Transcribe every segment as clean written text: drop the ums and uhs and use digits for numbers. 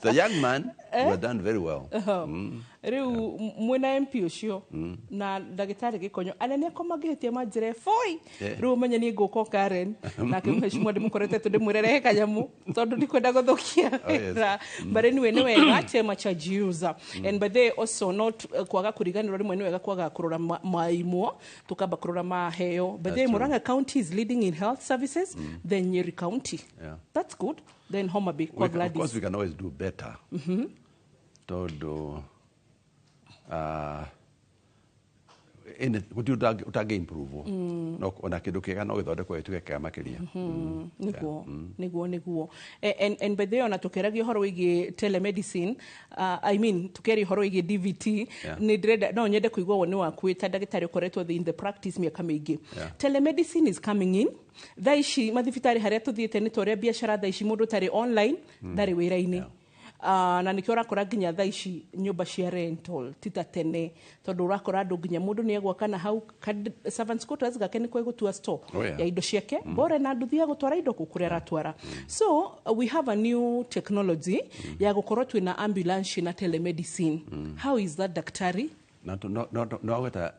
The young man, you have done very well. Rĩu mwĩna MP ũcio na ndagĩtarĩ Gĩkonyo, anene akwa mangĩhĩtia manjĩre boi. Rĩu ũmenye niĩ ngũka o Karen nake mheshimiwa ndĩmũkorete tu ndĩmwĩre rehe kanyamũ tondũ ndikwenda gũthũkia wĩra. But anyway, nĩ wega chema cha jiuza. And by the way, also not kwaga kũriganĩrwo, rĩmwe nĩ wega kwaga kũrora maimwo, tukamba kũrora maheo. By the way, That's true. Murang'a County is leading in health services, then Nyeri County. That's good. Then Homa Bay kwa Of course Gladys. We can always do better, tondũ gũtirĩ ũtangĩ improve. No ona kĩndũ kĩega no gĩthondekwo gĩtuĩke kĩega makĩria. Niguo. And by the way, ona tukĩaragia ũhoro wĩgiĩ telemedicine, I mean, tukĩaria ũhoro wĩgiĩ DVT, nĩ ndĩrenda no nyende kũigua woni waku wĩ ta ndagĩtarĩ ũkoretwo in the practice mĩaka mĩingĩ. Telemedicine is coming in. Thaa ici mathibitarĩ harĩa tũthiĩte nĩ ta ũrĩa biacara thaa ici, mũndũ ũtarĩ online ndarĩ wĩra-inĩ. Na nĩkĩo ũrakora nginya thaa ici nyũmba cia rental ti ta tene, tondũ ũrakora andũ nginya mũndũ nĩ egwaka na hau servants quarters gake nĩkuo egũtua store ya indo ciake, bora na nduthi ya gũtwara indo kũ kũrĩa aratwara. So we have a new technology ya gũkorwo twĩna ambulance na telemedicine. How is that, daktari? Na no gweta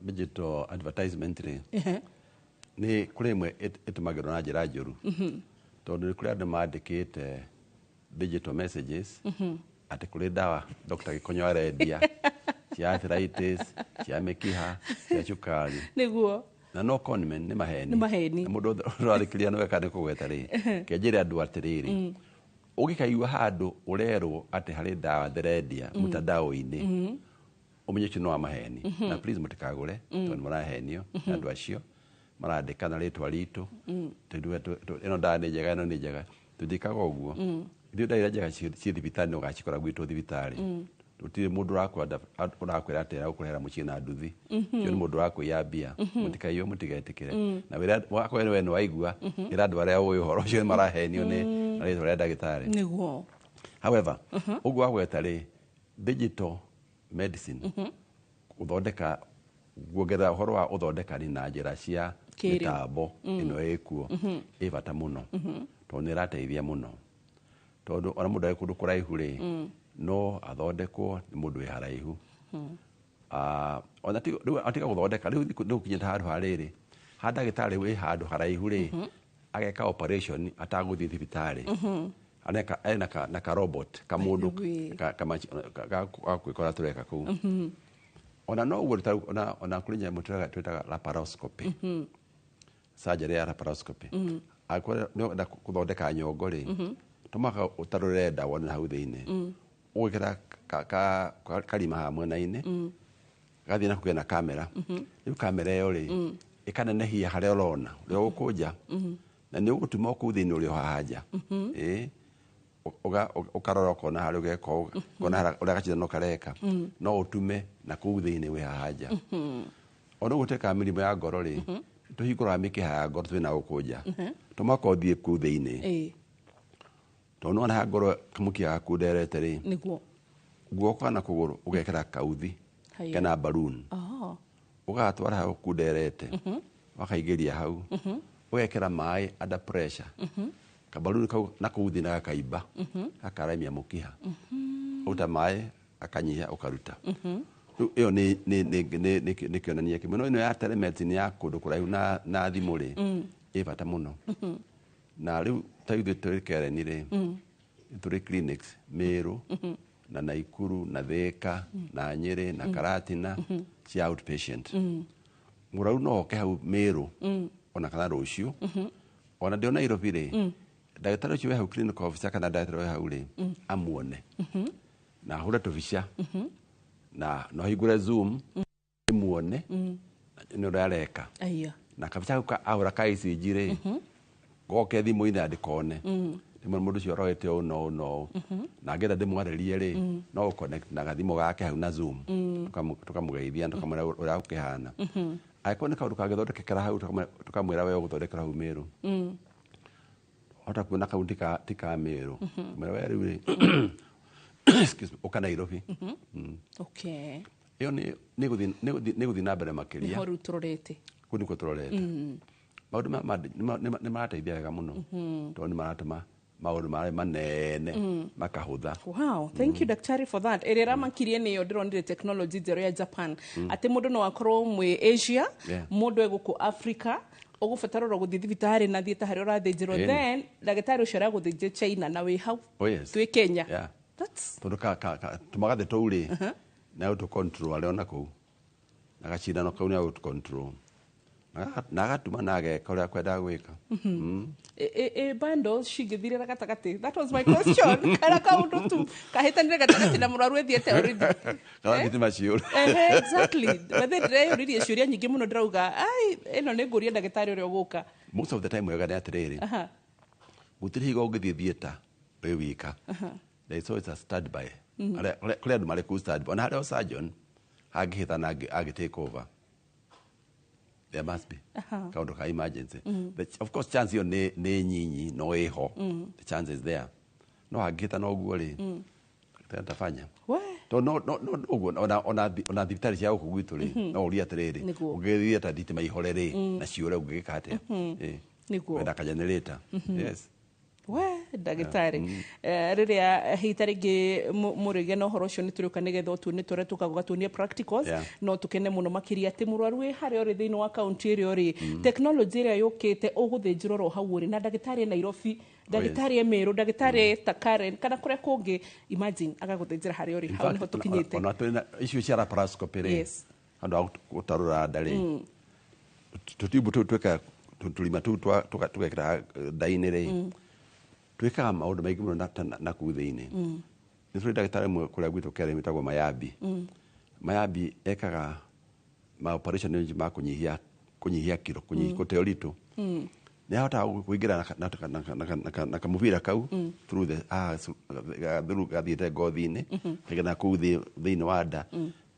digital advertisement rĩ, nĩ kũrĩ ĩmwe ĩtũmagĩrwo na njĩra njũru, tondũ nĩ kũrĩ andũ mandĩkĩte digital messages atĩ kũrĩ ndawa Dr. Gĩkonyo arendia cia arthritis, cia mĩkiha, cia cukari. Na no conmen nĩ maheni. Nĩ maheni. Na mũndũ ũrathikĩrĩria nĩ weka nĩ kũgweta rĩ, kenjĩre andũ atĩrĩrĩ, ũngĩkaigua handũ ũrerwo atĩ harĩ ndawa ndĩrendia mtandao-inĩ, ũmenye ũcio nĩ wa maheni, na please mũtikagũre, tondũ nĩ mũrahenio nĩ andũ acio marandĩka na rĩtwa ritũ. Tũigue ĩno ndawa nĩ njega, ĩno nĩ njega. Tũtiĩkaga ũguo ithuĩ. Ndawa iria njega ciĩ thibitarĩ nĩ ũgacikora gwitũ thibitarĩ. Gũtirĩ mũndũ ũrakwĩra atĩ aragũkũrehera mũciĩ na nduthi. Ũcio nĩ mũndũ ũrakũiya mbia. Mũtikaiywo, mũtigetĩkĩre. Na wĩra wakorwo we nĩ waigua, ĩra andũ arĩa ũĩ ũhoro ũcio nĩ marahenio nĩ na rĩtwa rĩa ndagĩtarĩ. However, ũguo wagweta rĩ, digital medicine, gũthondeka, kuongerera ũhoro wa ũthondekani na njĩra cia Kĩrĩu. mĩtambo ĩno ĩkuo, ĩ bata mũno, tondũ nĩ ĩrateithia mũno, tondũ ona mũndũ arĩ kũndũ kũraihu rĩ, no athondekwo nĩ mũndũ wĩ haraihu. Ah, ona rĩu atiga gũthondeka, rĩu nĩ gũkinyĩte handũ ha rĩrĩ ha ndagĩtarĩ wĩ handũ haraihu rĩ, ageka operation atagũthiĩ thibitarĩ. Aneka ena na ka robot kamũndũ By the way. Ga gwĩkora tũreka kũu. Ona no ũguo ona kũrĩ nyamũ twĩtaga laparoscopy, surgery ya laparoscopy. Angĩkorwo nĩ ũrenda gũthondeka nyongo rĩ, to mũhaka ũtarũre nda wone hau thĩinĩ. Ũgwĩkĩra karima haha mwena-inĩ, gathiĩ na kũgĩa na kamera. Rĩu kamera ĩyo rĩ, ĩkanenehia harĩa ũrona ũrĩa ũgũkũnja, na nĩ ũgũtuma o kũu thĩinĩ ũrĩ o haha nja. Ĩĩ. Ũkarora ũkona harĩa ũgeka ũũ, ũkona harĩa ũrĩa gacindano kareka, no ũtume na kũu thĩinĩ wĩ haha nja. Ona ũguo twĩkaga mĩrimũ ya ngoro rĩ, tũhingũraga mĩkiha ya ngoro twĩna gũkũ nja, to mũhaka ũthiĩ kũu thĩinĩ, tondũ nĩwona haha ngoro kamũkiha gaku nderete rĩ, guoko kana kũgũrũ ũgekĩra kauthi kena balloon, ũgatwara hau kunderete, wakaingĩria hau, ũgekĩra maĩ under pressure, kabaluni kau na kũu thĩ na gakaimba, gakaramia mũkiha, ũruta maĩ akanyihia, ũkaruta. Rĩu ĩyo nĩ kĩonania kĩmwe. No ĩno ya telemedicine ya kũndũ kũraihu na thimũ rĩ, ĩ bata mũno. Na rĩu ta ithuĩ tũrĩ Karen rĩ, tũrĩ clinics Meru na Naikuru na Thika na Nyĩrĩ na Karatina cia outpatient. Mũrwaru no oke hau Meru ona kana rũciũ, ona ndĩ o Nairobi rĩ, ndagĩtarĩ ũcio wĩ hau, clinical officer kana ndagĩtarĩ wĩ hau rĩ, amuone na ahũre tũbica na no ahingũre Zoom ĩmuone nĩ ũrĩa areka. Na kabica kau ahũra ka ECG rĩ, goke thimũ-inĩ na ndĩkone rĩmwe mũndũ ũcio arorete ũũ na ũũ na ũũ, na angĩenda ndĩmwarĩrie rĩ, no gũ-connect na gathimũ gake hau na Zoom, tũkamũgeithia na tũkamwĩra ũrĩa gũkĩhana. Angĩkorwo nĩ kaũndũ kangĩthondekekera hau, tũkamwĩra we ũgũthondekera hau Meru. Hota kuona kau ti ka Meru, mwĩra we rĩu rĩ, excuse me, ũka Nairobi. Ĩyo nĩ gũthiĩ na mbere makĩria. Nĩho rĩu tũrorete. Kũu nĩkuo tũrorete. Maũndũ maya nĩ marateithia wega mũno, tondũ nĩ maratũma Maũndũ marĩa manene makahũtha. Wow, thank you daktari for that. Ĩrĩa ĩramakirie nĩyo ndĩronire technology njerũ ya Japan. Atĩ mũndũ no akorwo mwĩ Asia, mũndũ e gũkũ Africa, ũgũbatara oro gũthiĩ thibitarĩ na thiĩ ta harĩa ũrathĩnjĩrwo, then ndagĩtarĩ ũcio aragũthĩnjia China na wĩ hau Oh, yes. twĩ Kenya. That's Tondũ tũmagathe tũu rĩ, nĩ agũtũ control arĩ ona kũu, na gacindano kau nĩ agũtũ control na agatuma na ageka ũrĩa akwendaga gwĩka. Bundles cingĩthirĩra gatagatĩ. That was my question. Kana kaũndũ tu kahĩtanire gatagatĩ na mũrwaru ethiĩte already. Kana thitima ciũre. Ehe, exactly. But then ndĩreyũririe ciũria nyingĩ mũno, ndĩrauga ai ĩno nĩ ngũria ndagĩtarĩ ũrĩa ũgũka. Most of the time wega nĩ atĩrĩrĩ, gũtirĩ hingo ũngĩthiĩ theatre wĩ wika. There is always a standby. Kũrĩ andũ marĩ kũu standby, ona harĩa o surgeon hangĩhĩtana angĩ take over. There must be kaũndũ ka emergency. But of course chance ĩyo nĩ nyinyi, no ĩho, the chance is there, no hangĩhĩtana ũguo rĩ, daktari atafanya. We. Tondũ no ũguo ona thibitarĩ cia gũkũ gwitũ rĩ, no ũrie atĩrĩrĩ, ũngĩthiĩ ta thitima ihore rĩ na ciũre, ũngĩgĩka atĩa? Wenda ka generator, yes. We ndagĩtarĩ, rĩrĩa hihi ta rĩngĩ mũrĩgĩa na ũhoro ũcio, nĩ tũrĩũka nĩgetha ũtuonie tũrĩa tũkaga ũgatuonia practicals. No tũkene mũno makĩria atĩ mũrwaru wĩ harĩa ũrĩ thĩinĩ wa kaunti ĩrĩa ũrĩ, technology ĩrĩa yũkĩte, ũgũthĩnjĩrwo oro hau ũrĩ na ndagĩtarĩ e Nairobi, ndagĩtarĩ e Meru, ndagĩtarĩ ta Karen kana kũrĩa kũngĩ. Imagine agagũthĩnjĩra harĩa ũrĩ. In Hau fact, nĩho tũkinyĩte. Ona tũrĩ na icio cia laparoscopy rĩ, handũ ha gũtarũra nda rĩ, tũtiumbu tũu twĩkaga tũrima tũu tũgekĩra nda-inĩ rĩ, twĩkaga maũndũ maingĩ mũno na kũu thĩinĩ. Nĩ tũrĩ ndagĩtarĩ ũmwe kũrĩa gwitũ Karen wĩtagwo Mayambi. Mayambi ekaga ma operation nyingĩ ma kũnyihia kiro, kũte ũritũ. Nĩ ahotaga kũingĩra na kamũbira kau through the through gathiĩte ngothi-inĩ kaigana kũu thĩinĩ wa nda,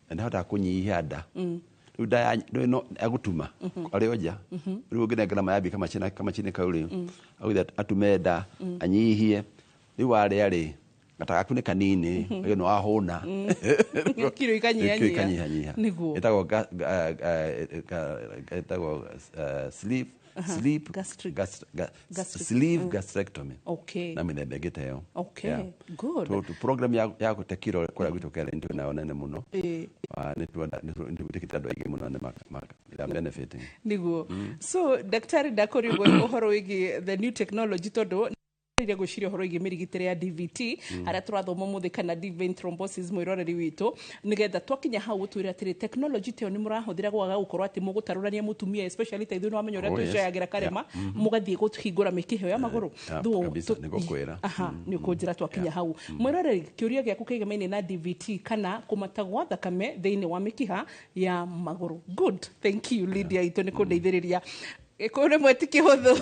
na nĩ ahotaga kũnyihia nda. Rĩu nda rĩu no agũtuma arĩ o nja. Rĩu ũngĩnengera Mayambi kamacini kau rĩ, agũthiĩ atume nda, anyihie. Rĩu warĩa rĩ, gata gaku nĩ kanini, rĩu nĩ wahũna. Kiro ikanyihanyihia. Kiro ikanyihanyiha. Ĩtagwo sleeve Gastric. Gastric. Sleeve gastrectomy na mĩthemba ĩngĩ ta ĩyo. Good. Program ya gũte kiro kũrĩa gwitũ Karen twĩ nayo nene mũno. Nĩ twĩtĩkĩte andũ aingĩ mũno nĩ they are benefiting. Niguo. So daktari, ndakũria ũguo ũhoro wĩgiĩ the new technology, tondũ rĩrĩa gwĩciria ũhoro wĩgiĩ mĩrigitĩre ya DVT harĩa tũrathoma ũmũthĩ, kana deep vein thrombosis, mwĩroreri witũ, nĩgetha twakinya hau ũtwĩre atĩrĩ, technology ta ĩyo nĩ mũrahũthĩra gwaga gũkorwo atĩ mũgũtarũrania mũtumia, especially ta ithuĩ nĩ wamenya ũrĩa Oh, yes. twĩcoyagĩra karema, mũgathiĩ kũhingũra mĩkiha ĩyo ya magũrũ? Kabisa, nĩngũkwĩra. Aha, nĩ ũkũnjĩra twakinya hau. Mwĩroreri, kĩũria gĩaku kĩgemaine na DVT kana kũmata gwa thakame thĩinĩ wa mĩkiha ya magũrũ. Good, thank you Lydia itũ nĩ kũndeithĩrĩria. Gĩkũyũ rĩmwe ti kĩhũthũ,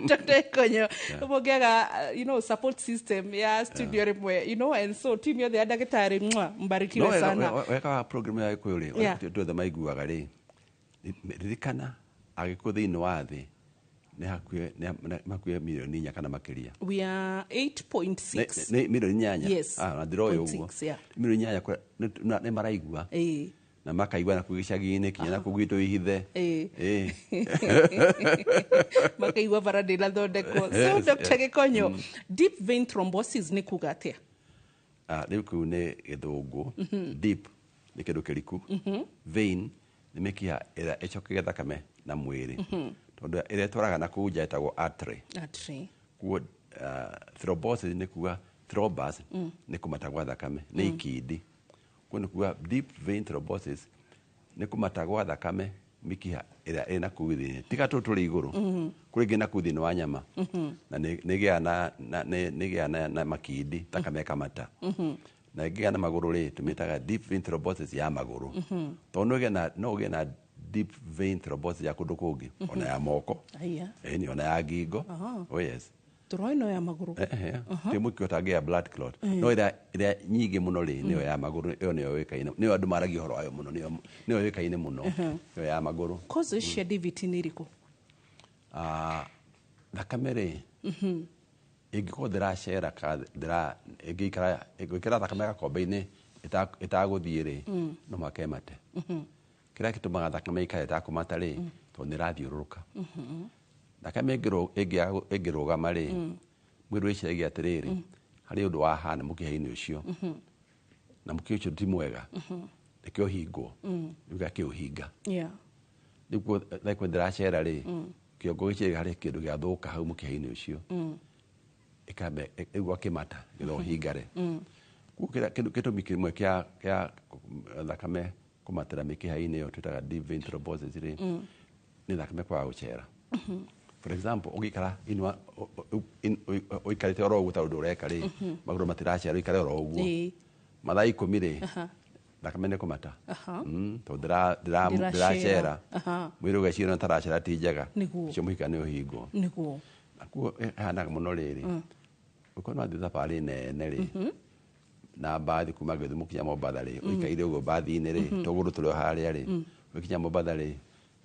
Dr. Ikonyo, mũngĩaga support system ya studio rĩmwe, and so team yothe ya ndagĩtarĩ, mwa mbarikiwe No sana. Wega wa program ya Gĩkũyũ rĩ, andũ othe maiguaga rĩ, ririkana Agĩkũyũ thĩinĩ wa thĩ nĩ hakuhĩ 4 milioni kana makĩria. We are 8.6. Nĩ 8 milioni. Yes. Ah, na ndĩroĩ ũguo. 0.6, yeah. 8 milioni nĩ maraigua na makaigua na kũu gĩcagi-inĩ kinya na kũu gwitũ ihithe. Makaigua bara ndĩnathondekwo. So Dr. Gĩkonyo, deep vein thrombosis nĩ kuga atĩa? Ah, rĩu kĩu nĩ gĩthũngũ. Deep nĩ kĩndũ kĩriku, vein nĩ mĩkiha ĩrĩa ĩcokagia thakame na mwĩrĩ, tondũ ĩrĩa ĩtwaraga na kũu nja ĩtagwo artery. Artery. Kuo thrombosis nĩ kuga thrombus nĩ kũmata gwa thakame, nĩ ikindi. Kuo nĩ kuga deep vein thrombosis nĩ kũmata gwa thakame mĩkiha ĩrĩa ĩna kũu thĩinĩ, tiga tũtũ tũrĩ igũrũ, kũrĩ ĩngĩ na kũu thĩinĩ wa nyama, na nĩ ĩgĩaga na makindi, thakame ĩkamata. Na ĩngĩgĩa na magũrũ rĩ, tũmĩtaga deep vein thrombosis ya magũrũ, tondũ no ũgĩe na deep vein thrombosis ya kũndũ kũngĩ, ona ya moko. Aya. Ĩni, ona ya ngingo. Oh yes. Tũroĩ no ya magũrũ. Ti mũkio ũtangĩgĩa blood clot, no ĩrĩa nyingĩ mũno rĩ, nĩyo ya magũrũ. Ĩyo nĩyo yũĩkaine, nĩyo andũ maragia ũhoro wayo mũno, nĩyo yũĩkaine mũno, ĩyo ya magũrũ. Causes cia DVT nĩ irĩkũ? Ah, thakame rĩ, ĩngĩkorwo ndĩracera ka ndĩra ĩngĩikara, ĩngĩkĩra thakame gakombe-inĩ ĩtagũthiĩ rĩ, no mũhaka ĩmate. Kĩrĩa gĩtũmaga thakame ĩikare ĩtakũmata rĩ, tondũ nĩ ĩrathiũrũrũka. Thakame ĩngĩrũgama rĩ, Mwĩrĩ wĩciragia atĩrĩrĩ, harĩ ũndũ wahana mũkiha-inĩ ũcio, na mũkiha ũcio ti mwega, reke ũhingwo, rĩu gakĩũhinga. Rĩu thaa ndĩracera rĩ, kĩongo gĩciragia harĩ kĩndũ gĩathũka hau mũkiha-inĩ ũcio, rĩu gakĩmata nĩgetha ũhingare. Koguo kĩtũmi kĩmwe kĩa thakame kũmatĩra mĩkiha-inĩ ĩyo twĩtaga deep vein thrombosis rĩ, nĩ thakame kwaga gũcera. For example, ũngĩikara ũikarĩte oro ũguo ta ũndũ ũreka rĩ, magũrũ matiracera, ũikare oro ũguo mathaa 10 rĩ, thakame nĩ kũmata, tondũ ndĩracera, mwĩrĩ ũgeciria no taracera ti njega, ũcio mũhika nĩ ũhingwo. Nakuo ĩhanaga mũno rĩrĩ, ũkorwo wathiĩ thabarĩ nene rĩ, na mbathi kuma Gĩthumo kinya Mombatha rĩ, ũikaire ũguo mbathi-inĩ rĩ, tũgũrũ tũrĩ o harĩa rĩ, ũgĩkinya Mombatha rĩ,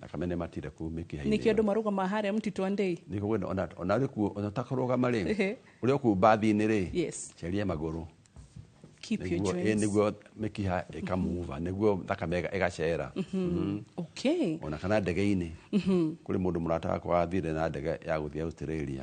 thakame nĩ matire kũu mĩkiha-inĩ. Nĩkĩo andũ marũgamaga harĩa Mtito Andei. Nĩkĩo ona ũrĩ kuo, ona ũtakũrũgama rĩ, ũrĩ o kũu mbathi-inĩ rĩ, ceria magũrũ. Keep your joints. Nĩguo mĩkiha ĩkamuva, nĩguo thakame ĩgacera. Okay. Ona kana ndege-inĩ. Kũrĩ mũndũ mũrata wakwa wathire na ndege ya gũthiĩ Australia.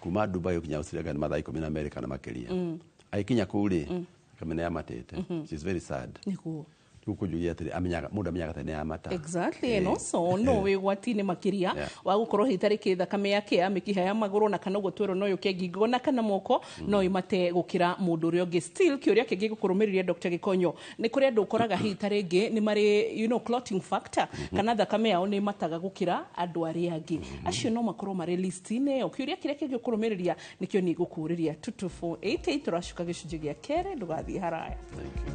Kuma Dubai ũkinya Australia nĩ mathaa 12 kana makĩria. Agĩkinya kũu rĩ, thakame nĩ yamatĩte. She's very sad. Nĩguo. Rĩu kũnjũria atĩrĩ, mũndũ amenyaga atĩ nĩ yamata. Exactly, and also no wĩgwati-inĩ makĩria wa gũkorwo hihi tarĩkĩ thakame yake ya mĩkiha ya magũrũ na kana ũguo twerwo no yũke ngingo na kana moko no ĩmate gũkĩra mũndũ ũrĩa ũngĩ. Still kĩũria kĩngĩ gũkũrũmĩrĩria Dr. Gĩkonyo, nĩ kũrĩ andũ ũkoraga hihi tarĩngĩ nĩ marĩ, you know, clotting factor, kana thakame yao nĩ ĩmataga gũkĩra andũ arĩa angĩ. Acio no makorwo marĩ list-inĩ ĩyo. Kĩũria kĩrĩa kĩngĩ gũkũrũmĩrĩria nĩkĩo niĩ ngũkũũrĩria 22488. Tũracoka gĩcunjĩ gĩa kerĩ, ndũgathiĩ haraya. Thank you.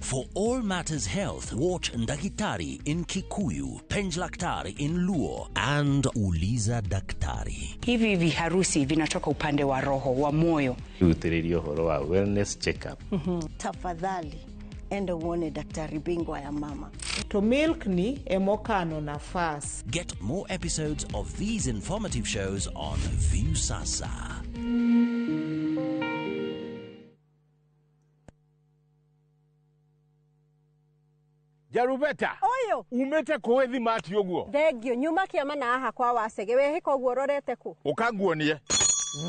For all matters health, watch Ndagitari in Kikuyu, Penjlaktari in Luo, and Uliza Daktari. Hivi viharusi vinatoka upande wa roho, wa moyo. Utiririo horo wa wellness checkup. Tafadhali, enda uone daktari bingwa ya mama. To milk ni emokano nafas. Get more episodes of these informative shows on Viusasa. Jarubeta. Oyo. Umete koethi mati uguo. Thengio nyuma kiama na aha kwa wacege wehika uguo rorete ku. Ukanguonie.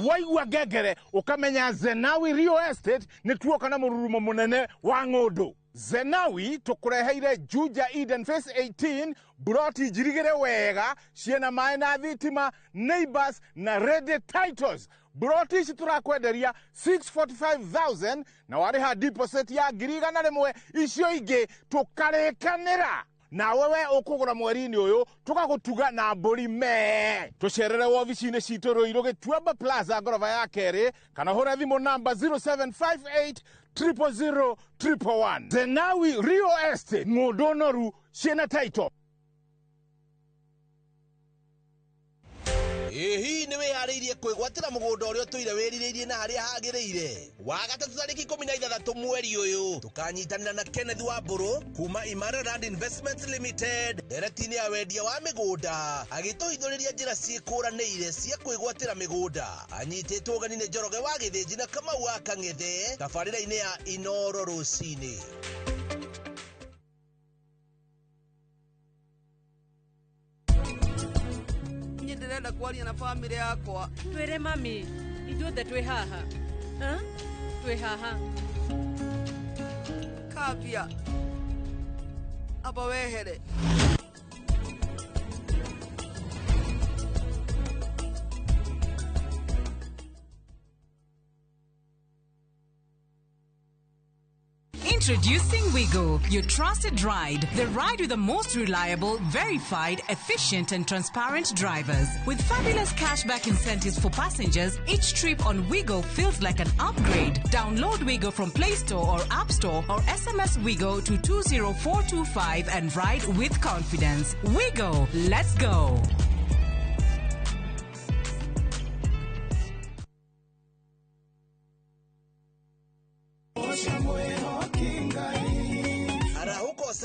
Waigua ngengere ukamenya Zenawi Real Estate nĩ tuoka na mũrurumo mũnene wa ng'ũndũ. Zenawi tũkũreheire Juja Eden Phase 18 buroti njirigĩre wega ciĩna maĩ na thitima, neighbors na ready titles. Buroti ici tũrakwenderia 645,000 na warĩha deposit ya 100,000, icio ingĩ tũkarĩkanĩra. Nawe we ũkũgũra mweri-inĩ ũyũ tũgagũtuga na mbũri mee. Tũcerere wobici-inĩ citũ Ruiru Gĩtuamba Plaza ngoroba ya kerĩ, kana hũra thimũ namba 0758 000 111. Zenawi Real Estate, ng'ũndũ noru ciĩna title. Hihi nĩ wĩharĩirie kwĩgwatĩra mũgũnda ũrĩa ũtũire wĩrirĩirie na harĩa hagĩrĩire. Wa gatatũ tarĩki 16 mweri ũyũ tũkanyitanĩra na Kenneth Wambũrũ kuma Imara Land Investments Limited ndereti-inĩ ya wendia wa mĩgũnda agĩtũhithũrĩria njĩra ciĩkũranĩire cia kwĩgwatĩra mĩgũnda. Anyitĩtwo ũgeni nĩ Njoroge wa Gĩthĩnji na Kamau wa Kang'ethe tabarĩra-inĩ ya Inoro rũcinĩ. Ndĩrenda kwaria na family yakwa. Twĩre mami, ithuothe twĩ haha. Twĩ haha. Kavia. Aba wehere. Introducing Wigo, your trusted ride. The ride with the most reliable, verified, efficient and transparent drivers. With fabulous cashback incentives for passengers, each trip on Wigo feels like an upgrade. Download Wigo from Play Store or App Store or SMS Wigo to 20425 and ride with confidence. Wigo, let's go.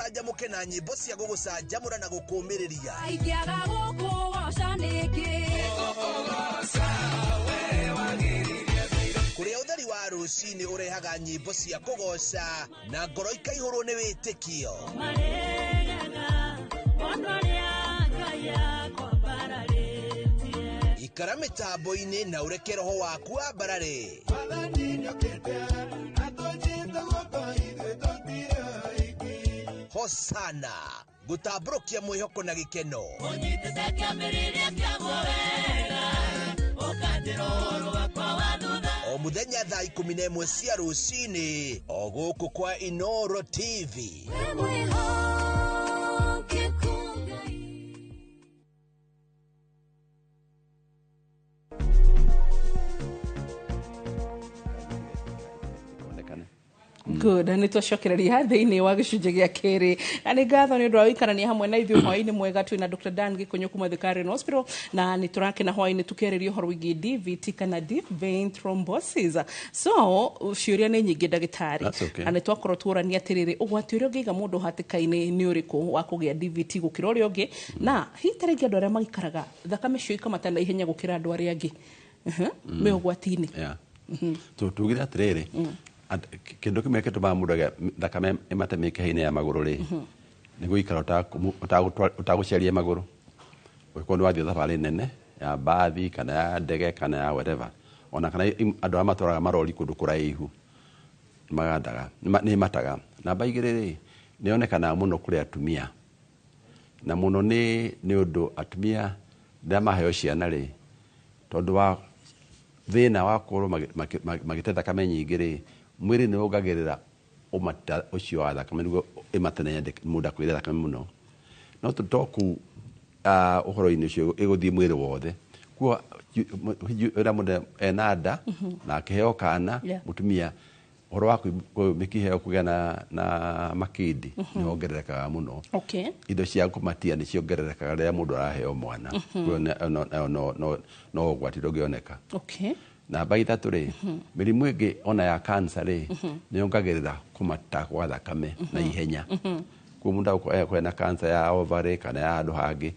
ũcanjamũke na nyĩmbo cia gũgũcanjamũra na gũkũũmĩrĩria. Ingĩaga gũkũgoca nĩkĩ? Kũrĩa ũtheri wa rũcinĩ ũrehaga nyĩmbo cia kũgoca na ngoro ikaihũrwo nĩ wĩtĩkio. Ikara mĩtambo-inĩ na ũreke roho waku wambarare. Hosana gũtambũrũkia mwĩhoko na gĩkeno. O mũthenya thaa 11 cia rũcinĩ o gũkũ kwa Inoro TV. Good, nä twacokereria thä-inä wa gä cunjä gä a kä na nä ngatho nä å ndå wa gũikarania hamwe na ithuĩ hwaĩ-inĩ mwega. Twĩ na Dr. Dan Gĩkũnyũ kuma The Karen Hospital na nä tå rakena hwaĩ-inĩ tũkĩarĩria ũhoro wĩgiĩ DVT kana deep vein thrombosis. So ciũria nĩ nyingĩ ndagĩtarĩ. That's okay. Na nä twakorwo tuorania atĩrĩrĩ, ũgwati ũrĩa ũngĩiga mũndũ hatĩka-inĩ nĩ ũrĩkũ wa kũgĩa DVT gũkĩra ũrĩa ũngĩ, na hihi ta rĩngĩ andũ arĩa maikaraga thakame cio ikamata na ihenya gũkĩra andũ arĩa angĩ me ũgwati-inĩ? Yeah. Tugire atĩrĩrĩ, kĩndũ kĩmwe gĩtũmaga mũndũ agĩe thakame ĩmate mĩkiha-inĩ ya magũrũ rĩ, nĩ gũikara ũtagũceria magũrũ. Ũngĩkorwo nĩ wathiĩ thabarĩ nene ya mbathi kana ya ndege kana ya whatever, ona kana andũ arĩa matwaraga marori kũndũ kũraihu magandaga nĩ mataga. Namba 2 rĩ, nĩ yonekanaga mũno kũrĩ atumia, na mũno nĩ ũndũ atumia rĩrĩa maheo ciana rĩ, tondũ wa thĩna wa gũkorwo magĩte thakame nyingĩ rĩ, mwĩrĩ nĩ wongagĩrĩra ũmata ũcio wa thakame nĩguo ĩmate na mũndũ akwĩre thakame mũno. No to kũu ũhoro-inĩ ũcio ĩgũthiĩ mwĩrĩ wothe. Kuo ũrĩa mũndũ ena nda na akĩheo kana mũtumia, ũhoro wa mĩkiha ĩyo kũgĩa na makindi nĩ wongererekaga mũno. Indo cia kũmatia nĩ ciongererekaga rĩrĩa mũndũ araheo mwana. No ũgwati ndũngĩoneka. Namba 3 rĩ, mĩrimũ ĩngĩ ona ya cancer rĩ, nĩ yongagĩrĩra kũmata kwa thakame na ihenya. Kuo mũndũ akorwo na cancer ya ovary kana ya handũ hangĩ,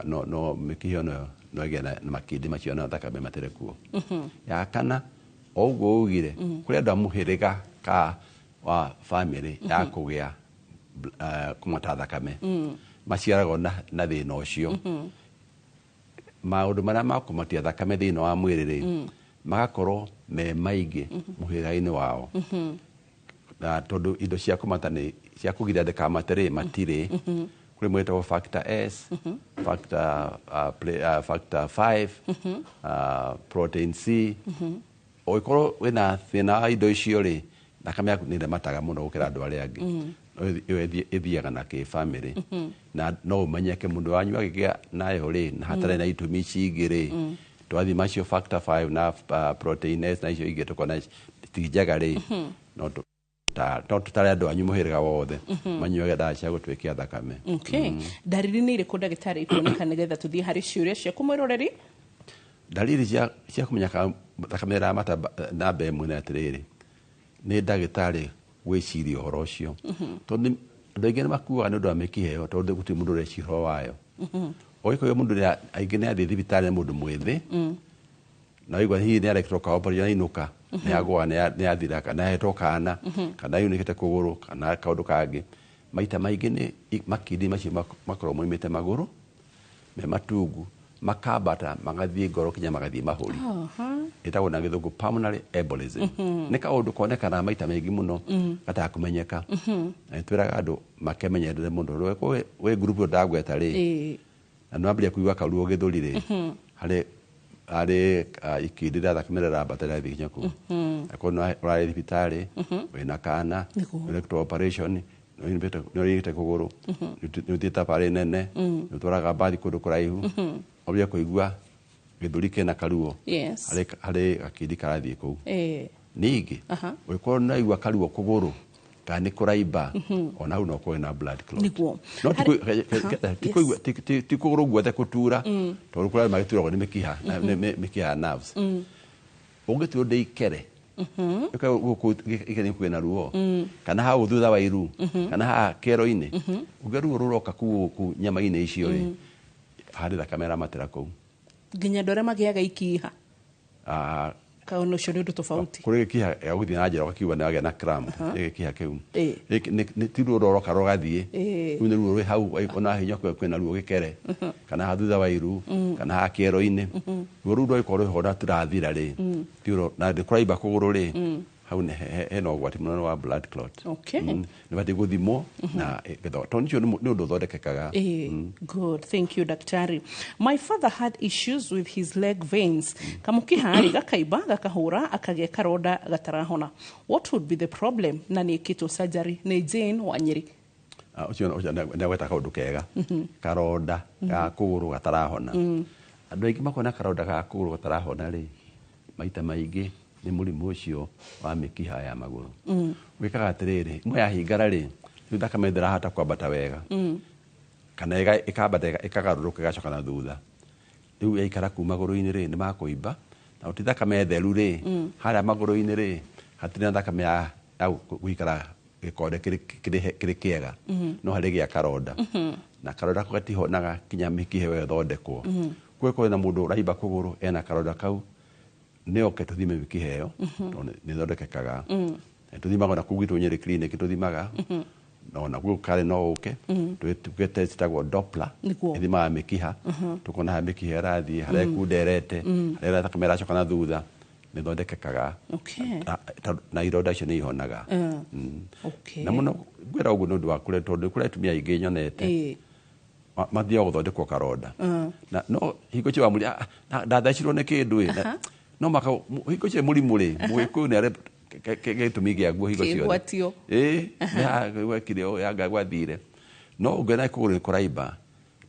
no mĩkiha no ĩgĩe na makindi macio na thakame matere kuo. Ya 4, o ũguo ugire, kũrĩ andũ a mũhĩrĩga ka wa family ya kũgĩa kũmata thakame maciaragwo na thĩna ũcio. Maũndũ marĩa makũmatia thakame thĩinĩ wa mwĩrĩ rĩ, magakorwo me maingĩ mũhĩrĩga-inĩ wao. Na tondũ indo cia kũmata nĩ cia kũgiria ndĩkamate rĩ, matirĩ. Kũrĩ mwĩtagwo factor S, factor 5, protein C. Ũngĩkorwo wĩna thĩna wa indo icio rĩ, thakame yaku nĩ ĩremataga mũno gũkĩra andũ arĩa angĩ. Ĩyo ĩthiaga na kĩbamĩrĩ. Na no ũmenyeke mũndũ wanyu agĩgĩa nayo rĩ, na hatarĩ na itũmi ici ingĩ rĩ, twathiĩ macio factor 5 na protein S na icio ingĩ tũkona ti njega rĩ, no tũtare andũ anyu mũhĩrĩga wothe manyuage ndawa cia gũtwĩkia thakame. Ndariri nĩ irĩkũ ndagĩtarĩ ikuoneka nĩgetha tũthiĩ harĩ ciũria ciaku mwĩroreri? Ndariri cia kũmenya kana thakame ĩramata namba 1 nĩ atĩrĩrĩ, nĩ ndagĩtarĩ gwĩciria ũhoro ũcio. Tondũ andũ aingĩ nĩ makuaga nĩ ũndũ wa mĩkiha ĩyo, tondũ gũtirĩ mũndũ ũreciria ũhoro wayo. Ũgĩkorwo mũndũ aingĩ nĩ athiĩ thibitarĩ nĩ mũndũ mwĩthĩ, na waigua hihi nĩ arekĩrwo ka operation ainũka, nĩ agũa nĩ athira, kana ahetwo kana, kana yunĩkĩte kũgũrũ, kana kaũndũ kangĩ. Maita maingĩ nĩ makindi macio makoragwo moimĩte magũrũ, me matungu, makambata magathiĩ ngoro kinya magathiĩ mahũri. Ĩtagwo na gĩthũngũ pulmonary embolism. Nĩ kaũndũ konekanaga maita maingĩ mũno gatakũmenyeka. Na nĩ twĩraga andũ makemenyerere mũno. Wĩ group ĩyo ndagweta rĩ, na nĩ wambĩrĩria kũigua karuo gĩthũri rĩ, harĩ ikindi rĩa thakame rĩrambata rĩrathiĩ nginya kũu. Akorwo nĩ ũrarĩ thibitarĩ, wĩna kana, nĩ ũrekĩtwo operation, nĩ ũrĩte kũgũrũ, nĩ ũthiĩte thabarĩ nene, nĩ ũtwaraga mbathi kũndũ kũraihu, wambĩrĩria kũigua gĩthũri kĩna karuo, harĩ gakindi karathiĩ kũu. Ningĩ, ũngĩkorwo nĩ ũraigua karuo kũgũrũ, kana nĩ kũraimba, ona hau no ũkorwo na blood clot. No ti kũgũrũ guothe kũtura, tondũ kũrĩ arĩa magĩturagwo nĩ mĩkiha, mĩkiha ya nerves. Ũngĩturwo ndĩ ikere, Gũkũ gĩkene kwĩna ruo kana hau thutha wa iru kana haha kĩero-inĩ, ũngĩ ruo rũroka kuu gũkũ nyama-inĩ icio rĩ, harĩ thakame ĩramatĩra kũu. Nginya andũ arĩa magĩaga ikiha? Ah, kaona ũcio nĩ ũndũ tofauti. Kũrĩ gĩkiha gĩa gũthiĩ na njĩra ũgakiuga nĩ wagĩa na cramp. Nĩ gĩkiha kĩu. Gĩkĩ ti ruo rũroka rũgathiĩ. Rĩu nĩ ruo rwĩ hau, ona hinya kwĩna ruo gĩkere kana haha thutha wa iru kana haha kĩero-inĩ. Ruo rũu rwagĩkorwo rwĩho na tũrathira rĩ, ti ruo na kũraimba kũgũrũ rĩ, hau hena ũgwati mũnene wa blood clot. Nĩ batiĩ gũthimwo na tondũ ũcio nĩ ũndũ ũthondekekaga. Good, thank you, daktari. My father had issues with his leg veins. Kamukiha rĩ gakaimba, gakahũra, akagĩa karonda gatarahona. What would be the problem? Na nĩ ĩkĩtwo surgery. Nĩ Jane wa Nyĩrĩ. Ah, ũcio nĩ agweta kaũndũ kega, karonda ga kũgũrũ gatarahona. Andũ aingĩ makona karonda ga kũgũrũ gatarahona rĩ, maita maingĩ nĩ mũrimũ ũcio wa mĩkiha ya magũrũ. Wĩkaga atĩrĩrĩ, ĩmwe yahingara rĩ, rĩu thakame ndĩrahota kwambata wega kana ĩkambata ĩkagarũrũka ĩgacoka na thutha. Rĩu yaikara kuu magũrũ-inĩ rĩ, nĩ makũimba na gũtirĩ thakame theru rĩ. Harĩa magũrũ-inĩ rĩ, hatirĩ na thakame ya gũikara gĩkonde kĩrĩ kĩega. No harĩ gĩa karonda na karonda kau gatihonaga kinya mĩkiha ĩyo ĩthondekwo. Kũgĩkorwo na mũndũ ũraimba kũgũrũ ena karonda kau, nĩ oke tũthime mĩkiha ĩyo tondũ nĩ ĩthondekekaga. Na tũthimaga ona kũu gwitũ Nyĩrĩ clinic tũthimaga, na ona kũu kare no ũke twĩke test ĩtagwo Doppler. Ĩthimaga mĩkiha, tũkona harĩa mĩkiha ĩrathiĩ, harĩa ĩkunderete, harĩa thakame ĩracoka na thutha. Nĩ ĩthondekekaga. Na ironda icio nĩ ihonaga. Na mũno ngwĩra ũguo nĩ ũndũ wa kũrĩa, tondũ kũrĩ atumia aingĩ nyonete mathiaga gũthondekwo karonda na no hingo cio wamũria, "Ah, ndathecirwo nĩ kĩndũ ĩ." No maka hingo cio mũrimũ rĩ, mũgĩkũyũ nĩ arĩ gĩtũmi gĩaguo hingo ciothe. Kĩgwatio. Ĩ nĩ gwekire ũũ, yanga gwathire, no ũngĩona kũgũrũ nĩ kũraimba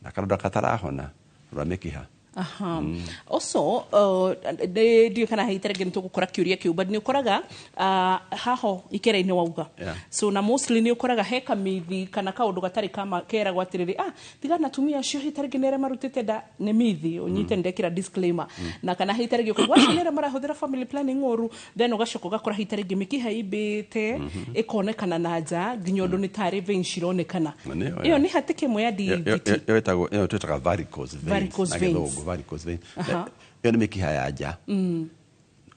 na karonda katarahona, rora mĩkiha. Aha. Also, ndiũĩ kana hihi tarĩngĩ nĩ tũgũkora kĩũria kĩu, but nĩ ũkoraga haho ikera-inĩ wauga. So na mostly nĩ ũkoraga he kamithi kana kaũndũ gatarĩ kama keragwo atĩrĩrĩ, ah, tiga na atumia acio, hihi tarĩngĩ nĩ arĩa marutĩte nda nĩ mithi ũnyite, ndekĩra disclaimer, na kana hihi tarĩngĩ ũkaigua acio nĩ arĩa marahũthĩra family planning ũru, then ũgacoka ũgakora hihi tarĩngĩ mĩkiha imbĩte ĩkonekana na nja nginya ũndũ nĩ tarĩ veins cironekana. Na nĩyo, Ĩyo nĩ hatĩka ĩmwe ya DVT. Ĩyo ĩtagwo, ĩyo twĩtaga varicose veins Varicose na veins. gĩthũngũ varicose vein. Ĩyo nĩ mĩkiha ya nja.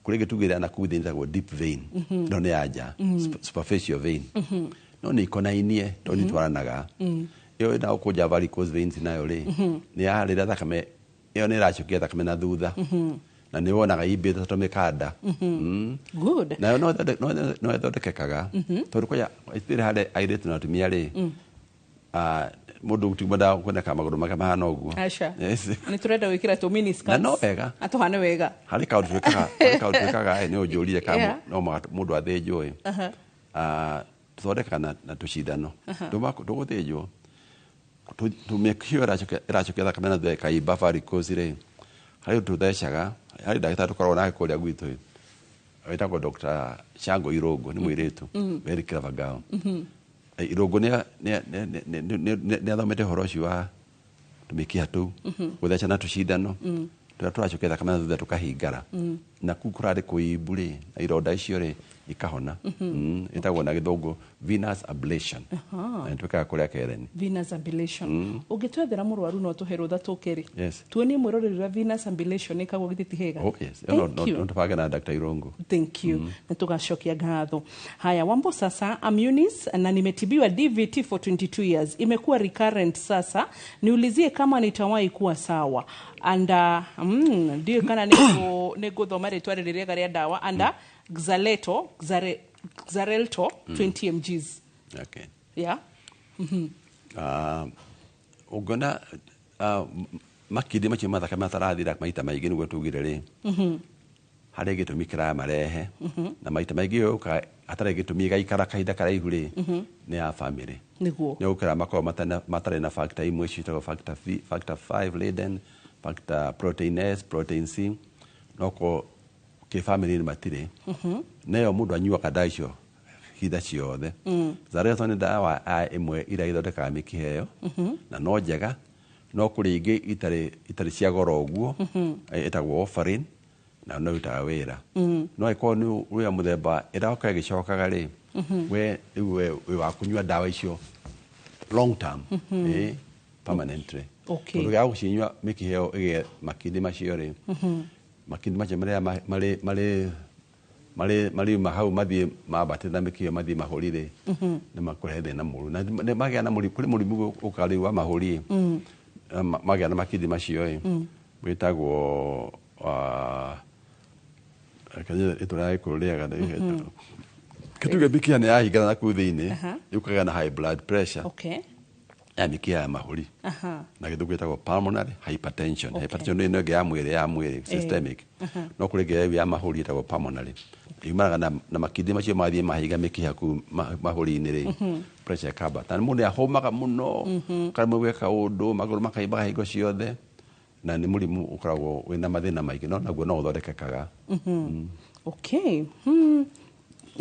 Kũrĩ ĩngĩ tugĩre na kũu thĩinĩ ĩtagwo deep vein, no nĩ ya nja, superficial vein, no nĩ ikonainie tondũ nĩ itwaranaga. Ĩyo ĩna gũkũnja varicose veins nayo rĩ, nĩ ya rĩrĩa thakame ĩyo nĩ ĩracokia thakame na thutha na nĩ wonaga imbĩte ta mĩkanda. Nayo no ĩthondekekaga tondũ kwaya especially harĩ airĩtu na atumia rĩ, ah, mũndũ timwendaga kuoneka magũrũ make mahana ũguo. Aca. Yes. Nĩ tũrenda gwĩkĩra tũ mini skirts. Na no wega. Atũhane wega. Harĩ kaũndũ twĩkaga ĩ, nĩ ũnjũrire kana no mũhaka mũndũ athĩnjwo ĩ. Ah, tũthondekaga na tũcindano. Tũgũthĩnjwo tũmĩkiho ĩracokia thakame na thutha ĩkaimba varicose rĩ, harĩ ũndũ tũthecaga. Harĩ ndagĩtarĩ tũkoragwo nake kũrĩa gwitũ ĩ, wĩtagwo Dr. Shango Irũngũ, nĩ mũirĩtu very clever girl. Irũngũ nĩ athomete ũhoro ũcio wa tũmĩkiha tũu, gũtheca na tũcindano tũrĩa tũracokia thakame na thutha tũkahingara na kũu kũrarĩ kũimbu rĩ, na ironda icio rĩ ikahona. Ĩtagwo na gĩthũngũ venous ablation. Na nĩ twĩkaga kũrĩa Kereni. Venous ablation. Ũngĩtwethera mũrwaru no tũhe rũtha tũke rĩ. Yes. Tuonie mwĩroreri ũrĩa venous ablation ĩkagwo, githĩ ti hega? Oh, yes. Thank you. No tũbange na Dr. Irũngũ. Thank you. Na tugacokia ngatho. Haya, Wambo, sasa I'm Eunice na nimetibiwa DVT for 22 years, imekuwa recurrent. Sasa niulizie kama nitawahi kuwa sawa and ndiũĩ kana nĩngũthoma rĩtwa rĩrĩ rĩega rĩa ndawa and Xaleto, Xarelto 20 mgs. Yeah. Ah, ũngĩona makindi macio ma thakame matarathira maita maingĩ, nĩguo tugire rĩ, harĩ gĩtũmi kĩramarehe, na maita maingĩ yũka hatarĩ gĩtũmi ĩgaikara kahinda karaihu rĩ, nĩ ya family. Nĩ gũkĩra makorwo matarĩ na factor imwe ciĩtagwo factor V, factor 5 Leiden, factor protein S, protein C, no ko kĩ family nĩ matirĩ. Nayo mũndũ anyuaga ndawa icio hinda ciothe. Xarelto nĩ ndawa ĩmwe ĩrĩa ĩthondekaga mĩkiha ĩyo na no njega, no kũrĩ ingĩ itarĩ cia goro ũguo, ĩtagwo warfarin. Na no ĩrutaga wĩra. No ĩkorwo nĩ wĩ mũthemba ĩroka ĩgĩcokaga rĩ, we rĩu we wĩ wa kũnyua ndawa icio long term, permanently. Tondũ gĩa gũcinyua mĩkiha ĩyo ĩgĩe makindi macio rĩ, makindi macio marĩa marĩ mariuma hau mathiĩ mambatĩte na mĩkiha mathiĩ mahũri rĩ, nĩ makũrehe thĩna mũru na nĩ magĩa na mũrimũ. Kũrĩ mũrimũ ũkaga rĩu wa mahũri ĩ, magĩa na makindi macio ĩ, wĩtagwo rĩtwa rĩa Gĩkũyũ rĩega kĩtuge mĩkiha nĩ yahingana na kũu thĩinĩ, rĩu ũkagĩa na high blood pressure ya mĩkiha ya mahũri, na gĩthũngũ ĩtagwo pulmonary hypertension. Hypertension nĩ ĩno ĩngĩ ya mwĩrĩ, systemic, no kũrĩ ĩngĩ ya mahũri ĩtagwo pulmonary, yumanaga na makindi macio mathiĩ mahiga mĩkiha kũu mahũri-inĩ rĩ, pressure ĩkambata na mũndũ nĩahũmaga mũno, karemwo gwĩka ũndũ, magũrũ makaimbaga hingo ciothe, na nĩ mũrimũ ũkoragwo wĩna mathĩna maingĩ, no naguo no ũthondekekaga. Okay.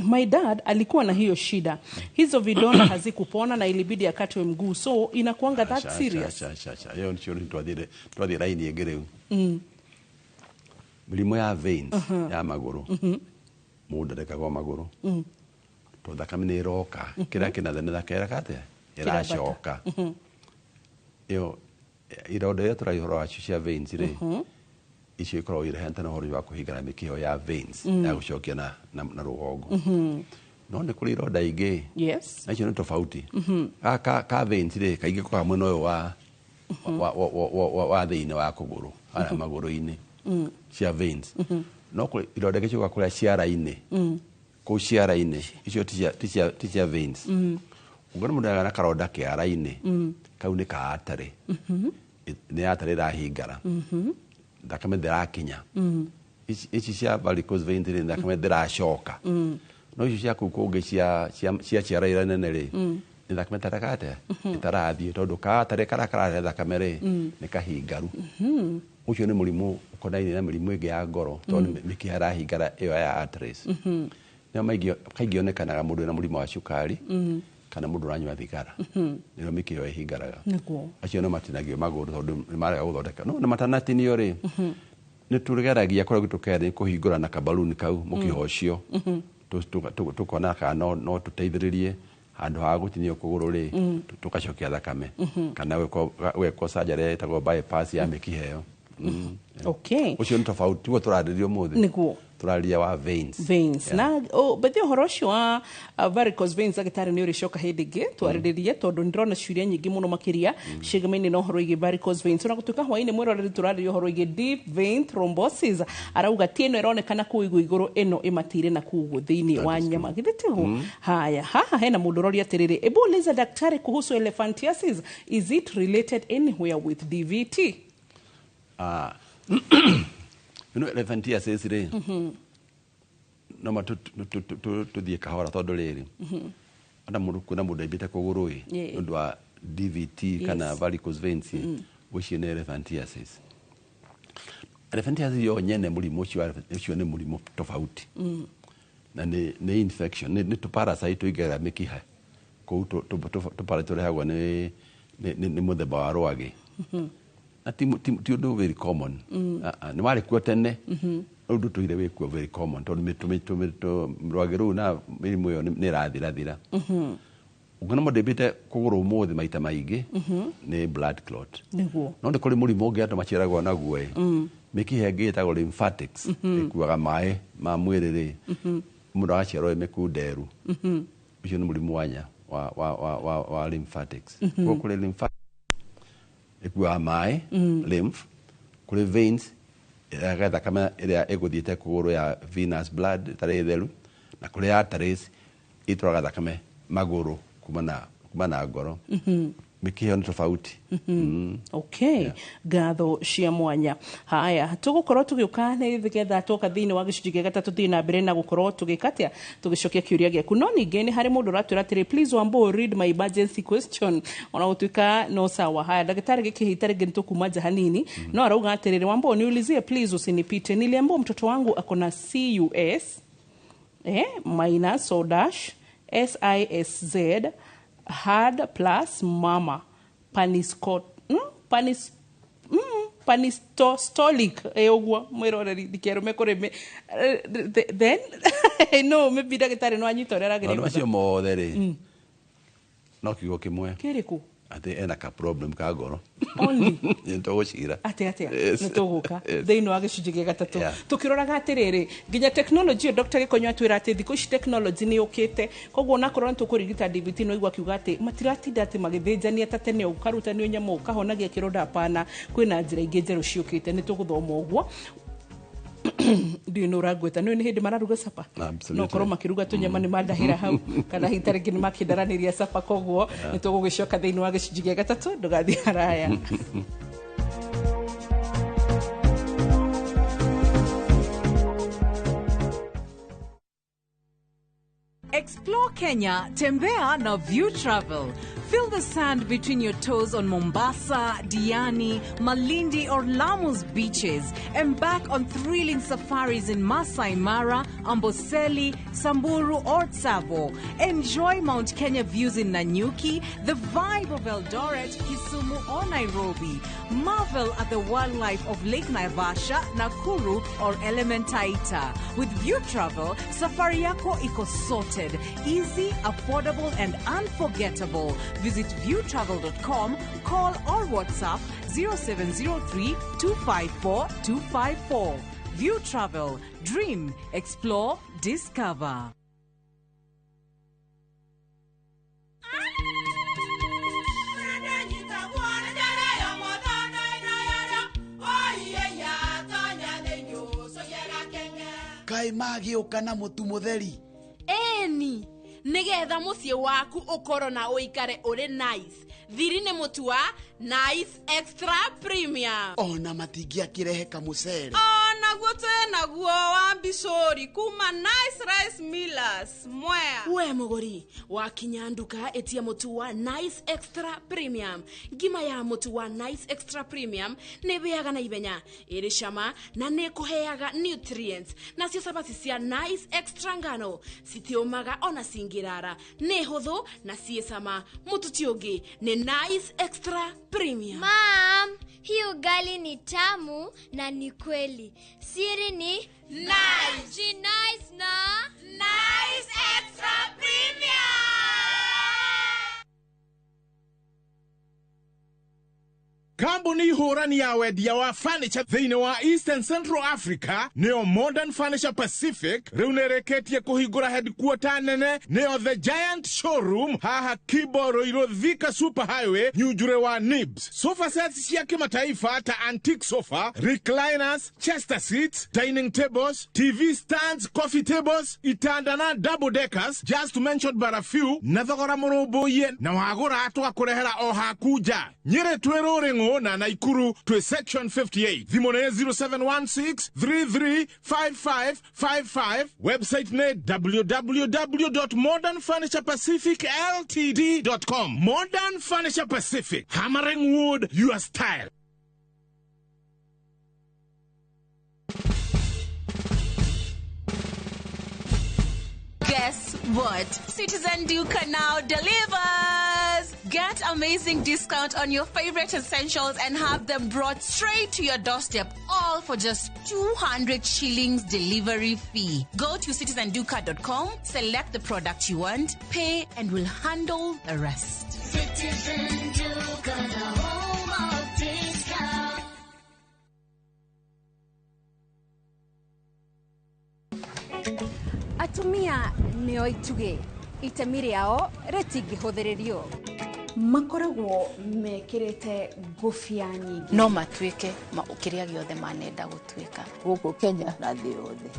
My dad alikuwa na hiyo shida, hizo vidonda hazikupona na ilibidi akatwe mguu, so inakuanga that serious? Aca, aca, aca. Ĩyo nĩcio twathiĩ raini ĩngĩ rĩu. Mĩrimũ ya veins ya magũrũ, mũndũ ndarekagwo magũrũ tondũ thakame nĩ ĩroka, kĩrĩa kĩna thĩna thakame atĩa ĩracoka. Ĩyo ironda iria tũraria ũhoro wacio cia veins rĩ, icio ikoragwo irehete na ũhoro wa kũhingana mĩkiha ĩyo ya veins ya gũcokia na rũgongo. No nĩ kũrĩ ironda ingĩ na icio nĩ tofauti. Ka veins rĩ, kaingĩ kokaga mwena ũyũ wa thĩinĩ wa kũgũrũ harĩa magũrũ-inĩ cia veins. No kũrĩ ironda ingĩ ciũkaga kũrĩa ciara-inĩ, kũu ciara-inĩ icio ti cia veins. Ũngĩona mũndũ agĩa na karonda kĩara-inĩ, kau nĩ ka artery, nĩ artery ĩrahingara, thakame ndĩrakinya. Ici cia varicose veins rĩ, thakame ndĩracoka. No icio cia kũu kũngĩ cia ciara iria nene rĩ, nĩ thakame ĩtareka atĩa, ĩtarathiĩ, tondũ ka artery karĩa kararehe thakame rĩ, nĩ kahingaru. Ũcio nĩ mũrimũ ũkonainie na mĩrimũ ĩngĩ ya ngoro, tondũ nĩ mĩkiha ĩrahingara ĩyo ya arteries. Nĩyo maingĩ kaingĩ yonekanaga mũndũ wĩna mũrimũ wa cukari kana mũndũ ũranyua thigara, nĩrĩo mĩkiha ĩyo ĩhingaraga. Acio no matinagio magũrũ tondũ nĩ marega gũthondeka. No na matanatinio rĩ, nĩ tũgeragia kũrĩa tũkera nĩ kũhingũra na kabaluni kau mũkiha ũcio, tũkona kana no tũteithĩrĩrie handũ ha gũtinio kũgũrũ rĩ, tũgacokia thakame kana gwĩkwo surgery ĩtagwo bypass ya mĩkiha ĩyo. Ũcio nĩ tofauti, tiguo tũrarĩria ũmũthĩ. Tũrarĩria wa veins. Veins. Na bethe ũhoro ũcio wa varicose veins, ndagĩtarĩ, nĩ ũrĩcoka hĩndĩ ĩngĩ twarĩrĩrie, tondũ nĩ ndĩrona ciũria nyingĩ mũno makĩria ciĩgamaine na ũhoro wĩgiĩ varicose veins. Ona gũtuĩka hwaĩ-inĩ mwĩroreri tũrarĩria ũhoro wĩgiĩ deep vein thrombosis, arauga ti ĩno ĩronekana kũu igũ igũrũ, ĩno ĩmatĩire na kũu ũguo thĩinĩ wa nyama, githĩ tiguo? Haya, haha hena mũndũ ũroria atĩrĩrĩ, "Ebu uliza daktari kuhusu elephantiasis, is it related anywhere with DVT?" Ah. Elephantiasis rĩ, no ma tũthiĩ kahora, tondũ rĩrĩ, ona mũndũ kuona mũndũ aimbĩte kũgũrũ ĩ, nĩ ũndũ wa DVT kana varicose veins ĩ, ũcio nĩ elephantiasis. Elephantiasis yo nyene, mũrimũ ũcio ũcio nĩ mũrimũ tofauti na nĩ infection, nĩ tũ parasite tũingĩraga mĩkiha kũu, tũ parasite tũrehagwo nĩ mũthemba wa rwagĩ, na ti ũndũ very common. Ah, ah, nĩ warĩ kuo tene, rĩu ndũtũire wĩ kuo very common, tondũ rwagĩ rũu na mĩrimũ ĩyo nĩ ĩrathirathira. Ũngĩona mũndũ aimbĩte kũgũrũ ũmũthĩ maita maingĩ, nĩ blood clot. No nĩ kũrĩ mũrimũ ũngĩ andũ maciaragwo naguo ĩ, mĩkiha ĩngĩ ĩtagwo lymphatics, ĩkuaga maĩ ma mwĩrĩ rĩ, mũndũ agaciarwo ĩ mĩkunderu. Ũcio nĩ mũrimũ wanya wa lymphatics. Koguo kũrĩ lymphatics ĩkuaga maĩ, lymph, kũrĩ veins ĩrehaga thakame ĩrĩa ĩgũthiĩte kũgũrũ ya venous blood ĩtarĩ theru, na kũrĩ arteries itwaraga thakame magũrũ kuma na ngoro. Mĩkiha ĩyo nĩ tofauti. Okay, ngatho cia mwanya. Haya, tũgũkorwo tũgĩũka nĩ getha twoka thĩinĩ wa gĩcunjĩ gĩa gatatũ thiĩ na mbere na gũkorwo tũgĩka atĩa, tũgĩcokia kĩũria gĩaku. No ningĩ nĩ harĩ mũndũ ũratwĩra atĩrĩ, "Please Wambo, read my emergency question." Ona gũtuĩka no sawa. Haya, ndagĩtarĩ, gĩkĩhita rĩngĩ nĩ tũkuma nja hanini, no arauga atĩrĩrĩ, "Wambo, niulizie please, usinipite. Niliambiwa mtoto wangu ako na CUS minus o dash SISZ hard plus mama paniscot, panis, Panystolic ũguo mwĩroreri ndikerume kũrĩ then no maybe ndagĩtarĩ no anyita ũrĩa aragĩrĩria maũndũ macio mothe rĩ no kiugo kĩmwe kĩrĩkũ atĩ ena ka problem ka ngoro only nĩ tũgũcira atĩ atĩa nĩ tũgũka thĩinĩ wa gĩcunjĩ gĩa gatatũ tũkĩroraga atĩrĩrĩ nginya tekinoronjĩ ĩyo Dr. Gĩkonyo atwĩra atĩ thikũ ici tekinoronjĩ nĩ yũkĩte koguo onakorwo nĩ tũkũrigita DVT no igua akiuga atĩ matiratinda atĩ magĩthĩnjania ta tene ũkarutanio nyamũ ũkahonagia kĩronda hapana kwĩna njĩra ingĩ njerũ ciũkĩte nĩ tũgũthoma ũguo ndiũ nĩ ũrangwĩta nĩ hĩndĩ mararuga capa no korwo makĩruga tũnyama nĩ mandahĩra hau kana hihi tarĩngĩ nĩ makĩndaranĩria capa koguo nĩ tũgũgĩcoka thĩinĩ wa gĩcunjĩ gĩa gatatũ ndũgathiĩ haraya. Explore Kenya, Tembea na View Travel. Feel the sand between your toes on Mombasa, Diani, Malindi or Lamu's beaches. Embark on thrilling safaris in Masai Mara, Amboseli, Samburu or Tsavo. Enjoy Mount Kenya views in Nanyuki, the vibe of Eldoret, Kisumu or Nairobi. Marvel at the wildlife of Lake Naivasha, Nakuru or Elementaita. With View Travel, safari yako iko sorted. Easy, affordable and unforgettable. Visit viewtravel.com, call or WhatsApp 0703 254 254. View Travel. Dream, explore, discover. Kai magĩũka na mũtu mũtheri. Eni nigetha muciĩ waku ũkorwo na ũikare ũrĩ nice thiri nĩ mũtu wa Nice Extra Premium ona matingĩakĩrehe kamũcere onaguo twĩ naguo wa mbicũri kuma Nice Rice Millers Mwea. We mũgũri wakinya nduka ĩtia mũtu wa Nice Extra Premium. Ngima ya mũtu wa Nice Extra Premium nĩ ĩhĩaga na ihenya ĩrĩ cama na nĩ ĩkũheaga nutrients. Nacio cabaci cia Nice Extra ngano citiũmaga ona cingĩrara, nĩ hũthũ na ciĩ cama. Mũtu ti ũngĩ nĩ Nice Extra Premium. Mom, hii ugali ni tamu na ni kweli. Siri ni Nice. Nice na Nice Extra Premium. Kambuni hũrani ya wendia wa furniture thĩinĩ wa East and Central Africa nĩyo Modern Furniture Pacific rĩu nĩrĩkĩtie kũhingũra headquarter nene nĩyo The Giant Showroom haha Kibo Ruiru Thika Super Highway Nyunjure wa Nibs. Sofa sets cia kimataifa ta antique sofa, recliners, chester seats, dining tables, TV stands, coffee tables, itanda na double deckers, just to mention but a few, na thogora mũrũmbũiye na wagũra tũgakũrehera o haku nja. Nyĩrĩ twĩ Rũrĩng'ũ na Naikuru to section 58. Thimũ nĩ 0716 335555. Website nĩ www.modernfurniturepacificltd.com. Modern Furniture Pacific, hammering wood your style. Guess what? Citizen Duka now delivers! Get amazing discount on your favorite essentials and have them brought straight to your doorstep, all for just 200 shillings delivery fee. Go to citizenduka.com, select the product you want, pay, and we'll handle the rest. Citizen Duka, the home of discount. Atumia nĩo itugĩ, itemi rĩao rĩtingĩhũthĩrĩrio. Makoragwo mekĩrĩte ngũbia nyingĩ. No matuĩke kĩrĩa gĩothe manenda gũtuĩka. Gũkũ Kenya na thĩ yothe.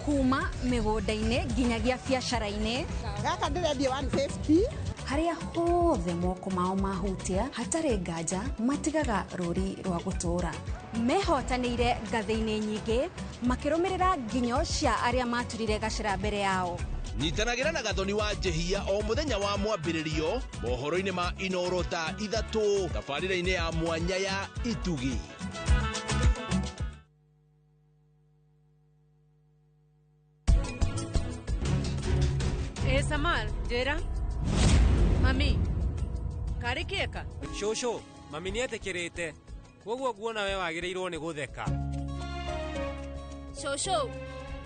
Kuma mĩgũnda-inĩ nginyagia biacara-inĩ. Gaka ndĩrendia 150. Harĩa hothe moko mao mahutia hatarĩ nganja matigaga rũri rwa gũtũũra. Mehotanĩire ngathĩ-inĩ nyingĩ makĩrũmĩrĩra nginyo cia arĩa maturire gacĩra mbere yao. Nyitanagĩra na Gathoni wa Njehia o mũthenya wa mwambĩrĩrio mohoro-inĩ ma Inoro thaa 3 tabarĩra-inĩ ya mwanya ya Itugi. Samal, njĩra. Mami, karĩ kĩeka? Shosho, Mami nĩetĩkĩrĩte, koguo nguona we wagĩrĩirwo nĩ gũtheka. Cũcũ,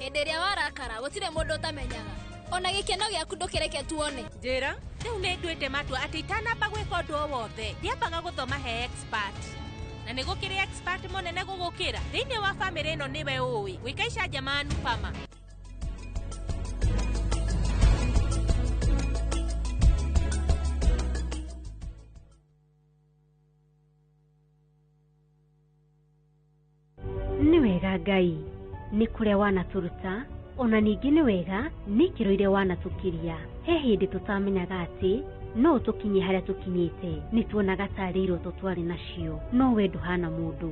hĩndĩ ĩrĩa warakara gũtirĩ mũndũ ũtamenyaga. Ona gĩkeno gĩaku ndũkĩreke tuone. Njĩra, rĩu nĩ nduĩte matua atĩ itanamba gwĩka ũndũ o wothe, ndiambaga gũthoma he expert. Na nĩ gũkĩrĩ expert mũnene gũgũkĩra thĩinĩ wa bamĩrĩ ĩno nĩwe ũĩ gwĩka icanjama Anupama. Nĩ wega Ngai nĩ kũrĩa wanatũruta, ona ningĩ nĩ wega nĩ ikĩro iria wanatũkiria. He hĩndĩ tũtamenyaga atĩ no tũkinye harĩa tũkinyĩte, nĩ tuonaga tarĩ iroto twarĩ nacio, no we ndũhana mũndũ.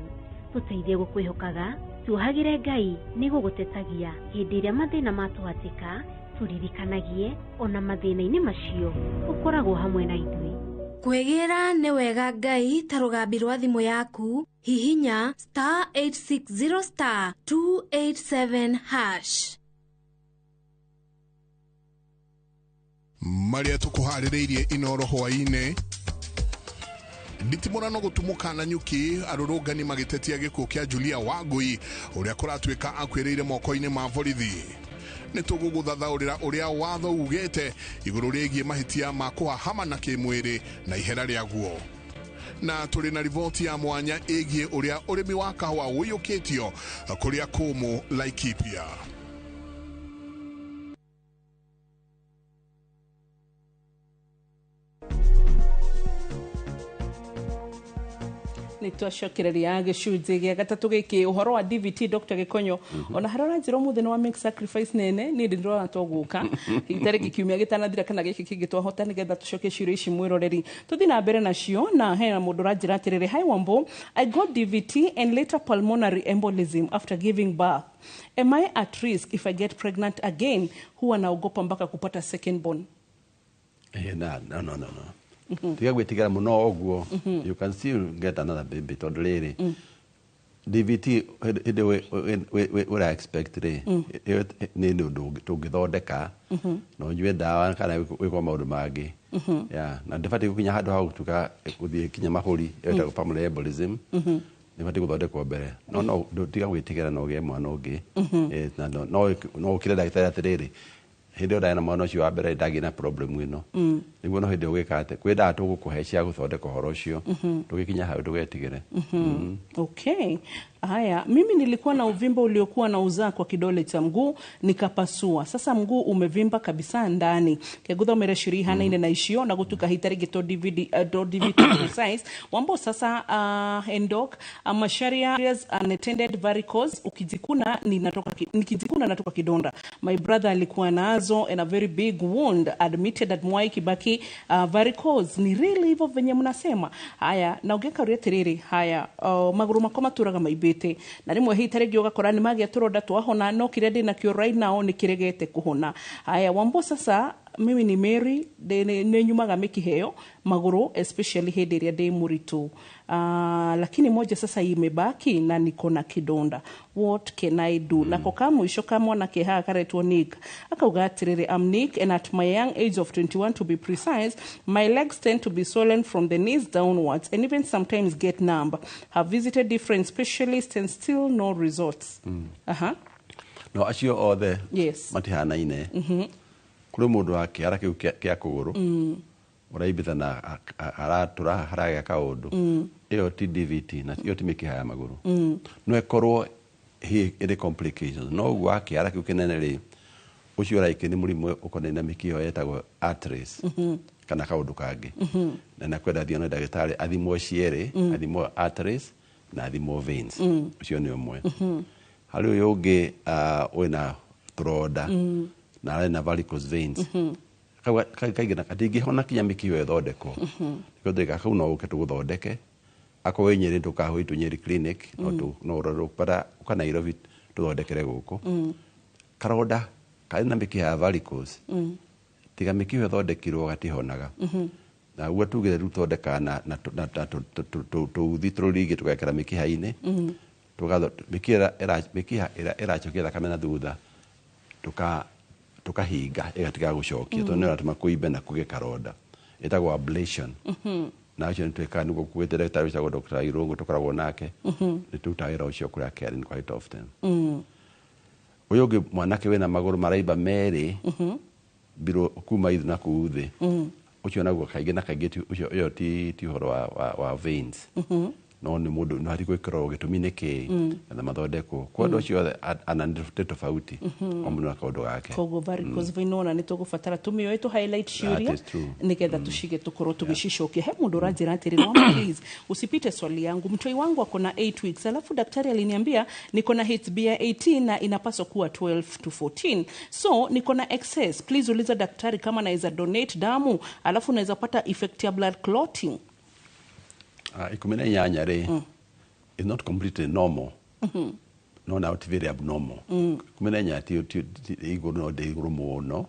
Tũteithie gũkwĩhokaga, tuohagĩre Ngai nĩ gũgũtetagia hĩndĩ ĩrĩa mathĩna matũhatĩka, tũririkanagie ona mathĩna-inĩ macio ũkoragwo hamwe na ithuĩ. Kwĩgĩra nĩ wega Ngai ta rũgambi rwa thimũ yaku, hihinya star 860 star 287 hash. Marĩa tũkũharĩrĩirie Inoro hwaĩ-inĩ. Nditimũrano gũtumũka na nyuki, arũrũngani magĩtetia gĩkuũ kĩa Julia Wangui ũrĩa kũratuĩka akuĩrĩire moko-inĩ ma borithi. Nĩ tũgũgũthathaũrĩra ũrĩa watho ugĩte igũrũ rĩgiĩ mahĩtia ma kũhahama na kĩmwĩrĩ na ihera rĩaguo. Na tũrĩ na riboti ya mwanya ĩgiĩ ũrĩa ũrĩmi wa kahũa ũiyũkĩtio kũrĩa kũmũ Laikipia. Nĩ twacokereria gĩcunjĩ gĩa gatatũ gĩkĩ ũhoro wa DVT Dr. Gĩkonyo. Ona harĩa ũranjĩra ũmũthĩ nĩ wa make sacrifice nene, niĩ ndĩrona to gũka itarĩ kiumia gĩtanathira kana gĩkĩ kĩngĩ twahota, nĩgetha tũcokie ciũria ici mwĩroreri tũthiĩ na mbere nacio. Na hena mũndũ ũranjĩra atĩrĩrĩ, hi Wambo, I got DVT and later pulmonary embolism after giving birth. Am I at risk if I get pregnant again? Huwa naogopa mpaka kupata second born. Na, no, no, no, no. Tiga gwĩtigĩra mũno ũguo, you can still get another baby tondũ rĩrĩ DVT hĩndĩ ũra expect rĩ, ĩyo nĩ ũndũ tũngĩthondeka na ũnyue ndawa kana wĩkwo maũndũ mangĩ. Yeah, na ndĩbatiĩ gũkinya handũ ha gũtuĩka gũthiĩ kinya mahũri, ĩyo ĩtagwo pulmonary embolism, nĩbatiĩ gũthondekwo mbere. No no tiga gwĩtigĩra na ũgĩe mwana ũngĩ. Na no no ũkĩre ndagĩtarĩ atĩrĩrĩ, hĩndĩ ĩyo ndarĩ na mwana ũcio wa mbere ndagĩ na problem ĩno, nĩguo no hĩndĩ ũgĩka atĩ kwĩ ndawa tũgũkũhe cia gũthondeka ũhoro ũcio, ndũgĩkinya hau ndũgetigĩre. Okay. Haya, mimi nilikuwa na uvimba uliokuwa na uzaa kwa kidole cha mguu, nikapasua. Sasa mguu umevimba kabisa ndani. Keguthomere ciũria ihanaine na icio na gutuka hitari gito DVD DVT precise. Wambo sasa endok masharia unattended varicose, ukijikuna ninatoka nikijikuna natoka kidonda. My brother alikuwa nazo and a very big wound, admitted at Mwai Kibaki. Varicose ni really hivyo venye mnasema? Haya, na ugeka uria tiriri. Haya, maguru makwa maturaga maibete na rimwe hihi tarĩngĩ ũgakora nĩ magĩa tũronda twahona, no kĩrĩa ndĩnakĩo right now nĩ kĩregete kũhona. Haya Wambo, sasa mimi ni Mary, nĩ nyumaga mĩkiha magũrũ especially hĩndĩ ĩrĩa ndĩ mũritũ. Lakini moja sasa imebaki na niko na kidonda, what can I do? Nako ka mũico ka mwanake haha karetwo Nick akauga atĩrĩrĩ, I'm Nick and at my young age of 21 to be precise, my legs tend to be swollen from the knees downwards and even sometimes get numb. Have visited different specialists and still no results. Aha. No acio othe matihanaine. Kũrĩ mũndũ wa kĩara kĩu kĩa kũgũrũ ũraimbĩta na aratũra haragĩa kaũndũ, ĩyo ti DVT na ĩyo ti mĩkiha ya magũrũ. No ĩkorwo ĩrĩ complications, no ũguo wa kĩara kĩu kĩnene rĩ, ũcio ũraikĩ nĩ mũrimũ ũkonainie na mĩkiha ĩyo ĩtagwo arteries kana kaũndũ kangĩ. Na nakwenda thiĩ ona ndagĩtarĩ athimwo cierĩ, athimwo arteries na athimwo veins. Ũcio nĩ ũmwe. Harĩ ũyũ ũngĩ wĩna tũronda na arĩ na varicose veins, kaingĩ na katingĩhona kinya mĩkiha ĩyo ĩthondekwo. Nĩkĩo ndĩreka kau no ũke tũgũthondeke, akorwo wĩ Nyĩrĩ ndũkahũitwo Nyĩrĩ clinic, no ũrorwo bara ũka Nairobi tũthondekere gũkũ. Karonda karĩ na mĩkiha ya varicose, tiga mĩkiha ĩthondekirwo gatihonaga. Na ũguo tugire rĩu tũthondekaga na tũuthi tũrũrigi tũgekĩra mĩkiha-inĩ, mĩkiha ĩracokia thakame na thutha, tukahinga ĩgatiga gũcokia, tondũ nĩ ĩratũma kũimbe na kũgĩe karonda, ĩtagwo ablation. Na ũcio nĩ twĩkaga nĩguo kuĩte ndagĩtarĩ wĩtagwo Dr. Irũngũ tũkoragwo nake, nĩ tũrutaga wĩra ũcio kũrĩa Karen quite often. Ũyũ ũngĩ, mwanake wĩna magũrũ maraimba merĩ mbirũ kuma ithu na kũu thĩ, ũcio naguo kaingĩ na kaingĩ ũcio ũyũ ti ũhoro wa veins, no nĩ mũndũ no hati gwĩkĩrwo gĩtũmi nĩ kĩĩ na mathondekwo kwa andũ acio othe ana nĩ tofauti, o mũndũ na kaũndũ gake. Koguo varicose vein ona nĩ tũgũbatara tũmĩoe tũ highlight ciũria That is true. nĩgetha tũcige tũkorwo tũgĩcicokia. He mũndũ ũranjĩra atĩrĩ, "Mama, please usipite swali yangu, mtoi wangu ako na 8 weeks, alafu daktari aliniambia niko na HB ya 18 na inapaswa kuwa 12 to 14, so niko na excess. Please uliza daktari kama naweza donate damu, alafu naweza pata effect ya blood clotting." Ah, 18 rĩ is not completely normal, no now ti very abnormal. 18 ti igũrũ, no ndĩ igũrũ mũno.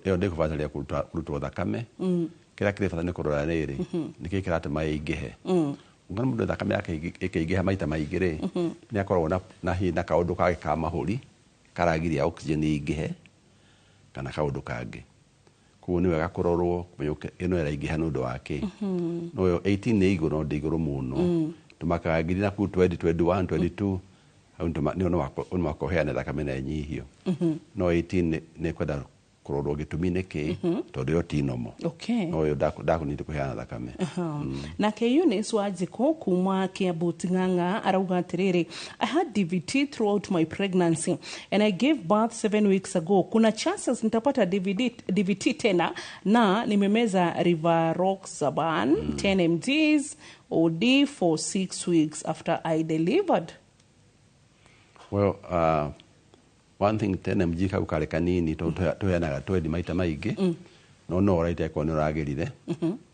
Ĩyo ndĩkũbataria kũrutwo thakame. Kĩrĩa kĩrĩ bata nĩ kũrora rĩrĩ, nĩkĩĩ kĩratũma ĩingĩhe. Ũngĩona mũndũ thakame yake ĩkĩingĩha maita maingĩ rĩ, nĩ akoragwo na hihi na kaũndũ kangĩ ka mahũri karagiria oxygen ĩingĩhe kana kaũndũ kangĩ. Koguo nĩ wega kũrorwo kũmenya ĩno ĩraingĩha nĩ ũndũ wa kĩ. No ĩyo 18 nĩ igũrũ, no ndĩ igũrũ mũno. Tũmakaga ngiri na kũu 20, 21, 22, hau nĩho no mũhaka ũheane thakame na ĩnyihio. No 18 nĩ kwenda kũrorwo gĩtũmi nĩ kĩ, tondũ ĩyo ti normal. No ĩyo ndakũnĩte kũheana thakame. Aha. Nake Eunice Wanjikũ kuma Kiambu Ting'ang'a arauga atĩrĩrĩ, "I had DVT throughout my pregnancy and I gave birth 7 weeks ago. Kuna chances nitapata DVT tena na nimemeza Rivaroxaban 10 mgs OD for 6 weeks after I delivered?" Well, one thing, 10 mg kau karĩ kanini tondũ tũheanaga twendi maita maingĩ, no ũraite akorwo nĩ ũragĩrire,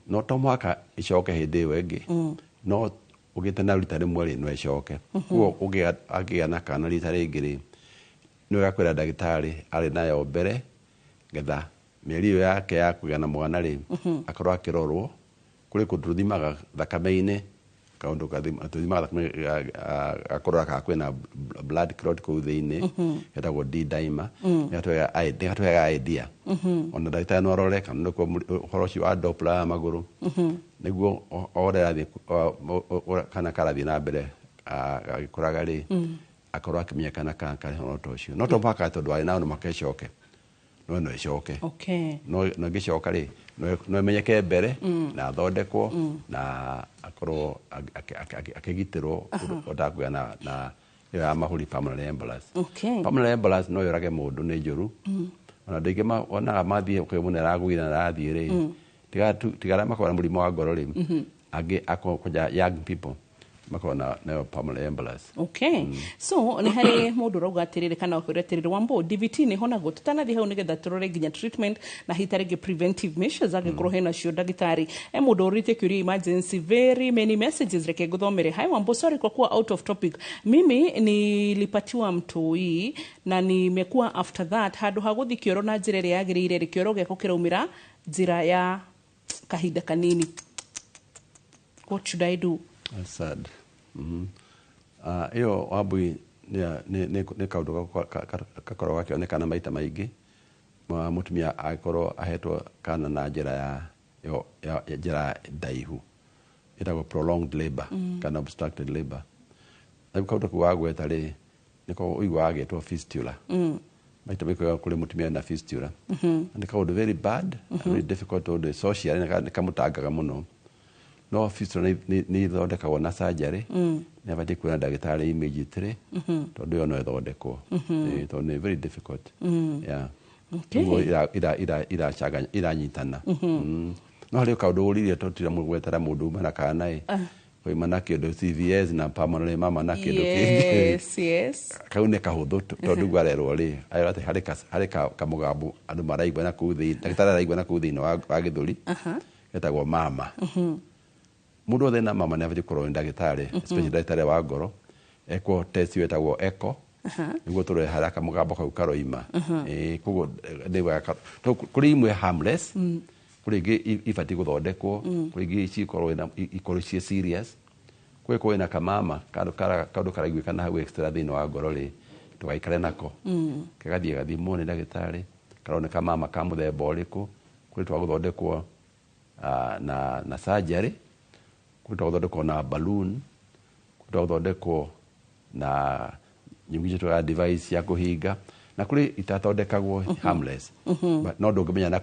no to mũhaka ĩcoke hĩndĩ ĩyo ĩngĩ. No ũgĩte na rita rĩmwe rĩ, no ĩcoke. Koguo angĩgĩa na kana rita rĩngĩ rĩ, nĩ wega kwĩra ndagĩtarĩ arĩ nayo mbere, getha mĩeri ĩyo yake ya kũgĩa na mwana rĩ, akorwo akĩrorwo. Kũrĩ kũndũ tũthimaga thakame-inĩ, kaũndũ tũthimaga thakame gakũrora kana kwĩna blood clot kũu thĩinĩ, getagwo D dimer. Nĩgatũheaga idea. Ona ndagĩtarĩ no arore kana nĩkuo ũhoro ũcio wa Doppler ya magũrũ, nĩguo o ũrĩa arathiĩ kana karathiĩ na mbere gagĩkũraga rĩ, akorwo akĩmenya kana kana karĩ ũhoro ta ũcio. No to mũhaka tondũ arĩ nayo no mũhaka ĩcoke, no ĩcoke. No ĩngĩcoka rĩ, no ĩmenyeke mbere na athondekwo na akorwo akĩgitĩrwo ũtakũgĩa na ĩyo ya mahũri, pulmonary embolus. Pulmonary embolus no yũrage mũndũ, nĩ njũru. Ona andũ aingĩ wonaga mathiĩ kwĩ mũndũ aragũire na arathiĩ rĩ, tiga arĩa makoragwo na mũrimũ wa ngoro rĩ, angĩ akorwo kwanja young people makoragwo na nayo pulmonary embolus. Okay. So nĩ harĩ mũndũ ũrauga atĩrĩrĩ kana ũkwĩra atĩrĩrĩ, "Wambo, DVT nĩ honagwo?" Tũtanathiĩ hau nĩgetha tũrore nginya treatment na hihi ta rĩngĩ preventive measures angĩkorwo hena cio ndagĩtarĩ. E mũndũ ũrĩtie kĩũria emergency, very many messages, reke ngũthomere. "Hi Wambo, sorry kwa kuwa out of topic. Mimi nilipatiwa mtoi na nimekuwa after that handũ ha gũthiĩ kĩoro na njĩra ĩrĩa yagĩrĩire rĩ, kĩoro gĩakwa kĩraumĩra njĩra ya kahinda kanini. What should I do?" That's sad. Ĩyo Wambui nĩ kaũndũ gakoragwo gakĩonekana maita maingĩ. Mũtumia angĩkorwo ahetwo kana na njĩra ya njĩra ndaihu ĩtagwo prolonged labor kana obstructed labor. Na rĩu kaũndũ kau wagweta rĩ, nĩko ũiguaga gagĩtwo fistula. Maita maingĩ kũrĩ mũtumia na fistula. Na nĩ kaũndũ very bad and very difficult tondũ socially nĩ kamũtangaga mũno. No fistula nĩ ithondekagwo na surgery. Nĩ abatiĩ kuona ndagĩtarĩ immediately tondũ ĩyo no ĩthondekwo. Tondũ nĩ very difficult. Yeah. Nĩguo iranyitana. No harĩ kaũndũ ũririe tũtira gwetera mũndũ uma na kana ĩ koima na kĩndũ CVS na pulmonary mama na kĩndũ kĩngĩ. Kau nĩ kahũthũ tondũ guo arerwo rĩ, arerwo atĩ harĩ kamũgambo andũ maraigua na kũu thĩinĩ, ndagĩtarĩ araigua na kũu thĩinĩ wa gĩthũri, getagwo mama. Mũndũ wothe na mama nĩ abatiĩ kũrorwo nĩ ndagĩtarĩ, especially ndagĩtarĩ wa ngoro, ekwo test ĩyo ĩtagwo echo nĩguo tũrore harĩa kamũgambo kau karoima. Ĩĩ, koguo nĩ wega tondũ kũrĩ imwe harmless, kũrĩ ingĩ ibatiĩ gũthondekwo, kũrĩ ingĩ cikorwo ikorwo ciĩ serious. Kwĩ kwĩna na kamama kaũndũ karaiguĩkana hau extra thĩinĩ wa ngoro rĩ, ndũgaikare nako. Kagathiĩ gathimwo nĩ ndagĩtarĩ, karoneka mama ka mũthemba ũrĩkũ, kũrĩ twa gũthondekwo na surgery, kũrĩ twa gũthondekwo na balloon, kũrĩ twa gũthondekwo na nyamũ icio ya device ya kũhinga, na kũrĩ itathondekagwo harmless. But no ndũngĩmenya na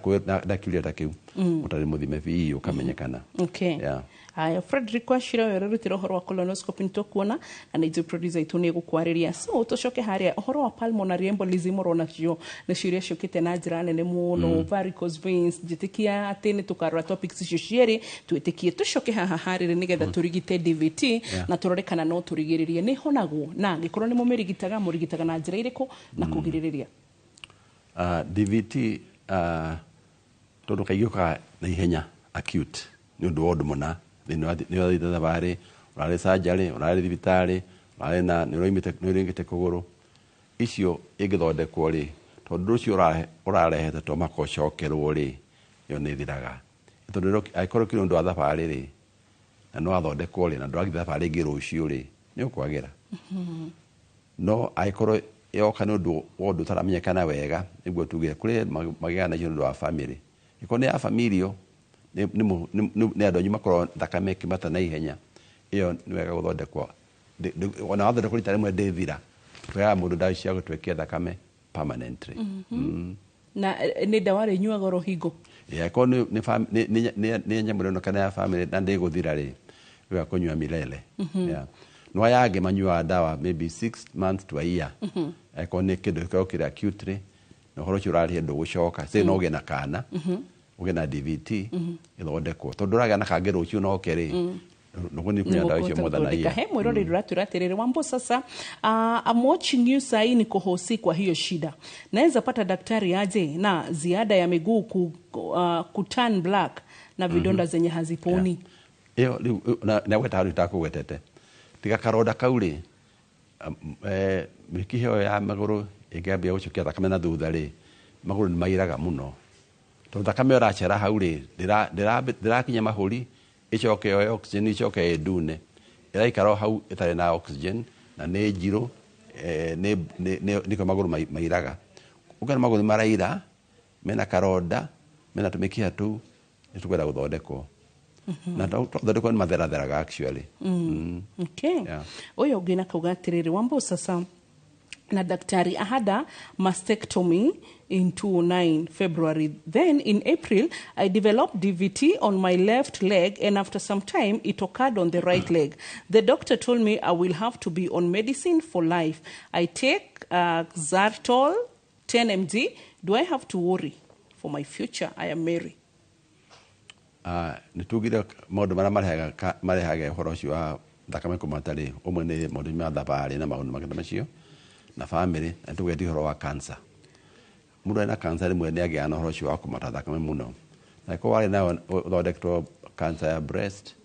kĩũria ta kĩu ũtarĩ mũthime biũ ũkamenyekana. Okay. Yeah. Haya, Frederick Wachira ũyũ ũrerutĩra ũhoro wa colonoscopy nĩtũkuona na nĩ ithuĩ producer itũ nĩ ĩgũkwarĩria. So tũcoke harĩa ũhoro wa pulmonary embolism ũronacio nĩ ciũria ciũkĩte na njĩra nene mũno. Varicose veins, njĩtĩkia atĩ nĩ tũkarora topics icio cierĩ, twĩtĩkie tũcoke haha harĩrĩ nĩgetha tũrigite DVT na tũrore kana no tũrigĩrĩrie nĩ honagwo, na angĩkorwo nĩ mũmĩrigitaga, mũrigitaga na njĩra irĩkũ na kũgirĩrĩria. DVT tondũ kaingĩ ũkaga na ihenya acute nĩ ũndũ wa ũndũ mũna, nĩ wathiĩte thabarĩ, ũrarĩ surgery, ũrarĩ thibitarĩ, ũrarĩ na nĩ ũraimĩte kũgũrũ, icio ĩngĩthondekwo rĩ, tondũ ũcio ũrarehete to mũhaka ũcokerwo rĩ, ĩyo nĩ ĩthiraga. Tondũ angĩkorwo kĩrĩ ũndũ wa thabarĩ rĩ, na nĩ wathondekwo rĩ, na ndũrathiĩ thabarĩ ĩngĩ rũciũ rĩ, nĩ ũkwagĩra. No angĩkorwo yoka nĩ ũndũ wa ũndũ ũtaramenyekana wega, nĩguo tugire kũrĩ magĩaga nacio nĩ ũndũ wa family. Ĩkorwo nĩ ya familio, nĩ andũ anyu makorwo thakame ĩkĩmata na ihenya, ĩyo nĩ wega gũthondekwo. Ona wathondekwo rita rĩmwe ndĩthira, tũheaga mũndũ ndawa cia gũtwekia thakame permanently. Na nĩ ndawa rĩnyuaga oro hingo? Angĩkorwo nĩ nyamũ ĩronekana kana ya family na ndĩgũthira rĩ, nĩ wega kũnyua milele. No aya angĩ manyuaga ndawa maybe 6 months to a year. Angĩkorwo nĩ kĩndũ gĩkoragwo kĩrĩ acutely, na ũhoro ũcio ũrarĩhe ndũgũcoka, say no ũgĩe na kana, ũgĩe na DVT, ĩthondekwo. Tondũ ũragĩa na kangĩ rũciũ no oke rĩ, nĩguo nĩ kũnyua ndawa icio more than a year. He mwĩroreri ũratwĩra atĩrĩrĩ, Wambo sasa, I'm watching you sahi, niko hosi kwa hiyo shida. Naweza pata daktari aje na ziada ya miguu kuturn black na vidonda zenye haziponi? Ĩyo rĩu na gweta hau itakũgwetete. Tiga karonda kau rĩ, mĩkiha ĩyo ya magũrũ ĩngĩambia gũcokia thakame na thutha rĩ, magũrũ nĩ mairaga mũno. Tondũ thakame ĩracera hau rĩ, ndĩrakinya mahũri, ĩcoke yoe oxygen, ĩcoke ĩndune. Ĩraikara o hau ĩtarĩ na oxygen, na nĩ njirũ, nĩkĩo magũrũ mairaga. Ũngĩona magũrũ nĩ maraira, mena karonda, mena tũmĩkiha tũu, nĩ tũkwenda gũthondekwo. Na twathondekwo nĩ matheratheraga actually. Okay. Ũyũ ũngĩ na kauga atĩrĩrĩ, Wambo sasa na daktari, I had a mastectomy in 2009 February. Then in April, I developed DVT on my left leg, and after some time, it occurred on the right leg. The doctor told me I will have to be on medicine for life. I take Xartol 10 mg. Do I have to worry for my future? I am Mary. Nĩ tugire maũndũ marĩa marehaga ũhoro ũcio wa thakame kũmata rĩ, ũmwe nĩ maũndũ ma thabarĩ na maũndũ mangĩ ta macio, na family, na tũgetia ũhoro wa cancer. Mũndũ ena cancer rĩmwe nĩ agĩaga na ũhoro ũcio wa kũmata thakame mũno. Na angĩkorwo warĩ nayo ũthondeketwo cancer ya breast,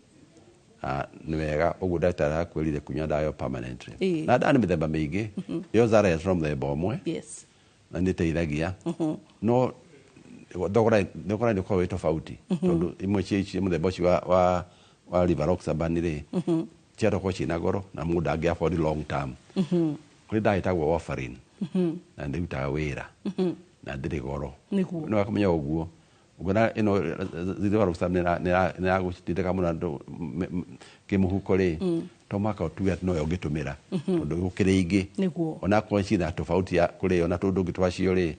nĩ wega ũguo ndagĩtarĩ arakwĩrire kũnyua ndawa ĩyo permanently. Na ndawa nĩ mĩthemba mĩingĩ, ĩyo Xarelto no mũthemba ũmwe, na nĩ ĩteithagia. No thogora nĩ ũkoragwo wĩ tofauti, tondũ imwe cia mũthemba ũcio wa rivaroxaban rĩ, ciatokorwo ciĩna goro na mũndũ ndangĩ afford long term. Kũrĩ ndawa ĩtagwo warfarin, na ndĩrutaga wĩra, na ndĩrĩ goro. No wakamenya ũguo, ũngĩona ĩno rivaroxaban nĩ ĩragũtindĩka mũno andũ kĩmũhuko rĩ, to mũhaka ũtuge atĩ noyo ũngĩtũmĩra, tondũ gũkĩrĩ ingĩ. Onakorwo ciĩna tofauti ya kũrĩ na tũndũ ũngĩ twacio rĩ,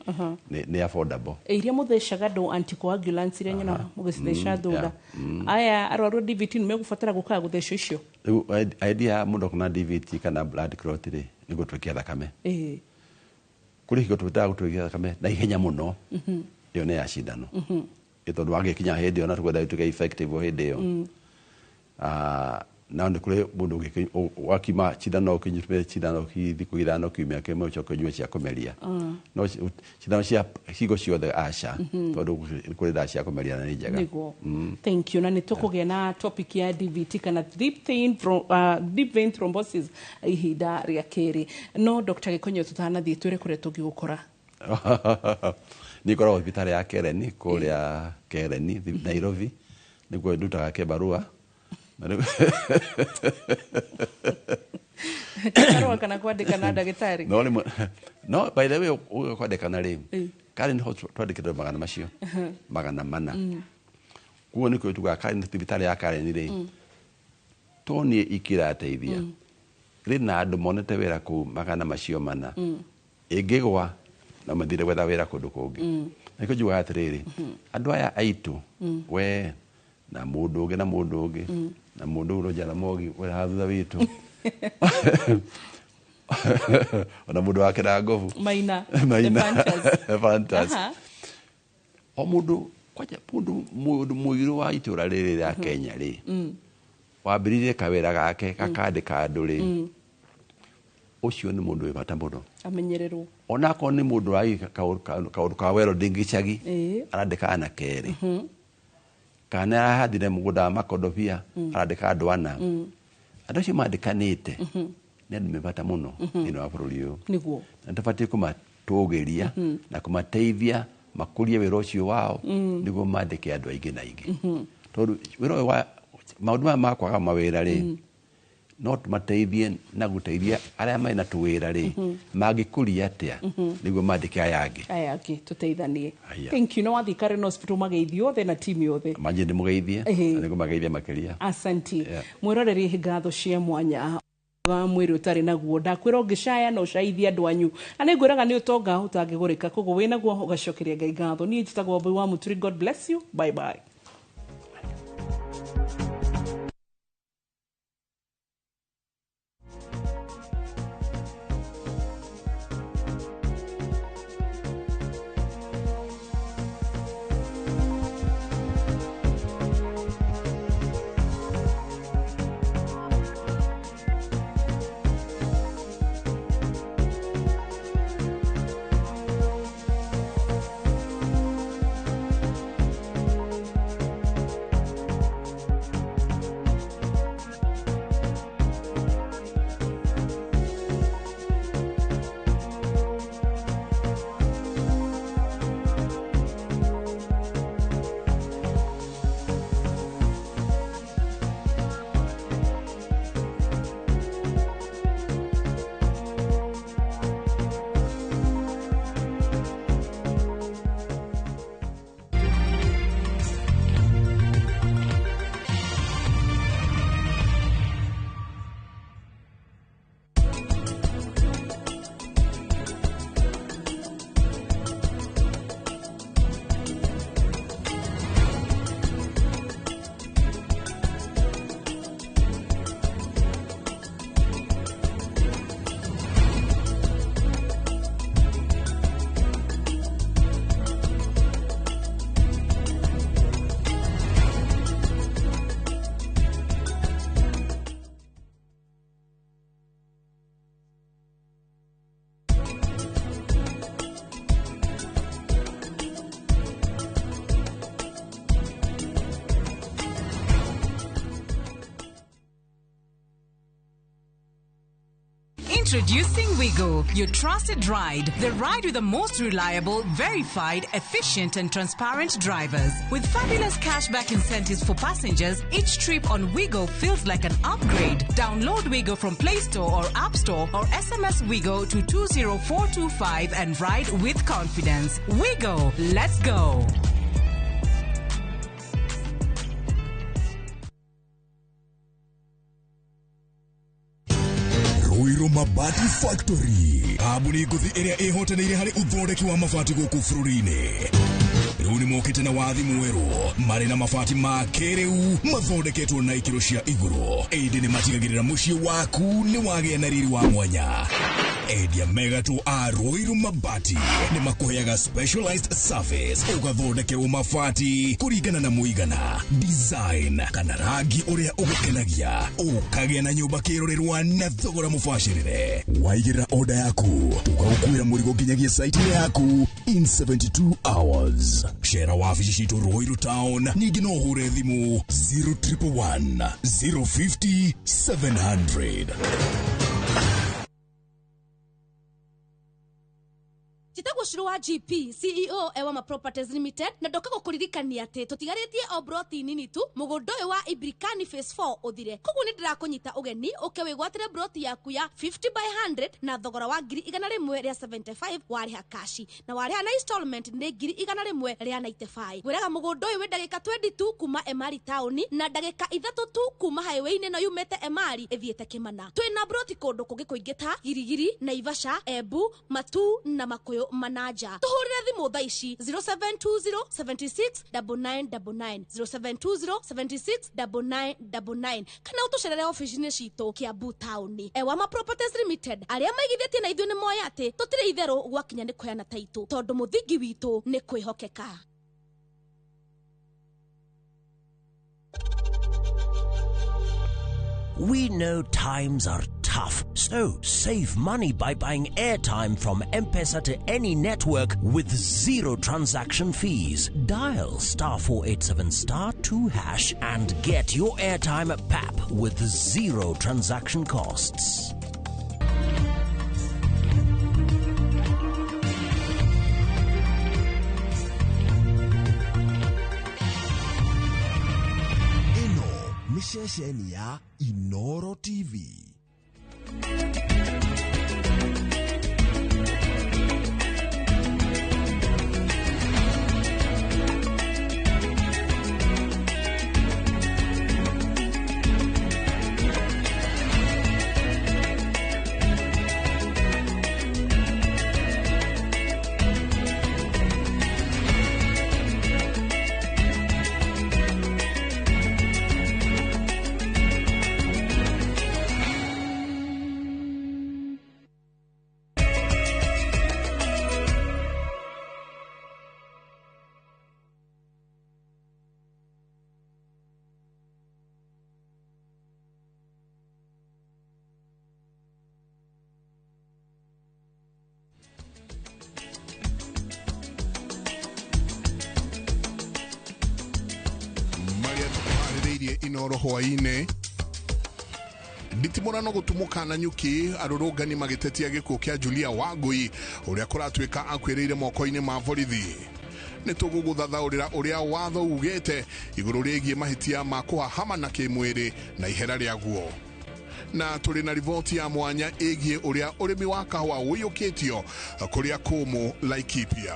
nĩ affordable. Iria mũthecaga andũ anticoagulants iria nyonaga mũgĩcitheca thutha. Aya arwaru a DVT nĩ megũbatara gũkaga gũthecwo icio? Rĩu idea ya mũndũ akona DVT kana blood clot rĩ, nĩ gũtwekia thakame. Kũrĩ hingo tũbataga gũtwekia thakame na ihenya mũno, ĩyo nĩ ya cindano. Tondũ wagĩkinya hĩndĩ ĩyo na tũkwenda ĩtuĩke effective o hĩndĩ ĩyo. Na nĩ kũrĩ mũndũ wakiuma cindano ũkĩnyue cindano thikũ 5 kiumia kĩmwe ũcoke ũnyue cia kũmeria. No cindano cia hingo ciothe aca, tondũ kũrĩ ndawa cia kũmeria na nĩ njega. Thank you. Na nĩ tũkũgĩa na topic ya DVT kana deep vein thrombosis ihinda rĩa kerĩ. No Dr. Gĩkonyo tũtanathiĩ twĩre kũrĩa tũngĩgũkora. Nĩ ngoragwo thibitarĩ ya Kereni kũrĩa Kereni Nairobi, nĩkuo ndutaga kĩbarũa. Kĩbarũa kana kwandĩka na ndagĩtarĩ? No, by the way, ũgĩ kwandĩkana rĩ, Karen nĩho twandĩkĩtwo magana macio, 400. Kuo nĩkĩo tugaga Karen, thibitarĩ ya Karen rĩ, to niĩ ikĩrateithia, rĩ na andũ monete wĩra kũu magana macio mana. Ĩngĩgwa no mathire gwetha wĩra kũndũ kũngĩ. Nĩkĩo njugaga atĩrĩrĩ, andũ aya aitũ, we na mũndũ ũngĩ na mũndũ ũngĩ na mũndũ ũyũ Jaramogi ũrĩa haha thutha witũ, ona mũndũ wa Kĩrangobu. Maina. Maina. The Fantas. Fantas. O mũndũ kwanja, mũndũ mũirũ wa itũra rĩrĩ rĩa Kenya rĩ, wambĩrĩirie kawĩra gake gakandĩka andũ rĩ, ũcio nĩ mũndũ wĩ bata mũno. Amenyererwo. Onakorwo nĩ mũndũ ũragĩka kaũndũ ka welding gĩcagi, arandĩka ana kerĩ, kana arahandire mũgũnda wa makondobia, arandĩka andũ ana. Andũ acio mandĩkanĩte nĩ andũ me bata mũno thĩinĩ wa bũrũri ũyũ, na tũbatiĩ kũmatũgĩria na kũmateithia makũrie wĩra ũcio wao, nĩguo mandĩke andũ aingĩ na aingĩ, tondũ wĩra ũyũ wa maũndũ maya ma kwaga mawĩra rĩ, no tũmateithie na gũteithia arĩa marĩ na tũwĩra rĩ, mangĩkũria atĩa nĩguo mandĩke aya angĩ. Aya angĩ tũteithanie. Aya. Thank you. Na wathiĩ Karen Hospital mageithio othe na timu yothe. Manjie ndĩmũgeithie na nĩngũmageithia makĩria. Asanti. Yeah. Mwĩroreri, ngatho cia mwanya wa mwĩrĩ ũtarĩ naguo, ndakwĩra ũngĩcaya na ũcaithie andũ anyu, na nĩ ngwĩraga nĩ ũtonga ũtangĩgũrĩka, koguo wĩ naguo ũgacokeria Ngai ngatho. Niĩ njĩtagwo Wambui wa Mũturi. God bless you. Bye bye. Introducing Wigo, your trusted ride. The ride with the most reliable, verified, efficient, and transparent drivers. With fabulous cashback incentives for passengers, each trip on Wigo feels like an upgrade. Download Wigo from Play Store or App Store or SMS Wigo to 20425 and ride with confidence. Wigo, let's go. Ruiru Mabati Factory, kambuni ngũthi ĩrĩa ĩhotanĩire harĩ ũthondeki wa mabati gũkũ bũrũri-inĩ. Rĩu nĩ mokĩte na wathi mwerũ, marĩ na mabati ma kĩrĩu mathondeketwo na ikĩro cia igũrũ, ĩndĩ nĩ matigagĩrĩra mũciĩ waku nĩ wagĩa na riri wa mwanya. Endia megatũ a Ruiru Mabati nĩ makũheaga specialized service, ũgathondekerwo mabati kũringana na mũigana, design kana rangi ũrĩa ũgũkenagia, ũkagĩa na nyũmba kĩrorerwa na thogora mũbacĩrĩre. Waigĩrĩra order yaku, tũgagũkuĩra mũrigo nginyagia site yaku in 72 hours. Cera wabici citũ Ruiru Town, ningĩ no ũhũre thimũ 0111 050 700. Njĩtagwo Shiro wa GP CEO Ewama Properties Limited, na ndoka gũkũririkania atĩ tũtigarĩtie o broti nini tu mũgũnda ũyũ wa Ibrikani Phase 4 ũthire. Koguo nĩ ndĩrakũnyita ũgeni ũke wĩgwatĩre broti yaku ya 50 by 100 na thogora wa 175,000 warĩha kashi, na warĩha na installment nĩ 195,000. Ngwĩraga mũgũnda ũyũ wĩ ndagĩka 22 kuma Emari taũni na ndagĩka 3 tu kuma highway-inĩ ĩno yumĩte Emari ĩthiĩte Kĩmana. Twĩna broti kũndũ kũngĩ kũingĩ ta Girigiri, Naivasha, Embu, Matu na Makuyu Manaja. Tũhũrĩre thimũ thaa ici 0720 76 9999, 0720 76 9999, kana ũtũcerere ofici-inĩ citũ Kiambu taũni. Ewama Properties Limited, arĩa maigithĩtie na ithuĩ nĩ moĩ atĩ tũtirĩ itherũ gwakinya nĩ kũheana taitũ, tondũ mũthingi witũ nĩ kwĩhokeka. We know times are tough, so save money by buying airtime from M-Pesa to any network with zero transaction fees. Dial *487*2# and get your airtime at PAP with zero transaction costs. Nĩ ceceni ya Inoro TV. Inoro hwaine nditimũrano gũtumũka na nyuki arũrũngani magĩtetia gĩkuũ kĩa Julia Wangui ũrĩa kũratuĩka akuĩrĩire moko-inĩ ma borithi. Nĩ tũgũgũthathaũrĩra ũrĩa watho ugĩte igũrũ rĩgiĩ mahĩtia ma kũhahama na kĩmwĩrĩ na ihera rĩaguo, na tũrĩ na riboti ya mwanya ĩgiĩ ũrĩa ũrĩmi wa kahũa ũiyũkĩtio kũrĩa kũmũ Laikipia.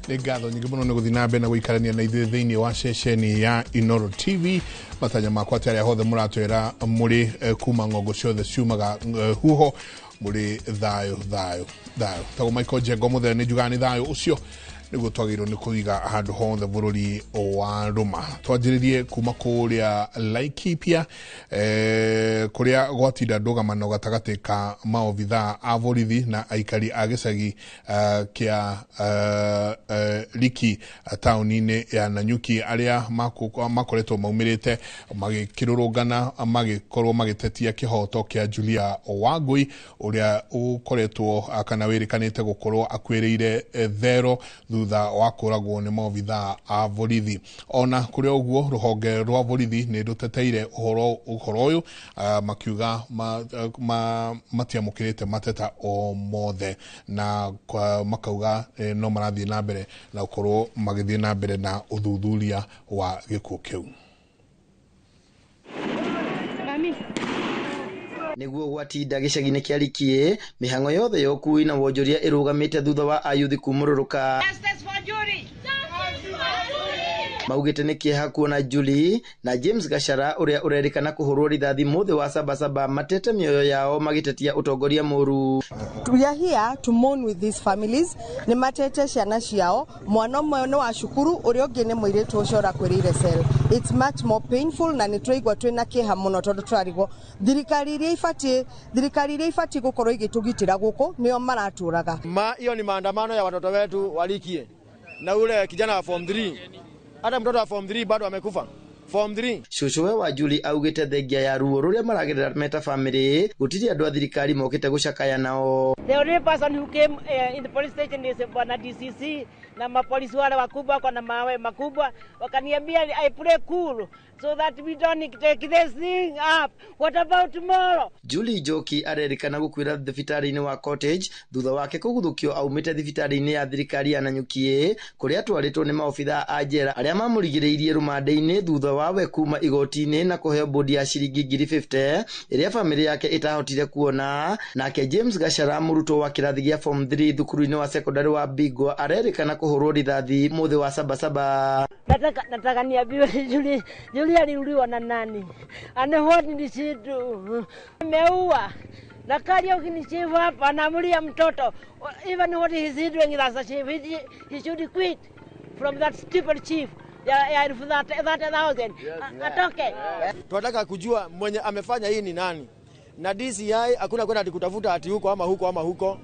Nĩ ngatho nyingĩ mũno nĩ gũthiĩ na mbere na gũikarania na ithuĩ thĩinĩ wa ceceni ya Inoro TV. Matanya makwa atĩ arĩa hothe mũratwĩra mũrĩ kuma ng'ongo ciothe ciumaga huho mũrĩ thayũ thayũ thayũ. Tagwo Michael Njengo mũthee nĩ njugaga nĩ thayũ ũcio nĩguo twagĩrĩirwo nĩ kũiga handũ hothe bũrũri wa Rũma. Twanjĩrĩrie kuma kũrĩa Laikipia, kũrĩa gwatinda ndũgamano gatagatĩ ka maobithaa a borithi na aikari a gĩcagi kĩa Riki taũni-inĩ ya Nanyuki, arĩa makoretwo maumĩrĩte magĩkĩrũrũngana magĩkorwo magĩtetia kĩhoto kĩa Julia Wangui ũrĩa ũkoretwo kana wĩrĩkanĩte gũkorwo akuĩrĩire thero thutha wa kũragwo nĩ maobithaa a borithi. Ona kũrĩ ũguo rũhonge rwa borithi nĩ rũteteire ũhoro ũyũ, makiuga matiamũkĩrĩte mateta o mothe na makauga no marathiĩ na mbere na gũkorwo magĩthiĩ na mbere na ũthuthuria wa gĩkuũ kĩu. Nĩguo gwatinda gĩcagi-inĩ kĩa Rikie, mĩhang'o yothe ya ũkuui na wonjoria ĩrũgamĩte thutha wa ayuthi kumũrũrũka. Maugĩte nĩ kĩeha kuona Julie na James Gachara ũrĩa ũrerĩkana kũhũrwo rithathi mũthĩ wa Sabasaba matete mĩoyo yao magĩtetia ũtongoria mũru. We are here to mourn with these families. Nĩ matete ciana ciao, mwana ũmwe nĩ wa cukuru, ũrĩa ũngĩ nĩ mũirĩtu ũcio ũrakuĩrĩire cell. It's much more painful na nĩ tũraigua twĩna kĩeha mũno tondũ tũrarigwo thirikari iria ibatiĩ gũkorwo igĩtũgitĩra gũkũ nĩo maratũraga. Ma hiyo ni maandamano ya watoto wetu walikie na ule kijana wa form 3. Hata mtoto wa form 3 bado amekufa. Form 3. Cucuwe wa Julie augite thengia ya ruo ruria maragerera meta family gutiri andu a thirikari mokite gucakaya nao. The only person who came in the police station is bwana DCC na mapolisi wale wakubwa kwa na mawe makubwa wakaniambia I play cool so that we don't take this thing up. What about tomorrow? Julie Njoki arerikana gukuira thibitari-ini wa Cottage thutha wake kuguthukio aumite thibitari-ini ya thirikari ya Nanyukie kuria atwaritwo ni maobithaa a njera aria mamurigiriirie rumande-ini thutha wawe kuma igoti-ini na kuheo bodi ya ciringi 50,000 iria family yake itahotire kuona. Nake James Gachara murutwo wa kirathi gia form 3 thukuru-ini wa secondary wa Bigwa arerikana kuhurwo rithathi muthi wa Sabasaba. Nataka niambiwe Julie aliuliwa na nani? And what did she do? Ameua. Na Kariuki ni chief hapa anaamulia mtoto. Even what he is doing as a chief, he should quit from that stupid chief. Ya 30,000. Atoke. Tunataka kujua mwenye amefanya hii ni nani. Na DCI hakuna kwenda kutafuta ati huko ama huko ama huko.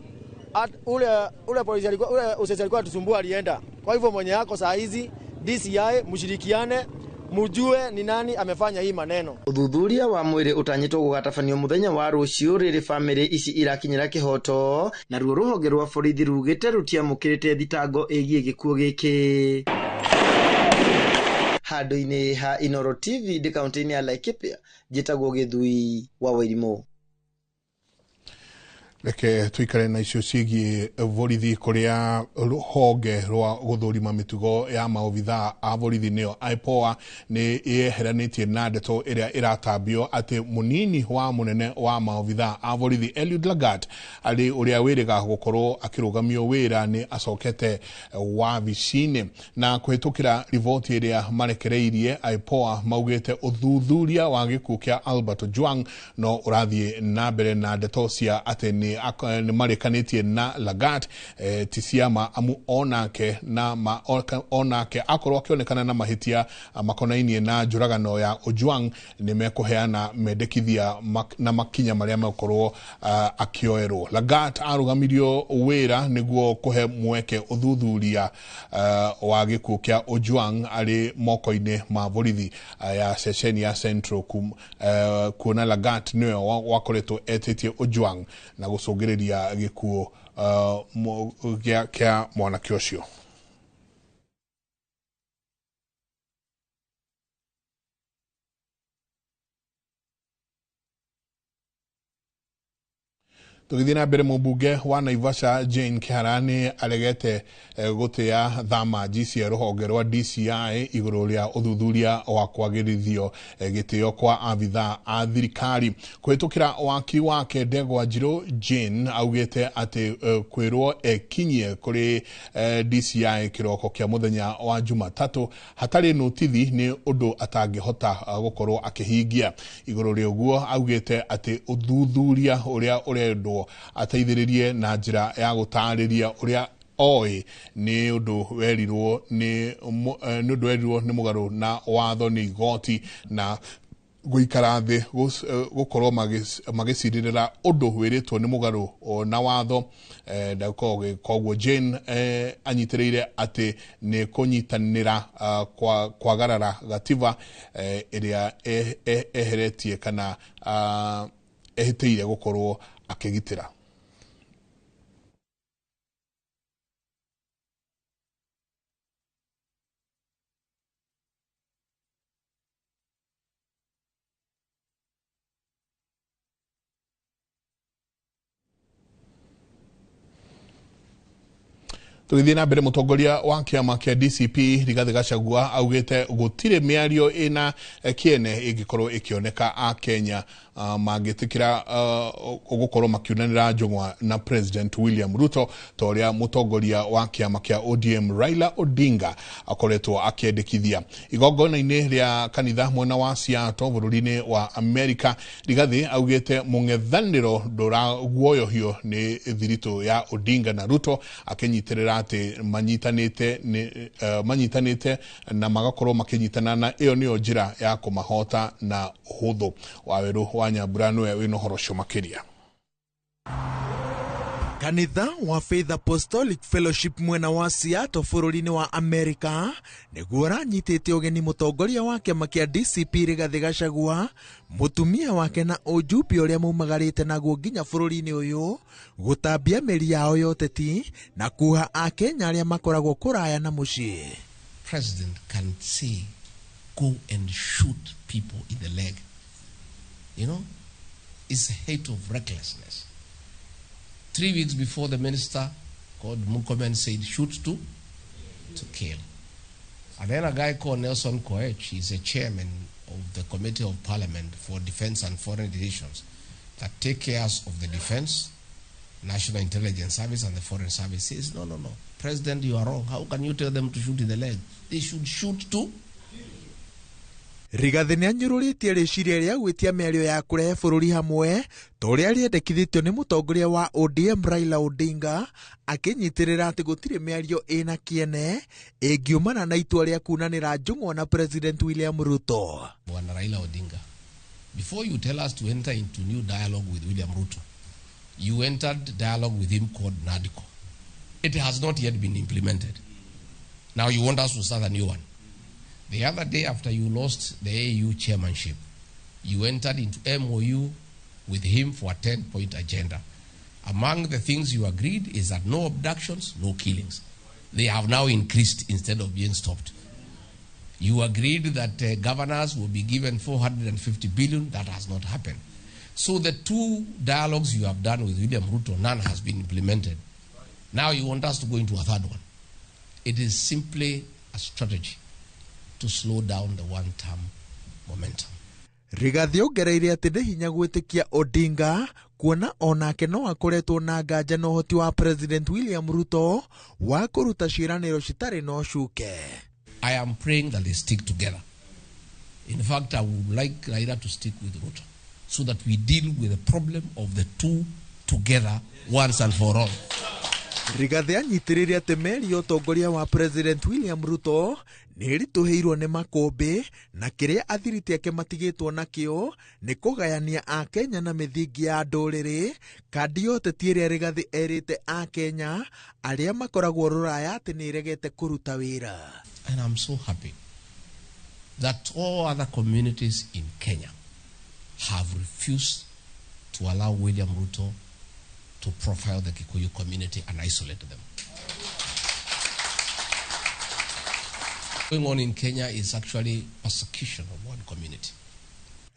Ule polisi alikuwa ule usesi alikuwa atusumbua alienda. Kwa hivyo mwenye yako saa hizi DCI mshirikiane mujue ni nani amefanya hii maneno. Uthuthuria wa mwiri utanyitwo gugatabanio muthenya wa ruciu riri family ici irakinyira kihoto naruo ruhonge rwa borithi rugite rutiamukirite thitango igie gikuo giki. Handu-ini ha Inoro TV ndi kaunti-ini ya Laikipia njitagwo Githui wa Wairimu. Reke tuikare na icio ciĩgiĩ borithi kũrĩa rũhonge rwa gũthũrima mĩtugo ya maobithaa a borithi nĩyo IPOA nĩ yeheranĩtie na ndeto ĩrĩa ĩratambio atĩ mũnini wa mũnene wa maobithaa a borithi Eliud Lagat arĩ ũrĩa wĩrĩga gũkorwo akĩrũgamio wĩra nĩ acokete wabici-inĩ. Na kũhĩtũkĩra riboti ĩrĩa marekereirie IPOA maugĩte ũthuthuria wa gĩkuũ kĩa Albert Ojwang no ũrathiĩ na mbere na ndeto cia atĩ nĩ marĩkanĩtie na Lagat ti ciama amu onake na onake akorwo akĩonekana na mahĩtia makonainie na njũragano ya Ojwang nĩ mekũheana mendekithia na makinya marĩa megũkorwo akĩoerwo. Lagat arũgamirio wĩra nĩguo kũhe mweke ũthuthuria wa gĩkuũ kĩa Ojwang arĩ moko-inĩ ma borithi ya ceceni ya Central kuona Lagat nĩwe wakoretwo etĩtie Ojwang na gũcũngĩrĩria gĩkuũ kĩa mwanake ũcio. Tũgĩthiĩ na mbere, mũmbunge wa Naivasha Jane Kihara nĩ aregete gũtĩa thama cia rũhonge rwa DCI igũrũ rĩa ũthuthuria wa kwagĩrithio gĩtĩo kwa abithaa a thirikari. Kũhĩtũkĩra waki wake Ndegwa Njirũ, Jane augĩte atĩ kwĩrwo ekinyie kũrĩ DCI kĩroko kĩa mũthenya wa Jumatatũ hatarĩ notithi nĩ ũndũ atangĩhota gũkorwo akĩhingia. Igũrũ rĩa ũguo augĩte atĩ ũthuthuria ũrĩa ũrendwo ateithĩrĩrie na njĩra ya gũtarĩria ũrĩa oĩ nĩ ũndũ werirwo nĩ mũgarũ na watho nĩ igoti na gũikara thĩ gũkorwo magĩcirĩrĩra ũndũ wĩrĩtwo nĩ mũgarũ na watho. Koguo Jane anyitĩrĩire atĩ nĩ kũnyitanĩra kwagarara gatiba ĩrĩa eheretie kana ehĩtĩire gũkorwo akĩgitĩra. Tũgĩthiĩ na mbere, mũtongoria wa kĩama kĩa DCP Rigathĩ Gachagua augĩte gũtirĩ mĩario ĩna kĩene ĩngĩkorwo ĩkĩoneka a Kenya mangĩtĩkĩra gũkorwo makiunanĩra njũng'wa na President William Ruto ta ũrĩa mũtongoria wa kĩama kĩa ODM Raila Odinga akoretwo akĩendekithia. Igongona-inĩ rĩa kanitha mwena wa Seattle bũrũri-inĩ wa Amerika, Rigathĩ augĩte mũng'ethanĩro ndũraguoyohio nĩ thiritũ ya Odinga na Ruto, akĩnyitĩrĩra atĩ manyitanĩte na magakorwo makĩnyitana na ĩyo nĩyo njĩra ya kũmahota na ũhũthũ. Wawerũ wa Nyambura nĩwe wĩna ũhoro ũcio makĩria. Kanitha wa Faith Apostolic Fellowship mwena wa Seattle bũrũri-inĩ wa Amerika nĩguo ũranyitĩte ũgeni mũtongoria wa kĩama kĩa DCP Rigathĩ Gachagua, mũtumia wake na ũjumbe ũrĩa maumagarĩte naguo nginya bũrũri-inĩ ũyũ gũtambia mĩri yao ya ũteti na kuha akenya arĩa makoragwo kũraya na mũciĩ. President can say, go and shoot people in the leg. You know, it's a hate of recklessness. 3 weeks before, the minister called Murkomen said, shoot to kill. And then a guy called Nelson Koech, he's a chairman of the Committee of Parliament for Defense and Foreign Relations that take care of the defense, National Intelligence Service and the Foreign Service, says, no, no, no, President, you are wrong. How can you tell them to shoot in the leg? They should shoot to. Rigathĩ nĩanyũrũrĩtie rĩciria rĩa gwĩtia mĩario ya kũrehe bũrũri hamwe ta ũrĩa rĩendekithĩtio nĩ mũtongoria wa ODM Raila Odinga, akĩnyitĩrĩra atĩ gũtirĩ mĩario ĩna kĩene ĩngiumana na itua rĩa kunanĩra njũng'wa na President William Ruto. Bwana Raila Odinga, before you tell us to enter into new dialogue with William Ruto, you entered dialogue with him called NADCO. It has not yet been implemented. Now you want us to start a new one. The other day after you lost the AU chairmanship, you entered into MOU with him for a 10-point agenda. Among the things you agreed is that no abductions, no killings. They have now increased instead of being stopped. You agreed that governors will be given 450 billion. That has not happened. So the two dialogues you have done with William Ruto, none has been implemented. Now you want us to go into a third one. It is simply a strategy to slow down the one-term momentum. Rigathĩ ongereire atĩ nĩ hinya gwĩtĩkia Odinga kuona onake no akoretwo na nganja na ũhoti wa President William Ruto wa kũruta ciĩranĩro citarĩ na ũcuke. I am praying that they stick together. In fact, I would like Raila to stick with Ruto so that we deal with the problem of the two together once and for all. Rigathĩ anyitĩrĩire atĩ meri ya ũtongoria wa President William Ruto nĩ ĩritũhĩirwo nĩ makũmbĩ na kĩrĩa athiriti ake matigĩtwo nakĩo nĩ kũgayania akenya na mĩthingi ya ndũrĩrĩ. Kandi ya ũteti ĩrĩa Rigathĩ erĩte akenya arĩa makoragwo rũraya atĩ nĩ ĩregete kũruta wĩra. And I'm so happy that all other communities in Kenya have refused to allow William Ruto to profile the Kikuyu community and isolate them. What's going on in Kenya is actually persecution of one community.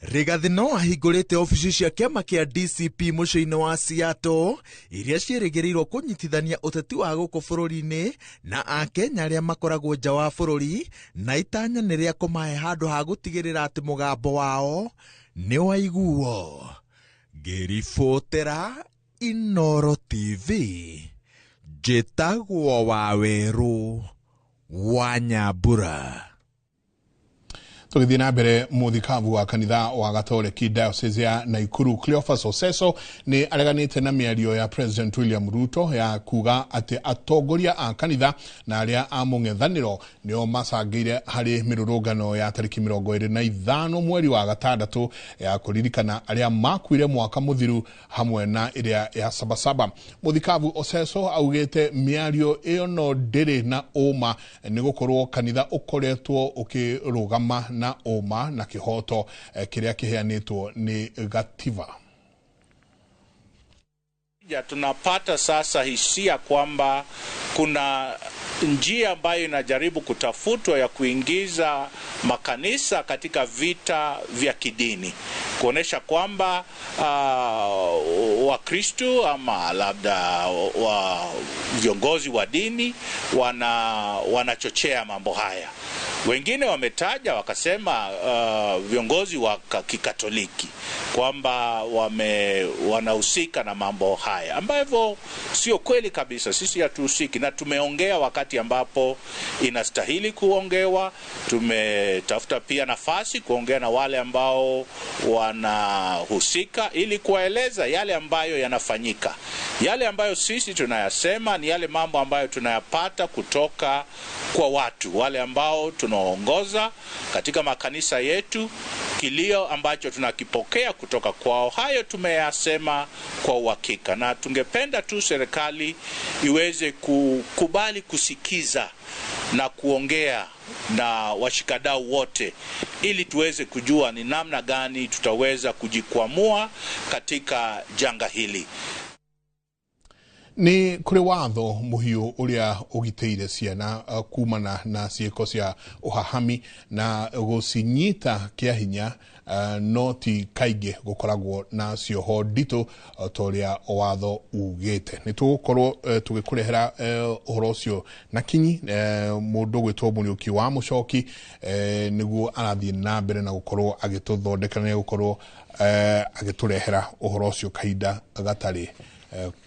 Rigathĩ no ahingũrĩte obici cia kĩama kĩa DCP mũciĩ-inĩ wa Seattle iria ciĩrĩgĩrĩirwo kũnyitithania ũteti wa gũkũ bũrũri-inĩ na akenya arĩa makoragwo nja wa bũrũri, na itanya nĩ rĩa kũmahe handũ ha gũtigĩrĩra atĩ mũgambo wao nĩ waiguo. Ngĩribotera Inoro TV, njĩtagwo Wawerũ wa Nyambura. Tũgĩthiĩ na mbere, mũthikabu wa kanitha wa Gatoreki Diocese ya Nakuru Cleophas Oseso nĩ areganĩte na mĩario ya President William Ruto ya kuga atĩ atongoria a kanitha na arĩa a mũng'ethanĩro nĩo macangĩire harĩ mĩrũrũngano ya tarĩki 25 mweri wa gatandatũ ya kũririkana arĩa makuire mwaka mũthiru hamwe na ĩrĩa ya Sabasaba. Mũthikabu Oseso augĩte mĩario ĩyo no ndĩrĩ na ũma nĩ gũkorwo kanitha ũkoretwo ũkĩrũgama na ũma na kĩhoto kĩrĩa kĩheanĩtwo nĩ gatiba. Tunapata sasa hisia kwamba kuna njia ambayo inajaribu kutafutwa ya kuingiza makanisa katika vita vya kidini, kuonesha kwamba Wakristo ama labda wa viongozi wa dini wanachochea mambo haya. Wengine wametaja wakasema viongozi wa Kikatoliki kwamba wanahusika na mambo haya, ambavyo sio kweli kabisa. Sisi hatuhusiki, na tumeongea wakati ambapo inastahili kuongewa. Tumetafuta pia nafasi kuongea na wale ambao wanahusika ili kuwaeleza yale ambayo yanafanyika. Yale ambayo sisi tunayasema ni yale mambo ambayo tunayapata kutoka kwa watu wale ambao tunaongoza katika makanisa yetu. Kilio ambacho tunakipokea kutoka kwao, hayo tumeyasema kwa uhakika, na tungependa tu serikali iweze kukubali kusikiza na kuongea na washikadau wote ili tuweze kujua ni namna gani tutaweza kujikwamua katika janga hili. Nĩ kũrĩ watho mũhiũ ũrĩa ũgitĩire ciana kumana na ciĩko cia ũhahami na gũcinyita kĩa hinya, no ti kaingĩ gũkoragwo na cioho nditũ ta ũrĩa watho ugĩte. Nĩ tũgũkorwo tũgĩkũrehera ũhoro ũcio na kinyi. Mũndũ ũgwĩtwo Mũriũki wa Mũcoki nĩguo arathiĩ na mbere na gũkorwo agĩtũthondekera na gũkorwo agĩtũrehera ũhoro ũcio kahinda gatarĩ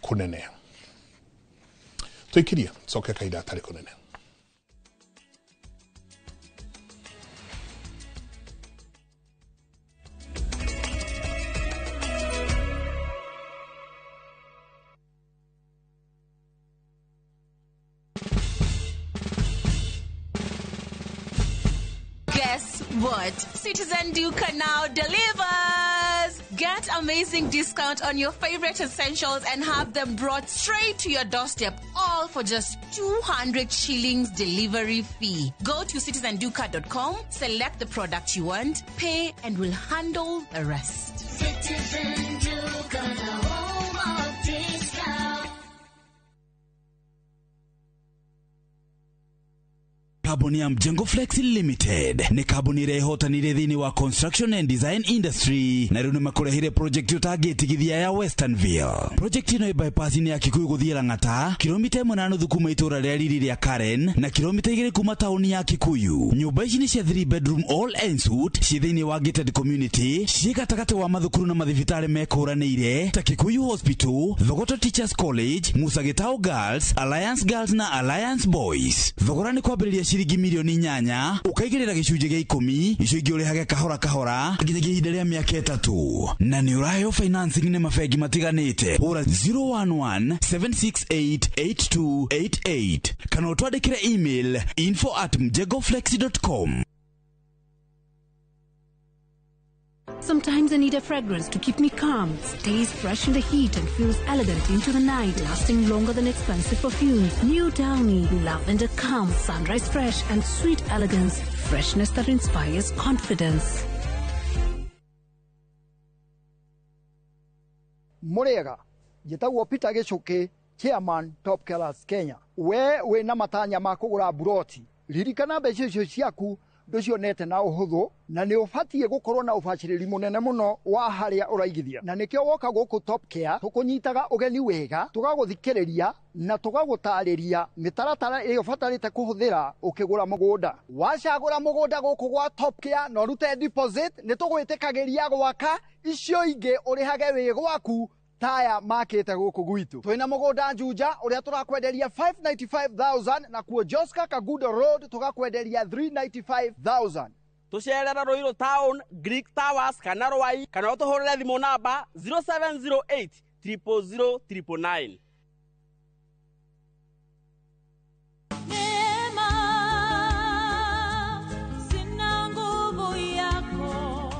kũnene. Tuikirie coke kahinda gatarĩ kũnene. Guess what? Citizen Duka now delivers! Get amazing discount on your favorite essentials and have them brought straight to your doorstep, all for just 200 shillings delivery fee. Go to citizenduka.com, select the product you want, pay, and we'll handle the rest. Citizen Duka, the home of discount. Kambuni ya Mjengo Flex Limited nĩ kambuni ĩrĩa ĩhotanire thĩinĩ wa construction and design industry, na rĩu nĩ makũrehire project ũtangĩtigithia ya Westernville. Project ĩno ĩ bypass-inĩ ya Kikuyu gũthiĩ Lang'ata, kilomita 1.5 kuma itũũra rĩa riri rĩa Karen na kilomita 2 kuma taũni ya Kikuyu. Nyũmba ici nĩ cia 3 bedroom all en suite, ciĩ thĩinĩ wa gated community, ciĩ gatagatĩ wa mathukuru na mathibitarĩ mekũranĩire ta Kikuyu Hospital, Thogoto Teachers College, Musa Gitau Girls, Alliance Girls na Alliance Boys. Thogora nĩ kwambĩrĩria ciringi milioni 8, ũkaigĩrĩra gĩcunjĩ gĩa 10, icio ingĩ ũrĩhage kahora kahora nginyagia ihinda rĩa mĩaka 3, na nĩ ũraheo financing nĩ mabengi matiganĩte. Hũra 011 768 8288 kana ũtwandĩkĩre email info@mjengoflex.com. Sometimes I need a fragrance to keep me calm, stays fresh in the heat and feels elegant into the night, lasting longer than expensive perfumes. New Downy, lavender calm, sunrise fresh and sweet elegance, freshness that inspires confidence. Murega, njĩtagwo Peter Gĩcũkĩ, chairman Top Killers Kenya. We wĩna matanya ma kũgũra mburoti, ririkana mbeca icio ciaku ndũcionete na ũhũthũ, na nĩ ũbatiĩ gũkorwo na ũbacĩrĩri mũnene mũno wa harĩa ũraigithia, na nĩkĩo woka gũkũ Top Care tũkũnyitaga ũgeni wega, tũgagũthikĩrĩria na tũgagũtarĩria mĩtaratara ĩrĩa ũbatarĩte kũhũthĩra ũkĩgũra mũgũnda. Wacagũra mũgũnda gũkũ gwa Top Care na ũrute deposit, nĩ tũgwĩtĩkagĩria gwaka icio ingĩ ũrĩhage wĩ gwaku taya makĩte gũkũ gwitũ. Twĩna mũgũnda Juja ũrĩa tũrakwenderia 595,000, na kuo Joska Kagudo Road tũgakwenderia 395,000. Tũcerera Ruiru Town, Greek Towers kana Rwai, kana ũtũhũrĩre thimũ namba 0708 000 999. Neema, sina nguvu yako.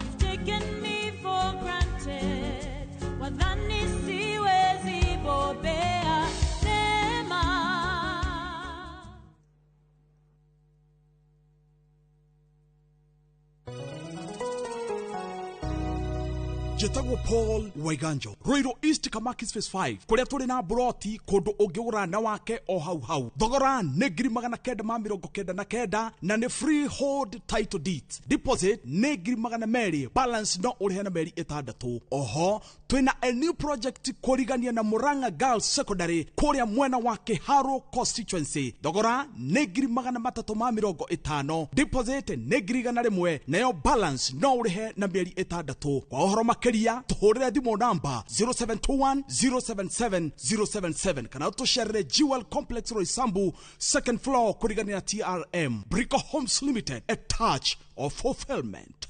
You've taken me for granted. Wadhani siwezi bobea. Neema. Njĩtagwo Paul Waiganjo, Ruiru East Kamakis Phase 5, kũrĩa tũrĩ na mburoti kũndũ ũngĩgũra na wake o hau hau. Thogora nĩ 999, na nĩ freehold title deeds. Deposit nĩ 200,000, balance no ũrĩhe na mĩeri 6. Oho twĩna a new project kũrigania na Murang'a Girls Secondary kũrĩa mwena wa Kiharu constituency. Thogora nĩ 350,000, deposit nĩ 100,000, nayo balance no ũrĩhe na mĩeri 6. Kwa ũhoro makĩria tũhũrĩre thimũ namba 0721 077 077 kana ũtũcerere Jewel Complex Roysambu second floor kũrigania na TRM. Brico Homes Limited, a touch of fulfillment.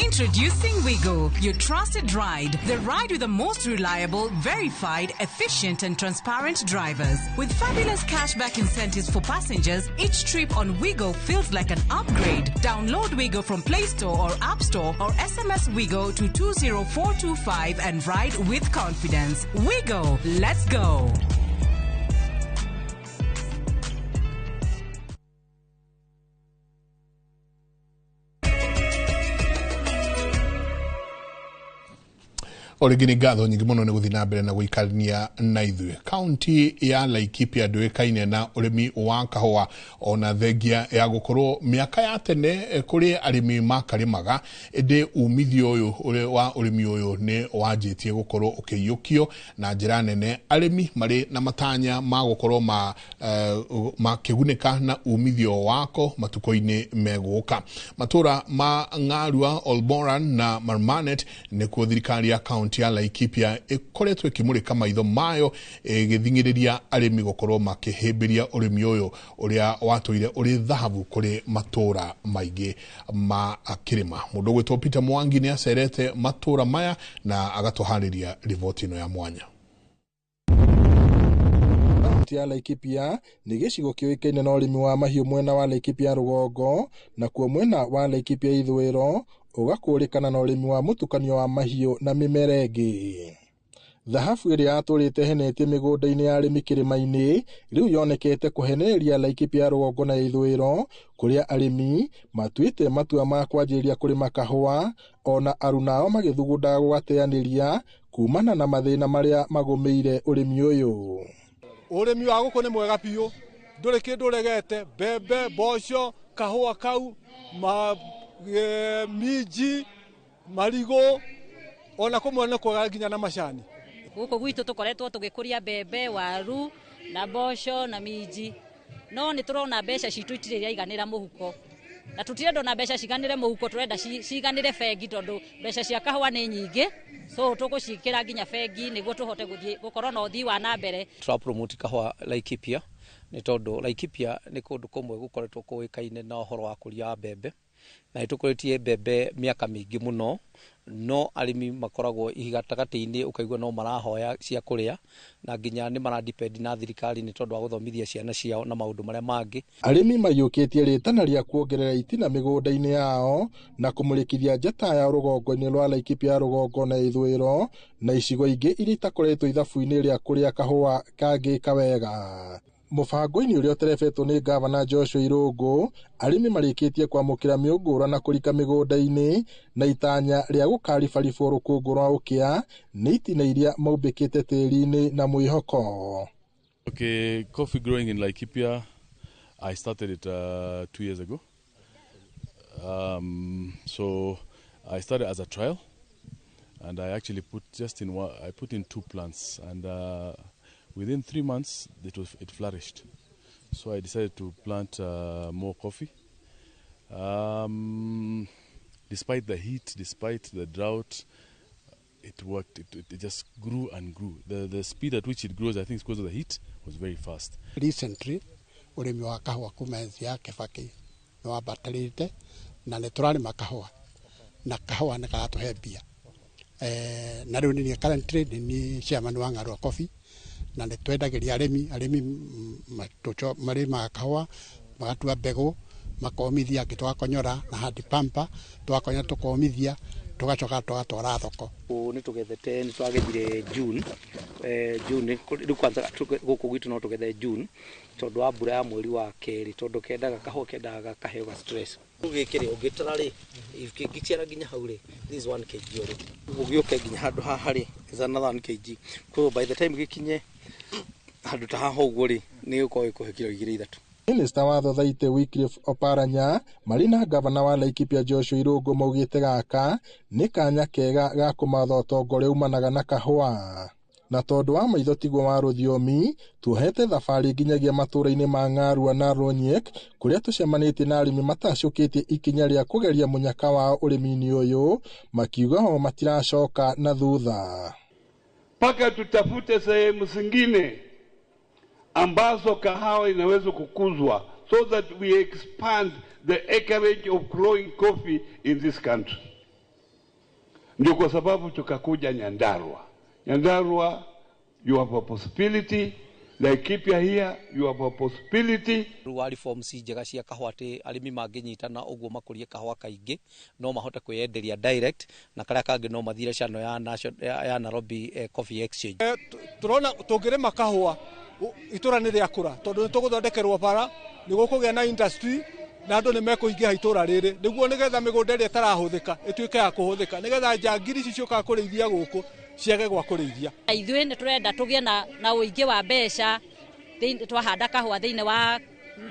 Introducing Wigo, your trusted ride. The ride with the most reliable, verified, efficient, and transparent drivers. With fabulous cashback incentives for passengers, each trip on Wigo feels like an upgrade. Download Wigo from Play Store or App Store or SMS Wigo to 20425 and ride with confidence. Wigo, let's go. O rĩngĩ nĩ ngatho nyingĩ mũno nĩ gũthiĩ na mbere na gũikarania na ithuĩ. Kaunti ya Laikipia ndũĩkaine na ũrĩmi wa kahũa ona thengia ya gũkorwo mĩaka ya tene kũrĩ arĩmi makarĩmaga, ĩndĩ umithio ũyũ wa ũrĩmi ũyũ nĩ wanjĩtie gũkorwo ũkĩiyũkio na njĩra nene, arĩmi marĩ na matanya ma gũkorwo makĩgunĩka na umithio wako matukũ-inĩ megũka. Matũra ma Ng'arua, Olmoran na Marmanet nĩkuo thirikari ya kaunti ya Laikipia ĩkoretwo ĩkĩmũrĩka maitho mayo ĩgĩthing'ĩrĩria arĩmi gũkorwo makĩhĩmbĩria ũrĩmi ũyũ ũrĩa watũire ũrĩ thahabu kũrĩ matũra maingĩ ma kĩrĩma. Mũndũ ũgwĩtwo Peter Mwangi nĩ acerete matũra maya na agatũharĩria riboti ĩno ya mwanya. Kaunti ya Laikipia nĩ gĩcigo kĩũĩkaine na ũrĩmi wa mahiũ mwena wa Laikipia rũgongo, nakuo mwena wa Laikipia ithũĩro ũgakũrĩkana na ũrĩmi wa mũtukanio wa mahiũ na mĩmera ĩngĩ. Thahabu ĩrĩa yatũrĩte henetie mĩgũnda-inĩ ya arĩmi kĩrĩma-inĩ rĩu yonekete kũhenereria Laikipia rũgongo na ithũĩro, kũrĩa arĩmi matuĩte matua ma kwanjĩrĩria kũrĩma kahũa, ona arunao magĩthugundaga gũgateanĩria kumana na mathĩna marĩa magũmĩire ũrĩmi ũyũ. Ũrĩmi wa gũkũ nĩ mwega biũ, ndũrĩ kĩndũ ũregete, mbembe, mboco, kahũa kau, minji, marigũ, ona kũmwe nĩ kwega nginya na macani. Gũkũ gwitũ tũkoretwo tũgĩkũria mbembe, waru na mboco na minji, no nĩ tũrona mbeca citũ itirĩ iraiganĩra mũhuko, na tũtirenda ona mbeca ciganĩre mũhuko, tũrenda ciganĩre bengi tondũ mbeca cia kahũa nĩ nyingĩ, so tũgũciĩkĩra nginya bengi nĩguo tũhote gũthiĩ gũkorwo na ũthii wa na mbere. Tũrapromote kahũa Laikipia nĩ tondũ Laikipia nĩ kũndũ kũmwe gũkoretwo kũĩkaine na ũhoro wa kũria wa mbembe, na nĩ tũkũrĩtie mbembe mĩaka mĩingĩ mũno, no arĩmi makoragwo gatagatĩ-inĩ ũkaigua no marahoya cia kũrĩa, na nginya nĩ maradepend na thirikari nĩ tondũ wa gũthomithia ciana ciao na maũndũ marĩa mangĩ. Arĩmi maiyũkĩtie rĩtana rĩa kuongerera itina mĩgũnda-inĩ yao na kũmũrĩkithia njata ya rũgongo-inĩ rwa Laikipia rũgongo na ithũĩro na icigo ingĩ iria itakoretwo ithabu-inĩ rĩa kũrĩa kahũa kangĩka wega. Mũbango-inĩ ũrĩa ũterebetwo nĩ Gavana Joshua Irũngũ, arĩmi marĩkĩtie kwamũkĩra mĩũngũrwa na kũrika mĩgũnda-inĩ na itanya rĩa gũkaribaribwo rũkũngũ rwa ũkĩa nĩ itina iria maumbĩkĩte tĩri-inĩ na mwĩhoko. Okay, coffee growing in Laikipia, I started it 2 years ago. So I started as a trial, and I actually put just in one, I put in 2 plants, and within 3 months it flourished. So I decided to plant more coffee. Despite the heat, despite the drought, it worked. It just grew and grew. The speed at which it grows, I think, because of the heat, was very fast. Recently, urimi wa kahua kuma enzi ya Kibaki nĩ wambatĩrĩte na nĩ tũrarĩma kahũa na kahũa nĩ karatũhe mbia. Na rĩu nĩ currently nĩ chairman wa Ng'arua Coffee, na nĩ twendagĩria arĩmi marĩmaga kahũa magatua mbegũ makomithia, angĩ tũgakonyora na handi pampa, tũgakonyora tũkomithia tũgacoka tũgatwara thoko. Nĩ tũgethete, nĩ twagethire June, June rĩu kwanza gũkũ gwitũ no tũgethe June tondũ wa mbura ya mweri wa kerĩ, tondũ kendaga kahũa kendaga kaheo ga stress. Gĩkĩ rĩ ũngĩtara rĩ kĩngĩciara nginya hau rĩ, this is 1 kg already. Ũgĩũke nginya handũ haha rĩ is another 1 kg. Koguo by the time gĩkinye handũ ta haha ũguo rĩ nĩ gĩgũkorwo gĩkũhe kiro 2 3. Minista wa Thothaitĩ Wycliffe Oparanya marĩ na gavana wa Laikipia Joshua Irũngũ maugĩte gaka nĩ kanya kega ga kũmatha ũtonga ũrĩa umanaga na kahũa. Na tondũ wa maitho tiguo wa rũthiomi, tuohete thabarĩ nginyagia matũra-inĩ ma Ng'arua na Ronyek kũrĩa tũcemanĩtie na arĩmi matacũkĩtie ikinya rĩa kũgeria mũnyaka wao ũrĩmi-inĩ ũyũ, makiuga o matiracoka na thutha. Mpaka tutafute sehemu zingine ambazo kahawa inaweza kukuzwa so that we expand the acreage of growing coffee in this country. Ndio kwa sababu tukakuja Nyandarua. Nyandarua, you have a possibility. Laikipia here, you have a possibility. Rĩu wa reforms njega cia kahũa atĩ arĩmi mangĩnyitana ũguo makũrie kahũa kaingĩ no mahote kwĩyenderia direct na karĩa kangĩ no mathire channel ya Nairobi Coffee Exchange. Tũrona tũngĩrĩma kahũa itũra nĩ rĩakũra tondũ nĩ tũgũthondekerwo bara, nĩ gũkũgĩa na industry na andũ nĩ mekũingĩha itũra rĩrĩ nĩguo nĩgetha mĩgũnda ĩrĩa ĩtarahũthĩka ĩtuĩke ya kũhũthĩka nĩgetha njangiri ici ciũkaga kũrĩithia gũkũ ciage gwa kũrĩithia. Ithuĩ nĩ tũrenda tũgĩe na ũingĩ wa mbeca twahanda kahũa thĩinĩ wa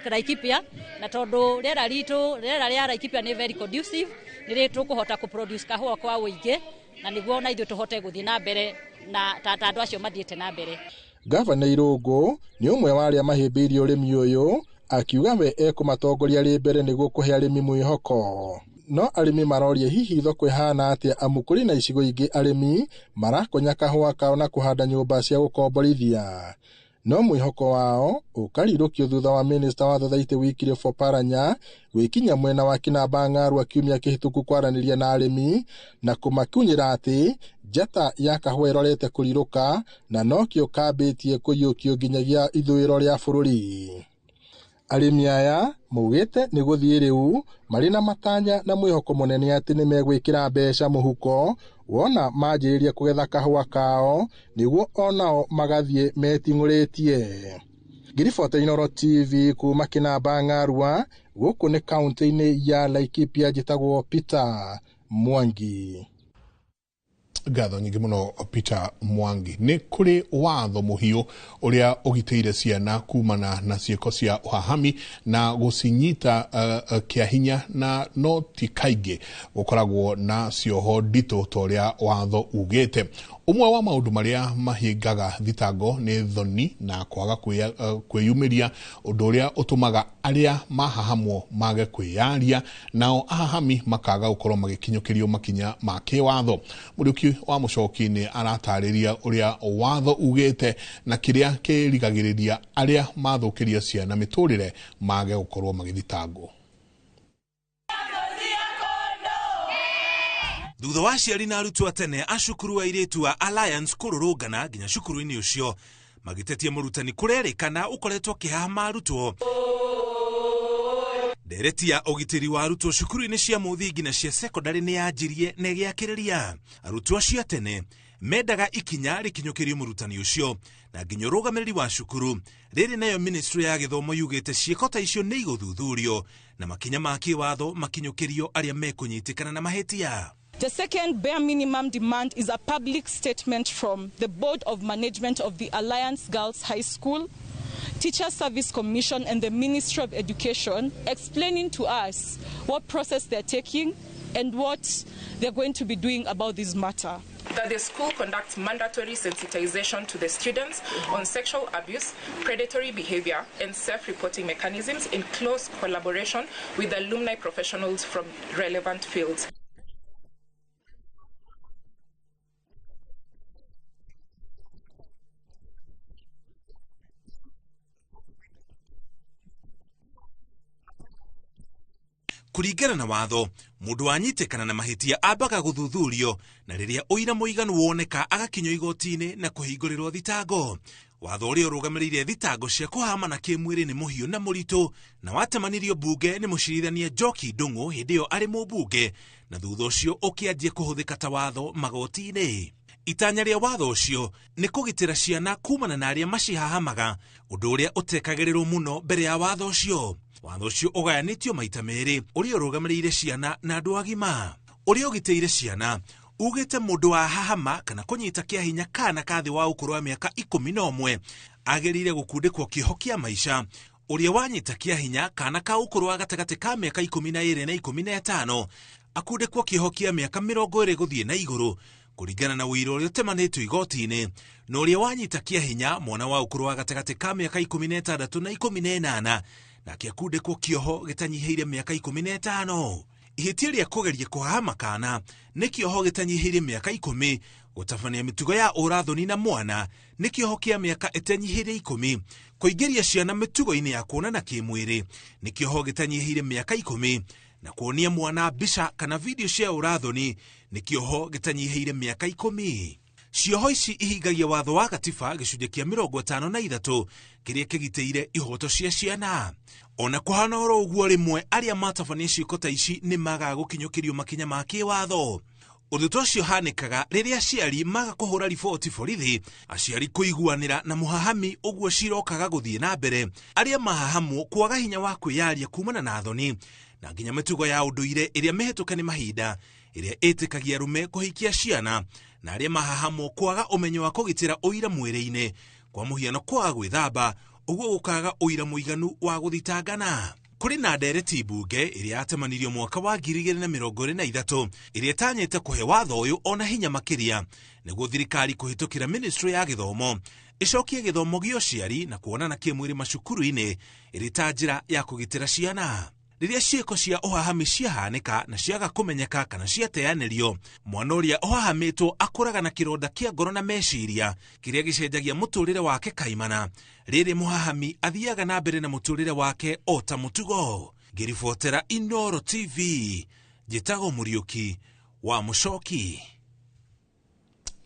Laikipia, na tondũ rĩera ritũ, rĩera rĩa Laikipia nĩ very conducive, nĩ tũkũhota kũ-produce kahũa kwa ũingĩ na nĩguo na ithuĩ tũhote gũthiĩ na mbere na ta andũ acio mathiĩte na mbere. Gavana Irũngũ nĩ ũmwe wa arĩa mahĩmbĩirie ũrĩmi ũyũ, akiuga we ekũmatongoria rĩ mbere nĩguo kũhe arĩmi mwĩhoko. No arĩmi maroria hihi thoko ĩhana atĩa amu kũrĩ na icigo ingĩ arĩmi marakonya kahũa kao na kũhanda nyũmba cia gũkomborithia. No mwĩhoko wao ũkarirũkio thutha wa minista wa Thothaitĩ Wycliffe Oparanya gwĩkinya mwena wa Kinamba Ng'arua kiumia kĩhĩtũku kwaranĩria na arĩmi na kũmakinyĩra atĩ njata ya kahũa ĩrorete kũrirũka na nokĩo kambĩtie kũiyũkio nginyagia ithũĩro rĩa bũrũri. Arĩmi aya maugĩte nĩ gũthiĩ rĩu marĩ na matanya na mwĩhoko mũnene atĩ nĩ megwĩkĩra mbeca mũhuko wona manjĩrĩria kũgetha kahũa kao nĩguo onao magathiĩ meting'ũrĩtie. Ngiribota Inooro TV kuma Kinamba Ng'arua, gũkũ nĩ kaũntĩ-inĩ ya Laikipia, njĩtagwo Peter Mwangi. Ngatho nyingĩ mũno Peter Mwangi. Nĩ kũrĩ watho mũhiũ ũrĩa ũgitĩire ciana kumana na ciĩko cia ũhahami na gũcinyita kĩa hinya, na no ti kaingĩ gũkoragwo na cioho nditũ ta ũrĩa watho ugĩte. Ũmwe wa maũndũ marĩa mahingaga thitango nĩ thoni na kwaga kwĩyumĩria, ũndũ ũrĩa ũtũmaga arĩa mahahamwo mage kwĩyaria, nao ahahami makaga gũkorwo magĩkinyũkĩrio makinya ma kĩwatho. Mũriũki wa Mũcoki nĩ aratarĩria ũrĩa watho ugĩte na kĩrĩa kĩrigagĩrĩria arĩa mathũkĩria ciana mĩtũrĩre mage gũkorwo magĩthitangwo. Thutha wa aciari na arutwo a tene a cukuru airĩtu a Alliance kũrũrũngana nginya cukuru-inĩ ũcio magĩtetia mũrutani kũrerĩkana ũkoretwo akĩhahama arutwo. Ndereti ya ũgitĩri wa arutwo cukuru-inĩ cia mũthingi na cia sekondarĩ nĩ yanjirie na ĩgĩakĩrĩria. Arutwo acio a tene mendaga ikinya rĩkinyũkĩrio mũrutani ũcio na nginya ũrũgamĩrĩri wa cukuru. Rĩrĩ nayo ministry ya gĩthomo yugĩte ciĩko ta icio nĩ igũthuthurio na makinya ma kĩwatho makinyũkĩrio arĩa mekũnyitĩkana na mahĩtia. The second bare minimum demand is a public statement from the Board of Management of the Alliance Girls High School, Teacher Service Commission and the Ministry of Education explaining to us what process they're taking and what they're going to be doing about this matter. That the school conducts mandatory sensitization to the students on sexual abuse, predatory behavior, and self-reporting mechanisms in close collaboration with alumni professionals from relevant fields. Kũringana na watho, mũndũ wanyitĩkana na mahĩtia ambaga gũthuthurio na rĩrĩa ũira mũiganu woneka agakinyio igoti-inĩ na kũhingũrĩrwo thitango. Watho ũrĩa ũrũgamĩrĩire thitango cia kũhamana kĩmwĩrĩ nĩ mũhiũ na mũritũ na watemanirio mbunge nĩ mũcirithania Njoki Ndung'u hĩndĩ ĩyo arĩ mũmbunge, na thutha ũcio ũkĩanjia kũhũthĩka ta watho magoti-inĩ. Itanya rĩa watho ũcio nĩ kũgitĩra ciana kumana na arĩa macihahamaga, ũndũ ũrĩa ũtekagĩrĩrwo mũno mbere ya watho ũcio. Watho ũcio ũgayanĩtio maita merĩ, ũrĩa ũrũgamĩrĩire ciana na andũ agima. Ũrĩa ũgitĩire ciana ugĩte mũndũ wa hahama kana kũnyita kĩa hinya kana ka thĩ wa ũkũrũ wa mĩaka 11 agĩrĩire gũkundĩkwo kĩoho kĩa maica. Ũrĩa wanyita kĩa hinya kana ka ũkũrũ wa gatagatĩ ka mĩaka 12 na 15 akundĩkwo kĩoho kĩa mĩaka 20 gũthiĩ na igũrũ kũringana na ũira ũrĩa ũtemanĩtio igoti-inĩ. Na ũrĩa wanyita kĩa hinya mwana wa ũkũrũ wa gatagatĩ ka mĩaka 16 na 18 nake akundĩkwo kĩoho gĩtanyihĩire mĩaka 15. Ihĩtia rĩa kũgeria kũhahama kana nĩ kĩoho gĩtanyihĩire mĩaka 10, gũtabania mĩtugo ya ũrathoni na mwana nĩ kĩoho kĩa mĩaka ĩtanyihĩire 10, kũingĩria ciana mĩtugo-inĩ ya kuonana kĩmwĩrĩ nĩ kĩoho gĩtanyihĩire mĩaka 10, Na kuonia mwana mbica kana video cia ũrathoni nĩ kĩoho gĩtanyihĩire mĩaka 10. Cioho ici ihingagia watho wa gatiba gĩcunjĩ kĩa 53 kĩrĩa kĩgitĩire ihoto cia ciana. Ona kũhana oro ũguo, rĩmwe arĩa matabania ciĩko ta ici nĩ magaga gũkinyũkĩrio makinya ma kĩwatho. Ũndũ ta ũcio ũhanĩkaga rĩrĩa aciari maga kũhũra riboti borithi, aciari kũiguanĩra na mũhahami, ũguo cirokaga gũthiĩ na mbere, arĩa mahahamwo kwaga hinya wa kwĩyaria kumana na thoni, na nginya mĩtugo ya ũndũire ĩrĩa mĩhĩtũke nĩ mahinda ĩrĩa ĩtĩkagia arũme kũhikia ciana, na arĩa mahahamwo kwaga ũmenyo wa kũgitĩra ũira mwĩrĩ-inĩ, kwa mũhiano kwaga gwĩthamba, ũguo gũkaga ũira mũiganu wa gũthitangana. Kũrĩ na ndereti mbunge ĩrĩa yatemanirio mwaka wa 2023 ĩrĩa ĩtanyĩte kũhe watho ũyũ ona hinya makĩria nĩguo thirikari kũhĩtũkĩra ministry ya gĩthomo ĩcokie gĩthomo gĩa ũciari na kuonana kĩmwĩrĩ macukuru-inĩ ĩrĩ ta njĩra ya kũgitĩra ciana. Rĩrĩa ciĩko cia ũhahami ciahanĩka na ciaga kũmenyeka kana ciateanĩrio, mwana ũrĩa ũhahamĩtwo akũraga na kĩronda kĩa ngoro na meciria kĩrĩa gĩcenjagia mũtũrĩre wake kaimana. Rĩrĩ mũhahami athiaga na mbere na mũtũrĩre wake o ta mũtugo. Ngĩribotera Inooro TV, njĩtagwo Mũriũki wa Mũcoki.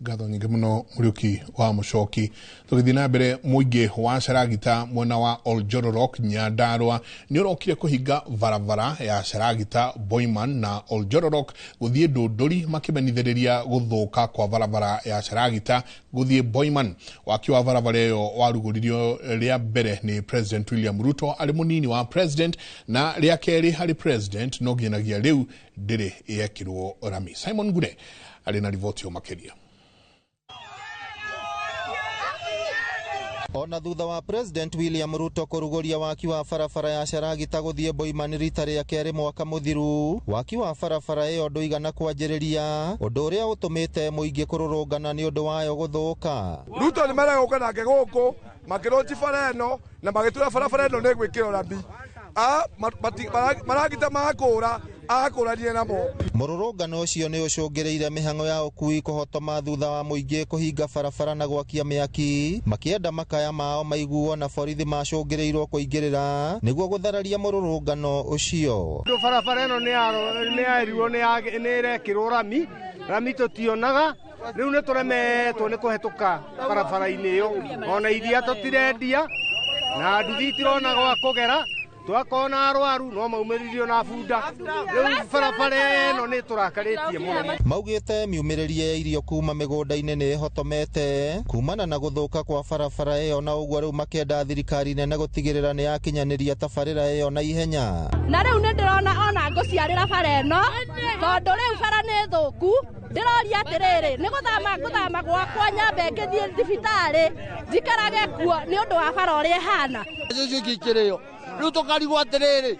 Ngatho nyingĩ mũno Mũriũki wa Mũcoki. Tũgĩthiĩ na mbere, mũingĩ wa Caragita mwena wa Oljororok Nyandarua nĩ ũrokire kũhinga barabara ya Caragita Boiman na Oljororok gũthiĩ Ndũndũri makĩmenithĩrĩria gũthũka kwa barabara ya Caragita gũthiĩ Boiman. Waki wa barabara ĩyo warugũririo rĩa mbere nĩ President William Ruto arĩ mũnini wa President na rĩa kerĩ harĩ President, no nginyagia rĩu ndĩrĩ yekĩrwo rami. Simon Ngure arĩ na riboti makĩria. Ona thutha wa President William Ruto kũrugũria waki wa barabara ya Caragita gũthiĩ Boiman rita rĩa kerĩ mwaka mũthiru, waki wa barabara ĩyo ndũigana kwanjĩrĩria, ũndũ ũrĩa ũtũmĩte mũingĩ kũrũrũngana nĩ ũndũ wayo gũthũka. Ruto nĩ maregũka nake gũkũ makĩronji bara ĩno na magĩtura barabara ĩno nĩ gwĩkĩrwo rami. Maragita makũra akũranie namo. Mũrũrũngano ũcio nĩ ũcũngĩrĩire mĩhang'o ya ũkui kũhotoma thutha wa mũingĩ kũhinga barabara na gwakia mĩaki makĩenda makaya mao maiguo, na borithi macũngĩrĩirwo kũingĩrĩra nĩguo gũthararia mũrũrũngano ũcio. Barabara ĩno nĩ yarirwo nĩ ĩrekĩrwo rami, rami tũtionaga rĩu nĩ tũremetwo nĩ kũhetũka barabara-inĩ ĩyo, ona iria tũtirendia na nduthi itirona gwa kũgera, twakona arwaru no maumĩririo na bunda. Rĩu barabara ĩno nĩ tũrakarĩtie mũno. Maugĩte miumĩrĩrie ya irio kuma mĩgũnda-inĩ nĩ ĩhotomete kumana na gũthũka kwa barabara ĩyo, na ũguo rĩu makenda thirikari nene gũtigĩrĩra nĩ yakinyanĩria tabarĩra ĩyo na ihenya. Na rĩu nĩ ndĩrona ona ngũciarĩra bara ĩno tondũ rĩu bara nĩ thũku. Ndĩroria atĩrĩrĩ, nĩ gũthama gwakwa nyambe ngĩthiĩ thibitarĩ njikarage kuo nĩ ũndũ wa bara ũrĩa ĩhana. Gĩkĩrĩo rĩu tũkarigwo atĩrĩrĩ,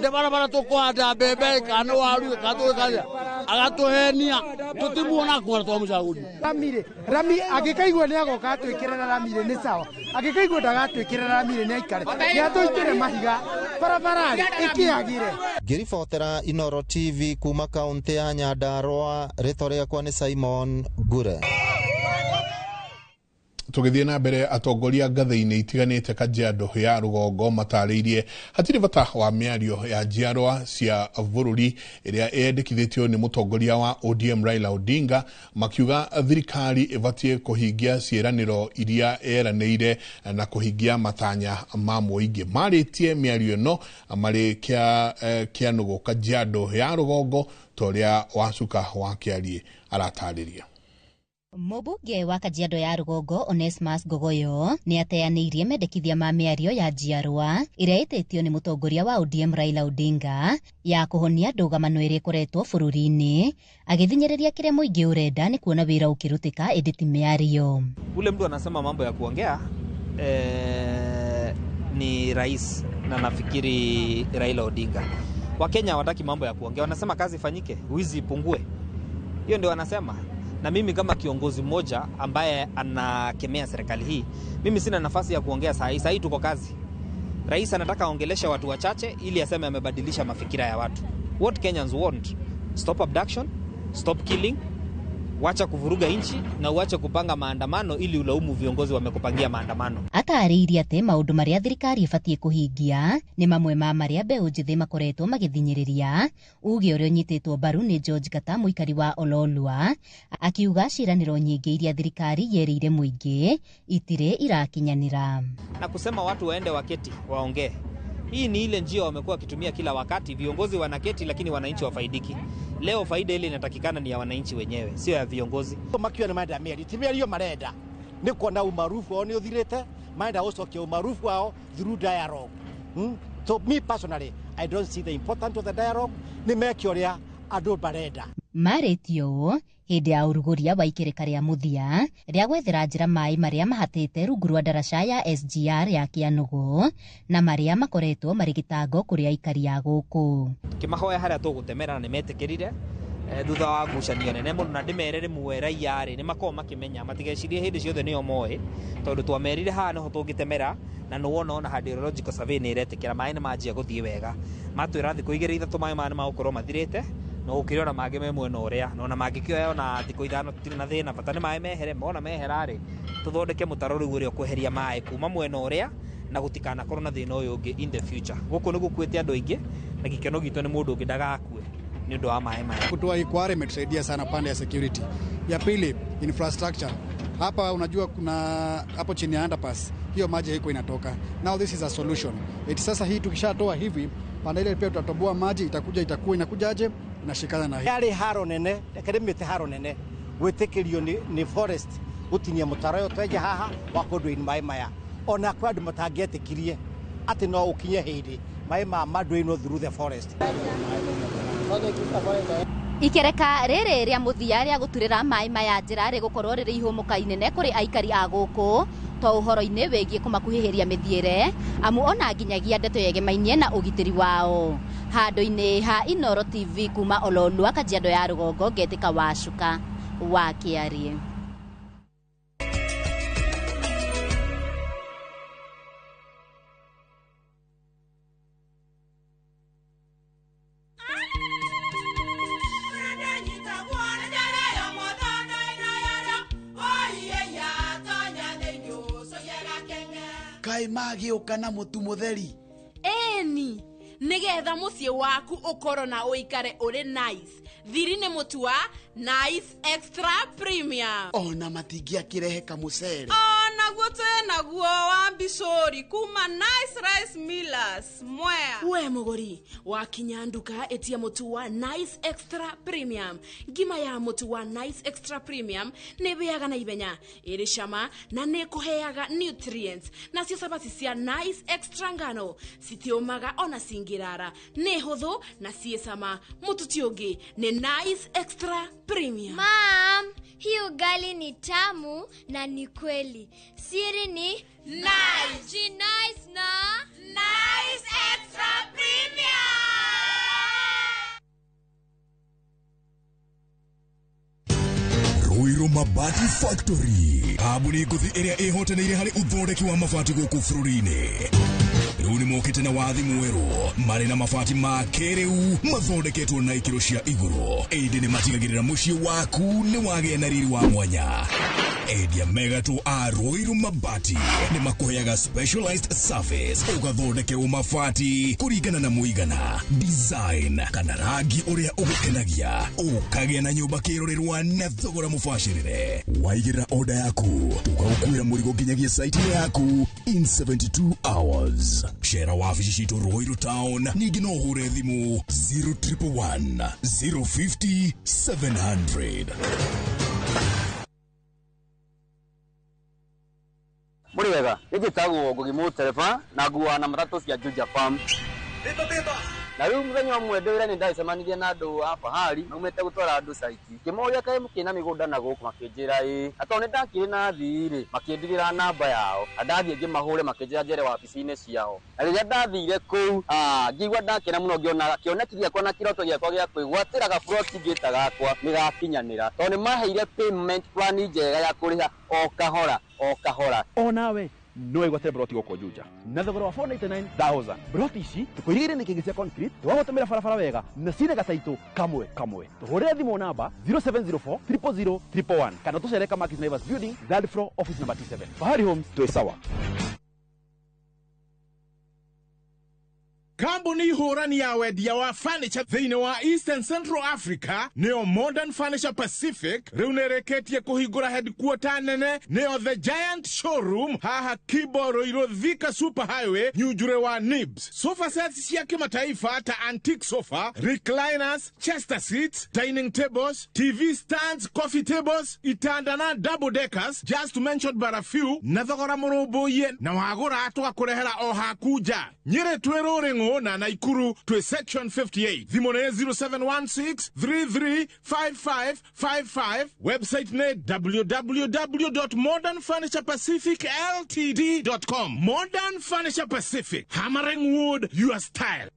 nĩ barabara tũkũhanda mbembe kana waru kana tũgĩkaria agatũhenia tũtimuona kuona twamũcagũria. Rami rami angĩkaigua nĩ agoka atwĩkĩrĩra rami nĩ sawa, angĩkaigua ndagatwĩkĩrĩra rami nĩ aikare nĩ atũitĩre mahiga barabara ĩkĩagire. Ngĩribotera Inooro TV kuma kaunti ya Nyandarua, rĩtwa rĩakwa nĩ Simon Ngure. Tũgĩthiĩ na mbere, atongoria ngathĩ-inĩ itiganĩte Kajiado ya rũgongo matarĩirie hatirĩ bata wa mĩario ya njiarwa cia bũrũri ĩrĩa ĩyendekithĩtio nĩ mũtongoria wa ODM Raila Odinga, makiuga thirikari ĩbatiĩ kũhingia ciĩranĩro iria yeranĩire na kũhingia matanya ma mũingĩ. Marĩtie mĩario ĩno marĩ Kĩanũgũ Kajiado ya rũgongo ta ũrĩa Wacuka wa Kĩariĩ aratarĩria. Mũmbunge wa Kajiado ya rũgongo Onesmus Ngogoyo nĩ ateanĩirie mendekithia ma mĩario ya njiarwa ĩrĩa ĩtĩtio nĩ mũtongoria wa ODM Raila Odinga ya kũhonia ndũgamano ĩrĩa ĩkoretwo bũrũri-inĩ, agĩthinyĩrĩria kĩrĩa mũingĩ ũrenda nĩ kuona wĩra ũkĩrutĩka ĩndĩ ti mĩario. Ule mtu anasema mambo ya kuongea ni rais na nafikiri Raila Odinga. Wakenya hawataki mambo ya kuongea, wanasema kazi ifanyike, wizi ipungue. Hiyo ndio wanasema. Na mimi kama kiongozi mmoja ambaye anakemea serikali hii, mimi sina nafasi ya kuongea saa hii. Saa hii tuko kazi. Rais anataka aongeleshe watu wachache ili aseme amebadilisha mafikira ya watu. What Kenyans want? Stop abduction, stop killing, Wacha kuvuruga nchi na uache kupanga maandamano ili ulaumu viongozi wamekupangia maandamano. Atarĩirie atĩ maũndũ marĩa thirikari ĩbatiĩ kũhingia nĩ mamwe ma marĩa mbeũ njĩthĩ makoretwo magĩthinyĩrĩria, uge ũrĩa ũnyitĩtwo mbaru nĩ George Kata, mũikari wa Ololua, akiuga ciĩranĩro nyingĩ iria thirikari yerĩire mũingĩ itirĩ irakinyanĩra. Na kusema watu waende waketi waongee. Hii ni ile njia wamekuwa wakitumia kila wakati, viongozi wanaketi lakini wananchi wafaidiki. Leo faida ile inatakikana ni ya wananchi wenyewe, sio ya viongozi. Makiuga nĩ marenda mĩario, ti mĩario marenda, nĩ kuona umaarufu wao nĩ ũthirĩte, marenda gũcokia umaarufu wao through dialogue. So me personally, I don't see the importance of the dialogue. Nĩ meke ũrĩa andũ marenda. Marĩtie ũũ hĩndĩ ya ũrugũria wa ikereka rĩa mũthia rĩa gwethera njĩra maĩ marĩa mahatĩte rungu rwa ndaraca ya SGR ya Kĩanũgũ na marĩa makoretwo marĩ gĩtango kũrĩ aikari a gũkũ. Kĩmahoya harĩa tũgũtemera na nĩmetĩkĩrire, thutha wa ngucanio nene mũno, na ndĩmere rĩmwe raia rĩ nĩmakoragwo makĩmenya matigecirie hĩndĩ ciothe nĩo moĩ, tondũ twamerire haha nĩho tũngĩtemera, na nĩwona ona hydrological survey nĩ ĩretĩkĩra maĩ nĩmanjia gũthiĩ wega. Matwĩra thikũ igĩrĩ ithatũ maĩ maya nĩmagũkorwo mathirĩte, no gũkĩrĩ ona mangĩ me mwena ũrĩa, na ona mangĩkĩoya ona thikũ 5 tũtirĩ na thĩna, bata nĩ maĩ mehere. Mona mehera rĩ, tũthondeke mũtaro rĩu ũrĩa ũkweheria maĩ kuma mwena ũrĩa na gũtikanakorwo na thĩna ũyũ ũngĩ in the future. Gũkũ nĩ gũkuĩte andũ aingĩ na gĩkeno gitũ nĩ mũndũ ũngĩ ndagakue nĩ ũndũ wa maĩ maya. Kutoa hii kware imetusaidia sana pande ya security. Ya pili, infrastructure. Hapa unajua kuna hapo chini ya underpass, hiyo maji haiko inatoka. Now this is a solution. Eti sasa hii tukishatoa hivi, pande ile pia tutatoboa maji, itakuja itakuwa inakujaje inashikana na hii. Yari haro nene, reke mĩte haro nene, gwĩtĩkĩrio nĩ forest gũtinia mũtaro ũyũ twenje haha wa kũndũ maĩ maya. Ona kwĩ andũ matangĩetĩkirie atĩ no ũkinye hĩndĩ maĩ maya mandũinwo through the forest. Ikereka rĩrĩ rĩa mũthia rĩa gũturĩra maĩ maya njĩra rĩgũkorwo rĩrĩ ihũmũka inene kũrĩ aikari a gũkũ to ũhoro-inĩ wĩgiĩ kũmakuhĩhĩria mĩthiĩre, amu ona nginyagia ndeto yegemainie na ũgitĩri wao. Handũ-inĩ ha Inooro TV kuma Ololua, Kajiado ya Rũgongo, ngetĩka Wacuka wa Kĩarie. Kaĩ magĩũka na mũtu mũtheri? Ĩni, nĩgetha mũciĩ waku ũkorwo na ũikare ũrĩ nice. Thiri nĩ mũtu wa Nice Extra Premium. Ona matingĩakĩrehe kamũcere. Onaguo twĩnaguo wa mbicũri kuma Nice Rice Millers Mwea. We mũgũri, wakinya nduka ĩtia mũtu wa Nice Extra Premium. Ngima ya mũtu wa Nice Extra Premium nĩ ĩhĩaga na ihenya, ĩrĩ cama na nĩ ĩkũheaga nutrients. Nacio cabaci cia Nice Extra ngano citiũmaga ona cingĩrara, nĩ hũthũ na ciĩ cama. Mũtu ti ũngĩ nĩ Nice Extra Premium. Mom, hii ugali ni tamu na ni kweli. Siri ni Nice. Nice na Nice Extra Premium. Ruiru Mabati Factory, kambuni ngũthi ĩrĩa ĩhotanĩire harĩ ũthondeki wa mabati gũkũ bũrũri-inĩ. Rĩu nĩmokĩte na wathi mwerũ, marĩ na mabati ma kĩrĩu mathondeketwo na ikĩro cia igũrũ, ĩndĩ nĩmatigagĩrĩra mũciĩ waku nĩ wagĩa na riri wa mwanya. Endia megatũ a Ruiru Mabati nĩmakũheaga specialized service, ũgathondekerwo mabati kũringana na mũigana, design kana rangi ũrĩa ũgũkenagia, ũkagĩa na nyũmba kĩrorerwa na thogora mũbacĩrĩre. Waigĩrĩra order yaku, tũgagũkuĩra mũrigo nginyagia site-inĩ yaku in 72 hours. Cera wabici citũ Ruiru Town, ningĩ no ũhũre thimũ 0111 050 700. Mũrĩ wega, nĩ njĩtagwo Ngugi Mũtereba na nguaga na matatũ cia Juja Farm. Na rĩu mũthenya ũmwe ndĩ wĩra nĩ ndacemanirie na andũ a fahari maumĩte gũtwara andũ caiti. Ngĩmoria kaĩ mũkĩrĩ na mĩgũnda na gũkũ, makĩnjĩra ĩĩ. Na tondũ nĩ ndakĩrĩ na athii rĩ, makĩndigĩra namba yao. Na ndathiĩ ngĩmahũre makĩnjĩra njere wabici-inĩ ciao. Na rĩrĩa ndathire kũu, ngĩigua ndakena mũno ngĩona kĩoneki gĩakwa na kĩroto gĩakwa gĩa kwĩgwatĩra gaburoti ngĩta gakwa nĩ gakinyanĩra. Tondũ nĩ maheire payment plan njega ya kũrĩha o kahora o kahora. Onawe No wĩgwatĩre broti gũkũ Juja na thogora wa 499,000. Broti ici tũkũirigĩire na ikĩngĩ cia concrete, tũgagũtũmĩra barabara wega na cina gataitũ kamwe kamwe. Tũhũrĩre thimũ namba 0704 000 111 kana tũcere Kamakis Naivas Building, third floor, office number T7. Fahari Homes, twĩ sawa. Kambuni hũrani ya wendia wa furniture thĩinĩ wa Eastern Central Africa, nĩyo Modern Furniture Pacific, rĩu nĩrĩkĩtie kũhingũra headquarter nene, nĩyo The Giant Showroom, haha Kibo Ruiru Thika Super Highway, Nyunjure wa Nibs. Sofa sets cia kimataifa ta antique sofa, recliners, chester seats, dining tables, TV stands, coffee tables, itanda na double deckers, just to mention but a few, na thogora mũrũmbũiye, na wagũra tũgakũrehera o haku nja. Nyĩrĩ twĩ Rũrĩng'ũ na Naikuru twĩ section 58. Thimũ nĩ 0716 335555. Website nĩ www.modernfurniturepacificltd.com. Modern Furniture Pacific, hammering wood your style.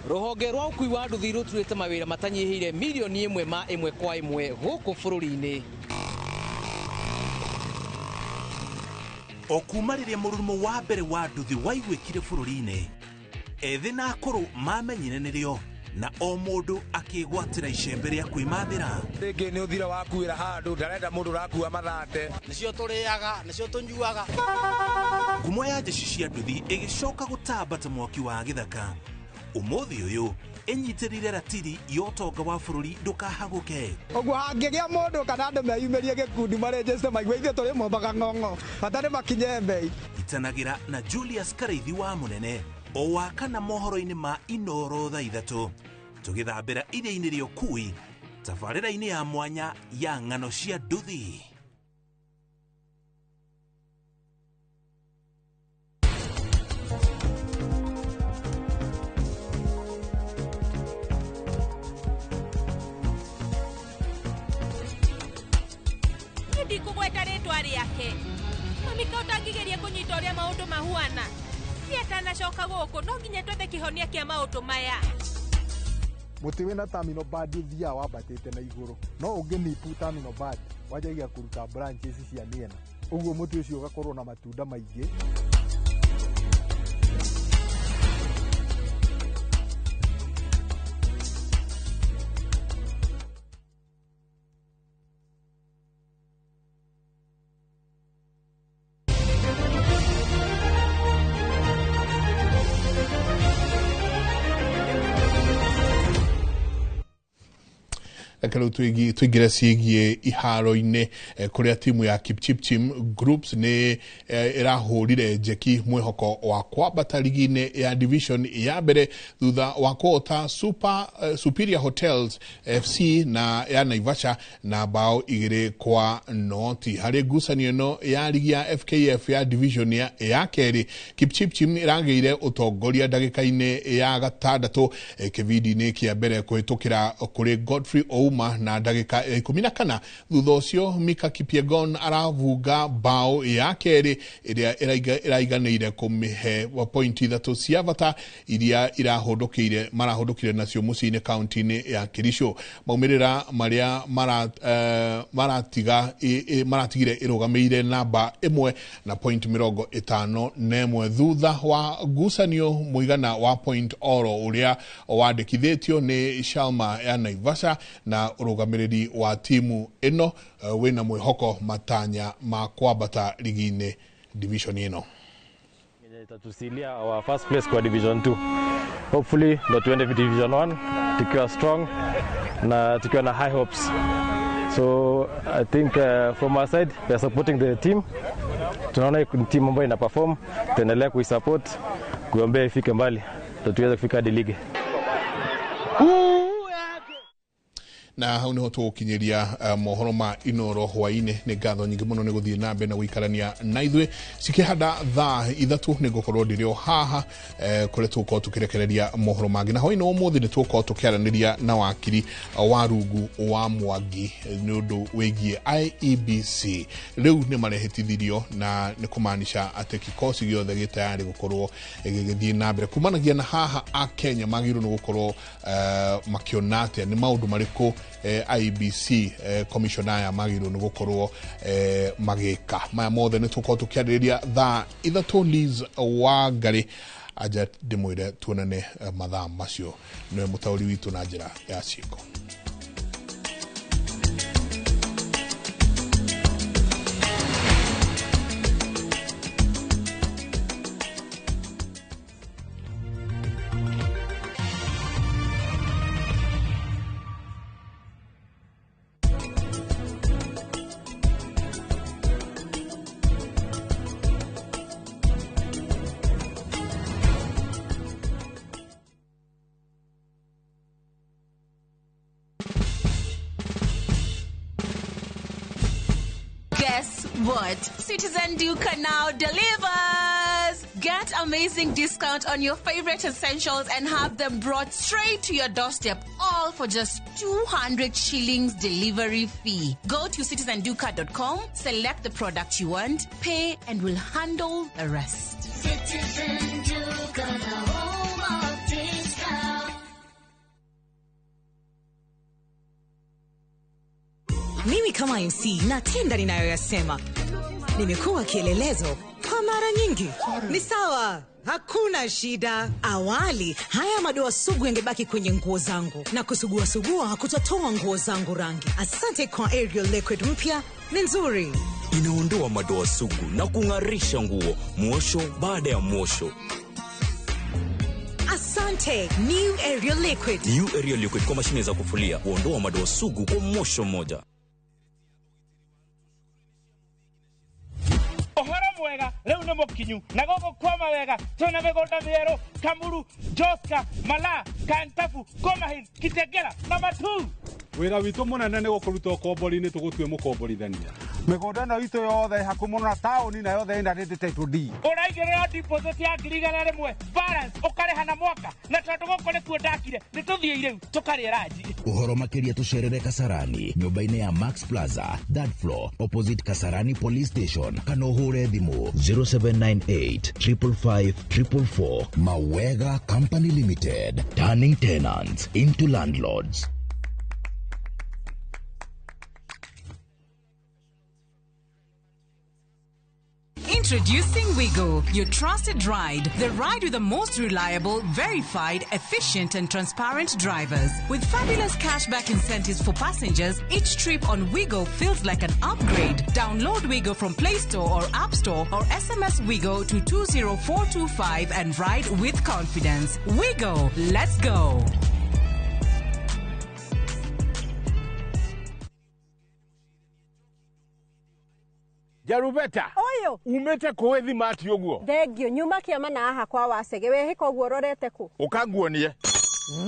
Rũhonge rwa ũkui wa nduthi rũturĩte mawĩra matanyihĩire mirioni 1 ma 1 kwa 1 gũkũ bũrũri-inĩ. O kuma rĩrĩa mũrurumo wa mbere wa nduthi waiguĩkire bũrũri-inĩ, ethĩ na akũrũ mamenyire nĩrĩo, na o mũndũ akĩgwatĩra icembe rĩa kwĩmathĩra. Rĩngĩ nĩ ũthira wakuĩra handũ, ndarenda mũndũ ũrakua mathate. Nĩcio tũrĩaga, nĩcio tũnyuaga. Ngumo ya njeci cia nduthi ĩgĩcoka gũtamba ta mwaki wa gĩthaka. Ũmũthĩ ũyũ ĩnyitĩrĩire ratiri ya ũtonga wa bũrũri ndũkahagũke. Ũguo hangĩgĩa mũndũ kana andũ meyumĩrie gĩkundi marĩnjĩte maigue ithuĩ tũrĩ mombaga ng'ong'o, bata nĩ makinye mbei. Itanagĩra na Julius Karaithi wa Mũnene o wa kana mohoro-inĩ ma Inoro thaa 3, tũgĩthambĩra iria-inĩ rĩa ũkui tabarĩra-inĩ ya mwanya ya ng'ano cia nduthi. Ndikũgweta rĩtwa rĩake. Mami ka ũtangĩgeria kũnyita ũrĩa maũndũ mahuana. Niĩ atanacoka gũkũ no nginya twethe kĩhonia kĩa maũndũ maya. Mũtĩ wĩna terminal bud ũthiaga wambatĩte na igũrũ, no ũngĩnipu terminal bud wanjagia kũruta branches cia mĩena, ũguo mũtĩ ũcio ũgakorwo na matunda maingĩ. Reke rĩu tũingĩre ciĩgiĩ iharo-inĩ, kũrĩa timu ya Kipchipchim Groups nĩ ĩrahũrire njeki mwĩhoko wa kwambata ligi-inĩ ya division ya mbere thutha wa kũhota Superior Hotels FC na ya Naivasha na bao 2-0. Harĩ ngucanio ĩno ya ligi ya FKF ya division ya kerĩ, Kipchipchim ĩragĩire ũtongoria ndagĩka-inĩ ya 6 kĩbindi-inĩ kĩa mbere kũhĩtũkĩra kũrĩ Godfrey Ouma na ndagĩka 14. Thutha ũcio Mika Kipyegon arabunga bao ya kerĩ ĩrĩa ĩraiganĩire kũmĩhe pointi 3 cia bata iria marahũndũkire nacio mũciĩ-inĩ kaunti-inĩ ya Kericho. Maumĩrĩra marĩa maratigire ĩrũgamĩire namba 1 na point 51 thutha wa ngucanio mũigana wa point oro ũrĩa wandĩkithĩtio nĩ Shalma ya Naivasha na ũrũgamĩrĩri wa timu ĩno wĩna mwĩhoko matanya ma kwambata ligi-inĩ division ĩno. Itatusilia our first place kwa division 2. Hopefully ndo tuende division 1 tukiwa strong na tukiwa na high hopes. So I think from our side we are supporting the team. Tunaona team ambayo ina perform, tuendelea kuisupport, kuombea ifike mbali ndo tuweze kufika hadi ligi. Na hau niho tũgũkinyĩria mohoro ma Inoro hwainĩ. Nĩ ngatho nyingĩ mũno nĩ gũthiĩ na mbere na gũikarania na ithuĩ. Cikĩhanda thaa 3 nĩ ngũkorwo ndĩrĩ o haha kũrĩa tũgũkorwo tũkĩrekereria mohoro mangĩ. Na hwainĩ ũmũthĩ nĩ tũgũkorwo tũkĩaranĩria na wakiri wa Rungu wa Mwangi nĩ ũndũ wĩgiĩ IEBC. Rĩu nĩ marehĩtithirio na nĩ kũmaanisha atĩ kikosi gĩothe gĩ tayari gũkorwo gĩgĩthiĩ na mbere. Kumanagia na haha Akenya magĩrĩirwo nĩ gũkorwo makĩona atĩa nĩ maũndũ marĩkũ IEBC commissioner aya magĩrĩirwo nĩ gũkorwo magĩka. Maya mothe nĩ tũkorwo tũkĩarĩrĩria thaa 3. Liz Wangari aja ndĩmwĩre tuonane mathaa macio, nĩwe mũtaũri witũ na njĩra ya ciĩko. Guess what? Citizen Duka now delivers! Get amazing discount on your favorite essentials and have them brought straight to your doorstep, all for just 200 shillings delivery fee. Go to citizenduka.com, select the product you want, pay, and we'll handle the rest. Citizen Duka, the home of discount. Mimi kama MC natenda ninayoyasema. Nimekuwa kielelezo kwa mara nyingi. Ni sawa, hakuna shida. Awali haya madoa sugu yangebaki kwenye nguo zangu na kusugua sugua kutatoa nguo zangu rangi. Asante kwa Ariel Liquid mpya, ni nzuri. Inaondoa madoa sugu na kung'arisha nguo mwosho baada ya mwosho. Asante New Ariel Liquid. New Ariel Liquid kwa mashine za kufulia huondoa madoa sugu kwa mwosho mmoja. Ohoro mwega leo nĩ mũkinyu na gũkũ kwa mawega twĩna mĩgũnda mĩerũ Kamuru, Joska, Mala, Kantafu, Komahin, Kitegera na Matu. Wĩra witũ mũnene nĩ gũkũruta ũkombori-inĩ tũgũtue mũkomborithania. Mĩgũnda ĩno itũ yothe ĩ hakuhĩ mũno na taũni na yothe ĩna title deed. Ũraigĩrĩra deposit ya 100,000 balance ũkarĩha na mwaka, na tondũ gũkũ nĩkuo ndakire nĩ tũthiĩ rĩu tũkarĩe ranji. Ũhoro makĩria tũcerere Kasarani nyũmba-inĩ ya Max Plaza, third floor, opposite Kasarani Police Station, kana ũhũre thimũ 0798 555 444. Mawega Company Limited, turning tenants into landlords. Introducing Wigo, your trusted ride. The ride with the most reliable, verified, efficient and transparent drivers. With fabulous cashback incentives for passengers, each trip on Wigo feels like an upgrade. Download Wigo from Play Store or App Store or SMS Wigo to 20425 and ride with confidence. Wigo, let's go. Jarubeta. Oyo. Umete kũĩ thimati ũguo. Thengio nyuma kĩama na haha kwa wacege wehĩka ũguo ũrorete kũ. Ũkanguonie.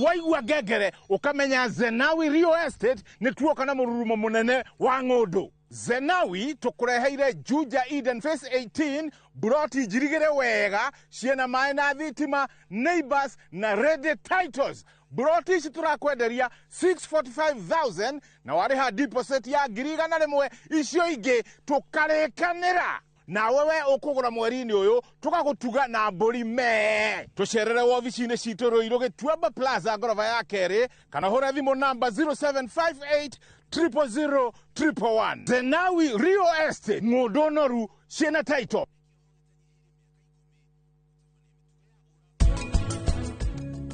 Waigua ngengere ũkamenya Zenawi Real Estate nĩ tuoka na mũrurumo mũnene wa ng'ũndũ. Zenawi tũkũreheire Juja Eden Phase 18 buroti njirigĩre wega ciĩna maĩ na thitima, neighbors na ready titles. Buroti ici tũrakwenderia 645,000 na warĩha deposit ya 100,000, icio ingĩ tũkarĩkanĩra. Nawe we ũkũgũra mweri-inĩ ũyũ tũgagũtuga na mbũri mee. Tũcerere wobici-inĩ citũ Ruiru Gĩtuamba Plaza ngoroba ya kerĩ, kana hũre thimũ namba 0758 000 111. Zenawi Real Estate, ng'ũndũ noru ciĩna title.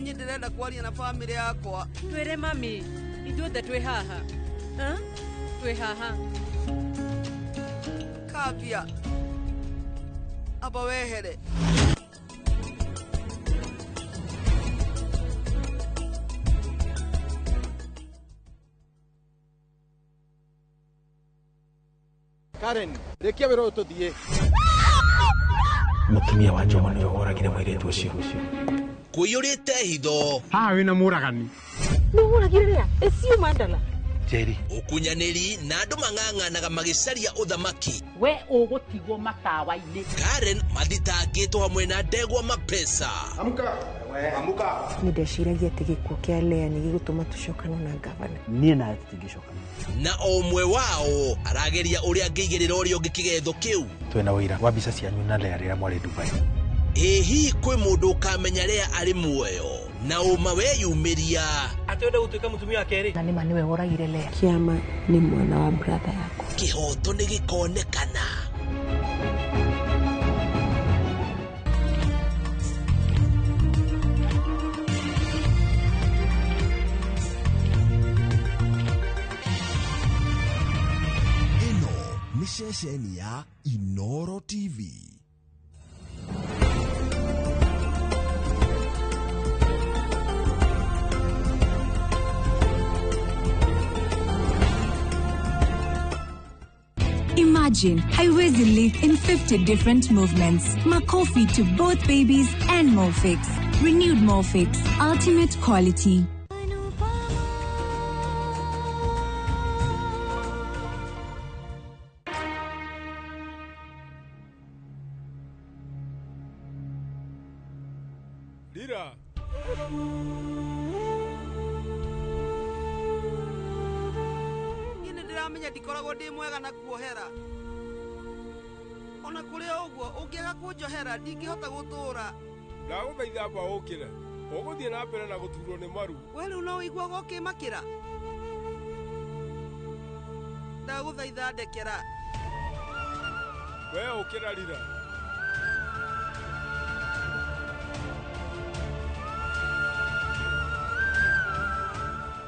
Niĩ ndĩrenda kwaria na bamĩrĩ yakwa. Twĩre mami, ithuothe twĩ haha. Twĩ haha. Kambia. Aba wehere. Karen, rĩkia wĩra ũyũ tũthiĩ. Mũtumia wa Njoma nĩwe woragire mũirĩtu ũcio. Kũiyũrĩte hitho. Haha wĩna mũragani. Nĩ ũragire rĩa? Ĩcio Mandala. Njeri. Ũkunyanĩri na andũ mang'ang'anaga magĩcaria ũthamaki. We ũgũtigwo matawa-inĩ. Karen mathitangĩtwo hamwe na ndegwa mapesa. Amka. Amka. Nĩ ndeciragia atĩ gĩkuũ kĩa Lea nĩ gĩgũtũma tũcokane na ngavana. Niĩ nawe tũtingĩcokana. Na o ũmwe wao arageria ũrĩa angĩigĩrĩra ũrĩa ũngĩ kĩgetho kĩu. Twĩna ũira wa mbica cianyu na Lea rĩrĩa mwarĩ Dubai. Ĩ hihi kwĩ mũndũ ũkamenya Lea arĩ muoyo? Na ũma weyumĩria. Atĩ wenda gũtuĩka mũtumia wa kerĩ. Na nĩma nĩwe woragire Lea. Kĩama nĩ mwana wa brother yakwa. Kĩhoto nĩ gĩkonekana. Ĩno nĩ ceceni ya Inoro TV. Imagine haiwezi live in 50 different movements. Makofi to both babies and Molfix. Renewed Molfix. Ultimate quality. Lira. Niĩ nĩ ndĩramenya ndikoragwo ndĩ mwega na kuohera. Ona kũrĩ o ũguo ũngĩaga kũnjohera ndingĩhota gũtũũra. Ndagũthaitha amba ũkĩre. Ũgũthiĩ na mbere na gũturwo nĩ maru. We rĩu no ũiguaga ũkĩmakĩra? Ndagũthaitha ndekera. We ũkĩra Lira.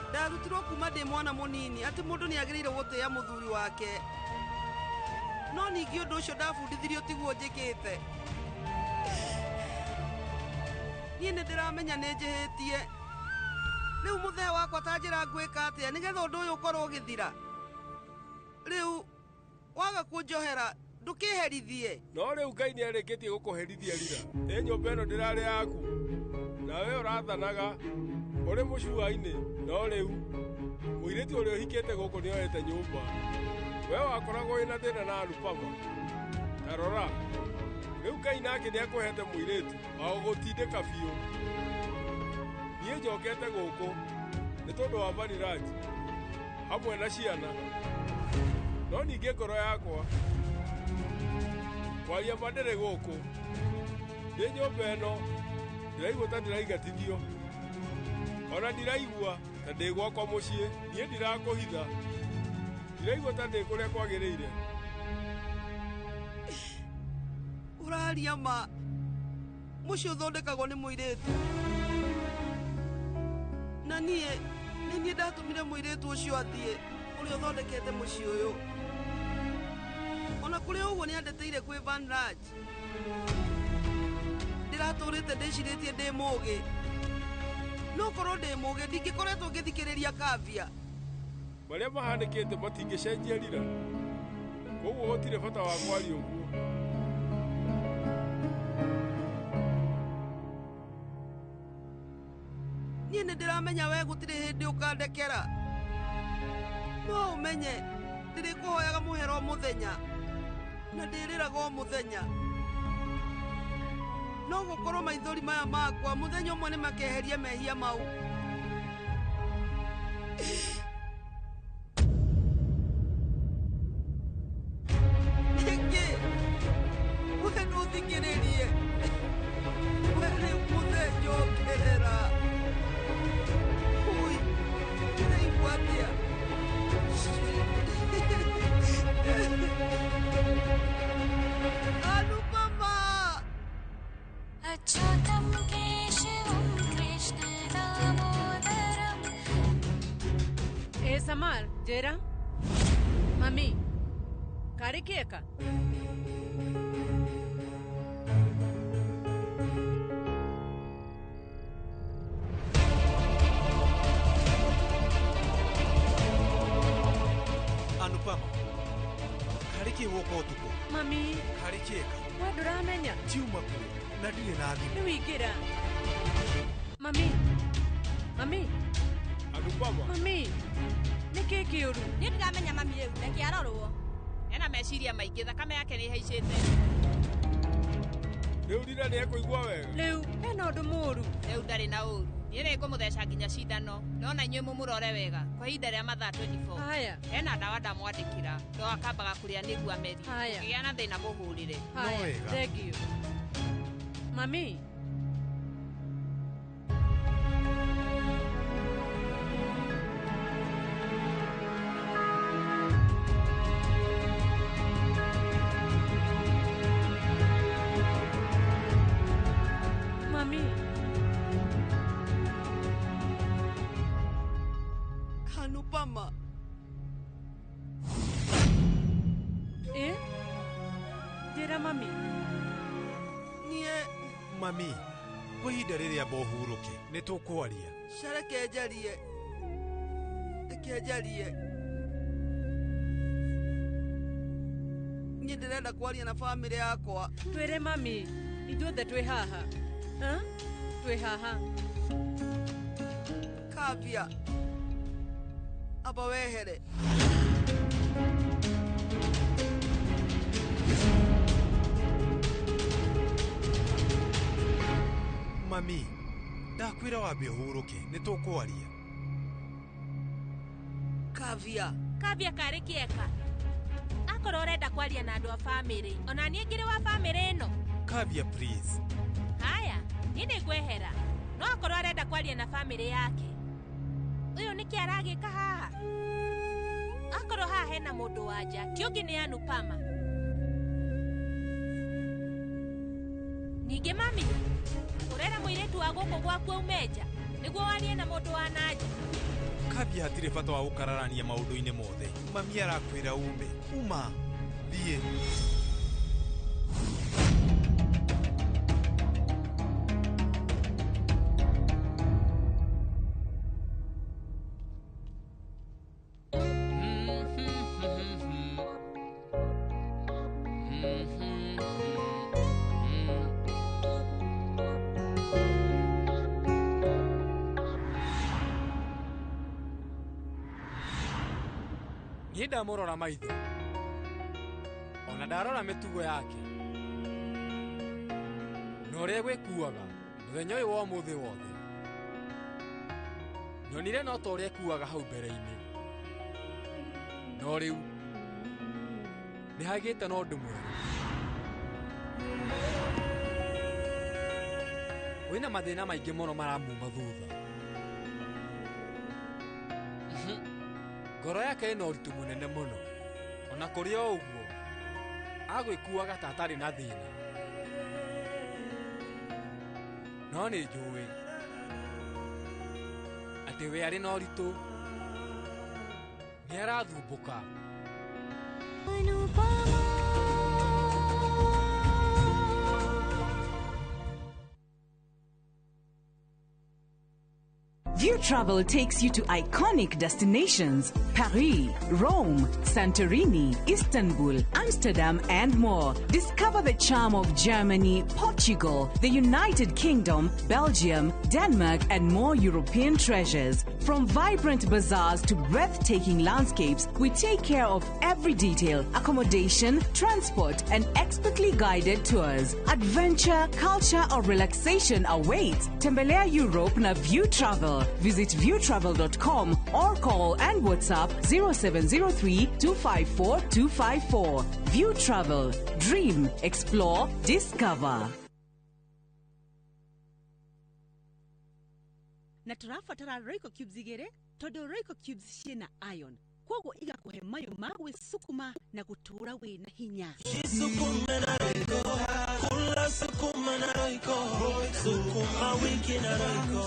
Ndarutirwo kuma ndĩ mwana mũnini atĩ mũndũ nĩ agĩrĩire gũtĩĩa mũthuri wake. No ningĩ ũndũ ũcio ndabundithirio tiguo njĩkĩte. Niĩ nĩ ndĩramenya nĩ njĩhĩtie. Rĩu mũthee wakwa ta njĩra ngwĩka atĩa nĩgetha ũndũ ũyũ ũkorwo ũgĩthira. Rĩu waga kũnjohera ndũkĩherithie. No rĩu Ngai nĩ arĩkĩtie gũkũherithia Lira. Ĩ nyũmba ĩno ndĩrarĩ yaku. Nawe ũrathanaga ũrĩ mũcua-inĩ. No rĩu mũirĩtu ũrĩa ũhikĩte gũkũ nĩoete nyũmba. We wakoragwo wĩna thĩna na Anupama. Ta rora, rĩu Ngai nake nĩakũhete mũirĩtu wa gũgũtindĩka biũ. Niĩ njokete gũkũ nĩ tondũ wa Vaniraj hamwe na ciana. No ningĩ ngoro yakwa kwaria ma ndĩrĩ gũkũ. Ndĩ nyũmba ĩno ndĩraigua ta ndĩraigatithio. Ona ndiraigua ta ndĩ gwakwa mũciĩ. Niĩ ndirakũhitha. Ndiraigua ta ndĩ kũrĩa kwagĩrĩire. Ũraria ma. Mũciĩ ũthondekagwo nĩ mũirĩtu. Na niĩ nĩ niĩ ndatũmire mũirĩtu ũcio athiĩ ũrĩa ũthondekete mũciĩ ũyũ. Ona kũrĩ ũguo nĩ andeteire kwĩ Vanraj. Ndĩratũrĩte ndĩcirĩtie ndĩ mũũgĩ. No korwo ndĩ mũũgĩ ndingĩkoretwo ngĩthikĩrĩria Kavya. Marĩa mahanĩkĩte matingĩcenjia Lira. Koguo gũtirĩ bata wa kwaria ũguo. Niĩ nĩ ndĩramenya we gũtirĩ hĩndĩ ũkandekera. No ũmenye ndĩrĩkũhoyaga mũhera o mũthenya na ndĩrĩraga o mũthenya. No gũkorwo maithori maya makwa mũthenya ũmwe nĩ makeheria mehia mau. Nĩkĩ? We ndũthikĩrĩrie. We rĩu mũthenya ũkerera. Ui, ndĩraigua atĩa? Anupama! Achyutam Keshavam Krishna Damodaram. E Samar, njĩra. Mami, karĩ kĩeka? Anupama, karĩ kĩ woka ũtukũ? Mami, Karĩ kĩeka? we ndũramenya? Tiuma kuo na ndirĩ na thimũ. Rĩu ingĩra. Mami, mami, Anupama. mami, nĩ kĩ kĩũru? Niĩ ndiramenya mami rĩu, reke arorwo. Ena meciria maingĩ, thakame yake nĩ ĩhaicĩte. Rĩu Lira nĩ ekũigua wega. Rĩu hena ũndũ mũũru. Rĩu ndarĩ na ũũru. Niĩ nĩ ngũmũtheca nginya cindano, no na inyuĩ mũmũrore wega kwa ihinda rĩa mathaa 24. Haya. Hena ndawa ndamwandĩkĩra, no akambaga kũrĩa nĩguo amerie. Haya. Ũngĩgĩa na thĩna mũhũrĩre. Haya, wega. thank you. Mami. Anupama. Ĩ, njĩra mami. Niĩ Mami, kwa ihinda rĩrĩa amba ũhurũke, nĩ tũkwaria. Reke njarie, reke njarie. Niĩ ndĩrenda kwaria na bamĩrĩ yakwa. Twĩre mami, ithuothe twĩ haha. Eh? Twĩ haha. Kavya, amba wehere. Mami, ndakwĩra wambe ũhurũke, nĩ tũkwaria. Kavya. Kavya karĩ kĩeka. Akorwo ũrenda kwaria na andũ a bamĩrĩ, ona niĩ ngĩrĩ wa bamĩrĩ ĩno. Kavya, please. Haya, niĩ nĩ ngwehera. No akorwo arenda kwaria na bamĩrĩ yake. Ũyũ nĩkĩ aragĩka haha? Akorwo haha hena mũndũ wa nja, ti ũngĩ nĩ Anupama. Ningĩ mami, ũrera mũirĩtu wa gũkũ gwaku aume nja nĩguo warie na mũndũ wa na nja. Kavya, hatirĩ bata wa gũkararania maũndũ-inĩ mothe. Mami arakwĩra ume. Uma, thiĩ. Niĩ ndamũrora maitho, ona ndarora mĩtugo yake na ũrĩa gwĩkuaga mũthenya ũyũ wa ũmũthĩ wothe, nyonire no ta ũrĩa ekuaga hau mbere-inĩ, no rĩu nĩ hagĩte na ũndũ mwerũ. Wĩna mathĩna maingĩ mũno maramuma thutha. Ngoro yake ĩna ũritũ mũnene mũno, ona kũrĩ o ũguo agwĩkuaga ta atarĩ na thĩna. No nĩ njũĩ atĩ we arĩ na ũritũ, nĩ arathumbũka. View Travel takes you to iconic destinations: Paris, Rome, Santorini, Istanbul, Amsterdam, and more. Discover the charm of Germany, Portugal, the United Kingdom, Belgium, Denmark, and more European treasures. From vibrant bazaars to breathtaking landscapes, we take care of every detail: accommodation, transport, and expertly guided tours. Adventure, culture, or relaxation awaits. Tembelea Europe na View Travel. Visit viewtravel.com or call and WhatsApp 0703 254 254. View Travel. Dream, explore, discover. Na tũrabatara Royco cubes igĩrĩ tondũ Royco cubes ciĩna iron, koguo igakũhe mayũ ma gwĩcukuma na gũtũũra wĩna hinya. Jisukume na Royco, kula sukuma na Royco, sukuma wiki na Royco.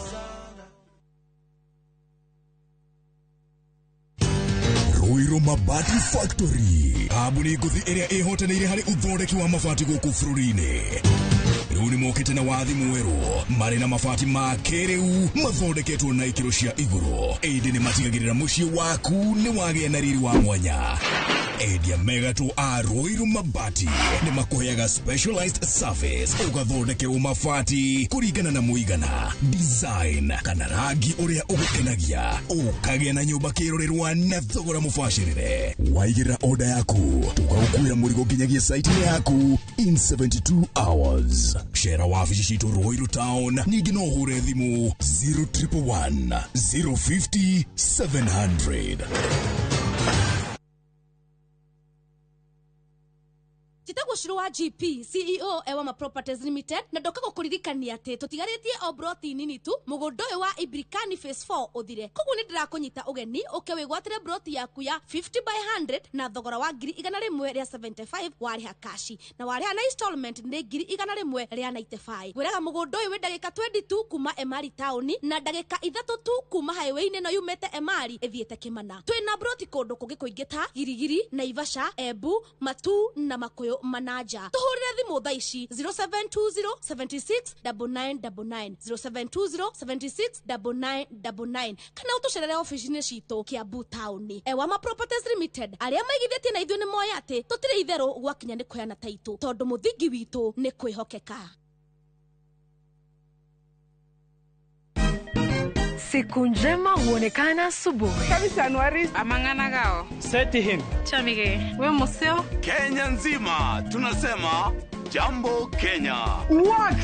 Ruiru Mabati Factory, kambuni ngũthi ĩrĩa ĩhotanĩire harĩ ũthondeki wa mabati gũkũ bũrũri-inĩ. Rĩu nĩ mokĩte na wathi mwerũ, marĩ na mabati ma kĩrĩu mathondeketwo na ikĩro cia igũrũ, ĩndĩ nĩ matigagĩrĩra mũciĩ waku nĩ wagĩa na riri wa mwanya. Endia megatũ a Ruiru Mabati nĩ makũheaga specialized service, ũgathondekerwo mabati kũringana na mũigana, design kana rangi ũrĩa ũgũkenagia, ũkagĩa na nyũmba kĩrorerwa na thogora mũbacĩrĩre. Waigĩrĩra order yaku, tũgagũkuĩra mũrigo nginyagia site-inĩ yaku in 72 hours. Cera wabici citũ Ruiru Town, ningĩ no ũhũre thimũ 0111 050 700. Njĩtagwo Mũcirũ wa GP CEO Ewama Properties Limited na ndoka gũkũririkania atĩ tũtigarĩtie o broti nini tu mũgũnda ũyũ wa Ibirikani Phase 4 ũthire. Koguo nĩ ndĩrakũnyita ũgeni ũke wĩgwatĩre broti yaku ya 50 by 100 na thogora wa 175,000 warĩha kashi na warĩha na installment nĩ 195,000. Ngwĩraga mũgũnda ũyũ wĩ ndagĩka 20 tu kuma Emari taũni na ndagĩka 3 tu kuma highway-inĩ ĩno yumĩte Emari ĩthiĩte Kĩmana. Twĩna broti kũndũ kũngĩ kũingĩ ta Girigiri, Naivasha, Embu, Matu na Makuyu Manaja. Tuhurire thimu thaa ici 0720 76 9999 0720 76 9999 kana utucerere ofici-inĩ citũ Kiambu taũni. Ewama Properties Limited arĩa maigithĩtie na ithuĩ nĩ moĩ atĩ tũtirĩ itherũ gwakinya nĩ kũheana taitũ tondũ mũthingi witũ nĩ kwĩhokeka. Siku njema huonekana asubuhi. Kabisa Anuari. Amangana gao. Seti him. Chamige. We museo. Kenya nzima tunasema jambo Kenya. Wax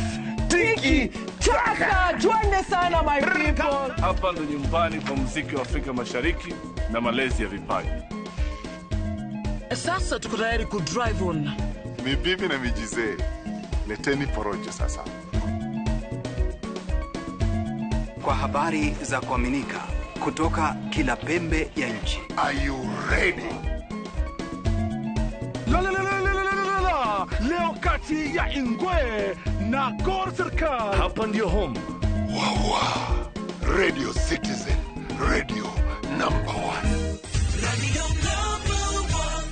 tiki taka twende sana my people. Hapa ndo nyumbani kwa muziki wa Afrika Mashariki na malezi ya vipaji. Sasa tuko tayari ku drive on. Ni bibi na mijizee. Leteni porojo sasa. Kwa habari za kuaminika kutoka kila pembe ya nchi. Are you ready? La la la la la la la. Leo kati ya Ingwe na Gor Serikal. Hapa ndio home. Wawa. Radio Citizen, radio number 1. Radio number 1.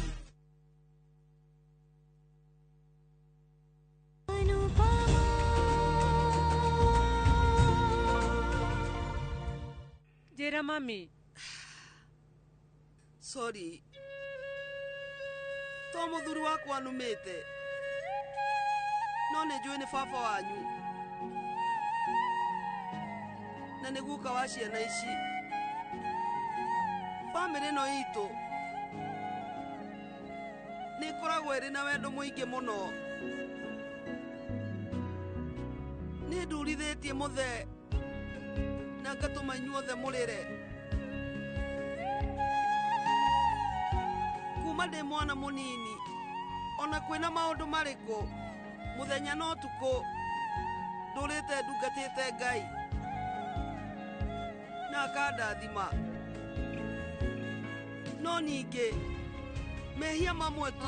Njĩra mami. Sorry. To mũthuri wakwa numĩte. No nĩ njũĩ nĩ baba wanyu. Na nĩ guka wa ciana ici. Bamĩrĩ ĩno itũ nĩ ĩkoragwo ĩrĩ na wendo mũingĩ mũno. Nĩ ndurithĩtie mũthee na ngatũma inyuothe mũrĩre. Kuma ndĩ mwana mũnini ona kwĩna maũndũ marĩkũ mũthenya na ũtukũ ndũrĩte ndungatĩte Ngai na akandathima. No ningĩ mehia mamwe tu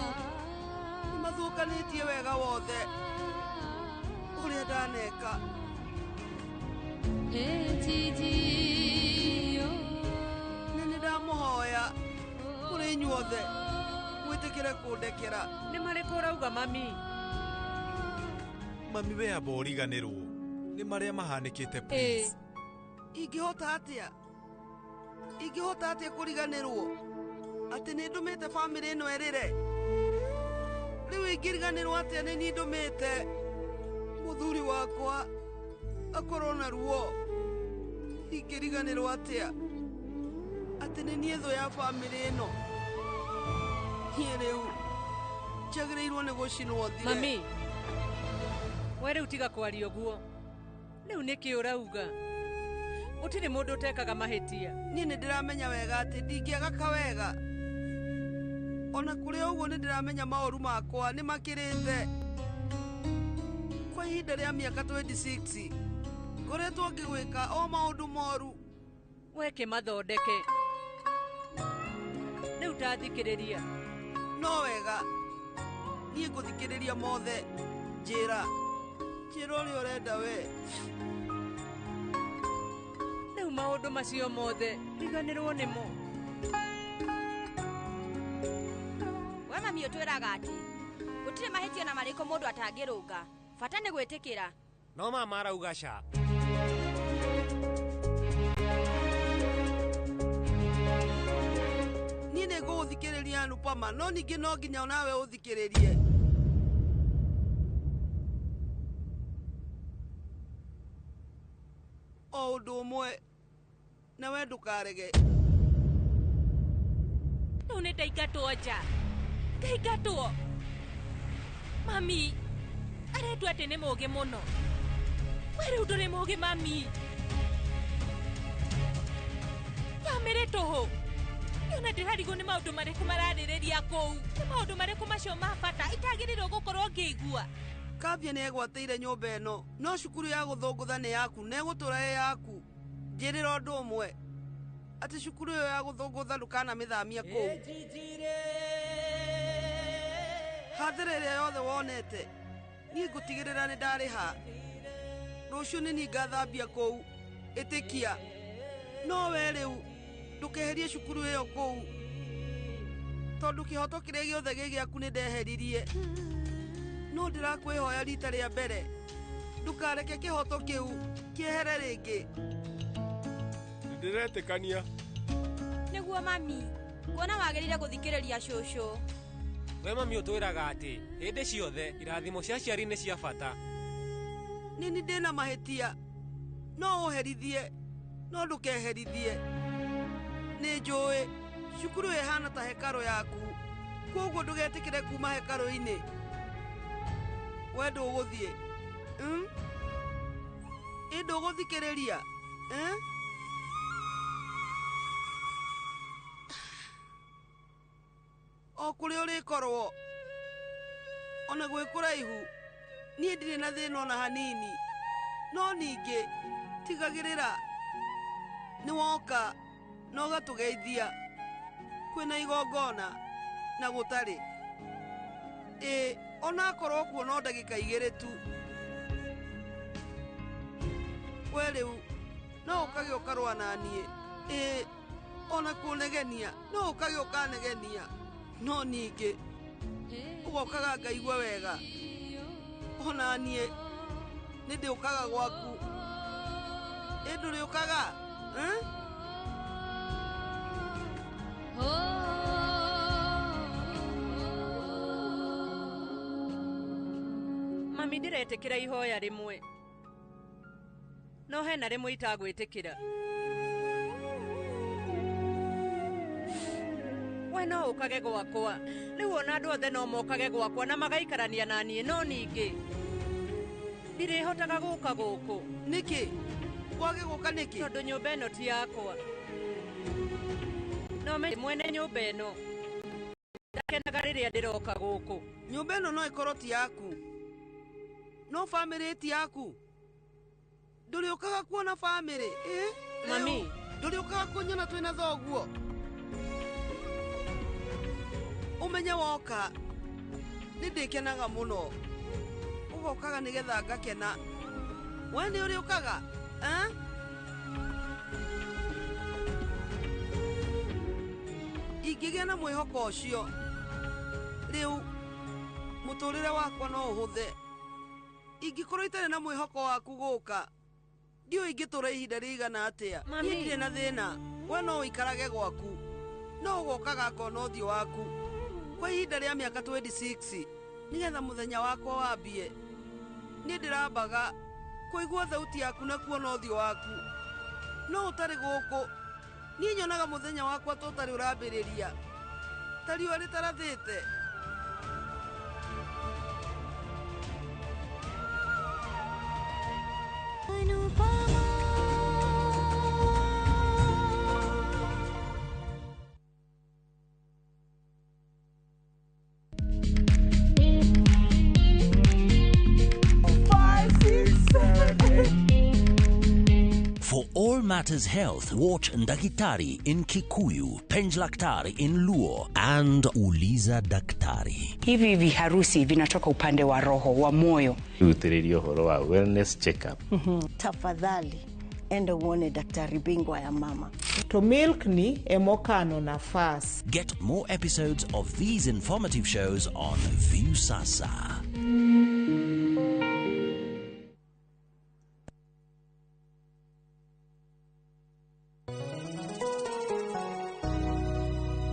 nĩmathũkanĩtie wega wothe ũrĩa ndaneka. Nĩ nĩndamũhoya kũrĩ inyuothe mwĩtĩkĩre kũndekera. Nĩ marĩkũ ũrauga mami? Mami we amba ũriganĩrwo nĩ marĩa mahanĩkĩte please. Ingĩhota atĩa? Ingĩhota atĩa kũriganĩrwo atĩ nĩ ndũmĩte bamĩrĩ ĩno ĩrĩre? Rĩu ingĩriganĩrwo atĩa nĩ niĩ ndũmĩte mũthuri wakwa akorwo na ruo? Ingĩriganĩrwo atĩa atĩ nĩ niĩ thũ ya bamĩrĩ ĩno? Niĩ rĩu njagĩrĩirwo nĩ gũcinwo thire. Mami, we rĩu tiga kwaria ũguo. Rĩu nĩkĩ ũrauga? Gũtirĩ mũndũ ũtekaga mahĩtia. Niĩ nĩ ndĩramenya wega atĩ ndingĩaga kawega. Ona kũrĩ ũguo nĩ ndĩramenya maũru makwa nĩ makĩrĩte. Kwa ihinda rĩa mĩaka 26 ngoretwo ngĩgwĩka o maũndũ moru. We kĩmathondeke. Rĩu tathikĩrĩria. No wega niĩ ngũthikĩrĩria mothe. Njĩra njĩra ũrĩa ũrenda we. Rĩu maũndũ macio mothe riganĩrwo nĩmo. We mami ũtwĩraga atĩ gũtirĩ mahĩtia na marĩkũ mũndũ atangĩrũnga, bata nĩ gwĩtĩkĩra. No mama arauga ca. Niĩ nĩ ngũgũthikĩrĩria Anupama, no ningĩ no nginya onawe ũthikĩrĩrie. O ũndũ ũmwe nawe ndũkarege. Rĩu nĩ ndaingatwo nja. Ndaingatwo. Mami aretwo atĩ nĩ mũũgĩ mũno. We rĩu ndũrĩ mũũgĩ mami. Bamĩrĩ tũhũ. Ona ndĩrarigwo nĩ maũndũ marĩkũ mararĩrĩria kũu. Nĩ maũndũ marĩkũ macio ma bata itagĩrĩirwo gũkorwo ngĩigua. Kavya nĩ egwatĩire nyũmba ĩno, no cukuru ya gũthũngũtha nĩ yaku na ĩgũtũra ĩ yaku. Njĩrĩra ũndũ ũmwe, atĩ cukuru ĩyo ya gũthũngũtha ndũkanamĩthamia kũu. Hathara ĩrĩa yothe wonete, niĩ ngũtigĩrĩra nĩ ndarĩha. Rũciũ nĩ niĩ ngathambia kũu, ĩtĩkia. No we rĩu ndũkeherie cukuru ĩyo kũu, tondũ kĩhoto kĩrĩa gĩothe gĩ gĩaku nĩ ndeheririe. No ndĩrakwĩhoya rita rĩa mbere, ndũkareke kĩhoto kĩu kĩehere rĩngĩ. Ndĩretĩkania. Nĩguo mami, kuona wagĩrĩire gũthikĩrĩria cũcũ. We mami ũtwĩraga atĩ hĩndĩ ciothe irathimo cia aciari nĩ cia bata. Nini ndĩna mahĩtia, no ũherithie, no ndũkeherithie. Nĩ njũĩ cukuru ĩhana ta hekarũ yaku, koguo ndũgetĩkĩre kuma hekarũ-inĩ. We ndũgũthiĩ, Ĩ ndũgũthikĩrĩria, O kũrĩa ũrĩkorwo, ona gwĩ kũraihu, niĩ ndirĩ na thĩna ona hanini. No ningĩ tigagĩrĩra nĩ woka na ũgatũgeithia. Kwĩna igongona na gũtarĩ. Ĩ onakorwo kuo no ndagĩka igĩrĩ tu. We rĩu no ũkage ũkarũa na niĩ. Ĩ ona kũnegenia no ũkage ũkanegenia. No ningĩ ũgokaga ngaigua wega. Ona niĩ nĩ ndĩũkaga gwaku. Ĩ ndũrĩũkaga? Mami ndĩretĩkĩra ihoya rĩmwe, no hena rĩmwe itagwĩtĩkĩra. We no ũkage gwakwa, rĩu ona andũ othe no mokage gwakwa na magaikarania na niĩ, no ningĩ ndirĩhotaga gũka gũkũ. Nĩkĩ? Wage gũka nĩkĩ? Tondũ nyũmba ĩno ti yakwa. No mwene nyũmba ĩno ndakenaga rĩrĩa ndĩroka gũkũ. Nyũmba ĩno no ĩkorwo ti yaku, no bamĩrĩ ti yaku. Ndũrĩũkaga kuona bamĩrĩ, Mami, ndũrĩũkaga kũnyona twĩna thoguo. Ũmenye woka nĩ ndĩkenaga mũno. Ũgokaga nĩgetha ngakena. We nĩ ũrĩũkaga? Ingĩgĩa na mwĩhoko ũcio, rĩu mũtũrĩre wakwa no ũhũthe. Ingĩkorwo itarĩ na mwĩhoko waku gũka, ndiũĩ ingĩtũra ihinda rĩigana atĩa. Niĩ ndirĩ na thĩna, we no ũikarage gwaku, no ũgokaga ngona ũthiũ waku kwa ihinda rĩa mĩaka 26 nĩgetha mũthenya wakwa wambie. Niĩ ndĩrambaga kũigua thauti yaku na kuona ũthiũ waku. No ũtarĩ gũkũ, niĩ nyonaga mũthenya wakwa ta ũtarĩ ũrambĩrĩria, ta riũa rĩtarathĩte. For all matters health, watch Ndakitari in Kikuyu, Penjlaktari in Luo, and Uliza Daktari. Hivi viharusi vinatoka upande wa roho, wa moyo. Rutĩrĩria ũhoro wa wellness check-up. Tafadhali enda uone daktari bingwa ya mama. To milk ni emokano nafas. Get more episodes of these informative shows on Viusasa.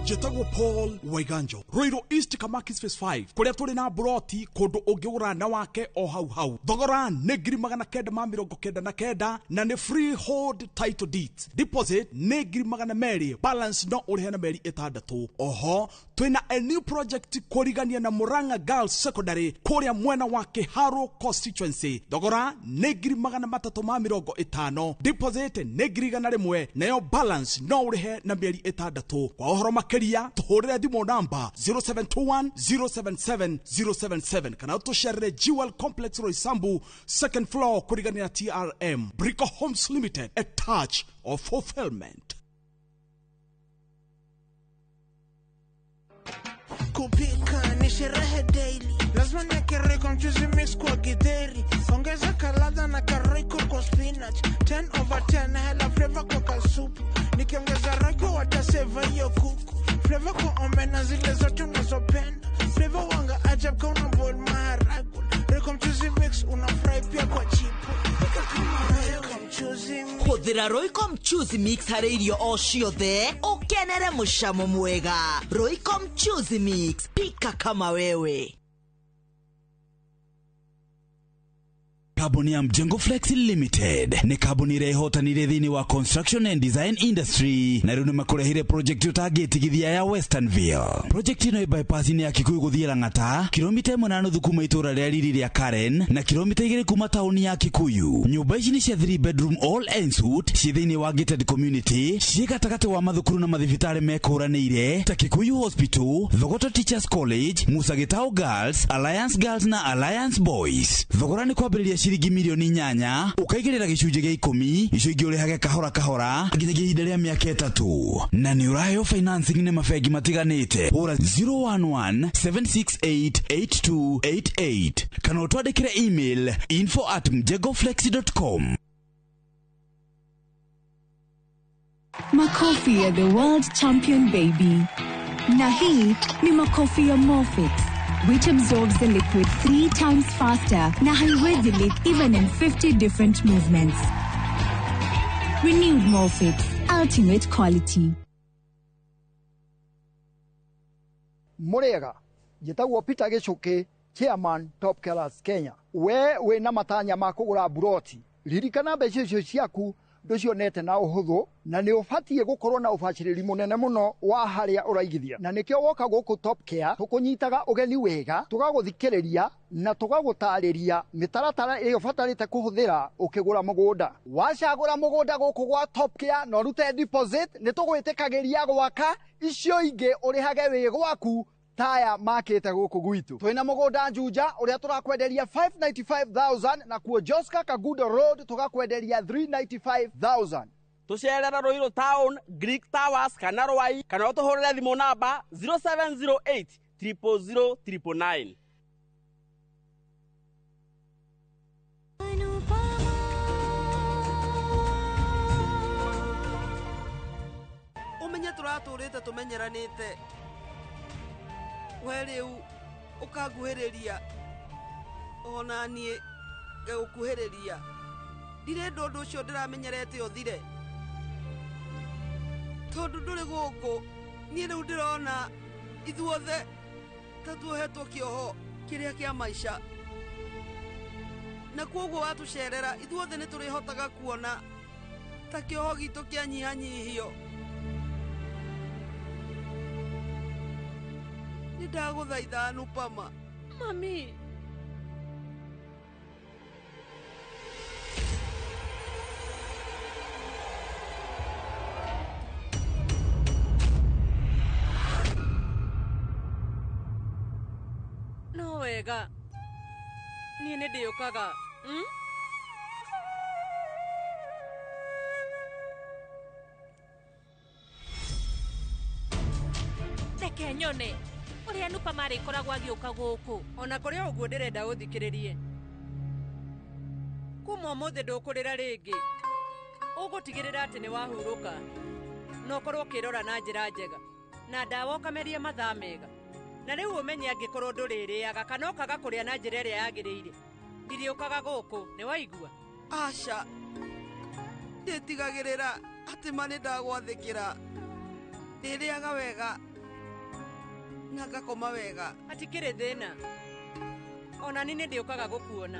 Njĩtagwo Paul Waiganjo, Ruiru East, Kamakis Phase 5, kũrĩa tũrĩ na mburoti kũndũ ũngĩgũra na wake o hau hau. Thogora nĩ 999,000 na nĩ freehold title deeds. Deposit nĩ 200,000, balance no ũrĩhe na mĩeri 6. Oho twĩna a new project kũrigania na Murang'a Girls Secondary kũrĩa mwena wa Kiharu constituency. Thogora nĩ 350,000, deposit nĩ 100,000, nayo balance no ũrĩhe na mĩeri 6. Kwa ũhoro makĩria tũhũrĩre thimũ namba 0721 077 077 kana tũcerere Jewel Complex Roysambu, second floor, kũrigania na TRM. Brico Homes Limited, a touch of fulfillment. Kupika ni sherehe daily, lazima niweke Royco mchuzi mix kwa githeri, ongeza kaladha na karoiko kwa spinach, 10 over 10 hela flavor kwa kasupu, nikiongeza Royco wataseva hiyo kuku, flavor kwa omena zile zote unazopenda, flavor wanga ajab kama una boil maharagwe, Royco mchuzi mix unafurahi pia kwa chipo, pika kama Royco mchuzi mix. Hũthĩra Royco mchuzi mix harĩ irio o ciothe ũkenere mũcamo mwega. Royco mchuzi mix, pika kama wewe. Kambuni ya Mjengo Flex Limited nĩ kambuni ĩrĩa ĩhotanire thĩinĩ wa construction and design industry na rĩu nĩmakũrehire project ũtangĩtigithia ya Westernville. Project ĩno ĩ bypass-inĩ ya Kikuyu gũthiĩ Lang'ata, kilomita 1.5 kuma itũũra rĩa riri rĩa Karen na kilomita 2 kuma taũni ya Kikuyu. Nyũmba ici nĩ cia 3 bedroom all en suite, ciĩ thĩinĩ wa gated community, ciĩ gatagatĩ wa mathukuru na mathibitarĩ mekũranĩire ta Kikuyu Hospital, Thogoto Teachers College, Musa Gitau Girls, Alliance Girls na Alliance Boys. Thogora nĩ kwambĩrĩria ciringi milioni 8, ũkaigĩrĩra gĩcunjĩ gĩa 10, icio ingĩ ũrĩhage kahora kahora nginyagia ihinda rĩa mĩaka 3, na nĩ ũraheo financing nĩ mabengi matiganĩte. Hũra 011 768 8288 kana ũtwandĩkĩre email info@mjengoflex.com. Makofi ya the world champion baby. Na hii ni makofi ya Morfix, which absorbs the liquid 3 times faster na haiwezi leak even in 50 different movements. Renewed Morfix, ultimate quality. Mũrĩega, njĩtagwo Peter Gĩcũkĩ, chairman Top Killers Kenya. We wĩna matanya ma kũgũra mburoti, ririkana mbeca icio ciaku ndũcionete na ũhũthũ, na nĩ ũbatiĩ gũkorwo na ũbacĩrĩri mũnene mũno wa harĩa ũraigithia, na nĩkĩo woka gũkũ Top Care tũkũnyitaga ũgeni wega, tũgagũthikĩrĩria na tũgagũtarĩria mĩtaratara ĩrĩa ũbatarĩte kũhũthĩra ũkĩgũra mũgũnda. Wacagũra mũgũnda gũkũ gwa Top Care na ũrute deposit, nĩ tũgwĩtĩkagĩria gwaka icio ingĩ ũrĩhage wĩ gwaku taya makĩte gũkũ gwitũ. Twĩna mũgũnda Juja ũrĩa tũrakwenderia 595,000, na kuo Joska Kagudo Road tũgakwenderia 395,000. Tũcerere Ruiru Town, Greek Towers kana Rwai, kana ũtũhũrĩre thimũ namba 0708 000 999. Ũmenye tũratũrĩte tũmenyeranĩte, we rĩu ũkanguhĩrĩria ona niĩ ngagũkuhĩrĩria, ndirenda ũndũ ũcio ndĩramenyerete ũthire, tondũ ndũrĩ gũkũ. Niĩ rĩu ndĩrona ithuothe ta tuohetwo kĩoho kĩrĩa kĩa maica, na kwoguo watũcerera ithuothe nĩ tũrĩhotaga kuona ta kĩoho gitũ kĩanyihanyihio. Nĩ ndagũthaitha Anupama. Mami. No wega, niĩ nĩ ndĩũkaga. Reke nyone ũrĩa Anupama arĩkoragwo agĩũka gũkũ. Ona kũrĩ o ũguo ndĩrenda ũthikĩrĩrie. Kuma ũmũthĩ ndũkũrĩra rĩngĩ, ũgũtigĩrĩra atĩ nĩ wahurũka na ũkorwo ũkĩrora na njĩra njega na ndawa ũkamerie mathaa mega, na rĩu ũmenye angĩkorwo ndũrĩrĩaga kana ũkaga kũrĩa na njĩra ĩrĩa yagĩrĩire, ndirĩũkaga gũkũ. Nĩ waigua? Aca, ndĩtigagĩrĩra atĩ ma nĩ ndagwathĩkĩra, ndĩrĩaga wega Na ngakoma wega. Hatikĩrĩ thĩna. Ona niĩ nĩ ndĩũkaga gũkuona.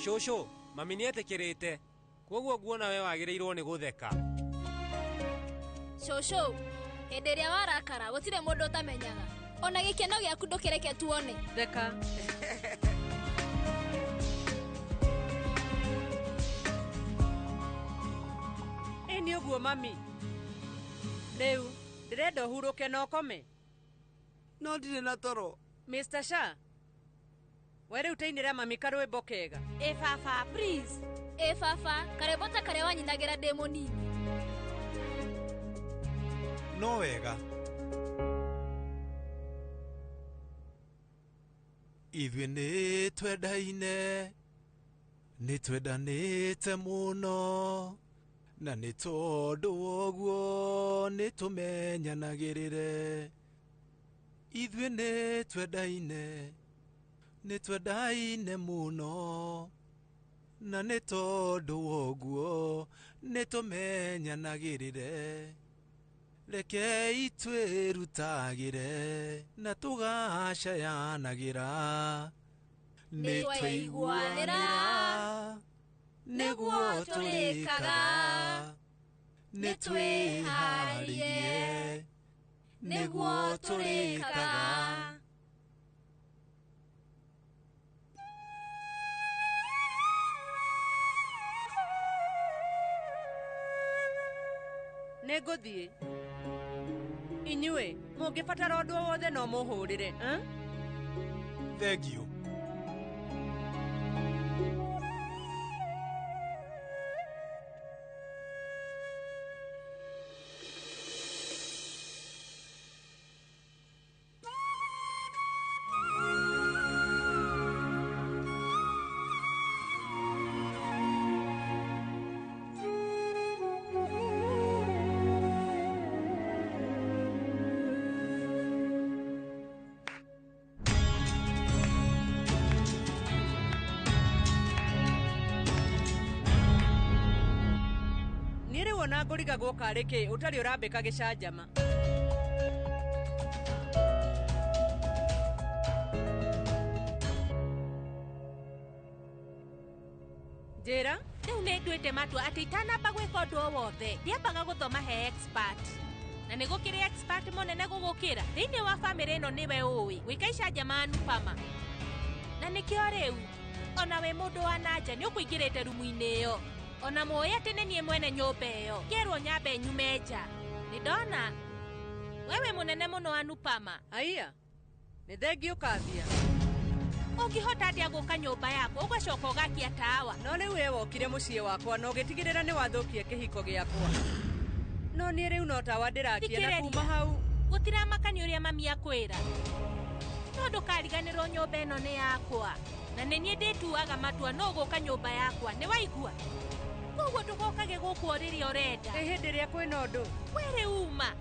Cũcũ, mami nĩetĩkĩrĩte. Kwoguo nguona we wagĩrĩirwo nĩ gũtheka. Cũcũ, hĩndĩ ĩrĩa warakara gũtirĩ mũndũ ũtamenyaga. Ona gĩkeno gĩaku ndũkĩreke tuone. Theka. Ĩ nĩ ũguo mami. Rĩu ndĩrenda ũhurũke na ũkome. No ndirĩ na toro. Mr. Shah, we rĩu tainĩra mami karwĩmbo kega. Ĩ baba, please. Ĩ baba, karwĩmbo ta karĩa wanyinagĩra ndĩ mũnini. No wega. Ithuĩ nĩ twendaine, nĩ twendanĩte mũno, na nĩ tondũ woguo nĩ tũmenyanagĩrĩre. Ithuĩ nĩ twendaine, nĩ twendaine mũno, na nĩ tondũ woguo nĩ tũmenyanagĩrĩre. Rekei twĩrutagĩre na tũgacayanagĩra, nĩ twaiguanĩra nĩguo tũrĩkaga, nĩ twĩharĩrie nĩguo tũrĩkaga. Nĩ ngũthiĩ. Inyuĩ mũngĩbatara ũndũ o wothe no mũhũrĩre. Thengiũ. Na ngũrigagwo karĩ kĩ ũtarĩ ũrambĩka gĩcanjama. Njĩra. Rĩu nĩ nduĩte matua atĩ itanamba gwĩka ũndũ o wothe ndiambaga gũthoma he expert. Na nĩ gũkĩrĩ expert mũnene gũgũkĩra thĩinĩ wa bamĩrĩ ĩno nĩwe ũĩ gwĩka icanjama Anupama. Na nĩkĩo rĩu ona wĩ mũndũ wa nanja nĩ ũkũingĩrĩte rumu-inĩ ĩyo. Ona mũĩ atĩ nĩ niĩ mwene nyũmba ĩyo ngĩrwo nyambe nyume nja. Nĩ ndona wewe mũnene mũno Anupama. Aiya, nĩ thengiũ Kavya. Ũngĩhota atĩa gũka nyũmba yakwa ũgacoka ũgakia tawa? No rĩu we wokire mũciĩ wakwa na ũgĩtigĩrĩra nĩ wathũkia kĩhiko gĩakwa. No niĩ rĩu no tawa ndĩrakia na kuma hau. Gũtiramakania ũrĩa mami akwĩra. No ndũkariganĩrwo nyũmba ĩno nĩ yakwa. Na nĩ niĩ ndĩtuaga matua no gũka nyũmba yakwa. Nĩ waigua? Koguo ndũgokage gũkũ o rĩrĩa ũrenda. Ĩ hĩndĩ ĩrĩa kwĩna ũndũ. We rĩu uma.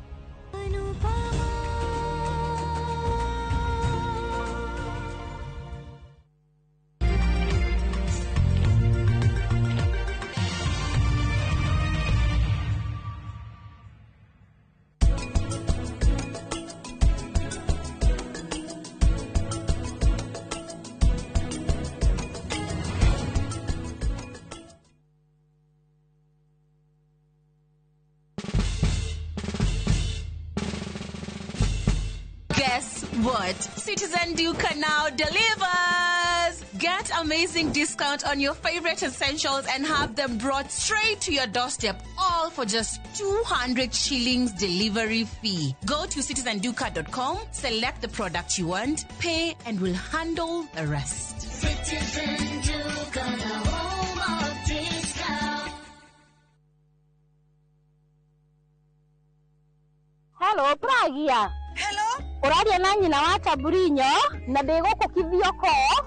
Guess what? Citizen Duka now delivers! Get amazing discount on your favorite essentials and have them brought straight to your doorstep, all for just 200 shillings delivery fee. Go to citizenduka.com, select the product you want, pay, and we'll handle the rest. Citizen Duka, the home of discount. Hello, Pragia. Hello. Ũraria na nyina wa Taburinyo na ndĩ gũkũ Kithioko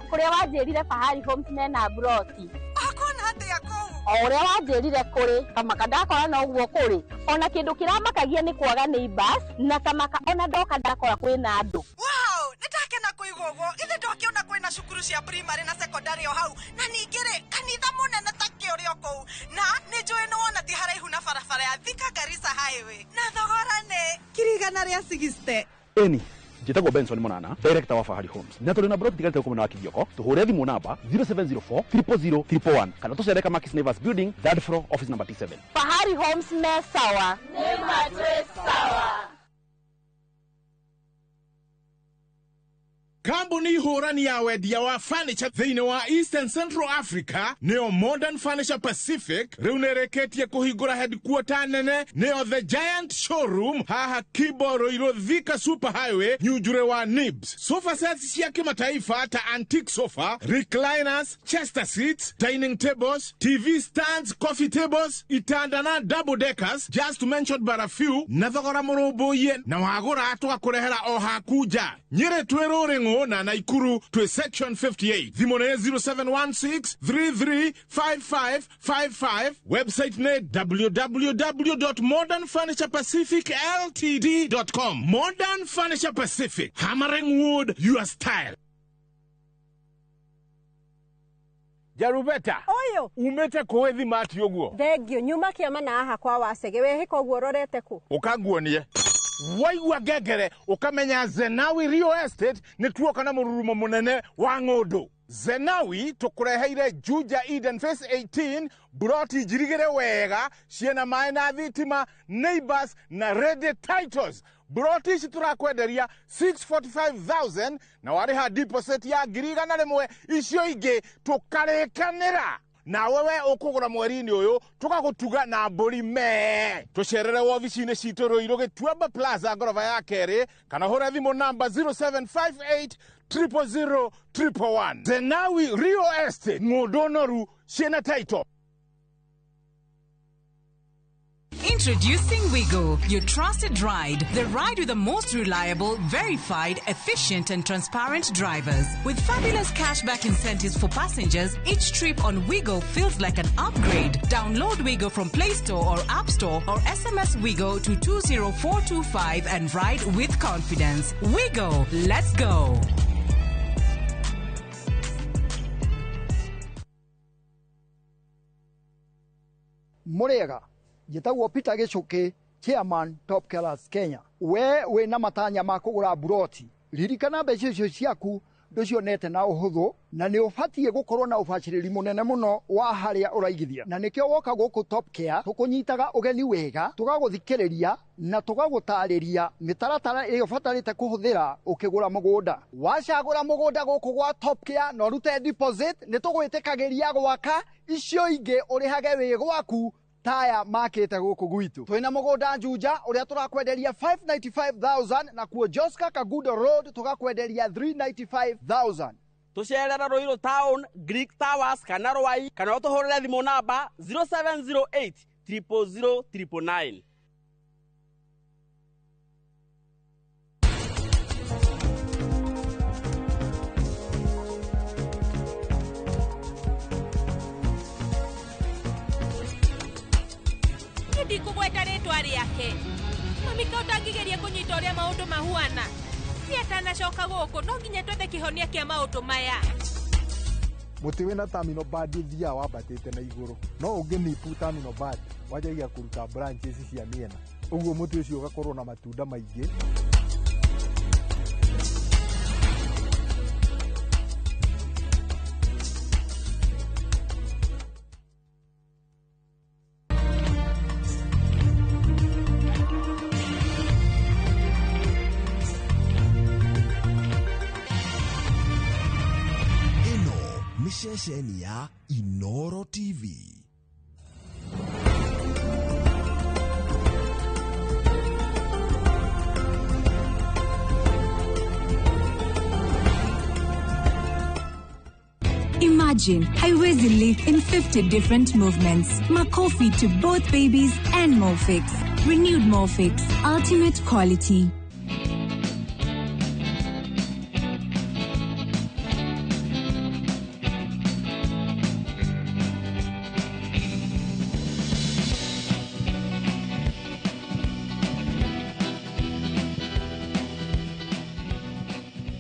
kũrĩa wanjĩrire Fahari Homes mena mburoti. Ũkuona atĩa kũu? O ũrĩa wanjĩrire kũrĩ kamaka ndakora no ũguo kũrĩ. Ona kĩndũ kĩramakagia nĩ kwaga neighbors na tamaka ona ndoka ndakora kwĩna andũ. Wow, nĩndakena kũigua ũguo. Githĩ ndũkĩona kwĩna cukuru cia primary na secondary o hau, na ningĩ rĩ kanitha mũnene ta kĩ ũrĩ o kũu, na nĩ njũĩ nĩ wona ti haraihu na barabara ya Thika Garissa Highway, na thogora nĩ 100,000 160. Eni njĩtagwo Benson Monana, director wa Fahari Homes, na tũrĩ na broti tigarĩte gũkũ mwena wa Kĩgioko. Tũhũre thimũ namba 0704 000 111 kana tũcere Kamakis Neighbors Building, third floor, office number T7. Fahari Homes me sawa. Nĩ matwĩ sawa. Kambuni hũrani ya wendia wa furniture thĩinĩ wa Eastern Central Africa, nĩyo Modern Furniture Pacific, rĩu nĩrĩkĩtie kũhingũra headquarter nene, nĩyo The Giant Showroom, haha Kibo Ruiru Thika Super Highway, Nyunjure wa Nibs. Sofa sets cia kimataifa ta antique sofa, recliners, chester seats, dining tables, TV stands, coffee tables, itanda na double deckers, just to mention but a few, na thogora mũrũmbũiye, na wagũra tũgakũrehera o haku nja. Nyĩrĩ twĩ Rũrĩng'ũ na Naikuru twĩ section 58. Thimũ nĩ 0716 335555. Website nĩ www.modernfurniturepacificltd.com. Modern Furniture Pacific, hammering wood your style. Jarubeta Ũyũ. Umĩte kũĩ thimati ũguo? Thengio, nyuma kĩama na haha kwa Wacege. Wehĩka ũguo ũrorete kũ? Ũkanguonie waigua ngengere ũkamenya Zenawi Real Estate nĩ tuoka na mũrurumo mũnene wa ng'ũndũ. Zenawi tũkũreheire Juja Eden Phase 18, buroti njirigĩre wega, ciĩna maĩ na thitima, neighbors na ready titles. Buroti ici tũrakwenderia 645,000 na warĩha deposit ya 100,000, icio ingĩ tũkarĩkanĩra nawe. We ũkũgũra mweri-inĩ ũyũ, tũgagũtuga na mbũri mee. Tũcerere wobici-inĩ citũ Rũirũ Gĩtuamba Plaza, ngoroba ya kerĩ, kana hũre thimũ namba 0758 000 111. Zenawi Real Estate, ng'ũndũ noru ciĩna title. Introducing Wigo, your trusted ride. The ride with the most reliable, verified, efficient, and transparent drivers. With fabulous cashback incentives for passengers, each trip on Wigo feels like an upgrade. Download Wigo from Play Store or App Store or SMS Wigo to 20425 and ride with confidence. Wigo, let's go. Mũrĩega, njĩtagwo Peter Gĩcũkĩ, chairman Top Killers Kenya. We wĩna matanya ma kũgũra buroti, ririkana mbeca icio ciaku ndũcionete na ũhũthũ, na nĩ ũbatiĩ gũkorwo na ũbacĩrĩri mũnene mũno wa harĩa ũraigithia, na nĩkĩo woka gũkũ Top Care tũkũnyitaga ũgeni wega, tũgagũthikĩrĩria na tũgagũtarĩria mĩtaratara ĩrĩa ũbatarĩte kũhũthĩra ũkĩgũra mũgũnda. Wacagũra mũgũnda gũkũ gwa Top Care na ũrute deposit, nĩ tũgwĩtĩkagĩria gwaka, icio ingĩ ũrĩhage wĩ gwaku taya makĩte gũkũ gwitũ. Twĩna mũgũnda Juja ũrĩa tũrakwenderia 595,000, na kuo Joska Kagudo Road tũgakwenderia 395,000. Tũcerere Ruiru Town, Greek Towers kana Rwai, kana ũtũhũrĩre thimũ namba 0708 000 999. Ndikũgweta rĩtwa rĩake. Mami, ka ũtangĩgeria kũnyita ũrĩa maũndũ mahuana. Niĩ atanacoka gũkũ no nginya twethe kĩhonia kĩa maũndũ maya. Mũtĩ wĩna terminal bud ũthiaga wambatĩte na igũrũ, no ũngĩnipu terminal bud wanjagia kũruta branches cia mĩena, ũguo mũtĩ ũcio ũgakorwo na matunda maingĩ. Ĩno nĩ ceceni ya Inoro TV. Imagine haiwezi leak in 50 different movements. Makofi to both babies and Molfix. Renewed Molfix. Ultimate quality.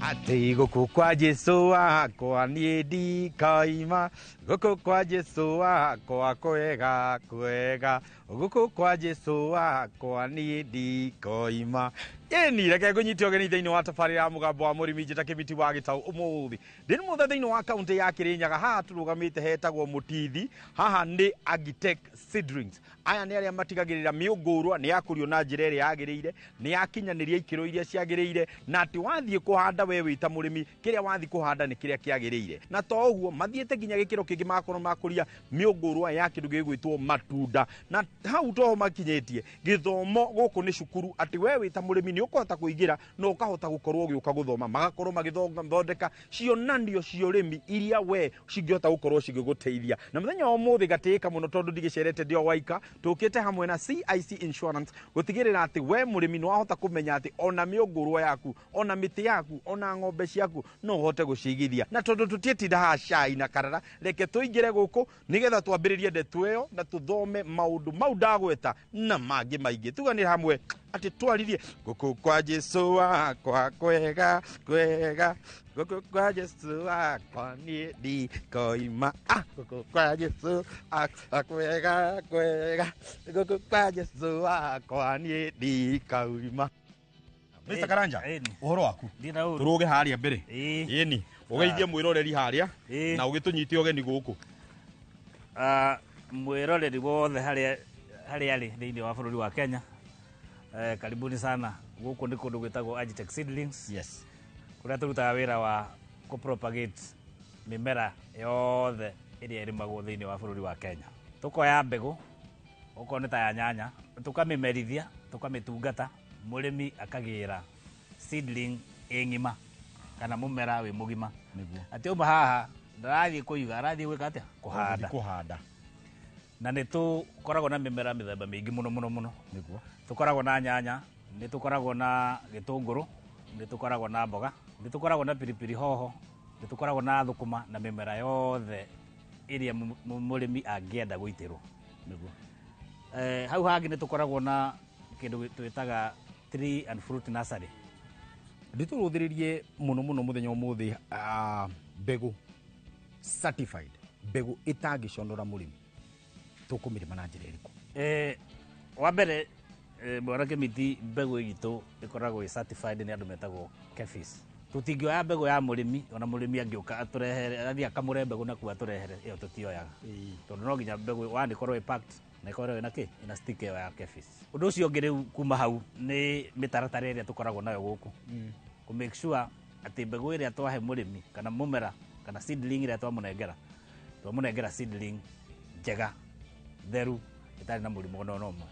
Atĩ gũkũ kwa Jesũ wakwa niĩ ndikaima, gũkũ kwa Jesũ wakwa kwega kwega, gũkũ kwa Jesũ wakwa niĩ ndikoima. Ĩni reke ngũnyite ũgeni thĩinĩ wa tabarĩra ya mũgambo wa mũrĩmi njĩta Kĩmiti wa Gĩtaũ. Ũmũthĩ ndĩ mũthe thĩinĩ wa kaũntĩ ya Kĩrĩnyaga. Haha tũrũgamĩte hetagwo Mũtithi. Haha nĩ Agitech Seedlings. Aya nĩ arĩa matigagĩrĩra mĩũngũrwa nĩ yakũrio na njĩra ĩrĩa yagĩrĩire, nĩ yakinyanĩria ikĩro iria ciagĩrĩire, na atĩ wathiĩ kũhanda we wĩ ta mũrĩmi, kĩrĩa wathiĩ kũhanda nĩ kĩrĩa kĩagĩrĩire. Na to ũguo, mathiĩte nginya gĩkĩro kĩngĩ magakorwo makũria mĩũngũrwa ya kĩndũ gĩgwĩtwo matunda. Na hau toho makinyĩtie gĩthomo gũkũ nĩ cukuru, atĩ we wĩ ta mũrĩmi nĩ ũkũhota kũingĩra na ũkahota gũkorwo ũgĩũka gũthoma. Magakorwo magĩthondeka cionanio cia ũrĩmi iria we cingĩhota gũkorwo cigĩgũteithia. Na mũthenya wa ũmũthĩ gatĩĩka mũno tondũ ndigĩcerete ndĩ o waika, tũkĩte hamwe na CIC Insurance gũtigĩrĩra atĩ we mũrĩmi nĩ wahota kũmenya atĩ ona mĩũngũrwa yaku, ona mĩtĩ yaku, ona ng'ombe ciaku no ũhote gũcigithia. Na tondũ tũtiĩtinda haha cai na karara, reke tũingĩre gũkũ nĩgetha twambĩrĩrie ndeto ĩyo na tũthome maũndũ mau ndagweta na mangĩ maingĩ. Tuganĩre hamwe atĩ twaririe gũkũ kwa Jesũ wakwa kwega kwega, gũkũ kwa Jesũ wakwa niĩ ndikoima, gũkũ kwa Jesũ wakwa kwega kwega, gũkũ kwa Jesũ wakwa niĩ ndikauma. Mr. Karanja, ũhoro waku? Tũrũge harĩa mbere. Ĩni, ũgeithie mwĩroreri harĩa na ũgĩtũnyite ũgeni gũkũ. Mwĩroreri wothe harĩa arĩ thĩinĩ wa bũrũri wa Kenya, karibuni sana. Gũkũ nĩ kũndũ gwĩtagwo Agitech Seedlings. Yes. Kũrĩa tũrutaga wĩra wa kũ-propagate mĩmera yothe ĩrĩa ĩrĩmagwo thĩinĩ wa bũrũri wa Kenya. Tũkoya mbegũ, okorwo nĩ ta ya nyanya, tũkamĩmerithia, tũkamĩtungata, mũrĩmi akagĩra seedling ĩ ng'ima kana mũmera wĩ mũgima. Atĩ auma haha ndarathiĩ kũiga, arathiĩ gwĩka atĩa? Kũhanda. Kũhanda. Na nĩ tũkoragwo na mĩmera mĩthemba mĩingĩ mũno mũno mũno. Nĩguo. Tũkoragwo na nyanya, nĩ tũkoragwo na gĩtũngũrũ, nĩ tũkoragwo na mboga, nĩ tũkoragwo na piripiri hoho, nĩ tũkoragwo na thũkũma na mĩmera yothe ĩrĩa mũrĩmi angĩenda gũitĩrwo. Nĩguo. Hau hangĩ nĩ tũkoragwo na kĩndũ twĩtaga tree and fruit nursery. Ndĩtũrũthĩrĩrie mũno mũno mũthenya ũmũthĩ mbegũ certified, mbegũ ĩtangĩconora mũrĩmi, tũkũmĩrĩma na njĩra ĩrĩkũ? Wa mbere, bwana Kĩmiti, mbegũ itũ ĩkoragwo ĩ certified nĩ andũ metagwo KEPHIS. Tũtingĩoya mbegũ ya mũrĩmi, ona mũrĩmi angĩũka atũrehere, athiĩ akamũre mbegũ nakuo atũrehere, ĩyo tũtioyaga. Tondũ no nginya mbegũ one ĩkorwo ĩ packed na ĩkorwo ĩna kĩ, ĩna sticker ĩyo ya KEPHIS. Ũndũ ũcio ũngĩ rĩu kuma hau nĩ mĩtaratara ĩrĩa tũkoragwo nayo gũkũ. Kũ make sure atĩ mbegũ ĩrĩa twahe mũrĩmi kana mũmera kana seedling ĩrĩa twamũnengera, twamũnengera seedling njega, theru, ĩtarĩ na mũrimũ ona ũmwe.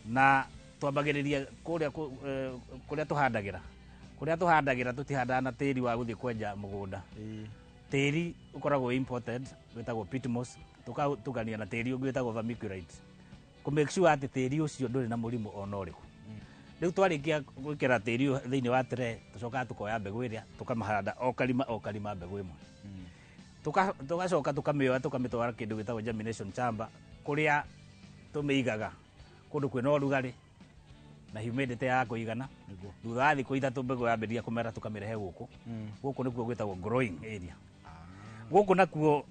Na twambagĩrĩria kũrĩa kũrĩa tũhandagĩra. Kũrĩa tũhandagĩra tũtihandaga na tĩri wa gũthiĩ kwenja mũgũnda. Tĩri ũkoragwo imported wĩtagwo peat moss, tũkatukania na tĩri ũngĩ wĩtagwo vermiculite. Kũ make sure atĩ tĩri ũcio ndũrĩ na mũrimũ ona ũrĩkũ. Rĩu twarĩkia gwĩkĩra tĩri thĩinĩ wa tray, tũcokaga tũkoya mbegũ ĩrĩa tũkamahanda o karima mbegũ ĩmwe. Tũgacoka tũkamĩoya tũkamĩtwara kĩndũ gĩtagwo germination chamber, kũrĩa tũmĩigaga kũndũ kwĩna ũrugarĩ na humidity ya kũigana. Thutha wa thikũ 3 mbegũ yambĩrĩria kũmera tũkamĩrehe gũkũ. Gũkũ nĩkuo gwĩtagwo growing area. Gũkũ nakuo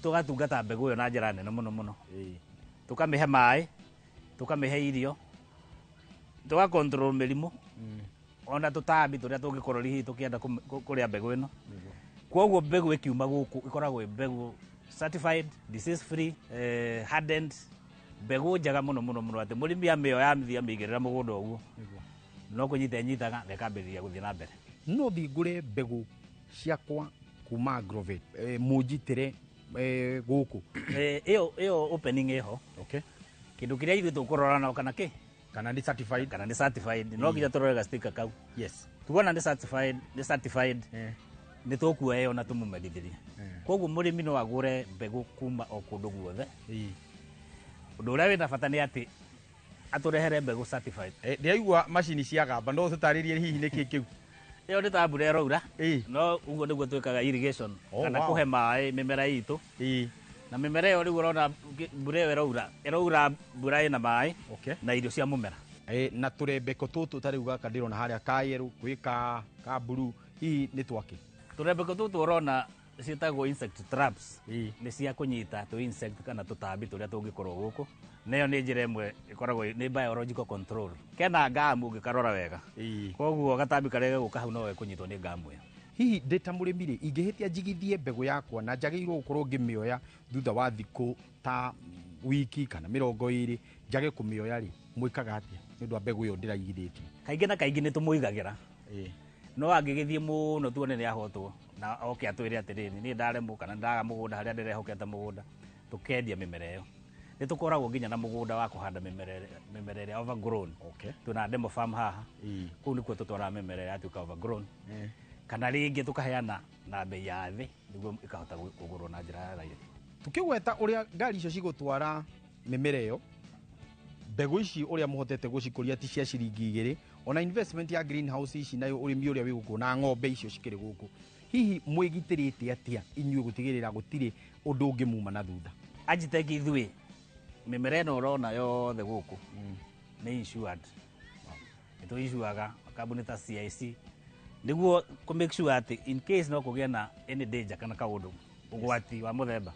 tũgatungata mbegũ ĩyo na njĩra nene mũno mũno. Tũkamĩhe maĩ, tũkamĩhe irio, tũga control mĩrimũ, ona tũtambi tũrĩa tũngĩkorwo hihi tũkĩenda kũrĩa mbegũ ĩno. Kwoguo mbegũ ĩkiuma gũkũ ĩkoragwo ĩ mbegũ certified, disease free, hardened, mbegũ njega mũno mũno mũno atĩ mũrĩmi amĩoya amĩthiĩ amĩigĩrĩra mũgũnda ũguo, no kũnyita ĩnyitaga na ĩkambĩrĩria gũthiĩ na mbere. No thiĩ ngũre mbegũ ciakwa kuma Agrovet, mũnjitĩre gũkũ. Ĩyo opening ĩho. Okay. Kĩndũ kĩrĩa ithuĩ tũkũrora nao kana kĩ? Kana nĩ certified. Kana nĩ certified. No nginya tũrore ga sticker kau. Yes. Tuona nĩ certified, nĩ certified. Nĩ tũkuoya ĩyo na tũmũmerithĩrie. Koguo mũrĩmi no agũre mbegũ kuma o kũndũ guothe. Ũndũ ũrĩa wĩna bata nĩ atĩ atũrehere mbegũ certified. Ndĩraigua macini cia gamba, no ũtũtarĩrie hihi nĩkĩ kĩu? Ĩyo nĩ ta mbura ĩroura. No ũguo nĩguo twĩkaga irrigation, kana kũhe maĩ mĩmera itũ. Na mĩmera ĩyo rĩu ũrona mbura ĩyo ĩroura, ĩroura mbura ĩna maĩ na irio cia mũmera. Na tũrembeko tũtũ ta rĩu gaka ndĩrona harĩa ka yerũ, gwĩ ka blue, hihi nĩ twakĩ? Tũrembeko tũtũ ũrona Ciĩtagwo insect traps, nĩ cia kũnyita tũ insect kana tũtambi tũrĩa tũngĩkorwo gũkũ. Nayo nĩ njĩra ĩmwe ĩkoragwo nĩ biological control. Kena ngamu ũngĩkarora wega, koguo gatambi karĩa gegũka hau no gekũnyitwo nĩ ngamu ĩyo. Hihi ndĩ ta mũrĩmi rĩ, ingĩhĩtia njigithie mbegũ yakwa na njagĩrĩirwo gũkorwo ngĩmĩoya thutha wa thikũ ta wiki kana 20, njage kũmĩoya rĩ, mwĩkaga atĩa nĩ ũndũ wa mbegũ ĩyo ndĩraigithĩtie? Kaingĩ na kaingĩ nĩ tũmũigagĩra, no angĩgĩthiĩ mũno tuone nĩ ahotwo na oke atwĩre atĩrĩrĩ, niĩ ndaremwo kana ndaga mũgũnda harĩa ndĩrehokete mũgũnda, tũkendia mĩmera ĩyo. Nĩ tũkoragwo nginya na mũgũnda wa kũhanda mĩmera ĩrĩa overgrown. Twĩna demo farm haha, kũu nĩkuo tũtwaraga mĩmera ĩrĩa yatuĩka overgrown, kana rĩngĩ tũkaheana na bei ya thĩ nĩguo ĩkahota kũgũrwo na njĩra ya raithi. Tukĩgweta ũrĩa ngari icio cigũtwara mĩmera ĩyo, mbegũ ici ũrĩa mũhotete gũcikũria ti cia ciringi 2, ona investment ya greenhouse ici nayo ũrĩmi ũrĩa wĩ gũkũ na ng'ombe icio cikĩrĩ gũkũ, hihi mwĩgitĩrĩte atĩa inyuĩ gũtigĩrĩra gũtirĩ ũndũ ũngĩ muma na thutha? Agitech ithuĩ mĩmera ĩno ũrona yothe gũkũ nĩ insured. Nĩ tũinsuaga kambuni ta CIC nĩguo kũ make sure atĩ in case no kũgĩe na any danger kana kaũndũ ũgwati wa mũthemba,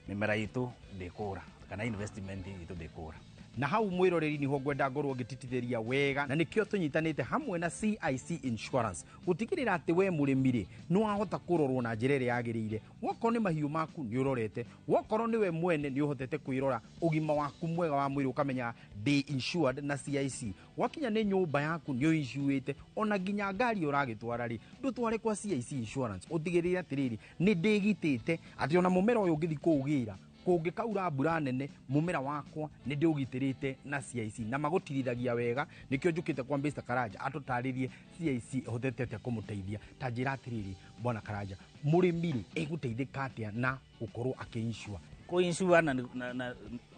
mĩmera itũ ndĩkũra kana investment itũ ndĩkũra. Na hau mwĩroreri nĩho ngwenda ngorwo ngĩtitithĩria wega, na nĩkĩo tũnyitanĩte hamwe na CIC Insurance gũtigĩrĩra atĩ we mũrĩmi rĩ, nĩ wahota kũrorwo na njĩra ĩrĩa yagĩrĩire. Wokorwo nĩ mahiũ maku nĩ ũrorete, wokorwo nĩ we mwene nĩ ũhotete kwĩrora ũgima waku mwega wa mwĩrĩ ũkamenya ndĩ insured na CIC. Wakinya nĩ nyũmba yaku nĩ ũinsuĩte, ona nginya ngari ũragĩtwara rĩ, ndũtware kwa CIC Insurance, ũtigĩrĩre atĩrĩrĩ, nĩ ndĩgitĩte atĩ ona mũmera ũyũ ũngĩthiĩ kũũgĩra kũngĩkaura mbura nene, mũmera wakwa nĩ ndĩũgitĩrĩte na CIC, na magũtirithagia wega. Nĩkĩo njũkĩte kwa Mr. Karanja atũtarĩrie CIC ĩhotete atĩa kũmũteithia. Ta njĩra atĩrĩrĩ, bwana Karanja, mũrĩmi rĩ egũteithĩka atĩa na gũkorwo akĩinsure? Kũinsure na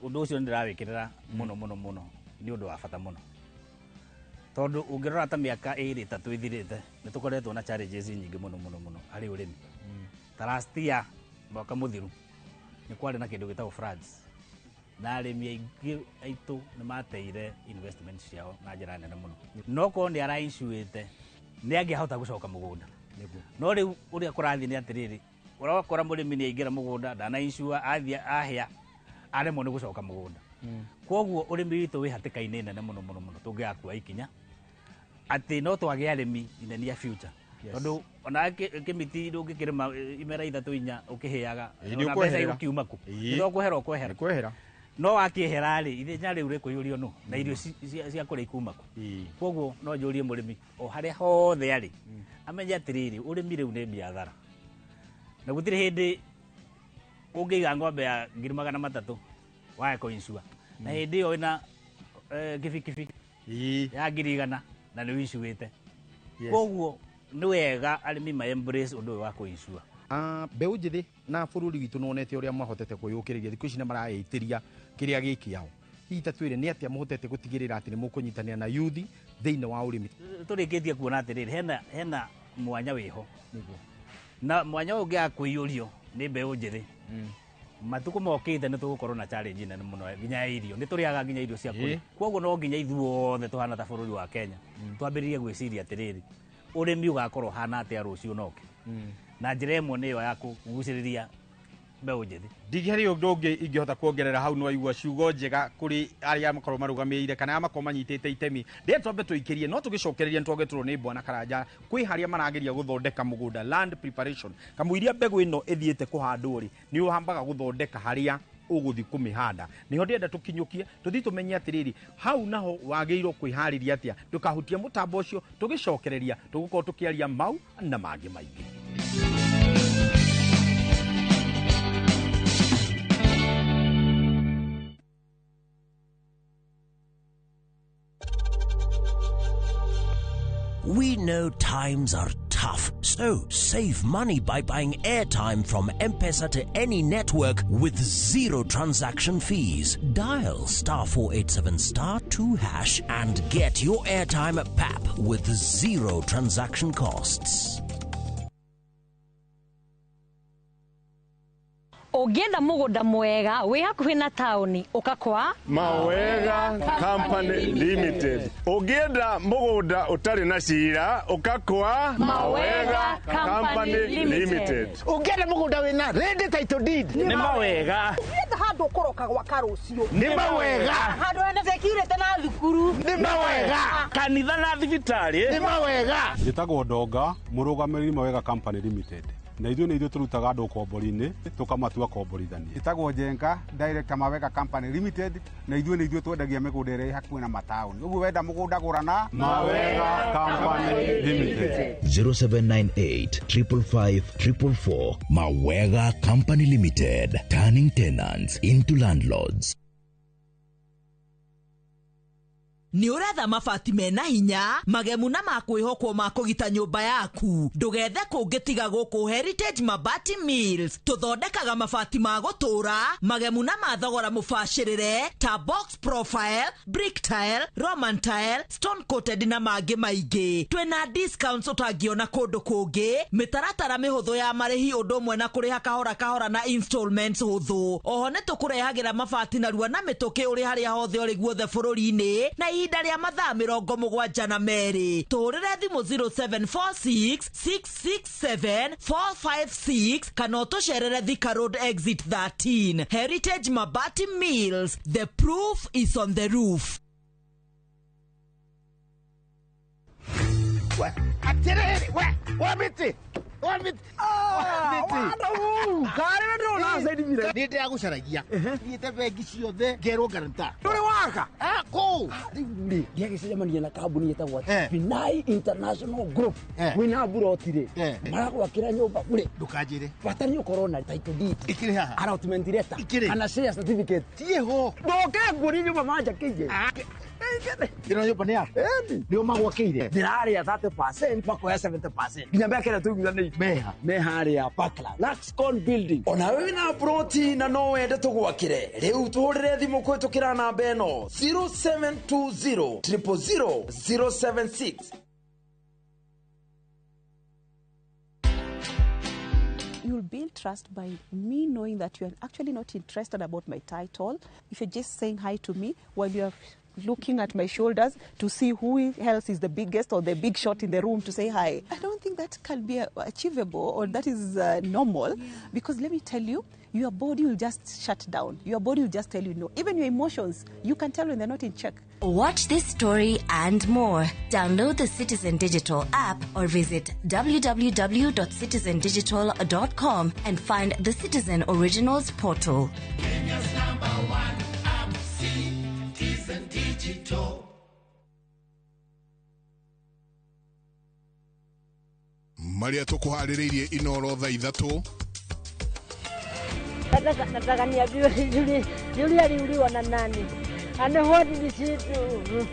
ũndũ ũcio nĩ ndĩrawĩkĩrĩra mũno mũno mũno, nĩ ũndũ wa bata mũno, tondũ ũngĩrora ta mĩaka 2 3 ĩthirĩte nĩ tũkoretwo na challenges nyingĩ mũno mũno mũno harĩ ũrĩmi. Ta last year mwaka mũthiru nĩ kwarĩ na kĩndũ gĩtagwo floods, na arĩmi aingĩ aitũ nĩ mateire investment ciao na njĩra nene mũno. No korwo nĩ arainsuĩte nĩ angĩahota gũcoka mũgũnda. No rĩu ũrĩa kũrathiĩ nĩ atĩrĩrĩ, ũrakora mũrĩmi nĩ aingĩra mũgũnda ndana insure, athiĩ ahĩa aremwo nĩ gũcoka mũgũnda. Koguo ũrĩmi witũ wĩ hatĩka-inĩ nene mũno mũno mũno tũngĩaga kuoya ikinya atĩ no twage arĩmi in the near future. Tondũ ona kĩmiti ndũngĩkĩrĩma imera 3 4 ũkĩhĩaga, ona mbeca igũkiuma kũ? Nĩ kwehera ũkwehera. Kwehera. No wakĩehera rĩ, ithenya rĩu rĩkũiyũrio nũ? Na irio cia kũrĩa ikuma kũ? Koguo no njũrie mũrĩmi o harĩa hothe arĩ amenye atĩrĩrĩ, ũrĩmi rĩu nĩ biathara, na gũtirĩ hĩndĩ ũngĩiga ng'ombe ya 300,000 wage kũinsure, na hĩndĩ ĩyo wĩna kibikibi ya 100,000 na nĩ ũinsuĩte. Koguo nĩ wega arĩmi ma embrace ũndũ ũyũ wa kũinsure. Mbeũ njĩthĩ na bũrũri witũ nĩwonete ũrĩa mahotete kwĩyũkĩrĩria thikũ ici nĩ maraĩtĩria kĩrĩa gĩ kĩao. Hihi ta twĩre nĩ atĩa mũhotete gũtigĩrĩra atĩ nĩ mũkũnyitanĩra na yuthi thĩinĩ wa ũrĩmi? Tũrĩkĩtie kuona atĩrĩrĩ, hena mwanya wĩho, na mwanya ũyũ ũngĩaga kũiyũrio nĩ mbeũ njĩthĩ, matukũ mokĩte nĩ tũgũkorwo na challenge nene mũno nginya ya irio. Nĩ tũrĩaga nginya irio cia kũrĩa. Koguo no nginya ithuothe tũhana ta bũrũri wa Kenya twambĩrĩrie gwĩciria atĩrĩrĩ, ũrĩmi ũgakorwo ũhana atĩa rũciũ noke, na njĩra ĩmwe nĩyo ya kũgucĩrĩria mbeũ njĩthĩ. Ndingĩharĩ ũndũ ũngĩ ingĩhota kuongerera hau, no waigua ciugo njega kũrĩ arĩa makorwo marũgamĩrĩire kana arĩa makorwo manyitĩte itemi. Ndĩrenda twambe tũikĩrie, no tũgĩcokereria nĩtwagetũrwo nĩ bwana Karanja kwĩ harĩa marageria gũthondeka mũgũnda, land preparation. Kamũiria mbegũ ĩno ĩthiĩte kũhandwo rĩ, nĩ ũhambaga gũthondeka harĩa ũgũthiĩ kũmĩhanda. Nĩho ndĩrenda tũkinyũkie tũthiĩ tũmenye atĩrĩrĩ, hau naho wagĩrĩirwo kwĩharĩria atĩa, ndũkahutie mũtambo ũcio. Tũgĩcokereria tũgũkorwo tũkĩaria mau na mangĩ maingĩ. We know times are tough, so save money by buying airtime from M-Pesa to any network with zero transaction fees. Dial *487*2# and get your airtime at PAP with zero transaction costs. Ũngĩenda mũgũnda mwega wĩ hakuhĩ na taũni ũka kwa Mawega Company Limited. Ũngĩenda mũgũnda ũtarĩ na cira ũka kwa Mawega Company Limited. Ũngĩenda mũgũnda wĩna ready title deed Nĩ Mawega. Ũngĩenda handũ ũkũroka gwaka rũciũ Nĩ Mawega. Handũ hena security na thukuru Nĩ Mawega. Kanitha na thibitarĩ Nĩ Mawega. Njĩtagwo Ndonga, mũrũgamĩrĩri Mawega Company Limited. Na ithuĩ nĩ ithuĩ tũrutaga andũ ũkombori-inĩ tũkamatua komborithania. Njĩtagwo Njenga, director Mawega Company Limited, na ithuĩ nĩ ithuĩ twendagia mĩgũnda ĩrĩa ĩ hakuhĩ na mataũni. Ũguo wenda mũgũnda gũra na Mawega Company Limited. 0798 555 444 Mawega Company Limited, turning tenants into landlords. Nĩ ũretha mabati mena hinya magemu na makwĩhokwo ma kũgita nyũmba yaku. Ndũgethe kũngĩ tiga gũkũ Heritage Mabati Mills. Tũthondekaga mabati ma gũtũũra magemu na ma thogora mũbacĩrĩre ta box profile, brick tile, roman tile, stone coated na mangĩ maingĩ. Twĩna discounts ũtangĩona kũndũ kũngĩ, mĩtaratara mĩhũthũ ya marĩhi ũndũ ũmwe na kũrĩha kahora kahora na installments hũthũ. Oho nĩ tũkũrehagĩra mabati narua na mĩtũkĩ ũrĩ harĩa hothe ũrĩ guothe bũrũri-inĩ na ihinda rĩa mathaa 72. Tũhũrĩre thimũ 0746 667 456 kana ũtũcerere Thika Road exit 13. Heritage Mabati Mills, the proof is on the roof. Atĩrĩrĩ, we, wa mĩtĩ, wa mĩtĩ, wa mĩtĩ. Karĩ ndĩrona Nĩ ndĩragũcaragia. Thiĩte bengi ciothe ngerwo guarantor. Ndũrĩ waka? Kũ? Rĩu rĩ, ndiagĩcemania na kambuni ĩtagwo Binai International Group. Wĩna mburoti rĩ, maragwakĩra nyũmba bure. Ndũkanjĩre. Bata nĩ ũkorwo na title deed. Ĩkĩrĩ haha. Allotment letter. Ĩkĩrĩ. Kana share certificate. Tiĩho. Ndoke nguonie nyũmba manjakĩire. Ĩno nyũmba nĩ yaku? Nĩo magwakĩire? Ndĩrarĩa 30% makoya 70%. Nginya mĩaka ĩrĩa tũiguithanĩirie. Meha. Me harĩa Parkland. Luxcon Building. Ona wewe na ploti na no wende tũgwakĩre. Rĩu tũhũrĩre thimũ kũhĩtũkĩra namba ĩno 0720 000 076. You'll build trust by me knowing that you're actually not interested about my title. If you're just saying hi to me while you're looking at my shoulders to see who else is the biggest or the big shot in the room to say hi. I don't think that can be achievable or that is normal, because let me tell you, your body will just shut down. Your body will just tell you no. Even your emotions, you can tell when they're not in check. Watch this story and more. Download the Citizen Digital app or visit www.citizendigital.com and find the Citizen Originals portal. Kenya's number one app, Citizen Digital. Maria tũkũharĩrĩirie Inoro thaa 3. Nataka niambiwe yule aliuliwa na nani?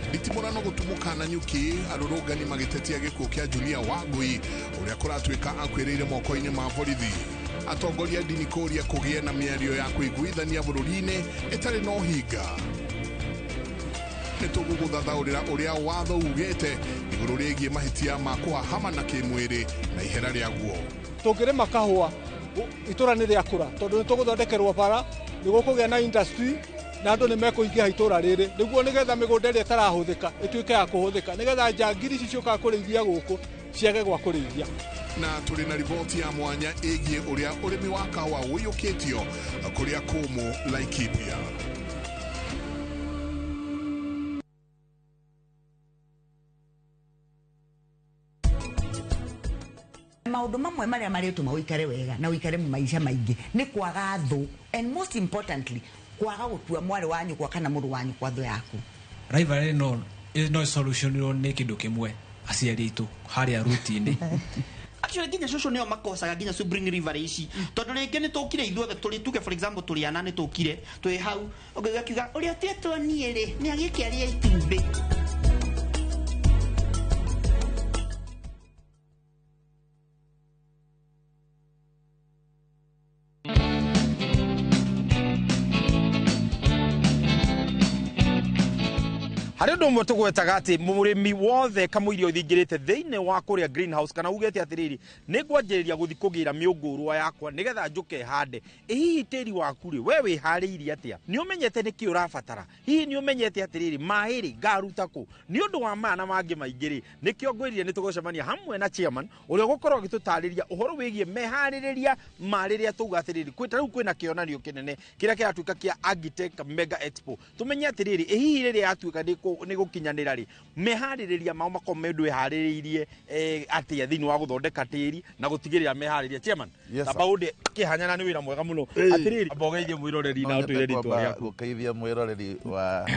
Nditimũrano gũtumũka na nyuki arũrũngani magĩtetia gĩkuũ kĩa Julia Wangui ũrĩa kũratuĩka akuĩrĩire moko-inĩ ma borithi. Atongoria ndini kũria kũgĩe na mĩario ya kũiguithania bũrũri-inĩ ĩtarĩ na ũhinga. Nĩ tũgũgũthathaũrĩra ũrĩa watho ugĩte igũrũ rĩgiĩ mahĩtia ma kũhahama na kĩmwĩrĩ na ihera rĩaguo. Tũngĩrĩma kahũa itũra nĩ rĩakũra tondũ nĩ tũgũthondekerwo bara, nĩ gũkũgĩa na industry na andũ nĩ mekũingĩha itũra rĩrĩ nĩguo nĩgetha mĩgũnda ĩrĩa ĩtarahũthĩka ĩtuĩke ya kũhũthĩka nĩgetha njangiri ici ciũkaga kũrĩithia gũkũ ciage gwa kũrĩithia. Na tũrĩ na riboti ya mwanya ĩgiĩ ũrĩa ũrĩmi wa kahũa ũiyũkĩtio kũrĩa kũmũ Laikipia. Maũndũ mamwe marĩa marĩtũma ũikare wega na ũikare maica maingĩ nĩ kwaga thũ, and most importantly kwaga gũtua mwarĩ wa nyũkwa kana mũrũ wa nyũkwa thũ yaku. Rivalry no solution nĩ kĩndũ kĩmwe aciari aitũ harĩa root-inĩ. Actually nginya cũcũ nĩo makosaga nginya sibling rivalry ici tondũ rĩngĩ nĩ tũkire ithuothe tũrĩ tuge for example tũrĩ ana nĩ tũkire twĩ hau ũngĩgĩa kiuga ũrĩa ũtietwo niĩ rĩ nĩ agĩkĩaria itumbĩ. Harĩ ũndũ ũmwe tũgwetaga atĩ mũrĩmi wothe kamũiria ũthingĩrĩte thĩinĩ wa kũrĩa greenhouse kana ugĩte atĩrĩrĩ, nĩ ngwanjĩrĩria gũthiĩ kũgĩra mĩũngũrwa yakwa nĩgetha njũke hande. Ĩ hihi tĩri waku rĩ, we wĩharĩirie atĩa? Nĩ ũmenyete nĩkĩ ũrabatara? Hihi nĩ ũmenyete atĩrĩrĩ, maĩ rĩ ngaruta kũ? Nĩ ũndũ wa maya na mangĩ maingĩ rĩ, nĩkĩo ngwĩrire nĩ tũgũcemania hamwe na chairman ũrĩa ũgũkorwo agĩtũtarĩria ũhoro wĩgiĩ meharĩrĩria ma rĩrĩa tauga atĩrĩrĩ, kwĩ ta rĩu kwĩna kĩonanio kĩnene kĩrĩa kĩratuĩka kĩa Agritech Mega Expo. Tũmenye atĩrĩrĩ, ĩ hihi rĩrĩa yatuĩka nĩ gũkinyanĩra rĩ, meharĩrĩria mao makorwo me ũndũ ĩharĩrĩirie atĩa thĩinĩ wa gũthondeka tĩri na gũtigĩrĩra meharĩria. Chairman, Yes, tamba sir. ũndĩ kĩhanyana nĩ wĩra mwega mũno. Atĩrĩrĩ, amba ũgeithie mwĩroreri na ũtwĩre rĩtwa rĩaku. Gũkeithia mwĩroreri wa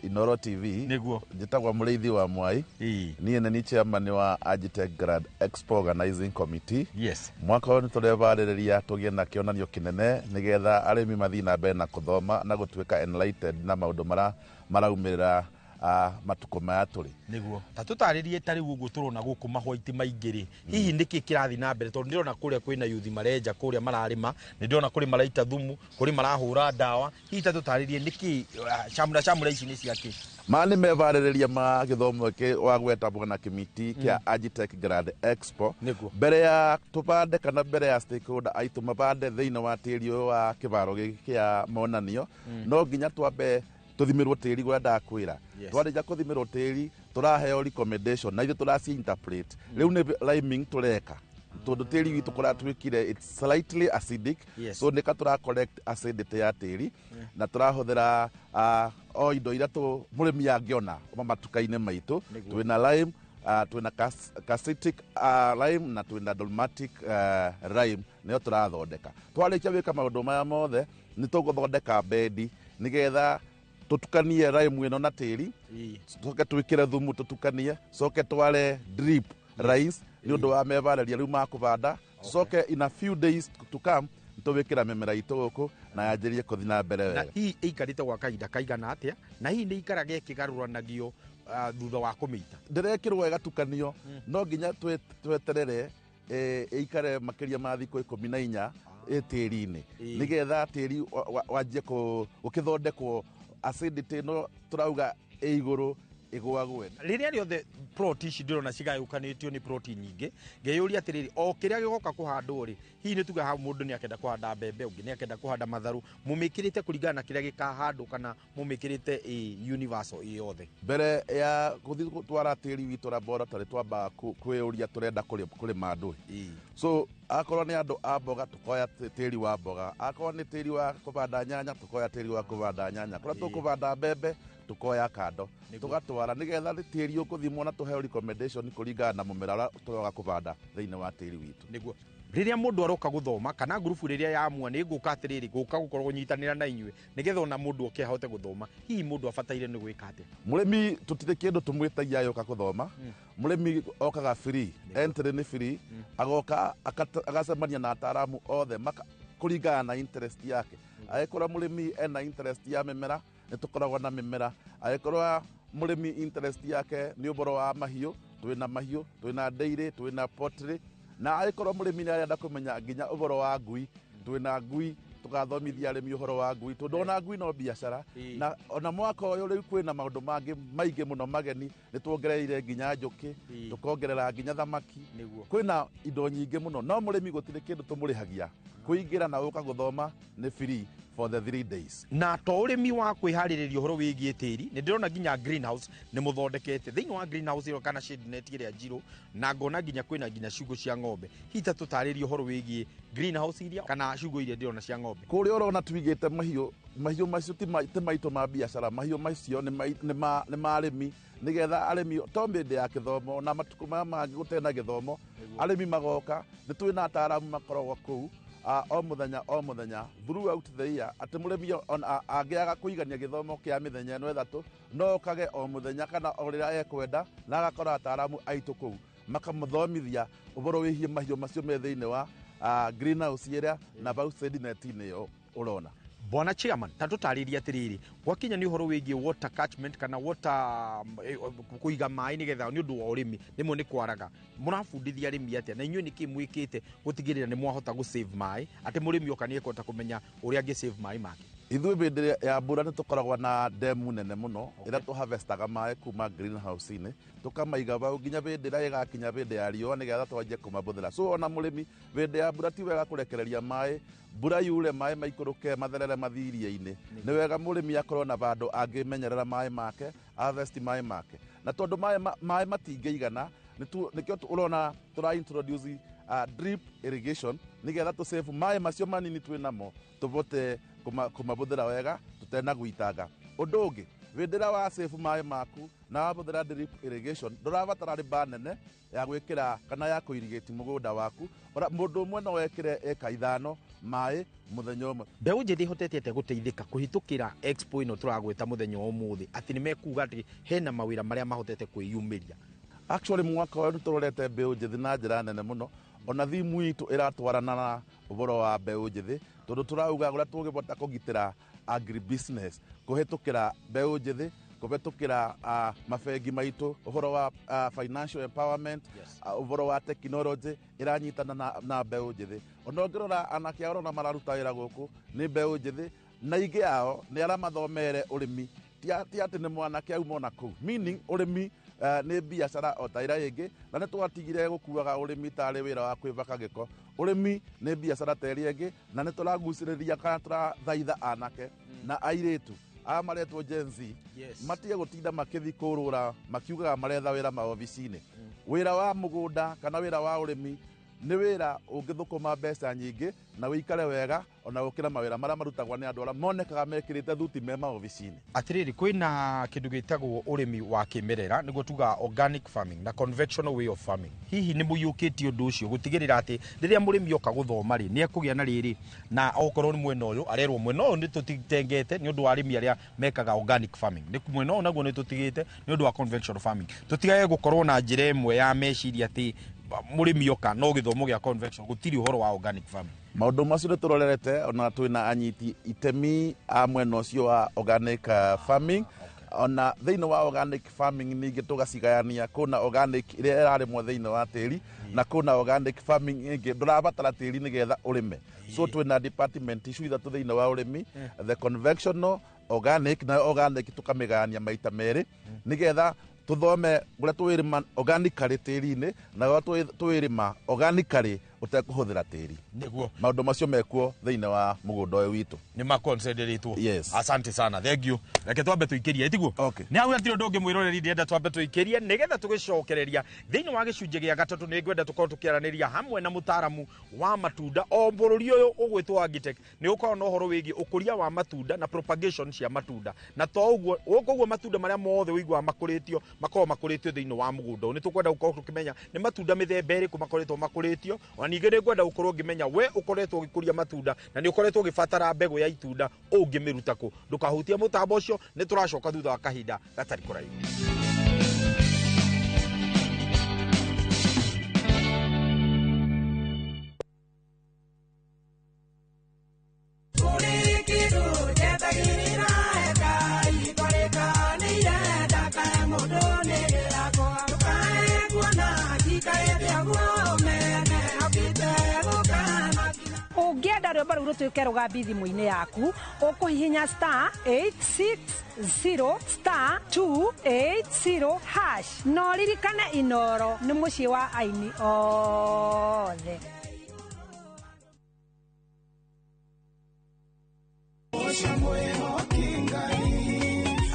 Inoro TV. Nĩguo. Njĩtagwo Mũrĩithi wa Mwai. Niĩ nĩ niĩ chairman wa Agitech Grand Expo Organizing Committee. Yes. Mwaka ũyũ nĩ tũrebarĩrĩria tũgĩe na kĩonanio kĩnene nĩgetha arĩmi mathiĩ na mbere na kũthoma na gũtuĩka enlightened na maũndũ mara maraumĩrĩra matukũ maya tũrĩ. Nĩguo. Ta tũtarĩrie ta rĩu ũguo tũrona gũkũ mahwaiti maingĩ rĩ, hihi nĩkĩ kĩrathiĩ na mbere? Tondũ ndĩrona kũrĩa kwĩna yuthi marenja kũrĩa mararĩma, nĩ ndĩrona kũrĩ maraita thumu, kũrĩ marahũra ndawa. Hihi ta tũtarĩrie nĩkĩ camũra camũra ici nĩ cia kĩ? Maya nĩ mebarĩrĩria ma gĩthomo gĩkĩ wa gweta Bwana Kĩmiti kĩa Agitech Grand Expo. Nĩguo. Mbere ya tũbande kana mbere ya stakeholder aitũ mabande thĩinĩ wa tĩri ũyũ wa kĩbaro gĩkĩ kĩa monanio, no nginya twambe tũthimĩrwo tĩri ũrĩa ndakwĩra. Yes. Twarĩkia kũthimĩrwo tĩri tũraheo recommendation na ithuĩ tũraci interpret. Rĩu nĩ liming tũreka tondũ tĩri witũ kũratuĩkire it's slightly acidic. Yes. So nĩka tũra correct acidity ya tĩri na tũrahũthĩra o indo iria tũ mũrĩmi angĩona matuka-inĩ maitũ. Nĩguo. Twĩna lime, twĩna calcitic lime na twĩna dolomitic lime nĩyo tũrathondeka. Twarĩkia gwĩka maũndũ maya mothe nĩ tũgũthondeka bendi nĩgetha tũtukanie lime ĩno na tĩri, coke twĩkĩre thumu tũtukanie, coke tware drip lines nĩ ũndũ wa mebarĩria rĩu ma kũbanda, coke in a few days to come nĩtũgwĩkĩra mĩmera itũ gũkũ na yanjĩrie kũthiĩ na mbere Na wega. hihi ĩikarĩte gwa kahinda kaigana atĩa? Na hihi nĩ ikaraga ĩkĩgarũranagio thutha wa kũmĩita? Ndĩrekĩrwo ĩgatukanio, no nginya tweterere ĩikare makĩria ma thikũ 14 ĩ tĩri-inĩ nĩgetha tĩri wanjie gũkĩthondekwo acidity ĩno tũrauga ĩ igũrũ ĩgũagũe. Rĩrĩa rĩothe plot ici ndĩrona cigayũkanĩtio nĩ plot nyingĩ, ngeyũria atĩrĩrĩ, o kĩrĩa gĩgoka kũhandwo rĩ, hihi nĩ tuge hau mũndũ nĩ akenda kũhanda mbembe, ũngĩ nĩ akenda kũhanda matharũ, mũmĩkĩrĩte kũringana na kĩrĩa gĩkahandwo kana mũmĩkĩrĩte ĩ universal ĩ yothe? Mbere ya gũthiĩ gũtwara tĩri witũ laboratory twambaga kwĩyũria tũrenda kũrĩma ndũĩ. So akorwo nĩ andũ a mboga tũkoya tĩri wa mboga, akorwo nĩ tĩri wa kũbanda nyanya tũkoya tĩri wa kũbanda nyanya, akorwo tũkũbanda mbembe tũkoya kando tũgatwara nĩgetha tĩri ũkũthimwo na tũheo recommendation kũringana na mũmera ũrĩa tũroga kũbanda thĩinĩ wa tĩri witũ. Nĩguo. Rĩrĩa mũndũ aroka gũthoma kana ngurubu rĩrĩa yamua nĩ ngũka atĩrĩrĩ, gũka gũkorwo nyitanĩra na inyuĩ nĩgetha ona mũndũ oke ahote gũthoma, hihi mũndũ abataire nĩ gwĩka atĩa? Mũrĩmi tũtirĩ kĩndũ tũmwĩtagia yoka kũthoma. Mũrĩmi okaga free, entry nĩ free, agoka agacemania na ataaramu othe kũringana na interest yake. Angĩkorwo mũrĩmi ena interest ya mĩmera nĩ tũkoragwo na mĩmera, angĩkorwo mũrĩmi interest yake nĩ ũhoro wa mahiũ twĩna mahiũ, twĩna dairy, twĩna poultry, na angĩkorwo mũrĩmi nĩ arenda kũmenya nginya ũhoro wa ngui twĩna ngui, tũgathomithia arĩmi ũhoro wa ngui tondũ ona ngui no biacara. Na ona mwaka ũyũ rĩu kwĩna maũndũ mangĩ maingĩ mũno mageni, nĩ tuongereire nginya njũkĩ, tũkongerera nginya thamaki. Nĩguo. Kwĩna indo nyingĩ mũno, no mũrĩmi gũtirĩ kĩndũ tũmũrĩhagia kũingĩra na gũka gũthoma nĩ free for the 3 days. Na to ũrĩmi wa kwĩharĩrĩria ũhoro wĩgiĩ tĩri, nĩ ndĩrona nginya greenhouse nĩ mũthondekete. Thĩinĩ wa greenhouse ĩyo kana shade net ĩrĩa njirũ, na ngona nginya kwĩna nginya ciugũ cia ng'ombe. Hihi ta tũtarĩrie ũhoro wĩgiĩ greenhouse iria kana ciugũ iria ndĩrona cia ng'ombe? Kũrĩa ũrona tuigĩte mahiũ, mahiũ macio ti maitũ ma biacara, mahiũ macio nĩ ma arĩmi, nĩgetha arĩmi to mĩndĩ ya gĩthomo na matukũ maya mangĩ gũtarĩ na gĩthomo, arĩmi magoka, nĩ twĩna ataaramu makoragwo kũu o mũthenya o mũthenya throughout the year, atĩ mũrĩmi ona angĩaga kũigania gĩthomo kĩa mĩthenya ĩno ĩthatũ no okage o mũthenya kana o rĩrĩa ekwenda, na agakora ataaramu aitũ kũu makamũthomithia ũhoro wĩgiĩ mahiũ macio me thĩinĩ wa greenhouse ĩrĩa na vau shade net-inĩ ĩyo ũrona. Bwana chairman, ta tũtarĩrie atĩrĩrĩ, gwakinya nĩ ũhoro wĩgiĩ water catchment kana water kũiga maĩ nĩgetha nĩ ũndũ wa ũrĩmi, rĩmwe nĩ kwaraga, mũrabundithia arĩmi atĩa na inyuĩ nĩkĩ mwĩkĩte gũtigĩrĩra nĩ mwahota gũ save maĩ atĩ mũrĩmi oka nĩ ekũhota kũmenya ũrĩa angĩ save maĩ make? Ithuĩ hĩndĩ ya mbura nĩ tũkoragwo na demu nene mũno ĩrĩa tũharvestaga maĩ kuma greenhouse-inĩ, tũkamaiga vau nginya hĩndĩ ĩrĩa ĩgakinya hĩndĩ ya riũa, nĩgetha twanjie kũmabũthĩra. So ona mũrĩmi hĩndĩ ya mbura ti wega kũrekereria maĩ, mbura yure maĩ maikũrũke matherere mathiĩ iria-inĩ. Nĩ wega mũrĩmi akorwo na vandũ angĩmenyerera maĩ make, harvest maĩ make, na tondũ maĩ matingĩigana, nĩkĩo ũrona tũra introduce drip irrigation, nĩgetha tũ save maĩ macio manini twĩ namo, tũvote kũmabũthĩra wega tũtena gwitanga. Ũndũ ũngĩ, hĩndĩ ĩrĩa wa save maĩ maku na wabũthĩra drip irrigation, ndũrabatara rĩba nene ya gwĩkĩra kana ya kũirigĩti mũgũnda waku. Mũndũ ũmwe no ekĩre ĩka 5 maĩ mũthenya ũmwe. Mbeũ njĩthĩ ĩhotete atĩa gũteithĩka kũhĩtũkĩra expo ĩno tũragwĩta mũthenya wa ũmũthĩ, atĩ nĩ mekuga atĩ hena mawĩra marĩa mahotete kwĩyumĩria? Actually, mwaka ũyũ nĩtũrorete mbeũ njĩthĩ na njĩra nene mũno. Ona thimu itũ ĩratwarana na ũhoro wa mbeũ njĩthĩ, tondũ tũrauga ũrĩa tũngĩbota kũgitĩra agribusiness kũhĩtũkĩra mbeũ njĩthĩ, kũhĩtũkĩra mabengi maitũ, ũhoro wa financial empowerment, ũhoro wa technology ĩranyitana na mbeũ njĩthĩ. Ona ũngĩrora anake arĩa ũrona mararuta wĩra gũkũ nĩ mbeũ njĩthĩ, na aingĩ ao nĩ arĩa mathomere ũrĩmi, ti atĩ nĩ mwanake auma ona kũu, meaning ũrĩmi nĩ biacara o ta ĩrĩa ĩngĩ, na nĩ twatigire gũkuaga ũrĩmi tarĩ wĩra wa kwĩbaka gĩko. Ũrĩmi nĩ biacara ta ĩrĩa ĩngĩ, na nĩ tũragucĩrĩria kana tũrathaitha anake na airĩtu aya maretwo Gen Z matige gũtinda makĩthi kũrũra makiugaga maretha wĩra maobici-inĩ. Wĩra wa mũgũnda kana wĩra wa ũrĩmi nĩ wĩra ũngĩthũkũma mbeca nyingĩ na wĩikare wega ona gũkĩra mawĩra marĩa marutagwo nĩ andũ arĩa monekaga mekĩrĩte thuti me maobici-inĩ. Atĩrĩrĩ, kwĩna kĩndũ gĩtagwo ũrĩmi wa kĩmerera, nĩguo tugaga organic farming na conventional way of farming. Hihi nĩ mũiyũkĩtie ũndũ ũcio gũtigĩrĩra atĩ rĩrĩa mũrĩmi oka gũthoma rĩ, nĩ ekũgĩa na rĩrĩ, na okorwo nĩ mwena ũyũ arerwo mwena ũyũ nĩ tũtengete nĩ ũndũ wa arĩmi arĩa mekaga organic farming, nĩ mwena ũyũ naguo nĩ tũtigĩte nĩ ũndũ wa conventional farming. Tũtigage gũkorwo na njĩra ĩmwe ya meciria atĩ mũrĩmi oka no gĩthomo gĩa conventional, gũtirĩ ũhoro wa organic farming. Maũndũ macio nĩ tũrorete, ona twĩna anyiti itemi a mwena ũcio wa organic farming. Ona thĩinĩ wa organic farming ningĩ tũgacigayania, kwĩna organic ĩrĩa ĩrarĩmwo thĩinĩ wa tĩri, na kwĩna organic farming ĩngĩ ndũrabatara tĩri nĩgetha ũrĩme. So twĩna department icio ithatũ thĩinĩ wa ũrĩmi, the conventional, organic, na organic tũkamĩgayania maita merĩ nĩgetha tũthome ũrĩa tũwĩrĩma organically tĩri-inĩ na ũrĩa tũwĩrĩma organically ũtekũhũthĩra tĩri. Nĩguo maũndũ macio mekuo thĩinĩ wa mũgũnda ũyũ witũ. Nĩ maconsiderĩtwo. Yes. Asante sana, thank you. Reke twambe tũikĩrie, tiguo? Okay. Nĩ hau hatirĩ ũndũ ũngĩ mwĩroreri ndĩrenda twambe tũikĩrie nĩgetha tũgĩcokereria thĩinĩ wa gĩcunjĩ gĩa gatatũ. Nĩ ngwenda tũkorwo tũkĩaranĩria hamwe na mũtaaramu wa matunda o bũrũri ũyũ ũgwĩtwo Agitech. Nĩ ũkorwo na ũhoro wĩgiĩ ũkũria wa matunda na propagation cia matunda, na to ũguo, koguo matunda marĩa mothe ũiguaga makũrĩtio makoragwo makũrĩtio thĩinĩ wa mũgũnda ũyũ. Nĩ tũkwenda gũkorwo tũkĩmenya nĩ matunda mĩthemba ĩrĩkũ makoretwo makũrĩtio. Ona ningĩ nĩ ngwenda gũkorwo ngĩmenya we ũkoretwo ũgĩkũria matunda na nĩ ũkoretwo ũgĩbatara mbegũ ya itunda, ũngĩmĩruta kũ. Ndũkahutie mũtambo ũcio, nĩ tũracoka thutha wa kahinda gatarĩ kũraihu. Ũngĩenda rwĩmbo rũu rũtuĩke rũgambi thimũ-inĩ yaku, ũkũhihinya star 860 star 280 hash. Na ũririkane Inoro nĩ mũciĩ wa aini othe.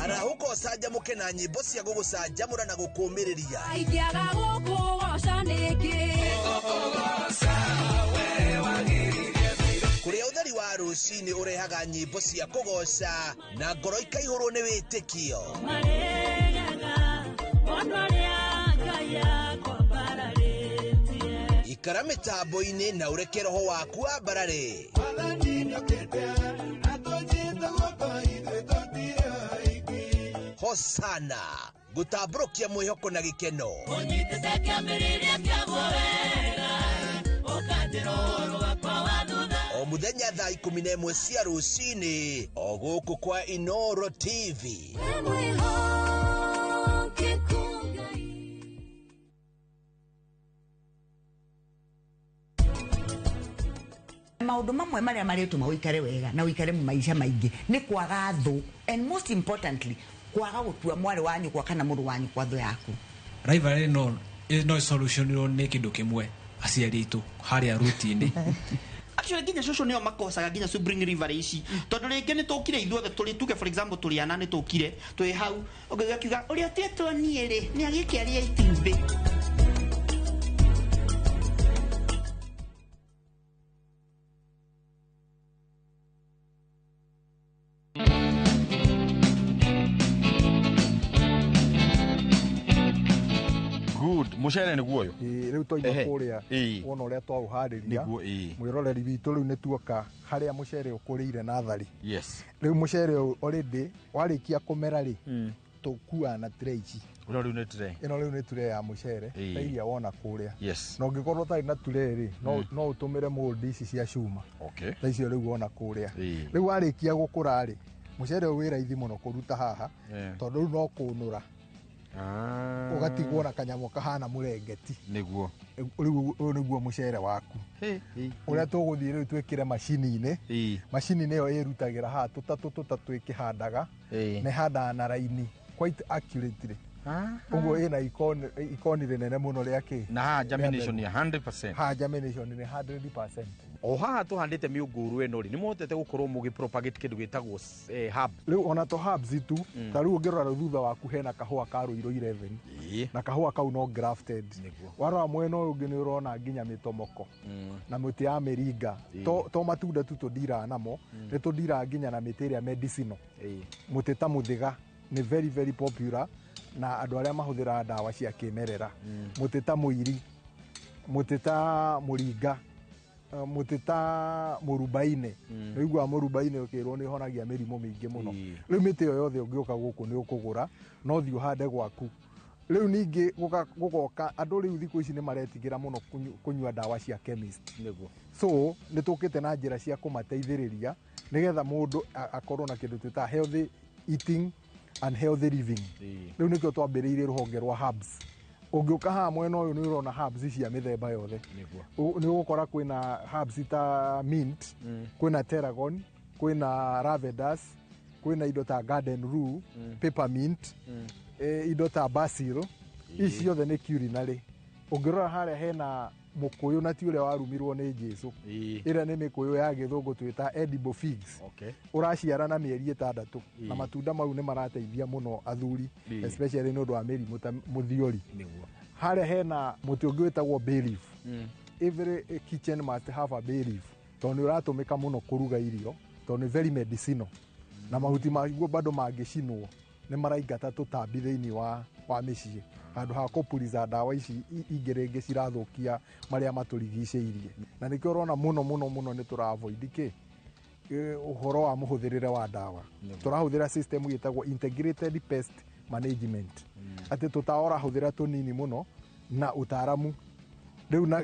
Arahũka ũcanjamũke na nyĩmbo cia gũgũcanjamũra na gũkũũmĩrĩria. Ingĩaga gũkũgoca nĩkĩ? Kũrĩa ũtheri wa rũcinĩ ũrehaga nyĩmbo cia kũgoca na ngoro ikaihũrwo nĩ wĩtĩkio. Ikara mĩtambo-inĩ na ũreke roho waku wambarare. Hosana gũtambũrũkia mwĩhoko na gĩkeno. O mũthenya thaa 11 cia rũcinĩ o gũkũ kwa Inoro TV. Maũndũ mamwe marĩa marĩtũma ũikare wega na ũikare maica maingĩ nĩ kwaga thũ, and most importantly kwaga gũtua mwarĩ wa nyũkwa kana mũrũ wa nyũkwa thũ yaku. Rivalry no solutionirwo nĩ kĩndũ kĩmwe, aciari aitũ harĩa ruti-inĩ. Actually nginya cũcũ nĩo makosaga nginya sibling rivalry ici, tondũ rĩngĩ nĩ tũkire ithuothe tũrĩ, tuge for example tũrĩ ana, nĩ tũkire twĩ hau, ũngĩigua akiuga ũrĩa ũtuĩtwo niĩ rĩ nĩ agĩkĩaria itumbĩ. Good, mucere nĩguo ũyũ. Ĩĩ, rĩu twaima kũrĩa wona ũrĩa twaũharĩria. Nĩguo, ĩĩ. Mwĩroreri witũ, rĩu nĩ tuoka harĩa mũcere ũkũrĩire natharĩ. Rĩu mũcere ũyũ already warĩkia kũmera rĩ, tũkuaga na tray ici. Ũrĩa rĩu nĩ tray. Ĩno rĩu nĩ tray ya mũcere, ta iria wona kũrĩa. Na ũngĩkorwo ũtarĩ na tray rĩ, no ũtũmĩre mold ici cia cuma. Ta icio rĩu wona kũrĩa. Rĩu warĩkia gũkũra rĩ, mũcere ũyũ wĩ raithi mũno kũruta haha, tondũ rĩu no kũnũra. Ũgatigwo na kanyamũ kahana mũrengeti. Rĩu ũyũ nĩguo mũcere waku ũrĩa tũgũthiĩ rĩu twĩkĩre macini-inĩ. Macini nĩyo ĩrutagĩra haha tũtatũ tũtatũ ĩkĩhandaga, na ĩhandaga na raini quite accurately. Ũguo ĩna ikoni rĩnene mũno rĩa kĩ. Na haha germination nĩ 100%. Haha germination nĩ 100%. O haha tũhandĩte mĩũngũrwa ĩno rĩ, nĩ mũhotete gũkorwo mũgĩ propagate kĩndũ gĩtagwo herb. Rĩu ona to herbs tu, ta rĩu ũngĩrora rĩu thutha waku hena kahũa ka Rũirũ 11, na kahũa kau no grafted. Warora mwena ũyũ ũngĩ nĩ ũrona nginya mĩtomoko na mĩtĩ ya mĩringa. To matunda tu tũndiraga namo, nĩ tũndiraga nginya na mĩtĩ ĩrĩa medicinal. Mũtĩ ta mũthĩga nĩ very very popular na andũ arĩa mahũthĩraga ndawa cia kĩmerera. Mũtĩ ta mũiri, mũtĩ ta mũringa, mũtĩ ta mũrubaine. Nĩ ũiguaga mũrubaine ũkĩrwo nĩ ũhonagia mĩrimũ mĩingĩ mũno. Rĩu mĩtĩ ĩyo yothe ũngĩũka gũkũ nĩ ũkũgũra, no thiĩ ũhande gwaku. Rĩu ningĩ gũgoka andũ rĩu thikũ ici nĩ maretigĩra mũno kũnyua ndawa cia chemist. So nĩ tũkĩte na njĩra cia kũmateithĩrĩria nĩgetha mũndũ akorwo na kĩndũ twĩtaga healthy eating and healthy living. Rĩu nĩkĩo twambĩrĩirie rũhonge rwa herbs. Ũngĩũka haha mwena ũyũ nĩ ũrona herbs cia mĩthemba yothe. Nĩ ũgũkora kwĩna herbs ta mint, kwĩna tarragon, kwĩna lavenders, kwĩna indo ta garden rue, peppermint, indo ta basil. Ici ciothe nĩ culinary. Ũngĩrora harĩa hena mũkũyũ na ti ũrĩa warumirwo nĩ Jesu. Ĩrĩa nĩ mĩkũyũ ya gĩthũngũ twĩta edible figs. Ũraciara na mĩeri 6, na matunda mau nĩ marateithia mũno athuri, especially nĩ ũndũ wa mĩrimũ ta mũthiori. Harĩa hena mũtĩ ũngĩ wĩtagwo bay leaf. Every kitchen must have a bay leaf, tondũ nĩ ũratũmĩka mũno kũruga irio, tondũ nĩ very medicinal. Na mahuti maguo bado mangĩcinwo nĩ maraingata tũtambi thĩinĩ wa mĩciĩ, handũ ha kũpuriza ndawa ici ingĩ rĩngĩ cirathũkia marĩa matũrigicĩirie. Na nĩkĩo ũrona mũno mũno mũno nĩ tũra avoid kĩ ũhoro wa mũhũthĩrĩre wa ndawa. Tũrahũthĩra system ĩtagwo integrated pest management, atĩ tũtawa ũrahũthĩra tũnini mũno na ũtaaramu rĩu na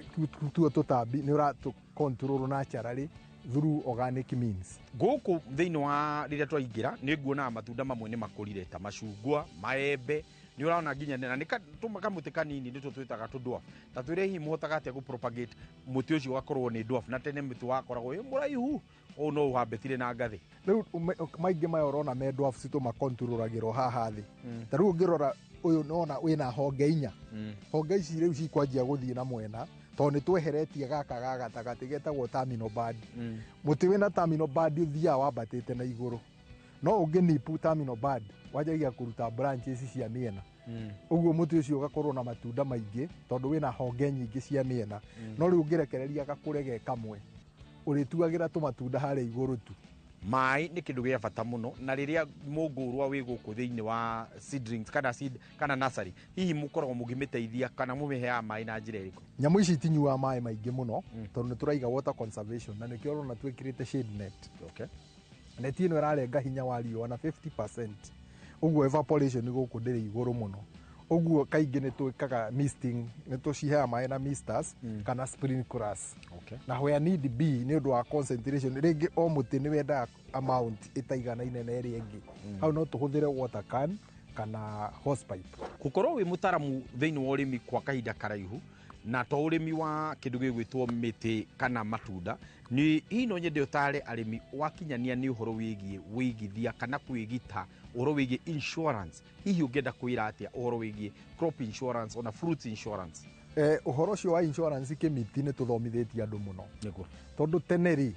tuo tũtambi nĩ ũratũ control naturally through organic means. Gũkũ thĩinĩ wa rĩrĩa twaingĩra nĩ nguonaga matunda mamwe nĩ makũrire ta macungwa, maembe, nĩ ũrona nginya na nĩ kamũtĩ kanini nĩtwo twĩtaga tũ dwarf. Ta twĩre hihi mũhotaga atĩa gũ propagate mũtĩ ũcio ũgakorwo nĩ dwarf, na tene mũtĩ wakoragwo wĩ mũraihu ũũ no ũhambĩtire na ngathĩ. Rĩu maingĩ maya ũrona me dwarfs tũmakontrolagĩrwo haha thĩ. Ta rĩu ũngĩrora ũyũ nĩwona wĩna honge inya. Honge ici rĩu cikwanjia gũthiĩ na mwena tondũ nĩ tweheretie gaka ga gatagatĩ getagwo terminal bud. Mũtĩ wĩna terminal bud ũthiaga wambatĩte na igũrũ, no ũngĩ nipu terminal bud wanjagia kũruta branches cia mĩena. Ũguo mũtĩ ũcio ũgakorwo na matunda maingĩ tondũ wĩna honge nyingĩ cia mĩena. No rĩu ũngĩrekereria gakũre ge kamwe, ũrĩtuagĩra tũmatunda harĩa igũrũ tu. Maĩ nĩ kĩndũ gĩa bata mũno, na rĩrĩa mũngũrwa wĩ gũkũ thĩinĩ wa seedlings kana seed kana nursery, hihi mũkoragwo mũkĩmĩteithia kana mũmĩheaga maĩ na njĩra ĩrĩkũ? Nyamũ ici itinyuaga maĩ maingĩ mũno, tondũ nĩ tũraiga water conservation, na nĩkĩo ũrona twĩkĩrĩte shade net. Net ĩno ĩrarenga hinya wa riũa na 50%, ũguo evaporation gũkũ ndĩrĩ igũrũ mũno. Ũguo kaingĩ nĩ twĩkaga misting, nĩ tũciheaga maĩ na misters kana sprinklers. Na where need be, nĩ ũndũ wa concentration, rĩngĩ o mũtĩ nĩ wendaga amount ĩtaiganaine na ĩrĩa ĩngĩ, hau no tũhũthĩre water can kana hose pipe. Gũkorwo wĩ mũtaramu thĩinĩ wa ũrĩmi kwa kahinda karaihu Na to ũrĩmi wa kĩndũ gĩgwĩtwo mĩtĩ kana matunda, nĩ hihi no nyende ũtare arĩmi wakinyania nĩ ũhoro wĩgiĩ wĩigithia kana kwĩgita, ũhoro wĩgiĩ insurance. Hihi ũngĩenda kwĩra atĩa ũhoro wĩgiĩ crop insurance ona fruits insurance? Ũhoro ũcio wa insurance kĩmiti nĩ tũthomithĩtie andũ mũno. Nĩguo. Tondũ tene rĩ,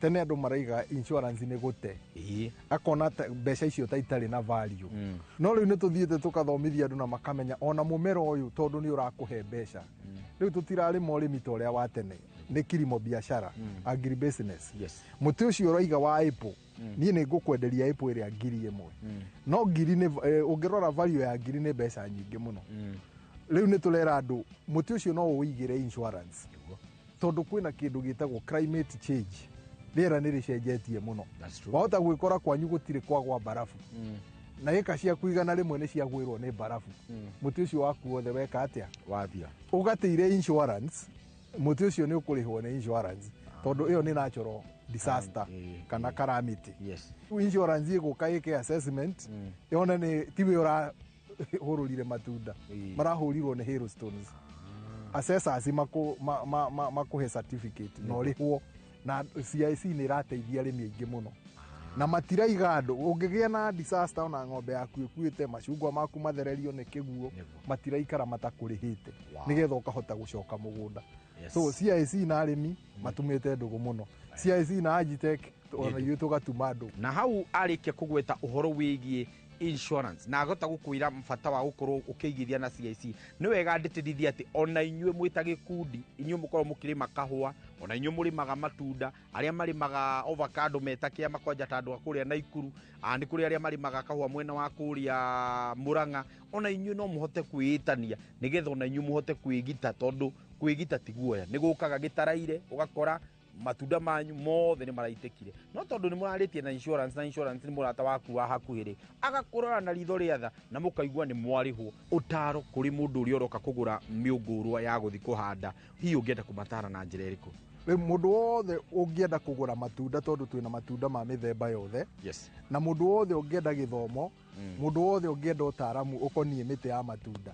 tene andũ maraiga insurance nĩ gũte, akona mbeca icio ta itarĩ na value. No rĩu nĩ tũthiĩte tũkathomithia andũ na makamenya ona mũmera ũyũ tondũ nĩ ũrakũhe mbeca. Rĩu tũtirarĩma ũrĩmi ta ũrĩa wa tene, nĩ kilimo biashara, agribusiness. Mũtĩ ũcio ũraiga wa apple, niĩ nĩ ngũkwenderia apple ĩrĩa 1,000. No ngiri nĩ ũngĩrora value ya ngiri nĩ mbeca nyingĩ mũno. Rĩu nĩ tũrera andũ mũtĩ ũcio no ũigĩre insurance, tondũ kwĩna kĩndũ gĩtagwo climate change, rĩera nĩ rĩcenjetie mũno. Wahota gwĩkora kwanyu gũtirĩ kwagwa mbarabu, na ĩka ciaku 100 nĩ ciagwĩrwo nĩ mbarabu. Mũtĩ ũcio waku wothe weka atĩa? Wathia. Ũgatĩire insurance, mũtĩ ũcio nĩ ũkũrĩhwo nĩ insurance, tondũ ĩyo nĩ natural disaster kana calamity. Insurance ĩgũka ĩke assessment, yone nĩ tiwe ũrahũrũrire matunda, marahũrirwo nĩ hailstones. Assessors makũhe certificate na ũrĩhwo. Na CIC nĩ ĩrateithia arĩmi aingĩ mũno, na matiraiga andũ ũngĩgĩa na disaster ona ng'ombe yaku ĩkuĩte, macungwa maku mathererio nĩ kĩguo, matiraikara matakũrĩhĩte, nĩgetha ũkahota gũcoka mũgũnda. So CIC na arĩmi matumĩte ndũgũ mũno, CIC na Agitech ona ithuĩ tũgatuma ndũgũ. Na hau arĩkia kũgweta ũhoro wĩgiĩ insurance na agota gũkwĩra bata wa gũkorwo ũkĩigithia na CIC, nĩ wega ndĩtĩrithie atĩ ona inyuĩ mwĩ ta gĩkundi, inyuĩ mũkorwo mũkĩrĩma kahũa, ona inyuĩ mũrĩmaga matunda, arĩa marĩmaga avocado meta kĩama kwanja ta andũ a kũrĩa Naikuru, nĩ kũrĩ arĩa marĩmaga kahũa mwena wa kũrĩa Murang'a, ona inyuĩ no mũhote kwĩĩtania nĩgetha ona inyuĩ mũhote kwĩgita, tondũ kwĩgita ti guoya, nĩ gũkaga gĩtaraire ũgakora matunda manyu mothe nĩ maraitĩkire. No tondũ nĩ mũrarĩtie na insurance, na insurance nĩ mũrata waku wa hakuhĩ rĩ, agakũrora na ritho rĩa tha na mũkaigua nĩ mwarĩhwo. Ũtaro kũrĩ mũndũ ũrĩa ũroka kũgũra mĩũngũrwa ya gũthiĩ kũhanda, hihi ũngĩenda kũmatara na njĩra ĩrĩkũ? Rĩu mũndũ wothe ũngĩenda kũgũra matunda, tondũ twĩna matunda ma mĩthemba yothe, na mũndũ wothe ũngĩenda gĩthomo, mũndũ wothe ũngĩenda ũtaaramu ũkoniĩ mĩtĩ ya matunda,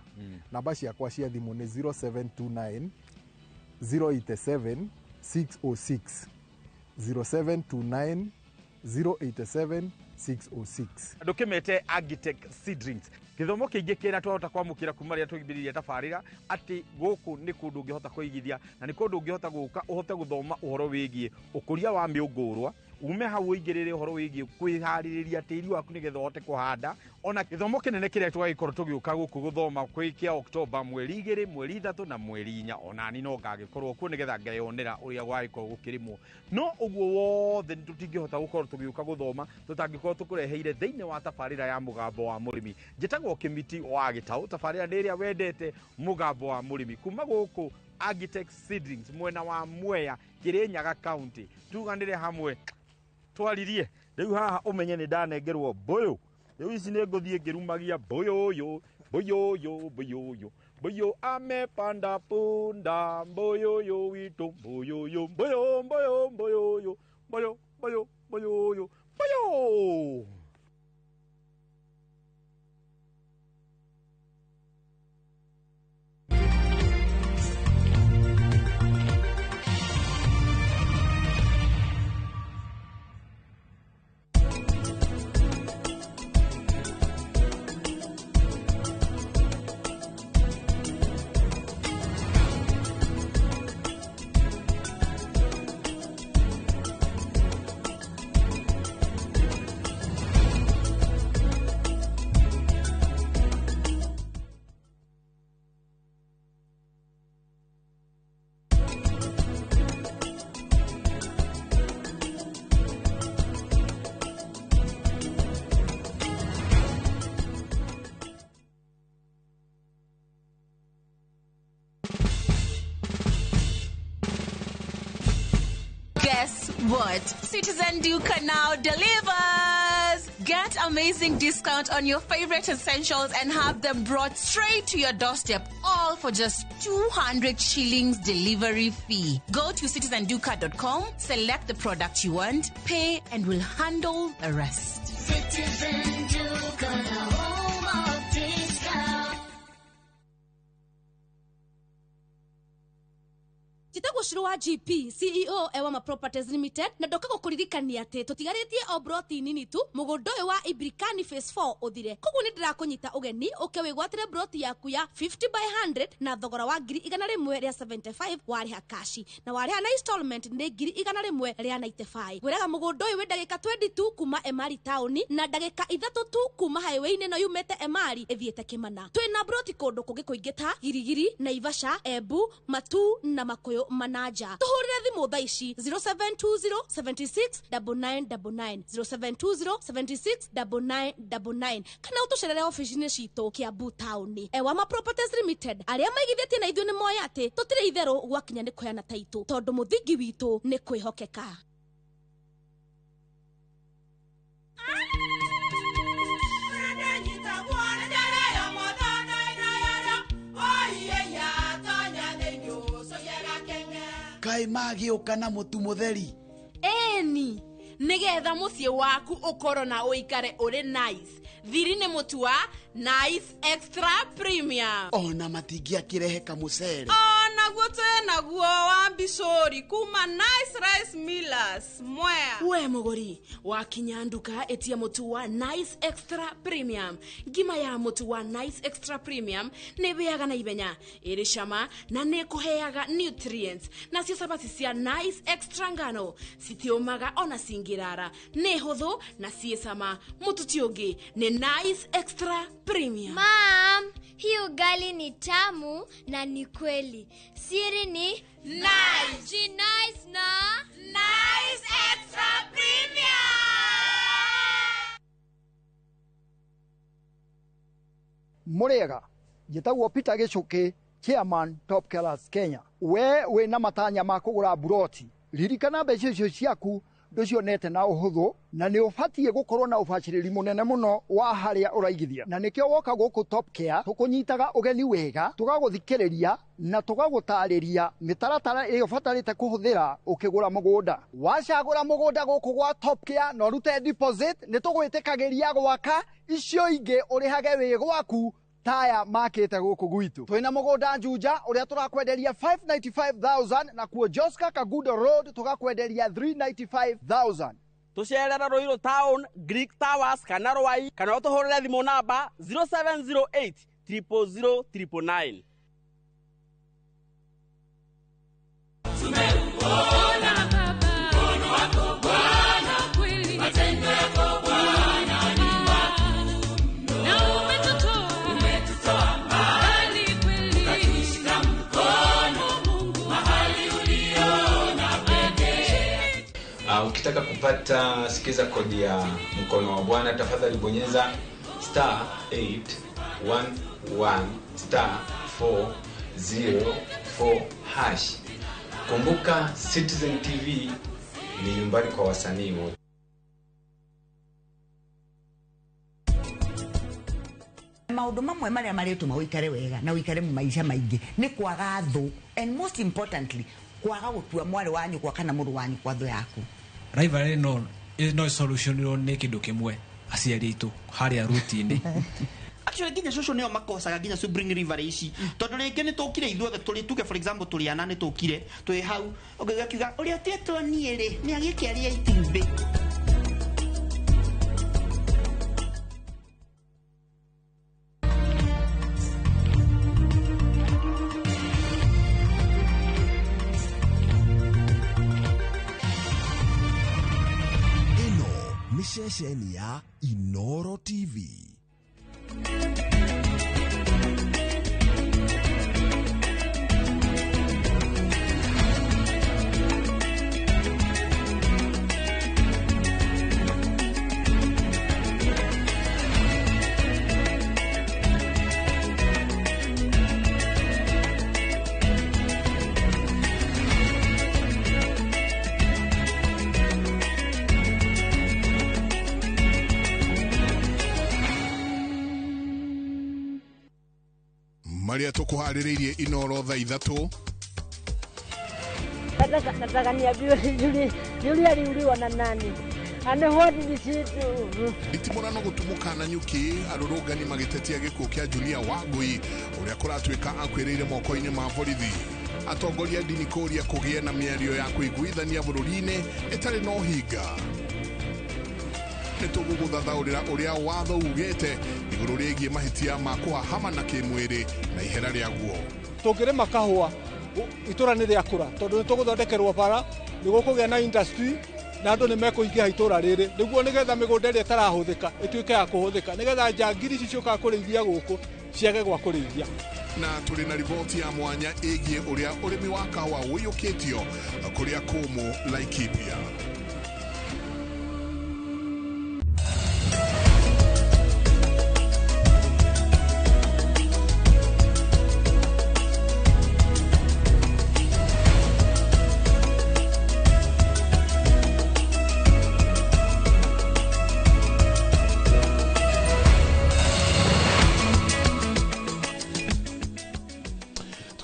namba ciakwa cia thimũ nĩ 0729 087 606, 0729 087 606. Ndũkĩmete Agitech Seedlings. Gĩthomo kĩingĩ kĩrĩa twahota kwamũkĩra kuma rĩrĩa tũgĩmbĩrĩria tabarĩra, atĩ gũkũ nĩ kũndũ ũngĩhota kũigithia na nĩ kũndũ ũngĩhota gũka ũhote gũthoma ũhoro wĩgiĩ ũkũria wa mĩũngũrwa, ume hau ũingĩrĩre ũhoro wĩgiĩ kwĩharĩrĩria tĩri waku nĩgetha ũhote kũhanda. Ona gĩthomo kĩnene kĩrĩa twagĩkorwo tũgĩũka gũkũ gũthoma kwĩ kĩa Oktoba mweri 2, mweri 3 na mweri 4, onani no ngagĩkorwo kuo nĩgetha ngeyonera ũrĩa gwagĩkorwo gũkĩrĩmwo. No ũguo wothe tũtingĩhota gũkorwo tũgĩũka gũthoma tũtangĩkorwo tũkũreheire thĩinĩ wa tabarĩra ya Mũgambo wa Mũrĩmi. Njĩtagwo Kĩmiti wa Gĩtaũ, tabarĩra nĩ ĩrĩa wendete, Mũgambo wa Mũrĩmi, kuma gũkũ Agitech Seedlings mwena wa Mwea, Kirinyaga County. Tuganĩre hamwe twaririe. Rĩu haha ũmenye nĩ ndanengerwo mbũyũ, rĩu ici nĩ ngũthiĩ ngĩrumagia mbũyũyũ, mbũyũyũ, mbũyũyũ, mbũyũ amepanda punda, mbũyũyũ witũ, mbũyũyũ, mbũyũ, mbũyũ, mbũyũyũ, mbũyũ, mbũyũ, mbũyũyũ, mbũyũ. Guess what? Citizen Duka now delivers! Get amazing discount on your favorite essentials and have them brought straight to your doorstep, all for just 200 shillings delivery fee. Go to citizenduka.com, select the product you want, pay, and we'll handle the rest. Citizen Duka, the home of discount. Njĩtagwo Shiro wa GP CEO Ewama Properties Limited, na ndoka gũkũririkania atĩ tũtigarĩtie o broti nini tu mũgũnda ũyũ wa Ibrikani Phase 4 ũthire. Koguo nĩ ndĩrakũnyita ũgeni ũke wĩgwatĩre broti yaku ya 50 by 100 na thogora wa 175,000 warĩha kashi, na warĩha na installment nĩ 195,000. Ngwĩraga mũgũnda ũyũ wĩ ndagĩka 20 tu kuma Emari taũni na ndagĩka 3 tu kuma highway-inĩ ĩno yumĩte Emari ĩthiĩte Kĩmana. Twĩna broti kũndũ kũngĩ kũingĩ ta Girigiri, Naivasha, Embu, Matu na Makuyu Manaja. Tũhũrĩre thimũ thaa ici 0720 76 9999, 0720 76 9999, kana ũtũcerere ofici-inĩ citũ Kiambu taũni. Ewama Properties Limited, arĩa maigithĩtie na ithuĩ nĩ moĩ atĩ tũtirĩ itherũ gwakinya nĩ kũheana taitũ, tondũ mũthingi witũ nĩ kwĩhokeka. Kaĩ magĩũka na mũtu mũtheri? Ĩni, nĩgetha mũciĩ waku ũkorwo na ũikare ũrĩ nice. Thiri nĩ mũtu wa Nice Extra Premium. Ona matingĩakĩrehe kamũcere. Onaguo twĩnaguo wa mbicũri kuma Nice Rice Millers Mwea. We mũgũri wakinya nduka ĩtia mũtu wa Nice Extra Premium. Ngima ya mũtu wa Nice Extra Premium nĩ ĩhĩaga na ihenya, ĩrĩ cama na nĩ ĩkũheaga nutrients. Nacio cabaci cia Nice Extra ngano citiũmaga ona cingĩrara, nĩ hũthũ na ciĩ cama. Mũtu ti ũngĩ nĩ Nice Extra Premium. Mam, hii ugali ni tamu na ni kweli. Siri ni Nice. Nice na Nice Extra Premium. Mũrĩega, njĩtagwo Peter Gĩcũkĩ, Chairman Top Killers Kenya. We wĩna matanya ma kũgũra buroti, ririkana mbeca icio ciaku ndũcionete na ũhũthũ, na nĩ ũbatiĩ gũkorwo na ũbacĩrĩri mũnene mũno wa harĩa ũraigithia. Na nĩkĩo woka gũkũ Top Care tũkũnyitaga ũgeni wega, tũgagũthikĩrĩria na tũgagũtarĩria mĩtaratara ĩrĩa ũbatarĩte kũhũthĩra ũkĩgũra mũgũnda. Wacagũra mũgũnda gũkũ gwa Top Care na ũrute deposit, nĩ tũgwĩtĩkagĩria gwaka icio ingĩ ũrĩhage wĩ gwaku taya makĩte gũkũ gwitũ. Twĩna mũgũnda Juja ũrĩa tũrakwenderia 595,000, na kuo Joska Kagudo Road tũgakwenderia 395,000. Tũcerere Ruiru Town, Greek Towers kana Rwai, kana ũtũhũrĩre thimũ namba 0708 000 999. Tumeuona mkono wako Bwana, matendo yako Bwana ni makuu, na umetutoa mbali kweli, ukatushika mkono mahali uliona pekee. Ukitaka kupata sikiza kodi ya mkono wa Bwana, tafadhali bonyeza star 811 star 404 hash. Kumbuka Citizen TV ni nyumbani kwa wasanii wote. Maũndũ mamwe marĩa marĩtũma ũikare wega na ũikare maica maingĩ nĩ kwaga thũ, and most importantly kwaga gũtua mwarĩ wa nyũkwa kana mũrũ wa nyũkwa thũ yaku. Rivalry no solution nĩ kĩndũ kĩmwe, aciari aitũ harĩa root-inĩ. Actually nginya cũcũ nĩo makosaga nginya sibling rivalry ici, tondũ rĩngĩ nĩ tũkire ithuothe tũrĩ, tuge for example tũrĩ ana nĩ tũkire twĩ hau, ũngĩgĩa kiuga ũrĩa ũtĩtwo niĩ rĩ nĩ agĩkĩaria itumbĩ. Ĩno nĩ ceceni ya Inoro TV. Maria tũkũharĩrĩirie Inoro thaa 3. Nataka niambiwe Julia aliuliwa na nani? Nditimũrano gũtumũka na nyuki arũrũngani magĩtetia gĩkuũ kĩa Julia Wangui ũrĩa kũratuĩka akuĩrĩire moko-inĩ ma borithi. Atongoria ndini kũria kũgĩe na mĩario ya kũiguithania bũrũri-inĩ ĩtarĩ na ũhinga. Nĩ tũgũgũthathaũrĩra ũrĩa watho ugĩte igũrũ rĩgiĩ mahĩtia ma kũhahama na kĩmwĩrĩ na ihera rĩaguo. Tũngĩrĩma kahũa itũra nĩ rĩakũra tondũ nĩ tũgũthondekerwo bara, nĩ gũkũgĩa na industry na andũ nĩ mekũingĩha itũra rĩrĩ nĩguo nĩgetha mĩgũnda ĩrĩa ĩtarahũthĩka ĩtuĩke ya kũhũthĩka, nĩgetha njangiri ici ciũkaga kũrĩithia gũkũ ciage gwa kũrĩithia. Na tũrĩ na riboti ya mwanya ĩgiĩ ũrĩa ũrĩmi wa kahũa ũiyũkĩtio kũrĩa kũmũ Laikipia.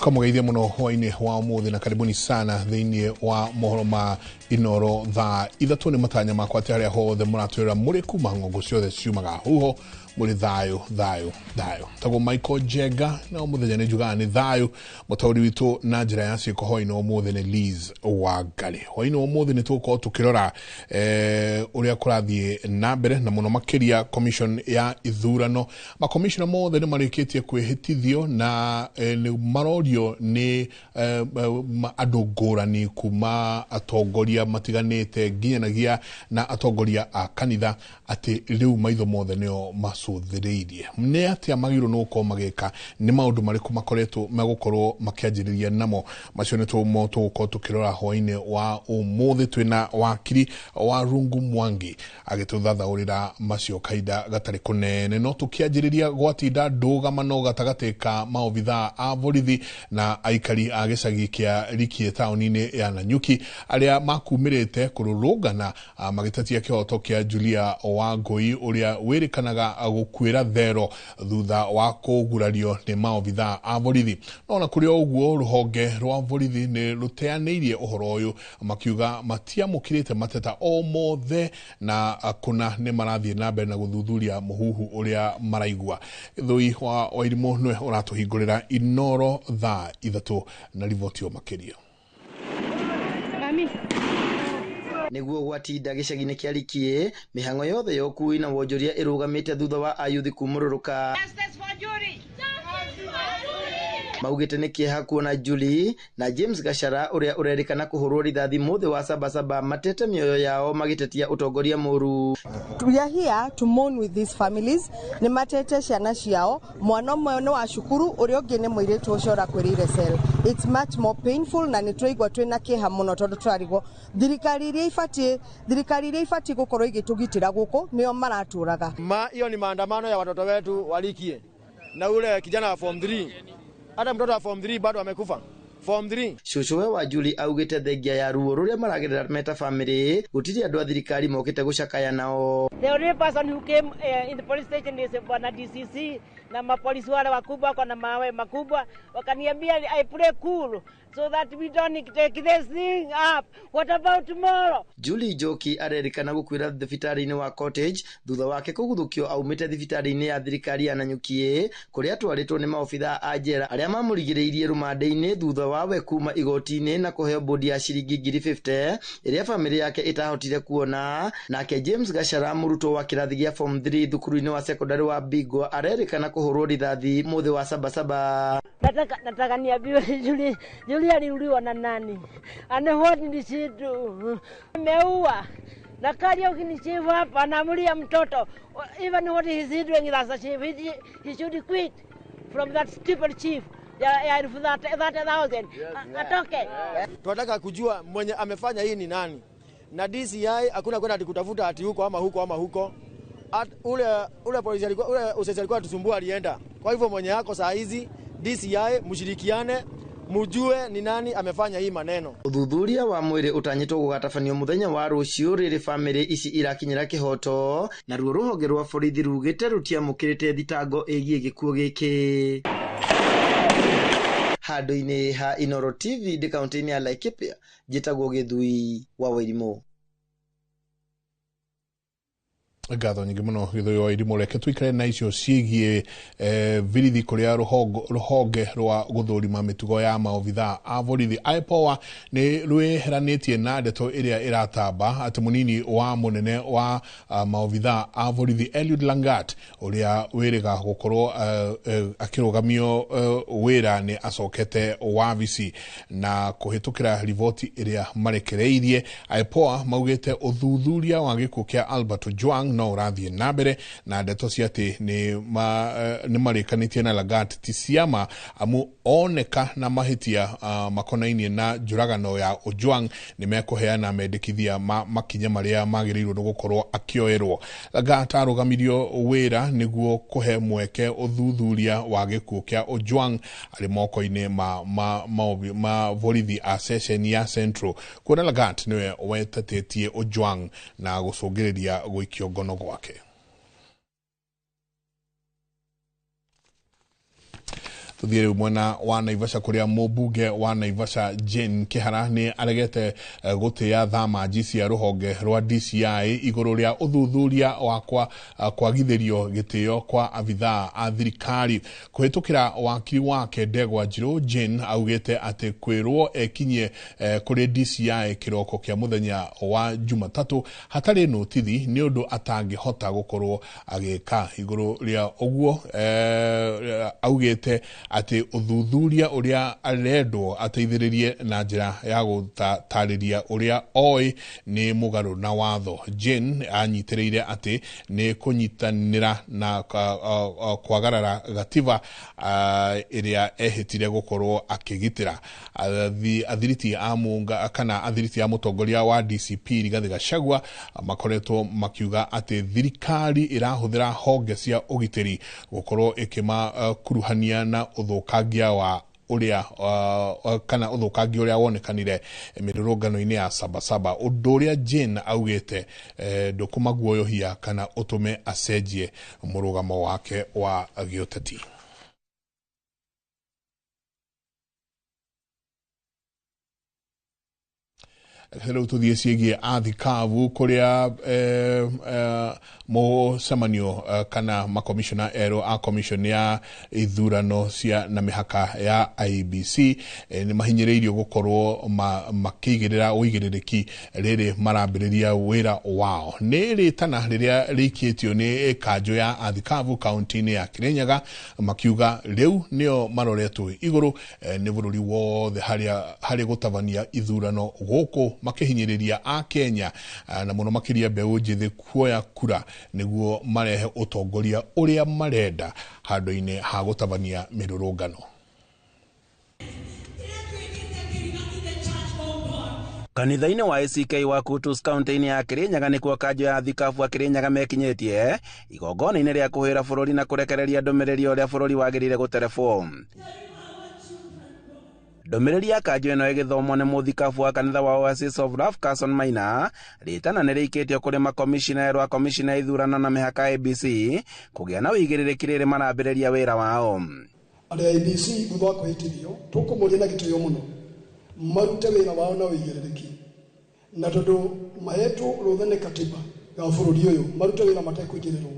Kamũgeithia mũno hwainĩ wa ũmũthĩ na karibuni sana thĩinĩ wa mohoro ma Inoro thaa 3. Nĩ matanya makwa atĩ harĩa hothe mũratwĩra mũrĩ kuma ng'ongo ciothe ciumaga huho mũrĩ thayũ thayũ thayũ. Tagwo Michael Jenga na ũmũthenya nĩ njugaga nĩ thayũ. Mũtaũri witũ na njĩra ya ciĩko hwainĩ wa ũmũthĩ nĩ Liz Wangari. Hwainĩ wa ũmũthĩ nĩ tũgũkorwo tũkĩrora ũrĩa kũrathiĩ na mbere na mũno makĩria commission ya ithurano. Makomishona mothe nĩ marĩkĩtie kwĩhĩtithio na nĩ marorio nĩ andũ ngũrani kuma atongoria matiganĩte nginyanagia na atongoria a kanitha atĩ rĩu maitho mothe nĩo macũthĩrĩirie. Nĩ atĩa magĩrĩirwo nĩ gũkorwo magĩka, nĩ maũndũ marĩkũ makoretwo megũkorwo makĩanjĩrĩria namo. Macio nĩ tũmo tũgũkorwo tũkĩrora hwainĩ wa ũmũthĩ. Twĩna wakiri wa Rungu Mwangi agĩtũthathaũrĩra macio kahinda gatarĩ kũnene. No tũkĩanjĩrĩria gwatinda ndũgamano gatagatĩ ka maobithaa a borithi na aikari a gĩcagi kĩa Rikie taũni-inĩ ya Nanyuki arĩa makumĩrĩte kũrũrũngana magĩtetia kĩhoto kĩa Julia Wangũi ũrĩa wĩrĩkanaga gũkuĩra thero thutha wa kũgurario nĩ maobithaa a borithi. No ona kũrĩ o ũguo, rũhonge rwa borithi nĩ rũteanĩirie ũhoro ũyũ makiuga matiamũkĩrĩte mateta o mothe na kũna nĩ marathiĩ na mbere na gũthuthuria mũhuhu ũrĩa maraigua. Gĩthũi wa Wairimũ nĩwe ũratũhingũrĩra Inoro thaa 3 na riboti o makĩria. Nĩguo gwatinda gĩcagi-inĩ kĩa Rikie, mĩhang'o yothe ya ũkuui na wonjoria ĩrũgamĩte thutha wa ayuthi kumũrũrũka. Maugĩte nĩ kĩeha kuona Julie na James Gachara ũrĩa ũrerĩkana kũhũrwo rithathi mũthĩ wa Sabasaba matete mĩoyo yao magĩtetia ũtongoria mũru. We are here to mourn with these families. Nĩ matete ciana ciao, mwana ũmwe nĩ wa cukuru, ũrĩa ũngĩ nĩ mũirĩtu ũcio ũrakuĩrĩire cell. It's much more painful na nĩ tũraigua twĩna kĩeha mũno tondũ tũrarigwo thirikari iria ibatiĩ gũkorwo igĩtũgitĩra gũkũ nĩo maratũraga. Hiyo ni maandamano ya watoto wetu walikie na ule kijana wa form 3, hata mtoto wa form 3 bado amekufa form 3. Cũcũwe wa Julie augĩte thengia ya ruo rũrĩa maragerera meta famĩlĩ gũtirĩ andũ a thirikari mokĩte gũcakaya nao. The only person who came in the police station is bwana DCC na mapolisi wale wakubwa kwa na mawe makubwa wakaniambia I play cool so that we don't take this thing up. What about tomorrow? Julie Njoki arerĩkana gũkuĩra thibitarĩ-inĩ wa Cottage thutha wake kũguthũkio aumĩte thibitarĩ-inĩ ya thirikari ya Nanyuki kũrĩa atwarĩtwo nĩ maobithaa a njera arĩa mamũrigĩrĩirie rũmande-inĩ thutha wawe kuma igoti-inĩ na kũheo bodi ya ciringi 50,000 ĩrĩa famĩlĩ yake ĩtahotire kuona. Nake James Gachara mũrutwo wa kĩrathi gĩa form 3 thukuru-inĩ wa secondary wa Bigwa arerĩkana kũhũrwo rithathi mũthĩ wa Sabasaba. Nataka niambiwe Julie aliuliwa na nani? And what did she do? Ameua. Na Kariuki ni chief hapa anaamulia mtoto. Even what he is doing as a chief, he should quit from that stupid chief ya 30,000. Atoke. Tunataka kujua mwenye amefanya hii ni nani. Na DCI hakuna kwenda ati kutafuta ati huko ama huko ama huko. Ule polisi alikuwa, ule usesi alikuwa atusumbua alienda. Kwa hivyo mwenye yako saa hizi DCI mshirikiane mujue ni nani amefanya hii maneno. Uthuthuria wa mwĩrĩ ũtanyĩtwo gũgatabanio mũthenya wa rũciũ rĩrĩ famĩlĩ ici irakinyĩra kĩhoto, naruo rũhonge rwa borithi rugĩte rũtiamũkĩrĩte thitango ĩgiĩ gĩkuũ gĩkĩ. Handũ-inĩ ha Inoro TV ndĩ kaunti-inĩ ya Laikipia, njĩtagwo Gĩthui wa Wairimu. Ngatho nyingĩ mũno Gĩthũyũ wa Irimũ. Reke tũikare na icio ciĩgiĩ borithi kũrĩa rũhonge rwa gũthũrima mĩtugo ya maobithaa a borithi IPOA nĩ rwĩheranĩtie na ndeto ĩrĩa ĩratamba atĩ mũnini wa mũnene wa maobithaa a borithi Eliud Langat ũrĩa wĩrĩga gũkorwo akĩrũgamio wĩra nĩ acokete wabici. Na kũhĩtũkĩra riboti ĩrĩa marekereirie, IPOA maugĩte ũthuthuria wa gĩkuũ kĩa Albert Ojwang no ũrathiĩ na mbere, na ndeto cia atĩ nĩ marĩkanĩtie na Lagat ti ciama, amu oneka na mahĩtia makonainie na njũragano ya Ojwang nĩ mekũheana mendekithia ma makinya marĩa magĩrĩirwo nĩ gũkorwo akĩoerwo. Lagat arũgamirio wĩra nĩguo kũhe mweke ũthuthuria wa gĩkuũ kĩa Ojwang arĩ moko-inĩ ma borithi a ceceni ya Central, kuona Lagat nĩwe wetetĩtie Ojwang na gũcũngĩrĩria gũikio ngono gwake. Tuthiĩ rĩu mwena wa Naivasha kũrĩa mũmbunge wa Naivasha Jane Kĩhara nĩ aregete gũtĩĩa thamanji cia rũhonge rwa DCI igũrũ rĩa ũthuthuria wa kwagithĩrio gĩtĩo kwa abithaa a thirikari. Kũhĩtũkĩra wakiri wake Ndegwa Njirũ, Jane augĩte atĩ kwĩrwo ekinyie kũrĩ DCI kĩroko kĩa mũthenya wa Jumatatũ hatarĩ notithi nĩ ũndũ atangĩhota gũkorwo agĩka. Igũrũ rĩa ũguo augĩte atĩ ũthuthuria ũrĩa arendwo ateithĩrĩrie na njĩra ya gũtarĩria ũrĩa oĩ nĩ mũgarũ na watho. Jane anyitĩrĩire atĩ nĩ kũnyitanĩra na kwagarara gatiba ĩrĩa ehĩtire gũkorwo akĩgitĩra. Athiriti a mũnga kana athiriti a mũtongoria wa DCP Rigathĩ Gachagua makoretwo makiuga atĩ thirikari ĩrahũthĩra honge cia ũgitĩri gũkorwo ĩkĩmakuruhania na ũthũkangia wa ũrĩa kana ũthũkangia ũrĩa wonekanire mĩrũrũngano-inĩ ya Sabasaba, ũndũ ũrĩa Jane augĩte ndũkũmaguoyohia kana ũtũme acenjie mũrũgamo wake wa gĩũteti. Rĩu tũthiĩ ciĩgiĩ athikabu kũrĩa mũcemanio kana makomishona erũ a commission ya ithurano cia na mĩhaka ya IEBC nĩ mahinyĩrĩirio gũkorwo makĩigĩrĩra ũigĩrĩrĩki rĩrĩ marambĩrĩria wĩra wao. Nĩ rĩtana rĩrĩa rĩikĩtio nĩ kanjũ ya athikabu kaunti-inĩ ya Kirinyaga, makiuga rĩu nĩo maroretwo igũrũ nĩ bũrũri wothe harĩ gũtabania ithurano gũkũ, makĩhinyĩrĩria a Kenya na mũno makĩria mbeũ njĩthĩ kuoya kura nĩguo marehe ũtongoria ũrĩa marenda handũ-inĩ ha gũtabania mĩrũrũngano. Kanitha-inĩ wa ACK wa Kutus kaunti-inĩ ya Kirinyaga nĩkuo kanjũ ya athikabu a Kirinyaga mekinyĩtie igongona-inĩ rĩa kũhĩra bũrũri na kũrekereria ndũmĩrĩri ũrĩa bũrũri wagĩrĩire gũterebwo. Ndũmĩrĩri ya kanjũ ĩno ĩgĩthomwo nĩ mũthikabu wa kanitha wa Oasis of Love Carson Maina, rĩtana nĩ rĩikĩtio kũrĩ makomishina erũ a komishina ya ithurano na mĩhaka IEBC kũgĩa na ũigĩrĩrĩki rĩrĩ marambĩrĩria wĩra wao. Arĩa IEBC thutha wa kwĩhĩtithio tũkũmũria na gĩtĩo mũno marute wĩra wao na ũigĩrĩrĩki, na tondũ mahetwo rũtha nĩ katiba ya bũrũri ũyũ marute wĩra matekũingĩrĩrwo,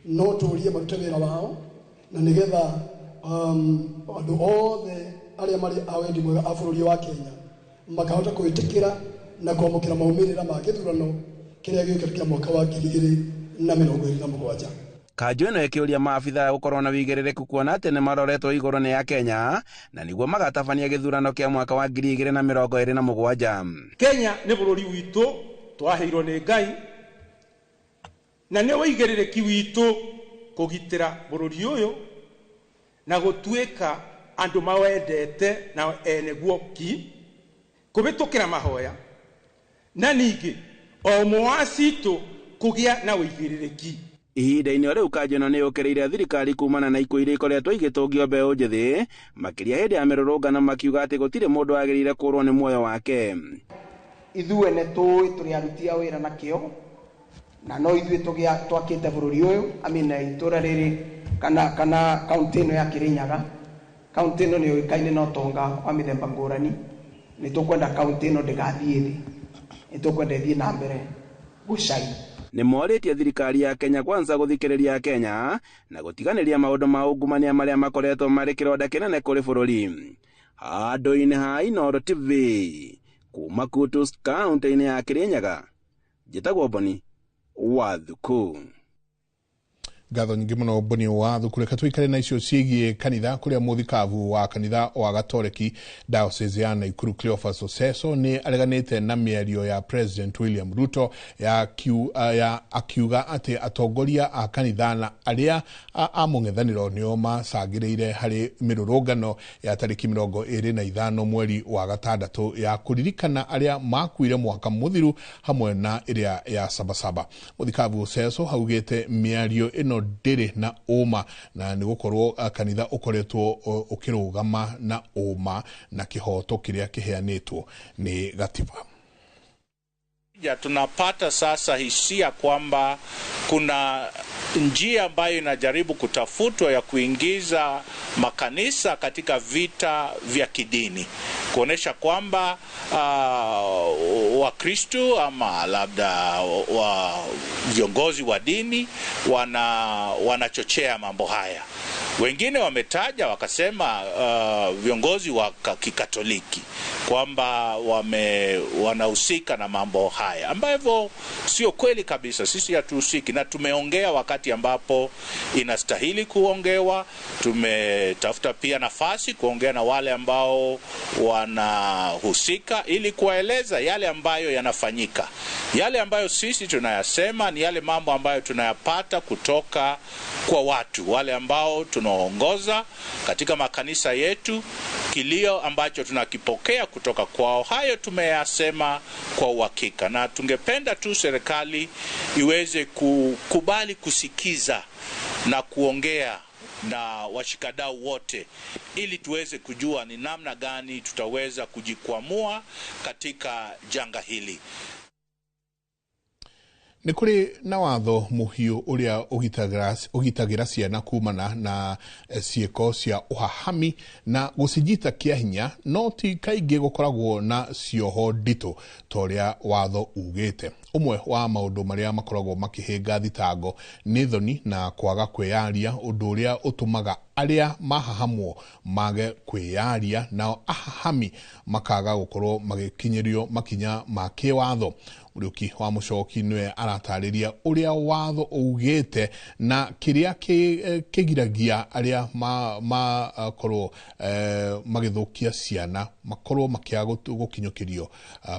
no tũrie marute wĩra wao na nĩgetha andũ othe arĩa marĩ a wendi mwega a bũrũri wa Kenya makahota kwĩtĩkĩra na kwamũkĩra maumĩrĩra ma gĩthurano kĩrĩa gĩũkĩte kĩa mwaka wa 2027. Kanjũ ĩno ĩkĩũria maabithaa gũkorwo na wĩigĩrĩrĩku kuona atĩ nĩ maroretwo igũrũ nĩ Akenya na nĩguo magatabania gĩthurano kĩa mwaka wa 2027. Kenya nĩ bũrũri witũ twaheirwo nĩ Ngai na nĩ wĩigĩrĩrĩki witũ kũgitĩra bũrũri ũyũ na gũtuĩka andũ mawendete na ene guo ki kũhĩtũkĩra mahoya na ningĩ o ũmwe wa citũ kũgĩa na wĩigĩrĩrĩki. Ihinda-inĩ o rĩu kanjũ ĩno nĩ yũkĩrĩire thirikari kumana na ikuũ iria ikoretwo igĩtũngio mbeũ njĩthĩ makĩria hĩndĩ ya mĩrũrũngano, makiuga atĩ gũtirĩ mũndũ wagĩrĩire kũũrwo nĩ muoyo wake. Ithuĩ nĩ tũĩ tũrĩ aruti a wĩra na kĩo na no ithuĩ twakĩte bũrũri ũyũ, itũũra rĩrĩ kana kaunti ĩno ya Kirinyaga. Kaunti ĩno nĩ yũĩkaine na ũtonga wa mĩthemba ngũrani. Nĩ tũkwenda kaunti ĩno ndĩgathiĩ thĩ, nĩ tũkwenda ĩthiĩ na mbere gũcai. Nĩ morĩtie thirikari ya Kenya Kwanza gũthikĩrĩria Kenya na gũtiganĩria maũndũ ma ungumania marĩa makoretwo marĩ kĩronda kĩnene kũrĩ bũrũri. Handũ-inĩ ha Inooro TV kuma Kutus kaunti-inĩ ya Kirinyaga, njĩtagwo Boni wa Thuku. Ngatho nyingĩ mũno Boni wa Thuku. Reke tũikare na icio ciĩgiĩ kanitha kũrĩa mũthikabu wa kanitha wa Gatoreki Diocese ya Nakuru Cleophas Oseso nĩ areganĩte na mĩario ya President William Ruto ya akiuga atĩ atongoria a kanitha na arĩa a mũng'ethanĩro nĩo macangĩrĩire harĩ mĩrũrũngano ya tarĩki 25 mweri wa gatandatũ ya kũririkana arĩa makuire mwaka mũthiru hamwe na ĩrĩa ya Sabasaba. Mũthikabu Oseso augĩte mĩario ĩno ndĩrĩ na ũma na nĩ gũkorwo kanitha ũkoretwo ũkĩrũgama na ũma na kĩhoto kĩrĩa kĩheanĩtwo nĩ gatiba. Tunapata sasa hisia kwamba kuna njia ambayo inajaribu kutafutwa ya kuingiza makanisa katika vita vya kidini, kuonesha kwamba Wakristo ama labda wa viongozi wa dini wanachochea mambo haya. Wengine wametaja wakasema viongozi wa Kikatoliki kwamba wanahusika na mambo haya, ambavyo sio kweli kabisa. Sisi hatuhusiki, na tumeongea wakati ambapo inastahili kuongewa. Tumetafuta pia nafasi kuongea na wale ambao wanahusika ili kuwaeleza yale ambayo yanafanyika. Yale ambayo sisi tunayasema ni yale mambo ambayo tunayapata kutoka kwa watu wale ambao tunaongoza katika makanisa yetu, kilio ambacho tunakipokea kutoka kwao, hayo tumeyasema kwa uhakika. Na tungependa tu serikali iweze kukubali kusikiza na kuongea na washikadau wote ili tuweze kujua ni namna gani tutaweza kujikwamua katika janga hili. Nĩ kũrĩ na watho mũhiũ ũrĩa ũgitagĩra ciana kumana na ciĩko cia ũhahami na gũcinyita kĩa hinya, no ti kaingĩ gũkoragwo na cioho nditũ ta ũrĩa watho ugĩte. Ũmwe wa maũndũ marĩa makoragwo makĩhĩnga thitango nĩ thoni na kwaga kwĩyaria, ũndũ ũrĩa ũtũmaga arĩa mahahamwo mage kwĩyaria nao ahahami makaga gũkorwo magĩkinyĩrio makinya ma kĩwatho. Mũriũki wa Mũcoki nĩwe aratarĩria ũrĩa watho ugĩte na kĩrĩa kĩgiragia arĩa makorwo magĩthũkia ciana makorwo makĩaga gũkinyũkĩrio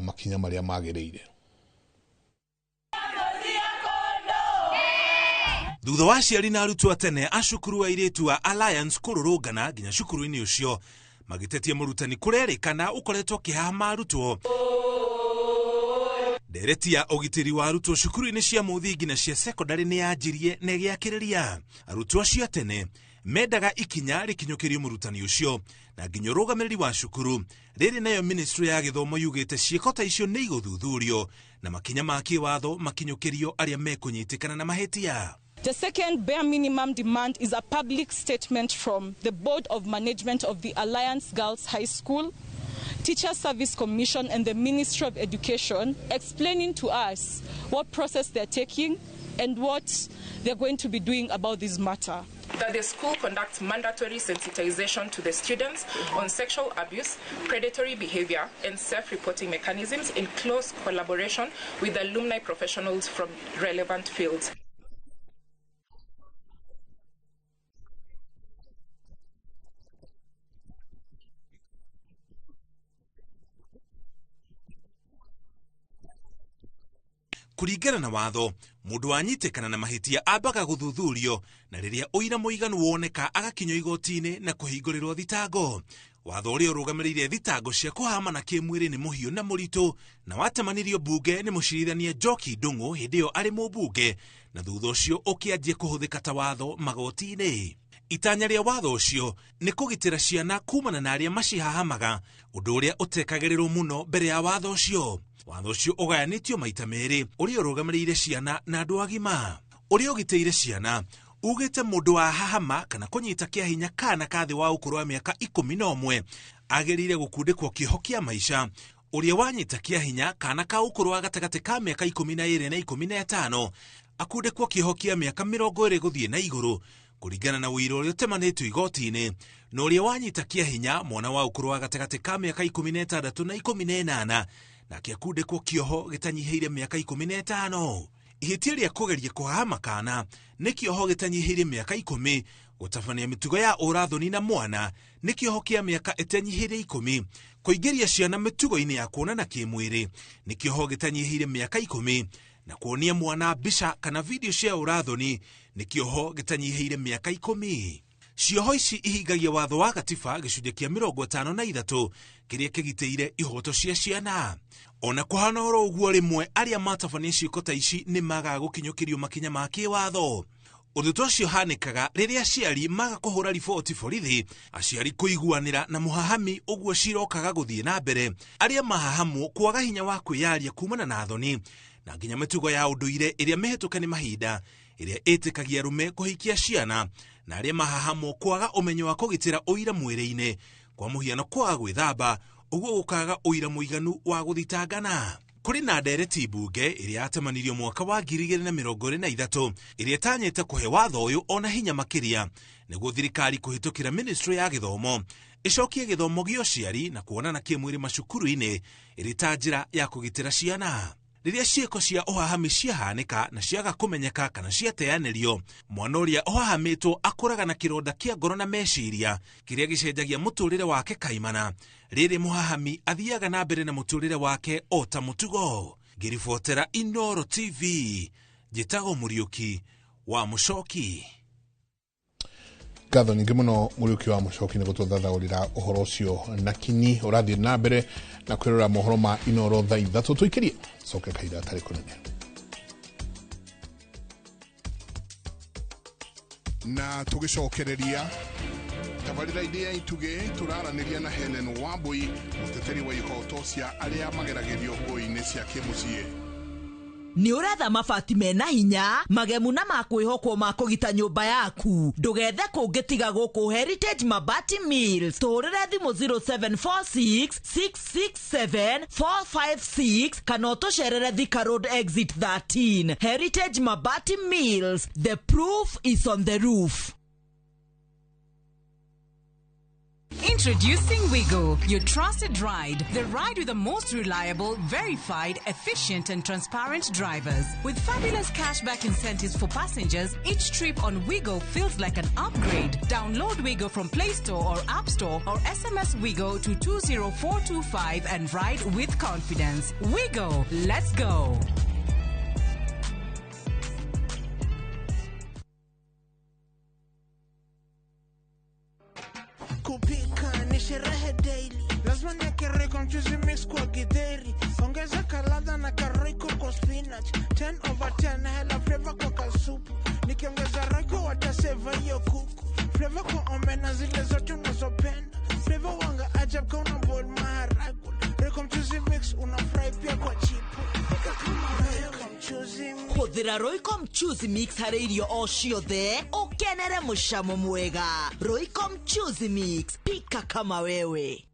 makinya marĩa magĩrĩire. Thutha wa aciari na arutwo a tene a cukuru wa airĩtu wa Alliance kũrũrũngana nginya cukuru-inĩ ũcio magĩtetia mũrutani kũrerĩkana ũkoretwo akĩhahama arutwo. Ndereti ya ũgitĩri wa arutwo cukuru-inĩ cia mũthingi na cia sekondarĩ nĩ yanjirie na ĩgĩakĩrĩria. Arutwo acio a tene mendaga ikinya rĩkinyũkĩrio mũrutani ũcio na nginya ũrũgamĩrĩri wa cukuru. Rĩrĩ nayo ministry ya gĩthomo yugĩte ciĩko ta icio nĩ igũthuthurio na makinya ma kĩwatho makinyũkĩrio arĩa mekũnyitĩkana na mahĩtia. The second bare minimum demand is a public statement from the Board of Management of the Alliance Girls High School, Teacher Service Commission and the Ministry of Education explaining to us what process they're taking and what they're going to be doing about this matter. That the school conducts mandatory sensitization to the students on sexual abuse, predatory behavior, and self-reporting mechanisms in close collaboration with alumni professionals from relevant fields. Kũringana na watho, mũndũ wanyitĩkana na mahĩtia ambaga gũthuthurio na rĩrĩa ũira mũiganu woneka agakinyio igoti-inĩ na kũhingũrĩrwo thitango. Watho ũrĩa ũrũgamĩrĩire thitango cia kũhamana kĩmwĩrĩ nĩ mũhiũ na mũritũ na watemanirio mbunge nĩ mũcirithania Njoki Ndung'u hĩndĩ ĩyo arĩ mũmbunge, na thutha ũcio ũkĩanjia kũhũthĩka ta watho magoti-inĩ. Itanya rĩa watho ũcio nĩ kũgitĩra ciana kumana na arĩa macihahamaga, ũndũ ũrĩa ũtekagĩrĩrwo mũno mbere ya watho ũcio. Watho ũcio ũgayanĩtio maita merĩ, ũrĩa ũrũgamĩrĩire ciana na andũ agima. Ũrĩa ũgitĩire ciana ugĩte mũndũ wa hahama kana kũnyita kĩa hinya kana ka thĩ wa ũkũrũ wa mĩaka 11 agĩrĩire gũkundĩkwo kĩoho kĩa maica, Ũrĩa wanyita kĩa hinya kana ka ũkũrũ wa gatagatĩ ka mĩaka 12 na 15 akundĩkwo kĩoho kĩa mĩaka 20 gũthiĩ na igũrũ kũringana na ũira ũrĩa ũtemanĩtio igoti-inĩ, na ũrĩa wanyita kĩa hinya mwana wa ũkũrũ wa gatagatĩ ka mĩaka 16 na 18 nake akundĩkwo kĩoho gĩtanyihĩire mĩaka 15. Ihĩtia rĩa kũgeria kũhahama kana nĩ kĩoho gĩtanyihĩire mĩaka 10, gũtabania mĩtugo ya ũrathoni na mwana nĩ kĩoho kĩa mĩaka ĩtanyihĩire 10, kũingĩria ciana mĩtugo-inĩ ya kuonana kĩmwĩrĩ nĩ kĩoho gĩtanyihĩire mĩaka 10, na kuonia mwana mbica kana video cia ũrathoni nĩ kĩoho gĩtanyihĩire mĩaka 10. Cioho ici ihingagia watho wa gatiba gĩcunjĩ kĩa 53 kĩrĩa kĩgitĩire ihoto cia ciana. Ona kũhana oro ũguo, rĩmwe arĩa matabania ciĩko ta ici nĩ magaga gũkinyũkĩrio makinya ma kĩwatho. Ũndũ ta ũcio ũhanĩkaga rĩrĩa aciari maga kũhũra riboti borithi, aciari kũiguanĩra na mũhahami, ũguo cirokaga gũthiĩ na mbere, arĩa mahahamwo kwaga hinya wa kwĩyaria kumana na thoni, na nginya mĩtugo ya ũndũire ĩrĩa mĩhĩtũke nĩ mahinda ĩrĩa ĩtĩkagia arũme kũhikia ciana, na arĩa mahahamwo kwaga ũmenyo wa kũgitĩra ũira mwĩrĩ-inĩ, kwa mũhiano kwaga gwĩthamba, ũguo gũkaga ũira mũiganu wa gũthitangana. Kũrĩ na ndereti mbunge ĩrĩa yatemanirio mwaka wa 2023 ĩrĩa ĩtanyĩte kũhe watho ũyũ ona hinya makĩria nĩguo thirikari kũhĩtũkĩra ministry ya gĩthomo ĩcokie gĩthomo gĩa ũciari na kuonana kĩmwĩrĩ macukuru-inĩ ĩrĩ ta njĩra ya kũgitĩra ciana. Rĩrĩa ciĩko cia ũhahami ciahanĩka na ciaga kũmenyeka kana ciateanĩrio, mwana ũrĩa ũhahamĩtwo akũraga na kĩronda kĩa ngoro na meciria kĩrĩa gĩcenjagia mũtũrĩre wake kaimana. Rĩrĩ mũhahami athiaga na mbere na mũtũrĩre wake o ta mũtugo. Ngĩribotera Inooro TV, njĩtagwo Mũriũki wa Mũcoki. Ngatho nyingĩ mũno Mũriũki wa Mũcoki nĩ gũtũthathaũrĩra ũhoro ũcio na kinyi. Ũrathiĩ na mbere na kwĩrora mohoro ma Inooro thaa 3 tũikĩrie coke kahinda gatarĩ kũnene. Na tũgĩcokereria tabarĩra-inĩ ya Itugĩ tũraranĩria na Helen Wambui, mũteteri wa ihoto cia arĩa mageragĩrio ngũĩ-inĩ cia kĩmũciĩ. Nĩ ũretha mabati mena hinya magemu na makwĩhokwo ma kũgita nyũmba yaku, ndũgethe kũngĩ tiga gũkũ Heritage Mabati Mills. Tũhũrĩre thimũ 0746 667 456 kana ũtũcerere Thika Road exit 13. Heritage Mabati Mills, the proof is on the roof. Introducing Wigo, your trusted ride. The ride with the most reliable, verified, efficient and transparent drivers. With fabulous cashback incentives for passengers, each trip on Wigo feels like an upgrade. Download Wigo from Play Store or App Store or SMS Wigo to 20425 and ride with confidence. Wigo, let's go. Kupika ni sherehe daily, lazima niweke Royco mchuzi mix kwa githeri, ongeza kaladha na karoiko kwa spinach, 10/10 hela flavor kwa kasupu, nikiongeza Royco wataseva hiyo kuku, flavor kwa omena zile zote unazopenda, flavor wanga ajab kwa una boil maharagwe, Royco mchuzi mix una fry pia kwa chipo, pika kama Royco mchuzi mix. Hũthĩra Royco mchuzi mix harĩ irio o ciothe ũkenere mũcamo mwega. Royco mchuzi mix, pika kama wewe.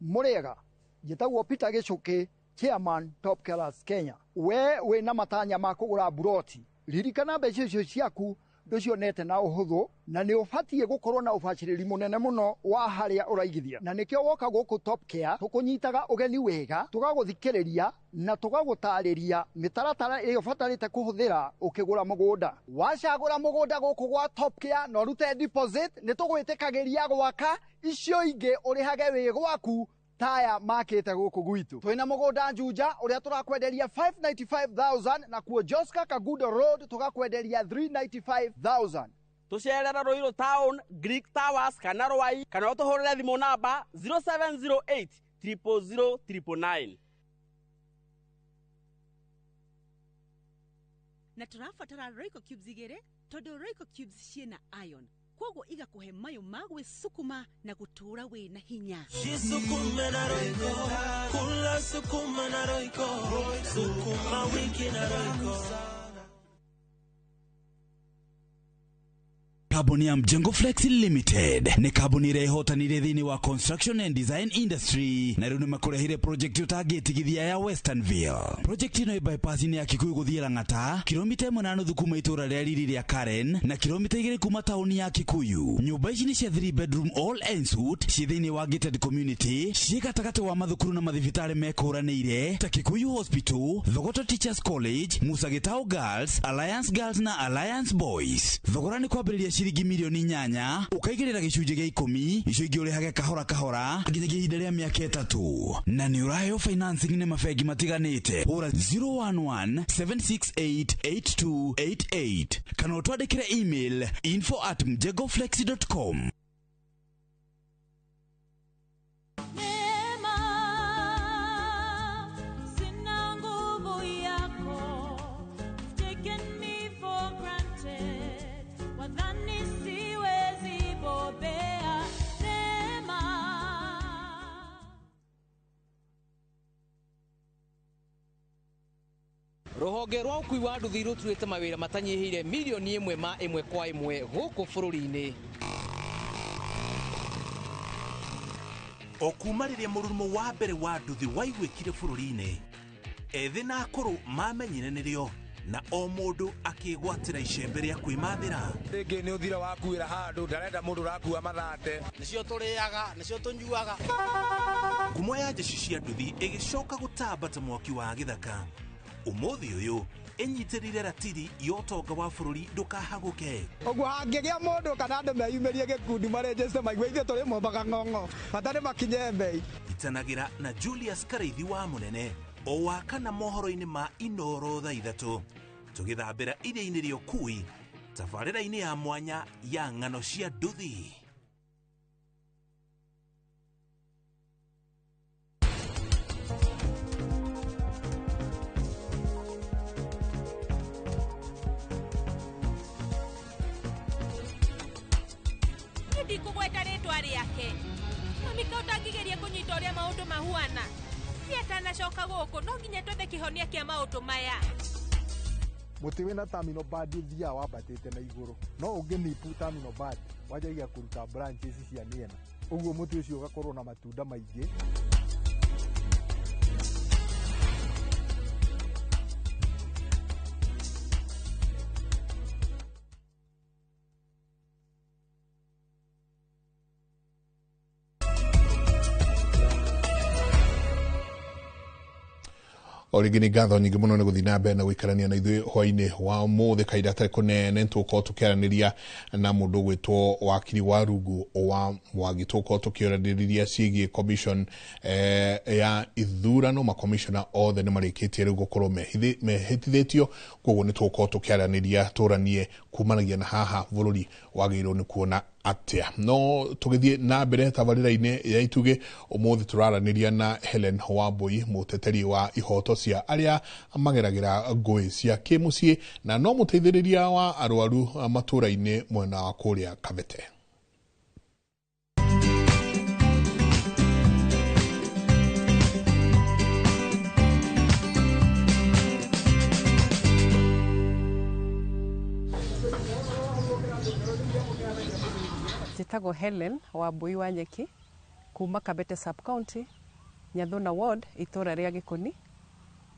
Mũrĩega, njĩtagwo Peter Gĩcũkĩ, chairman Top Killers Kenya. We wĩna matanya ma kũgũra buroti, ririkana mbeca icio ciaku ndũcionete na ũhũthũ, na nĩ ũbatiĩ gũkorwo na ũbacĩrĩri mũnene mũno wa harĩa ũraigithia, na nĩkĩo woka gũkũ Top Care tũkũnyitaga ũgeni wega, tũgagũthikĩrĩria na tũgagũtarĩria mĩtaratara ĩrĩa ũbatarĩte kũhũthĩra ũkĩgũra mũgũnda. Wacagũra mũgũnda gũkũ gwa Top Care na ũrute deposit, nĩ tũgwĩtĩkagĩria gwaka icio ingĩ ũrĩhage wĩ gwaku taya makĩte gũkũ gwitũ. Twĩna mũgũnda Juja ũrĩa tũrakwenderia 595,000 na kuo Joska Kagudo Road tũgakwenderia 395,000. Tũcerere Ruiru Town, Greek Towers kana Rwai, kana ũtũhũrĩre thimũ namba 0708 000 999. Na tũrabatara Royco cubes 2 tondũ Royco cubes ciĩna iron, koguo igakũhe mayũ ma gwĩsukuma na gũtũũra wĩna hinya. Jisukume na Royco, kula sukuma na Royco, sukuma wiki na Royco. Kambuni ya Mjengo Flex Limited nĩ kambuni ĩrĩa ĩhotanire thĩinĩ wa construction and design industry, na rĩu nĩmakũrehire project ũtangĩtigithia ya Westernville. Project ĩno ĩ bypass-inĩ ya Kikuyu gũthiĩ Lang'ata, kilomita 1.5 kuma itũũra rĩa riri rĩa Karen na kilomita 2 kuma taũni ya Kikuyu. Nyũmba ici nĩ cia 3 bedroom all en suite, ciĩ thĩinĩ wa gated community, ciĩ gatagatĩ wa mathukuru na mathibitarĩ mekũranĩire ta Kikuyu Hospital, Thogoto Teachers College, Musa Gitau Girls, Alliance Girls na Alliance Boys. Thogora nĩ kwambĩrĩria ciringi milioni 8, ũkaigĩrĩra gĩcunjĩ gĩa 10, icio ingĩ ũrĩhage kahora kahora nginyagia ihinda rĩa mĩaka 3, na nĩ ũraheo financing nĩ mabengi matiganĩte. Hũra 011 768 8288 kana ũtwandĩkĩre email info@mjengoflex.com. Sina nguvu yako, you've taken me for granted. Wadhani siwezi bobea. Neema. Rũhonge rwa ũkui wa nduthi rũturĩte mawĩra matanyihĩire milioni 1 ma 1 kwa 1 gũkũ bũrũri-inĩ. O kuma rĩrĩa mũrurumo wa mbere wa nduthi waiguĩkire bũrũri-inĩ, ethĩ na akũrũ mamenyire nĩrĩo, na o mũndũ akĩgwatĩra icembe rĩa kwĩmathĩra. Rĩngĩ nĩ ũthira wakuĩra handũ, ndarenda mũndũ ũrakua mathate. Nĩcio tũrĩaga, nĩcio tũnyuaga. Ngumo ya njeci cia nduthi ĩgĩcoka gũtamba ta mwaki wa gĩthaka. Ũmũthĩ ũyũ ĩnyitĩrĩire ratiri ya ũtonga wa bũrũri ndũkahagũke. Ũguo hangĩgĩa mũndũ kana andũ meyumĩrie gĩkundi marenjece maigue ithuĩ tũrĩ mombaga ng'ong'o, bata nĩ makinye mbei. Itanagĩra na Julius Karaithi wa Mũnene o wa kana mohoro-inĩ ma Inoro thaa 3, tũgĩthambĩra iria-inĩ rĩa ũkui tabarĩra-inĩ ya mwanya ya ng'ano cia nduthi. Ndikũgweta rĩtwa rĩake. Mami ka ũtangĩgeria kũnyita ũrĩa maũndũ mahuana. Niĩ atanacoka gũkũ no nginya twethe kĩhonia kĩa maũndũ maya. Mũtĩ wĩna terminal bud ũthiaga wambatĩte na igũrũ, no ũngĩnipu terminal bud wanjagia kũruta branches cia mĩena, ũguo mũtĩ ũcio ũgakorwo na matunda maingĩ. O rĩngĩ nĩ ngatho nyingĩ mũno nĩ gũthiĩ na mbere na gũikarania na ithuĩ hwainĩ wa ũmũthĩ. Kahinda gatarĩ kũnene nĩtũgũkorwo tũkĩaranĩria na mũndũ ũgwĩtwo wakiri wa rungu wa Mwangi. Tũgũkorwo tũkĩaranĩria ciĩgiĩ commission ya ithurano. Makomishona othe nĩ marĩkĩtie rĩu gũkorwo mehĩtithĩtio, koguo nĩ tũgũkorwo tũkĩaranĩria tũranie kumanagia na haha bũrũri wagĩrĩirwo nĩ kuona atĩa. No tũgĩthiĩ na mbere tabarĩra-inĩ ya Itugĩ ũmũthĩ tũraranĩria na Helen Wambui, mũteteri wa ihoto cia arĩa mageragĩra ngũĩ cia kĩmũciĩ na no mũteithĩrĩria wa arwaru matũra-inĩ mwena wa kũrĩa Kabete. Njĩtagwo Helen Wambui wa Nyeki kuma Kabete sub county, Nyathuna ward, itũra rĩa Gĩkũni,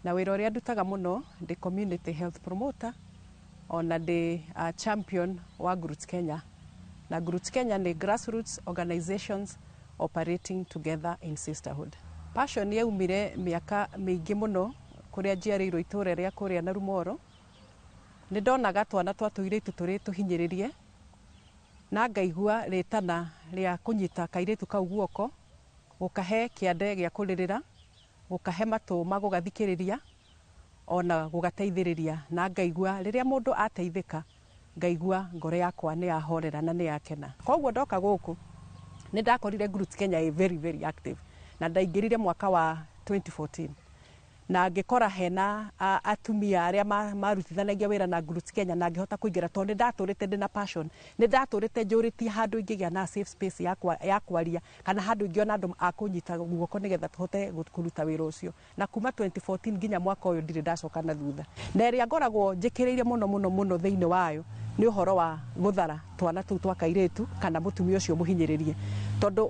na wĩra ũrĩa ndutaga mũno ndĩ community health promoter ona ndĩ champion wa Groots Kenya. Na Groots Kenya nĩ grassroots organizations operating together in sisterhood. Passion yaumire mĩaka mĩingĩ mũno kũrĩa njiarĩirwo itũra rĩa kũrĩa Narumoro. Nĩ ndonaga twana twa tũirĩtu tũrĩ tũhinyĩrĩrie, na ngaigua rĩtana rĩa kũnyita kairĩtu kau guoko, gũkahe kĩande gĩa kũrĩrĩra, gũkahe matũ ma gũgathikĩrĩria, ona gũgateithĩrĩria. Na ngaigua rĩrĩa mũndũ ateithĩka, ngaigua ngoro yakwa nĩ yahorera na nĩ yakena. Koguo ndoka gũkũ nĩ ndakorire Groots Kenya ĩ very very active, na ndaingĩrire mwaka wa 2014 na ngĩkora hena atumia arĩa marutithanagia wĩra na Groots Kenya, na ngĩhota kũingĩra tondũ nĩ ndatũrĩte ndĩna passion, nĩ ndatũrĩte njũrĩtie handũ ingĩgĩa na safe space ya kwaria, kana handũ ingĩona andũ a kũnyita guoko nĩgetha tũhote kũruta wĩra ũcio. Na kuma 2014 nginya mwaka ũyũ ndirĩ ndacoka na thutha. Na ĩrĩa ngoragwo njĩkĩrĩire mũno mũno mũno thĩinĩ wayo Nĩ ũhoro wa gũthara twana tũu twa kairĩtu kana mũtumia ũcio mũhinyĩrĩrie, tondũ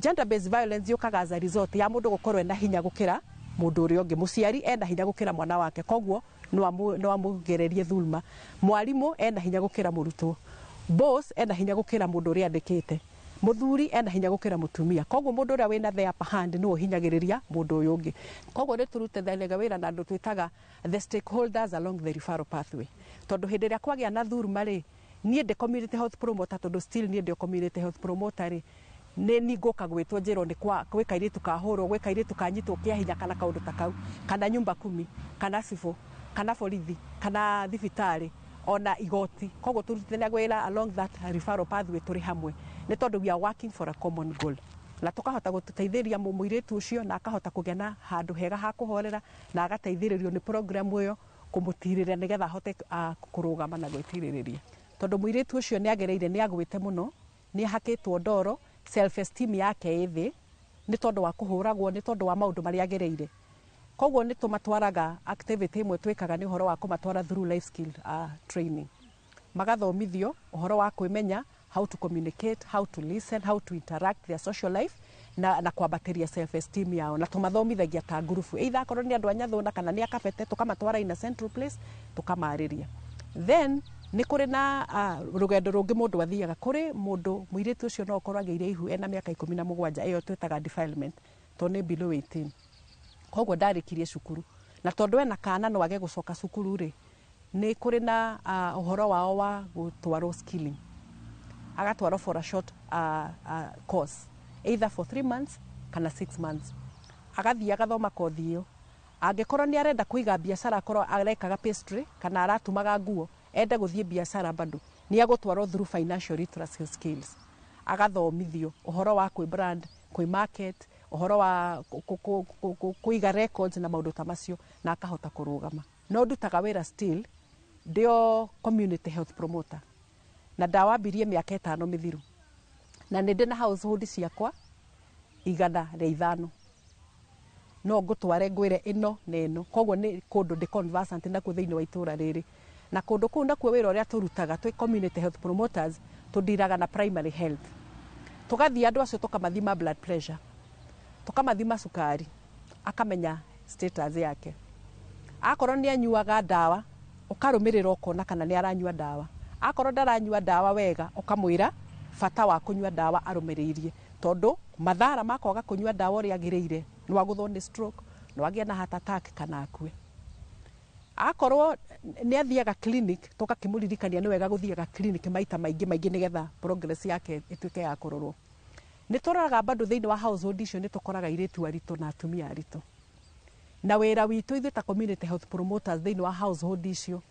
gender based violence yũkaga as a result ya mũndũ gũkorwo ena hinya gũkĩra mũndũ ũrĩa ũngĩ. Mũciari ena hinya gũkĩra mwana wake, koguo no amũgererie dhulma. Mwarimũ ena hinya gũkĩra mũrutwo, boss ena hinya gũkĩra mũndũ ũrĩa andĩkĩte, mũthuri ena hinya gũkĩra mũtumia. Koguo mũndũ ũrĩa wĩna the upper hand nĩwe ũhinyagĩrĩria mũndũ ũyũ ũngĩ. Koguo nĩ tũrutithanagia wĩra na andũ twĩtaga the stakeholders along the referral pathway, tondũ hĩndĩ ĩrĩa kwagĩa na dhulma rĩ, niĩ ndĩ community health promoter, tondũ still niĩ ndĩ community health promoter rĩ, nĩ ni ngũka gwĩtwo njĩrwo nĩ kwa gwĩ kairĩtu kahũrwo, gwĩ kairĩtu kanyitwo kĩa hinya kana kaũndũ ta kau, kana nyumba kumi, kana cibũ, kana borithi, kana thibitarĩ, ona igoti. Koguo tũrutithanagia wĩra along that referral pathway tũrĩ hamwe, nĩ tondũ we are working for a common goal, na tũkahota gũteithĩrĩria mũirĩtu ũcio na akahota kũgĩa na handũ hega ha kũhorera, na agateithĩrĩrio nĩ program ĩyo kũmũtirĩrĩra nĩgetha ahote kũrũgama na gwĩtirĩrĩria, tondũ mũirĩtu ũcio nĩ agereire, nĩ agwĩte mũno, nĩ ahakĩtwo ndoro, self esteem yake ĩ thĩ nĩ tondũ wa kũhũragwo, nĩ tondũ wa maũndũ marĩa agereire. Koguo nĩ tũmatwaraga, activity ĩmwe twĩkaga nĩ ũhoro wa kũmatwara through life skill training, magathomithio ũhoro wa kwĩmenya, how to communicate, how to listen, how to interact, their social life, na kwambatĩria self esteem yao. Na tũmathomithagia ta ngurubu, either akorwo nĩ andũ a Nyathũna kana nĩ akabete, tũkamatwara in a central place tũkamarĩria. Then nĩ kũrĩ na rũgendo rũngĩ mũndũ athiaga kũrĩ mũndũ mũirĩtu ũcio no ũkorwo agĩire ihu ena mĩaka 17, ĩyo twĩtaga defilement, tondũ nĩ below 18. Koguo ndarĩkirie cukuru, na tondũ ena kana no age gũcoka cukuru rĩ, nĩ kũrĩ na ũhoro wao wa gũtwarwo skilling, agatwarwo for a short course, either for 3 months kana 6 months, agathiĩ agathoma kothi ĩyo. Angĩkorwo nĩ arenda kũiga biacara, akorwo arekaga pastry kana aratumaga nguo, ende gũthiĩ biacara, bado nĩ agũtwarwo through financial literacy skills, agathomithio ũhoro wa kwĩ brand, kwĩ market, ũhoro wa kũiga records na maũndũ ta macio, na akahota kũrũgama. No ndutaga wĩra still ndĩo community health promoter, na ndawambirie mĩaka 5 mĩthiru, na nĩ ndĩ na household ciakwa 105, no ngũtware ngwĩre ĩno na ĩno. Koguo nĩ kũndũ ndĩ conversant nakuo thĩinĩ wa itũra rĩrĩ, na kũndũ kũu nakuo wĩra ũrĩa tũrutaga twĩ community health promoters, tũndiraga na primary health, tũgathiĩ andũ acio tũkamathima blood pressure, tũkamathima cukari, akamenya status yake. Akorwo nĩ anyuaga ndawa, ũkarũmĩrĩra ũkona kana nĩ aranyua ndawa. Akorwo ndaranyua ndawa wega, ũkamwĩra bata wa kũnyua ndawa arũmĩrĩirie, tondũ mathara ma kwaga kũnyua ndawa ũrĩa agĩrĩire no agũthwo nĩ stroke, no agĩe na heart attack kana akue. Akorwo nĩ athiaga clinic, tũgakĩmũririkania nĩ wega gũthiaga clinic maita maingĩ maingĩ nĩgetha progress yake ĩtuĩke ya kũrorwo. Nĩ tũroraga bado thĩinĩ wa household icio, nĩ tũkoraga airĩtu aritũ na atumia aritũ, na wĩra witũ ithuĩ ta community health promoters thĩinĩ wa household icio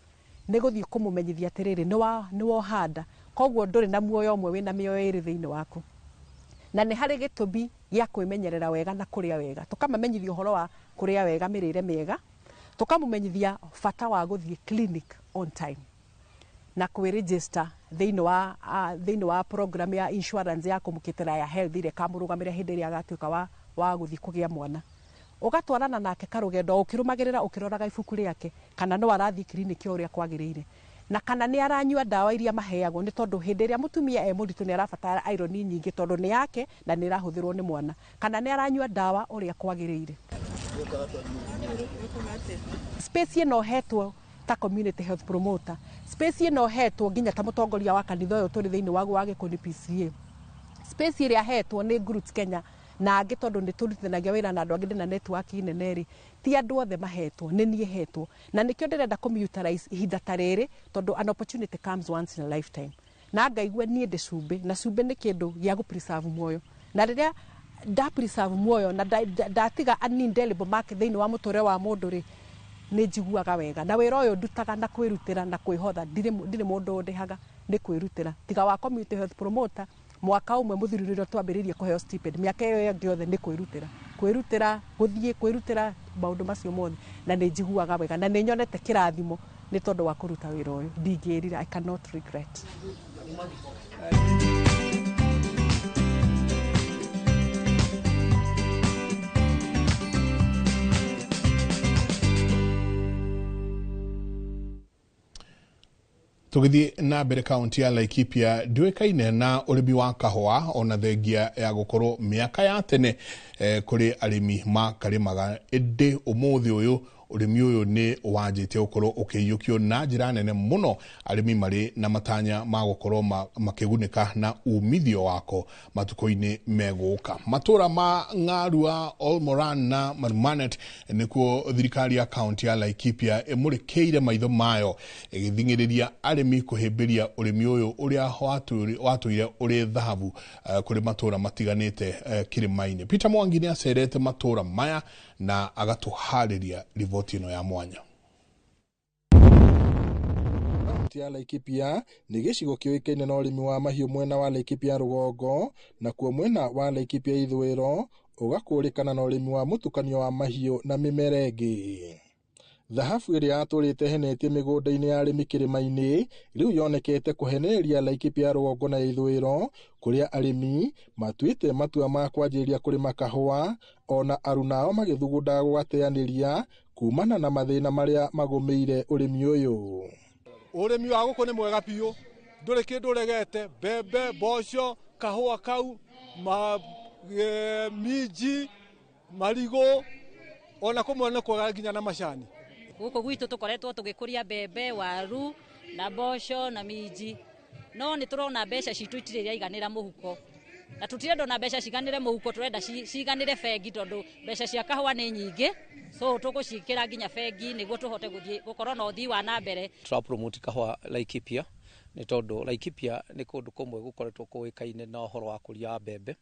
nĩ gũthiĩ kũmũmenyithia atĩrĩrĩ, nĩ wohanda, koguo ndũrĩ na muoyo ũmwe, wĩna mĩoyo ĩrĩ thĩinĩ waku, na nĩ harĩ gĩtũmi gĩa kwĩmenyerera wega na kũrĩa wega. Tũkamamenyithia ũhoro wa kũrĩa wega, mĩrĩre mĩega, tũkamũmenyithia bata wa gũthiĩ clinic on time na kwĩregister thĩinĩ wa program ya insurance ya kũmũkĩtĩra ya health ĩrĩa ĩkamũrũgamĩrĩra hĩndĩ ĩrĩa agatuĩka wa gũthiĩ kũgĩa mwana. Ũgatwarana nake karũgendo ũkĩrũmagĩrĩra, ũkĩroraga ibuku rĩake kana no arathiĩ kiriniki o ũrĩa kwagĩrĩire, na kana nĩ aranyua ndawa iria maheagwo, nĩ tondũ hĩndĩ ĩrĩa mũtumia e mũritũ nĩ arabatara iron nyingĩ, tondũ nĩ yake na nĩ ĩrahũthĩrwo nĩ mwana, kana nĩ aranyua ndawa ũrĩa kwagĩrĩire. Space ĩno hetwo ta community health promoter, space ĩno hetwo nginya ta mũtongoria wa kanitha ũyũ tũrĩ thĩinĩ waguo wa Gĩkũni PCA, space ĩrĩa hetwo nĩ Groups Kenya na angĩ, tondũ nĩ tũrutithanagia wĩra na andũ angĩ, ndĩna network nene rĩ, ti andũ othe mahetwo, nĩ niĩ hetwo, na nĩkĩo ndĩrenda kũmutarize ihinda ta rĩrĩ, tondũ an opportunity comes once in a lifetime, na ngaigua niĩ ndĩ cumbĩ, na cumbĩ nĩ kĩndũ gĩa gũ preserve muoyo, na rĩrĩa nda preserve muoyo na ndatiga an indelible mark thĩinĩ wa mũtũrĩre wa mũndũ rĩ, nĩ njiguaga wega. Na wĩra ũyũ ndutaga na kwĩrutĩra na kwĩhotha, ndirĩ mũndũ ũndĩhaga, nĩ kwĩrutĩra, tiga wa community health promoter mwaka ũmwe mũthiru rĩrĩa twambĩrĩirie kũheo stipend. Mĩaka ĩyo ĩngĩ yothe nĩ kwĩrutĩra, kwĩrutĩra, gũthiĩ kwĩrutĩra maũndũ macio mothe, na nĩ njiguaga wega na nĩ nyonete kĩrathimo nĩ tondũ wa kũruta wĩra ũyũ. Ndingĩrira, I cannot regret. Tũgĩthiĩ na mbere, kaunti ya Laikipia ndĩũĩkaine na ũrĩmi wa kahũa, ona thengia ya gũkorwo mĩaka ya tene kũrĩ arĩmi makarĩmaga, ĩndĩ ũmũthĩ ũyũ ũrĩmi ũyũ nĩ wanjĩtie gũkorwo ũkĩiyũkio na njĩra nene mũno, arĩmi marĩ na matanya ma gũkorwo makĩgunĩka na umithio wako matukũ-inĩ megũka. Matũra ma Ng'arua, Olmoran na Marumanet nĩkuo thirikari ya kaunti ya Laikipia ĩmũrĩkĩire maitho mayo ĩgĩthing'ĩrĩria arĩmi kũhĩmbĩria ũrĩmi ũyũ ũrĩa watũire ũrĩ thahabu kũrĩ matũra matiganĩte kĩrĩma-inĩ. Peter Mwangi nĩ acerete matũra maya na agatũharĩria riboti ĩno ya mwanya. Kaunti ya Laikipia nĩ gĩcigo kĩũĩkaine na ũrĩmi wa mahiũ mwena wa Laikipia rũgongo, nakuo mwena wa Laikipia ithũĩro ũgakũrĩkana na ũrĩmi wa mũtukanio wa mahiũ na mĩmera ĩngĩ. Thahabu ĩrĩa yatũrĩte henetie mĩgũnda-inĩ ya arĩmi kĩrĩma-inĩ rĩu yonekete kũhenereria Laikipia rũgongo na ithũĩro, kũrĩa arĩmi matuĩte matua ma kwanjĩrĩria kũrĩma kahũa, ona arunao magĩthugundaga gũgateanĩria kumana na mathĩna marĩa magũmĩire ũrĩmi ũyũ. Ũrĩmi wa gũkũ nĩ mwega biũ, ndũrĩ kĩndũ ũregete, mbembe, mboco, kahũa kau, minji, marigũ, ona kũmwe nĩ kwega nginya na macani. Gũkũ gwitũ tũkoretwo tũgĩkũria mbembe, waru na mboco na minji, no nĩ tũrona mbeca citũ itirĩ iraiganĩra mũhuko, na tũtirenda ona mbeca ciganĩre mũhuko, tũrenda ciganĩre bengi tondũ mbeca cia kahũa nĩ nyingĩ, so tũgũciĩkĩra nginya bengi nĩguo tũhote gũthiĩ gũkorwo na ũthii wa na mbere. Tũra promote kahũa Laikipia nĩ tondũ Laikipia nĩ kũndũ kũmwe gũkoretwo kũĩkaine na ũhoro wa kũria wa mbembe,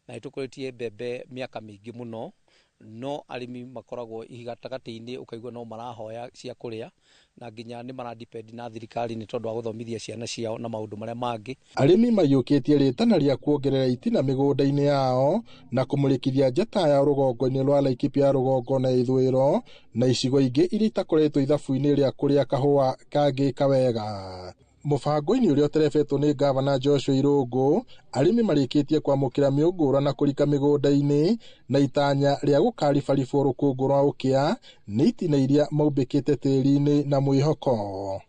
na nĩtũkũrĩtie mbembe mĩaka mĩingĩ mũno, no arĩmi makoragwo gatagatĩ-inĩ ũkaigua no marahoya cia kũrĩa, na nginya nĩ maradepend na thirikari nĩ tondũ wa gũthomithia ciana ciao na maũndũ marĩa mangĩ. Arĩmi maiyũkĩtie rĩtana rĩa kuongerera itina mĩgũnda-inĩ yao na kũmũrĩkithia njata yao rũgongo-inĩ rwa Laikipia rũgongo na ithũĩro na icigo ingĩ iria itakoretwo ithabu-inĩ rĩa kũrĩa kahũa kangĩka wega. Mũbango-inĩ ũrĩa ũterebetwo nĩ Gavana Joshua Irũngũ, arĩmi marĩkĩtie kwamũkĩra mĩũngũrwa na kũrika mĩgũnda-inĩ na itanya rĩa gũkaribaribwo rũkũngũ rwa ũkĩa nĩ itina iria maumbĩkĩte tĩri-inĩ na mwĩhoko.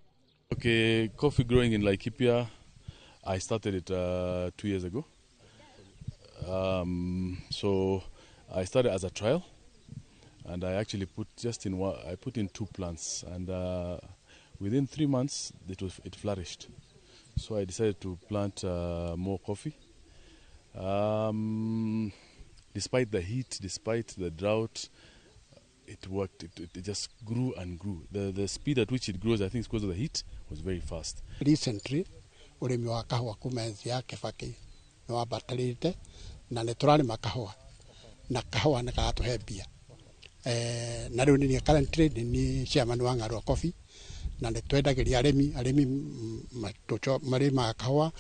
Okay, coffee growing in Laikipia, I started it 2 years ago. So I started as a trial, and I actually put just in one, I put in 2 plants, and within 3 months it flourished. So I decided to plant more coffee. Despite the heat, despite the drought, it worked. It just grew and grew. The speed at which it grows, I think it's because of the heat, was very fast. Recently, ũrĩmi wa kahũa kuma enzi ya Kibaki nĩ wambatĩrĩte na nĩ tũrarĩma kahũa na kahũa nĩ karatũhe mbia. Na rĩu nĩ currently nĩ chairman wa Ng'arua Coffee na nĩ twendagĩria arĩmi marĩmaga kahũa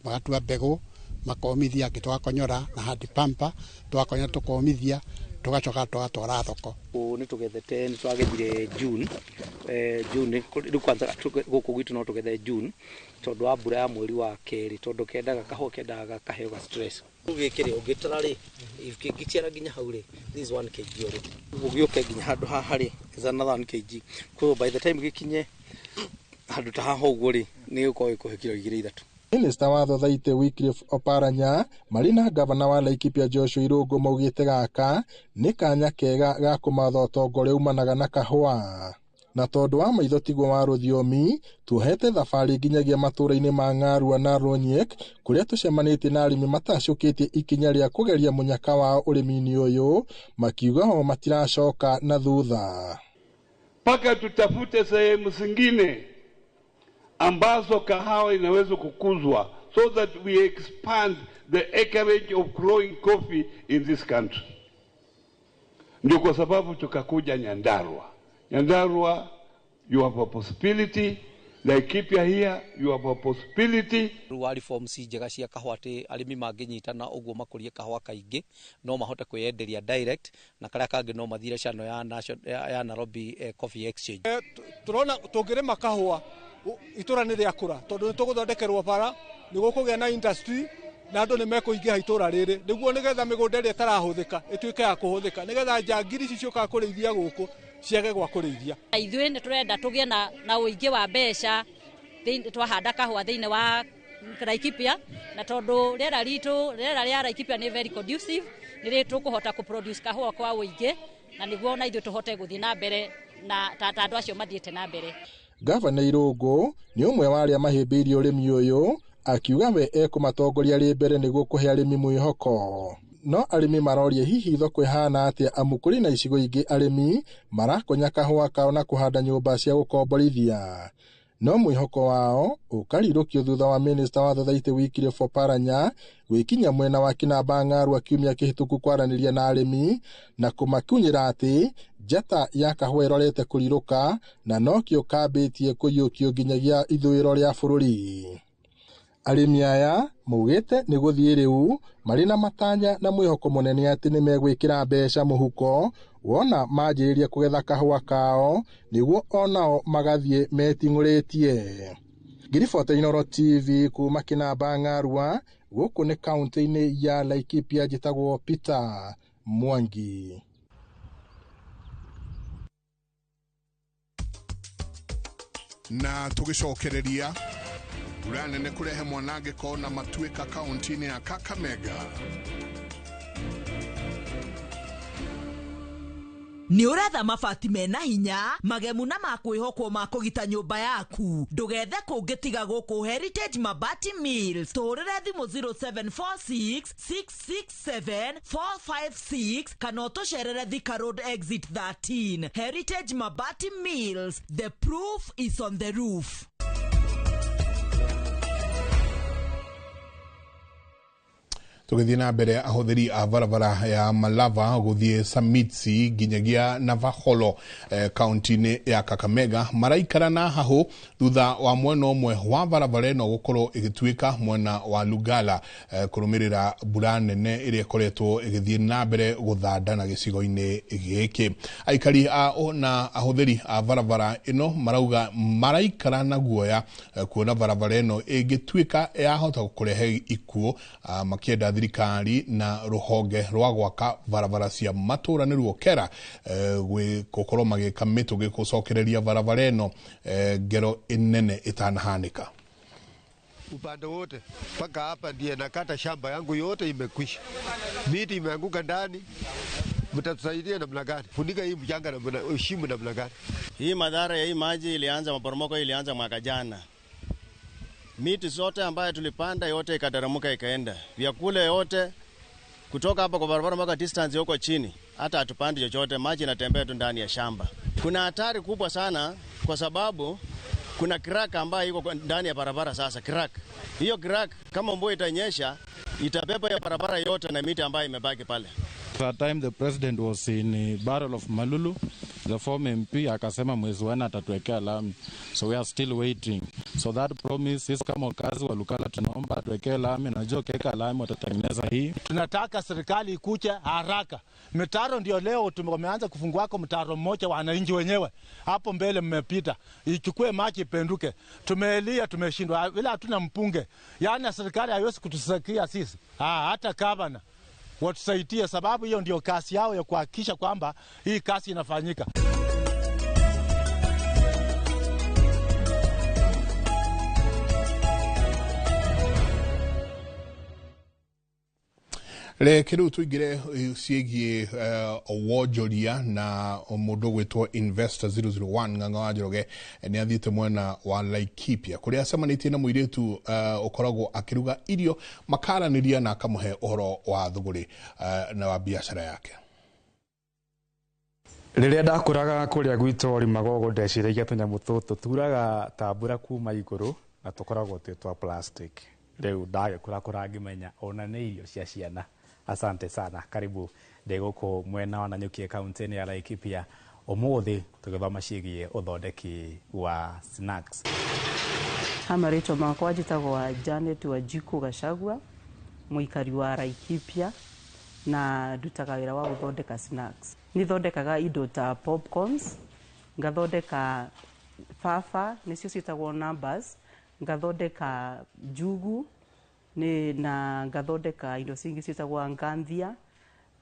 magatua mbegũ makomithia, angĩ tũgakonyora na hand pumper, tũgakonyora tũkomithia tũgacoka tũgatwara thoko. Nĩ tũgethete, nĩ twagethire June, June rĩu kwanza gũkũ gwitũ no tũgethe June tondũ wa mbura ya mweri wa kerĩ, tondũ kendaga kahũa kendaga kaheo ga stress. Rĩu gĩkĩ rĩ ũngĩtara rĩ kĩngĩciara nginya hau rĩ, this is 1 kg already. Ũgĩũke nginya handũ haha rĩ is another 1 kg. Koguo by the time gĩkinye handũ ta haha ũguo rĩ nĩ gĩgũkorwo gĩkũhe kiro 2 3. Minista wa Thothaitĩ Wycliffe Oparanya marĩ na gavana wa Laikipia Joshua Irũngũ maugĩte gaka nĩ kanya kega ga kũmatha ũtonga ũrĩa umanaga na kahũa. Na tondũ wa maitho tiguo wa rũthiomi, tuohete thabarĩ nginyagia matũũra-inĩ ma Ng'arua na Ronyek kũrĩa tũcemanĩtie na arĩmi matacũkĩtie ikinya rĩa kũgeria mũnyaka wao ũrĩmi-inĩ ũyũ, makiuga o matiracoka na thutha. Mpaka tutafute sehemu zingine ambazo kahawa inaweza kukuzwa so that we expand the acreage of growing coffee in this country. Ndio kwa sababu tukakuja Nyandarua. Nyandarua, you have a possibility. Laikipia here, you have a possibility. Rĩu wa reforms njega cia kahũa atĩ arĩmi mangĩnyitana ũguo makũrie kahũa kaingĩ no mahote kwĩyenderia direct, na karĩa kangĩ no mathire channel ya Nairobi Coffee Exchange. Tũrona tũngĩrĩma kahũa itũra nĩ rĩakũra tondũ nĩ tũgũthondekerwo bara, nĩ gũkũgĩa na industry na andũ nĩ mekũingĩha itũra rĩrĩ, nĩguo nĩgetha mĩgũnda ĩrĩa ĩtarahũthĩka ĩtuĩke ya kũhũthĩka, nĩgetha njangiri ici ciũkaga kũrĩithia gũkũ ciage gwa kũrĩithia. Ithuĩ nĩ tũrenda tũgĩe na ũingĩ wa mbeca Twahanda kahũa thĩinĩ wa Laikipia, na tondũ rĩera ritũ, rĩera rĩa Laikipia nĩ very conducive, nĩ tũkũhota kũ produce kahũa kwa ũingĩ, na nĩguo na ithuĩ tũhote gũthiĩ na mbere na ta andũ acio mathiĩte na mbere. Gavana Irũngũ nĩ ũmwe wa arĩa mahĩmbĩirie ũrĩmi ũyũ, akiuga we ekũmatongoria rĩ mbere nĩguo kũhe arĩmi mwĩhoko. No arĩmi maroria hihi thoko ĩhana atĩa, amu kũrĩ na icigo ingĩ arĩmi marakonya kahũa kao na kũhanda nyũmba cia gũkomborithia. No mwĩhoko wao ũkarirũkio thutha wa minista wa Thothaitĩ Wycliffe Oparanya gwĩkinya mwena wa Kinamba Ng'arua kiumia kĩhĩtũku kwaranĩria na arĩmi na kũmakinyĩra atĩ njata ya kahũa ĩrorete kũrirũka na nokĩo kambĩtie kũiyũkio nginyagia ithũĩro rĩa bũrũri. Arĩmi aya maugĩte nĩ gũthiĩ rĩu marĩ na matanya na mwĩhoko mũnene atĩ nĩ megwĩkĩra mbeca mũhuko wona manjĩrĩria kũgetha kahũa kao nĩguo onao magathiĩ meting'ũrĩtie. Ngiribota Inooro TV kuma Kinamba Ng'arua, gũkũ nĩ kaũntĩ-inĩ ya Laikipia, njĩtagwo Peter Mwangi. Na tũgĩcokereria mbura nene kũrehe mwanangĩko na matuĩka kaũntĩ-inĩ ya Kakamega. Nĩ ũretha mabati mena hinya, magemu na makwĩhokwo ma kũgita nyũmba yaku. Ndũgethe kũngĩ tiga gũkũ Heritage Mabati Mills. Tũhũrĩre thimũ 0746 667 456 kana ũtũcerere Thika Road Exit 13. Heritage Mabati Mills, the proof is on the roof. Tũgĩthiĩ na mbere, ahũthĩri a barabara ya Malava gũthiĩ Samitsi nginyagia Navaholo kaunti-inĩ ya Kakamega maraikara na hahũ thutha wa mwena ũmwe wa barabara ĩno gũkorwo ĩgĩtuĩka mwena wa Lugala kũrũmĩrĩra mbura nene ĩrĩa ĩkoretwo ĩgĩthiĩ na mbere gũthandana gĩcigo-inĩ gĩkĩ. Aikari a na ahũthĩri a barabara ĩno marauga maraikara na guoya kuona barabara ĩno ĩngĩtuĩka yahota kũrehe ikuũ, makĩenda thirikari na rũhonge rwa gwaka barabara cia matũra nĩruo KERA gũkorwo magĩka mĩtũkĩ gũcokereria barabara ĩno ngero ĩnene ĩtanahanĩka. Upande wote mpaka hapa ndiye nakata shamba yangu yote imekwisha, miti imeanguka ndani. Mtatusaidia namna gani? Funika hii mchanga na shimo namna gani? Hii madhara ya hii maji ilianza, maporomoko ilianza mwaka jana. Miti zote ambayo tulipanda yote ikataramuka ikaenda. Vyakula yote kutoka hapa kwa barabara mpaka distance huko chini, hata hatupandi chochote, maji inatembea tu ndani ya shamba. Kuna hatari kubwa sana kwa sababu kuna crack ambayo iko ndani ya barabara sasa, crack. Hiyo crack kama mvua itanyesha itabeba ya barabara yote na miti ambayo imebaki pale. That time the president was in Battle of Malulu, the former MP akasema mwezi wa nne atatuwekea lami. So we are still waiting. So that promise is kama wakazi wa Lukala tunaomba atuwekee lami, najua ukiweka lami watatengeneza hii. Tunataka serikali ikuje haraka. Mitaro ndio leo tumeanza kufunguako mtaro mmoja wananchi wenyewe. Hapo mbele mmepita. Ichukue maji ipenduke. Tumelia, tumeshindwa. Bila hatuna mpunge. Yaani serikali haiwezi kutusaidia sisi. Hata gavana watusaidie, sababu hiyo ndio kazi yao ya kuhakikisha kwamba hii kazi inafanyika. Reke rĩu tũingĩre ciĩgiĩ wonjoria na mũndũ ũgwĩtwo Investor 001 Ng'ang'a wa Njoroge nĩ athiĩte mwena wa Laikipia kũrĩa acemanĩtie na mũirĩtu ũkoragwo akĩruga irio, makaranĩria na akamũhe ũhoro wa thũgũrĩ na wa biacara yake. Rĩrĩa ndakũraga kũrĩa gwitũ Magogo ndeciragia tũnyamũ tũtũ turaga ta mbura kuma igũrũ na tũkoragwo twĩ twa plastic. Rĩu ndagĩkũra kũra ngĩmenya ona nĩ irio cia ciana. Asante sana, karibu ndĩ gũkũ mwena wa Nanyuki kaunti-inĩ ya Laikipia ũmũthĩ tũgĩthoma ciĩgiĩ ũthondeki wa snacks. Ha marĩtwa makwa njĩtagwo Janet Wanjiku Gachagua, mũikari wa Laikipia na ndutaga wĩra wa gũthondeka snacks. Nĩ thondekaga indo ta popcorns, ngathondeka fafa nĩcio ciĩtagwo numbers, ngathondeka njugu na ngathondeka indo cingĩ ciĩtagwo nganthia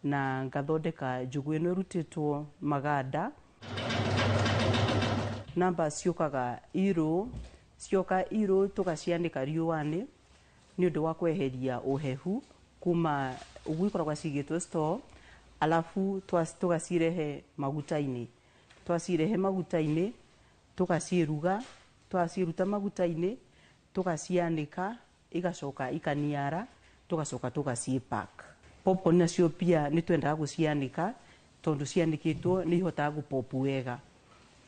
na ngathondeka njugu ĩno ĩrutĩtwo maganda. Namba ciũkaga irũ, Cioka irũ tũgacianĩka riũa-inĩ nĩ ũndũ wa kweheria ũhehu kuma ũguo ikoragwo cigĩtwo store, alafu tũgacirehe maguta-inĩ. Twacirehe maguta-inĩ tũgaciruga, twaciruta maguta-inĩ tũgacianĩka, igacoka ikaniara, tũgacoka tũgacipack. Popcorn nacio pia nĩ twendaga gũcianĩka tondũ cianĩkĩtwo nĩ ihotaga gũpop wega.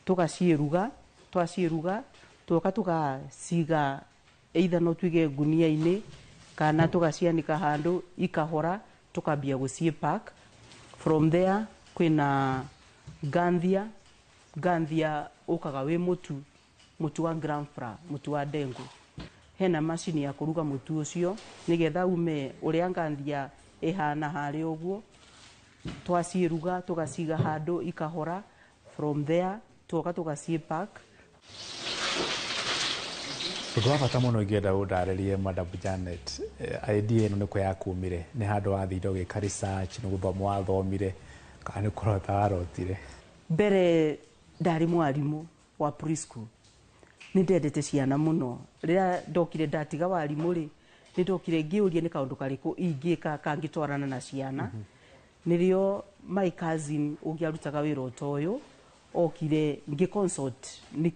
Tũgaciruga, twaciruga tũgoka tũgaciga either no tuige ngunia-inĩ kana tũgacianĩka handũ ikahora, tũkambia gũcipack. From there kwĩna ganthia. Ganthia ũkaga wĩ mũtu, mũtu wa gram flour, mũtu wa ndengu. Hena macini ya kũruga mũtu ũcio nĩgetha ume ũrĩa ganthia ĩhana harĩa ũguo. Twaciruga tũgaciga handũ ikahora. From there tũgoka tũgacipack. Ũndũ wa bata mũno ingĩenda ũndarĩrie Madam Janet, idea ĩno nĩ kũ yakumire? Nĩ handũ wathire ũgĩka research, nĩ gũthoma wathomire, kana nĩ kũrota warotire? Mbere ndarĩ mwarimũ wa preschool, nĩ ndendete ciana mũno. Rĩrĩa ndokire ndatiga warimũ rĩ, nĩ ndokire ngĩũria nĩ kaũndũ karĩkũ ingĩka kangĩtwarana na ciana. Nĩrĩo my cousin ũngĩ arutaga wĩra o ta ũyũ okire ngĩ consult nĩ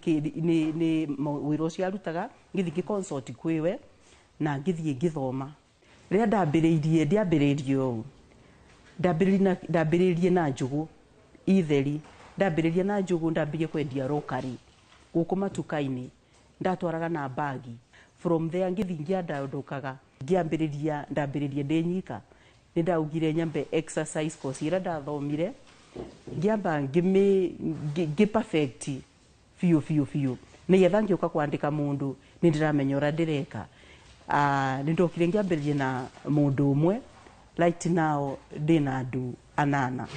wĩra ũcio arutaga, ngĩthiĩ ngĩ consult kwĩwe na ngĩthiĩ ngĩthoma. Rĩrĩa ndambĩrĩirie, ndiambĩrĩirie ũũ, ndambĩrĩirie na njũgũ itheri. Ndambĩrĩria na njũgũ, ndambĩrĩria kwendia rokari gũkũ matuka-inĩ, ndatwaraga na bagi. From there ngĩthiĩ ngĩandandũkaga, ngĩambĩrĩria, ndambĩrĩria ndĩ nyika. Nĩ ndaugire nyambe exercise course ĩrĩa ndathomire, ngĩamba ngĩ perfect biũ biũ biũ, nĩgetha ngĩũka kwandĩka mũndũ nĩ ndĩramenya ũrĩa ndĩreka. Nĩ ndokire ngĩambĩrĩria na mũndũ ũmwe, right now ndĩna andũ 8.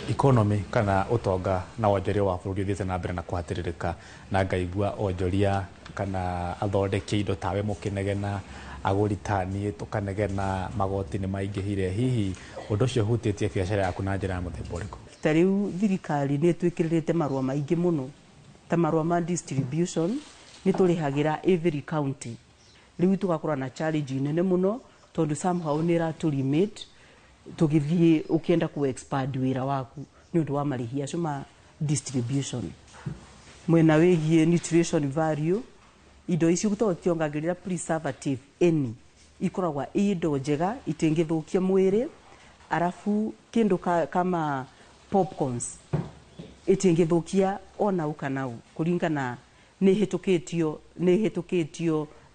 Economy kana ũtonga na wonjoria wa bũrũri ũthiĩte na mbere na kũhatĩrĩrĩka, na ngaigua onjoria kana athondeki indo tawe mũkĩnegena, agũri ta niĩ tũkanegena, magoti nĩ maingĩhire. Hihi ũndũ ũcio ũhutĩtie biacara yaku na njĩra ya mũthemba ũrĩkũ? Ta rĩu thirikari nĩ ĩtwĩkĩrĩrĩte marũa maingĩ mũno, ta marũa ma distribution nĩ tũrĩhagĩra every county. Rĩu tũgakorwo na challenge nene mũno tondũ somehow nĩ ĩratũ limit tũgĩthiĩ ũkĩenda ku expand wĩra waku nĩ ũndũ wa marĩhi acio ma distribution. Mwena wĩgiĩ nutrition value, indo ici tondũ tiongagĩrĩra preservative any, ikoragwo i indo njega itingĩthũkia mwĩrĩ. Arabu kĩndũ kama popcorns itingĩthũkia ona ũ kana ũ, kũringana nĩ hĩtũkĩtio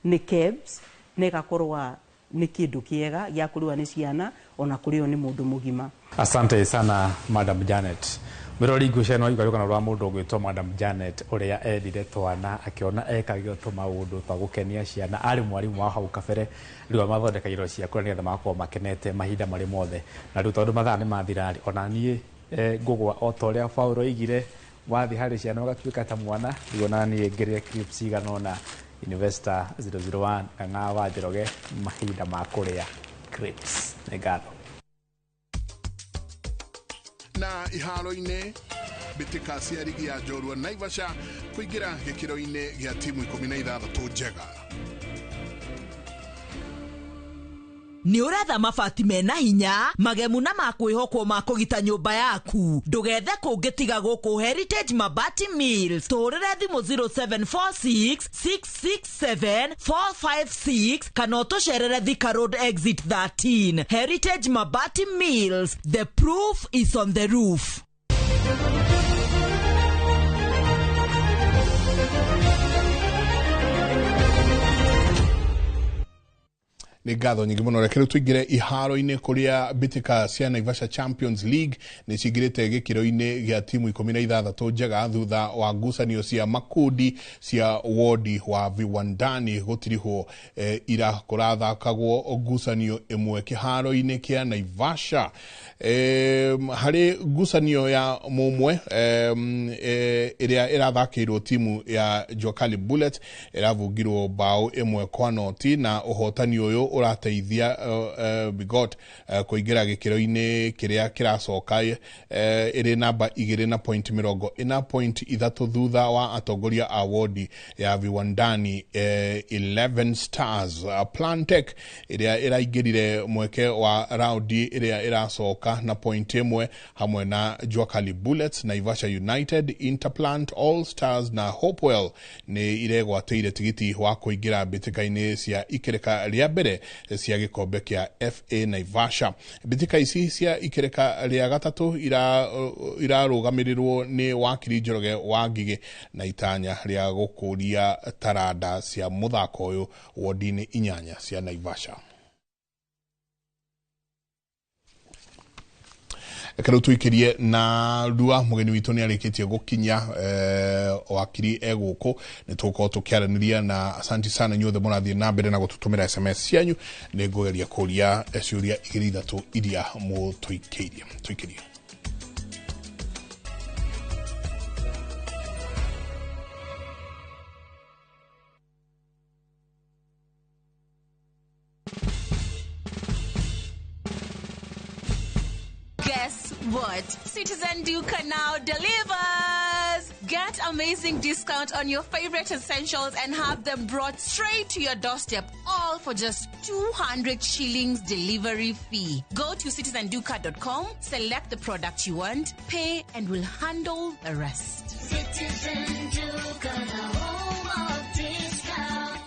nĩ KEBS, na ĩgakorwo nĩ kĩndũ kĩega gĩa kũrĩwa nĩ ciana ona kũrĩo nĩ mũndũ mũgima. Asante sana Madam Janet. Mwĩrori ngũcia no igua rũgano rwa mũndũ ũgwĩtwo Madam Janet ũrĩa endire twana akĩona ekagio tũmaũndũ twa gũkenia ciana. Arĩ mwarimũ wa hau kabere, rĩu amathondeka irio cia kũrĩa nĩgetha magakorwo makenete mahinda marĩ mothe. Na rĩu tondũ mathaa nĩ mathira rĩ, ona niĩ ngũgwa o ta ũrĩa Paul oigire, wathiĩ harĩ ciana ũgatuĩka ta mwana. Rĩu ona niĩ ngĩrĩe crisps cigana ũna. Investor 001 Ng'ang'a wa Njoroge, mahinda ma kũrĩa crisps. Nĩ ngatho. Na iharo-inĩ mbĩtĩka cia rigi ya njorua Naivasha kũingĩra gĩkĩro-inĩ gĩa timu 16 njega. Nĩ ũretha mabati mena hinya, magemu na ma kwĩhokwo ma kũgita nyũmba yaku. Ndũgethe kũngĩ tiga gũkũ Heritage Mabati Mills. Tũhũrĩre thimũ 0746 667 456 kana ũtũcerere Thika Road Exit 13. Heritage Mabati Mills, the proof is on the roof. Nĩ ngatho nyingĩ mũno. Reke rĩu tũingĩre iharo-inĩ kũrĩa mbĩtĩka cia Naivasha Champions League nĩ cingĩrĩte gĩkĩro-inĩ gĩa timu 16 njega thutha wa ngucanio cia makundi cia wodi wa Viwandani gũtirihwo ira kũrathakagwo ngucanio ĩmwe kĩharo-inĩ kĩa Naivasha. Harĩ ngucanio ya mũmwe ĩrĩa ĩrathakĩirwo timu ya Juakali Bullet ĩravungirwo bao 1-0 na ũhotani ũyũ ũrateithia Bigot kũingĩra gĩkĩro-inĩ kĩrĩa kĩracoka ĩrĩ namba 2 na point 40.3 thutha wa atongoria a wodi ya Viwandani 11 Stars. Plantec ĩrĩa ĩraingĩrire mweke wa raundi ĩrĩa ĩracoka na point 1 hamwe na Juakali Bullets, Naivasha United, Interplant, All Stars na Hopewell nĩ iregwatĩire tigiti wa kũingĩra mbĩtĩka-inĩ cia ikĩrĩka rĩa mbere cia gĩkombe kĩa FA Naivasha. Mbĩtĩka ici cia ikĩrĩka rĩa gatatũ irarũgamĩrĩrwo nĩ wakiri Njoroge wa Ngigĩ na itanya rĩa gũkũria taranda cia mũthako ũyũ wodi-inĩ 8 cia Naivasha. Reke tuikirie na rua mugeni witu ni arikitie gukinya wakiri eguku ni tugukorwo tukiaraniria na asanti sana inyuothe murathie na mbere na gututumira SMS cianyu. Ni ngugeria kuria ciuria 2 3 iria mutuikirie tuikirie. Guess what? Citizen Duka now delivers! Get amazing discount on your favorite essentials and have them brought straight to your doorstep, all for just 200 shillings delivery fee. Go to citizenduka.com, select the product you want, pay, and we'll handle the rest. Citizen Duka, the home of discount.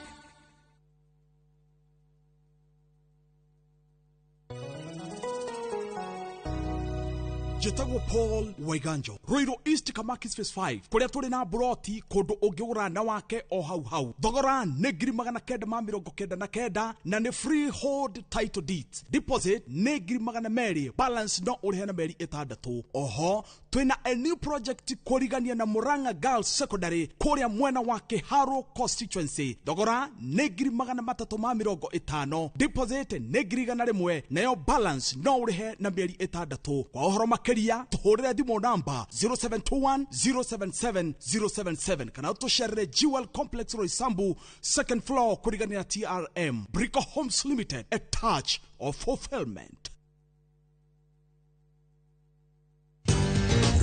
Njĩtagwo Paul Waiganjo, Ruiru East Kamakis Phase 5, kũrĩa tũrĩ na buroti kũndũ ũngĩgũra na wake o hau hau. Thogora nĩ 999 na nĩ freehold title deeds. Deposit nĩ 200,000, balance no ũrĩhe na mĩeri 6. Oho twĩna a new project kũrigania na Murang'a Girls Secondary kũrĩa mwena wa Kiharo constituency. Thogora nĩ 350,000, deposit nĩ 100,000, nayo balance no ũrĩhe na mĩeri 6. Kwa ũhoro makĩria tuhũrĩre thimũ namba 0721 077 077 kana tũcerere Jewel Complex Roysambu second floor kũrigania na TRM. Brico Homes Limited, a touch of fulfillment.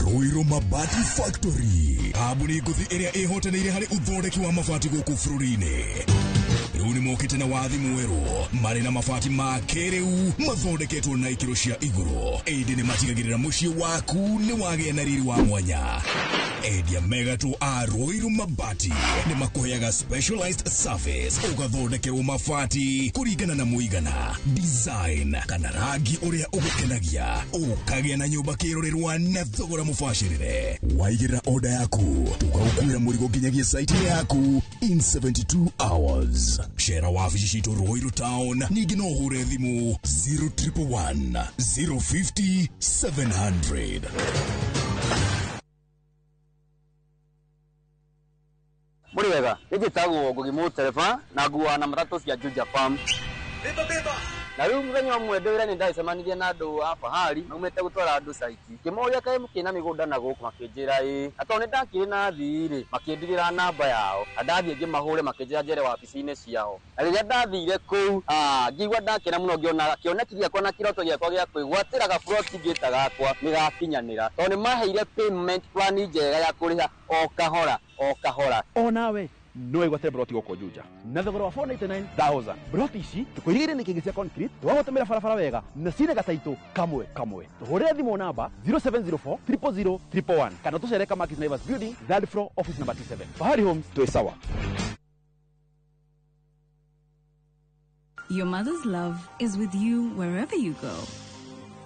Ruiru Mabati Factory, kambuni ngũthi ĩrĩa ĩhotanĩire harĩ ũthondeki wa mabati gũkũ bũrũri-inĩ. Rĩu nĩ mokĩte na wathi mwerũ marĩ na mabati ma kĩrĩu mathondeketwo na ikĩro cia igũrũ, ĩndĩ nĩ matigagĩrĩra mũciĩ waku nĩ wagĩa na riri wa mwanya. Endia megatũ a Ruiru Mabati nĩ makũheaga specialized service, ũgathondekerwo mabati kũringana na mũigana, design kana rangi ũrĩa ũgũkenagia, ũkagĩa na nyũmba kĩrorerwa na thogora mũbacĩrĩre. Waigĩrĩra order yaku tũgagũkuĩra mũrigo nginyagia site yaku in 72 hours. Shera wabici citũ Ruiru Town, ningĩ no ũhũre thimũ 0111 050 700. Mũrĩ wega, nĩ njĩtagwo Ngugi Mũtereba na nguaga na matatũ cia Juja Farm. Na rĩu mũthenya ũmwe ndĩ wĩra nĩ ndacemanirie na andũ a Fahari maumĩte gũtwara andũ caiti. Ngĩmoria kaĩ mũkĩrĩ na mĩgũnda na gũkũ, makĩnjĩra ĩĩ. Na tondũ nĩ ndakĩrĩ na athii rĩ, makĩndigĩra namba yao. Na ndathiĩ ngĩmahũre makĩnjĩra njere wabici-inĩ ciao. Na rĩrĩa ndathire kũu, ngĩigua ndakena mũno ngĩona kĩoneki gĩakwa na kĩroto gĩakwa gĩa kwĩgwatĩra gaburoti ngĩta gakwa nĩ gakinyanĩra. Tondũ nĩ maheire payment plan njega ya kũrĩha o kahora o kahora. Onawe no wĩgwatĩre broti gũkũ Juja na thogora wa 499,000. Broti ici tũkũirigĩire nĩ kĩngĩ cia concrete, tũgagũtũmĩra barabara wega na cina gataitũ kamwe kamwe. Tũhũrĩre thimũ namba 0704 000 111 kana tũcere Kamakis Naivas Building, third floor, office number 27. Fahari Homes, twĩ sawa. Your mother's love is with you wherever you go.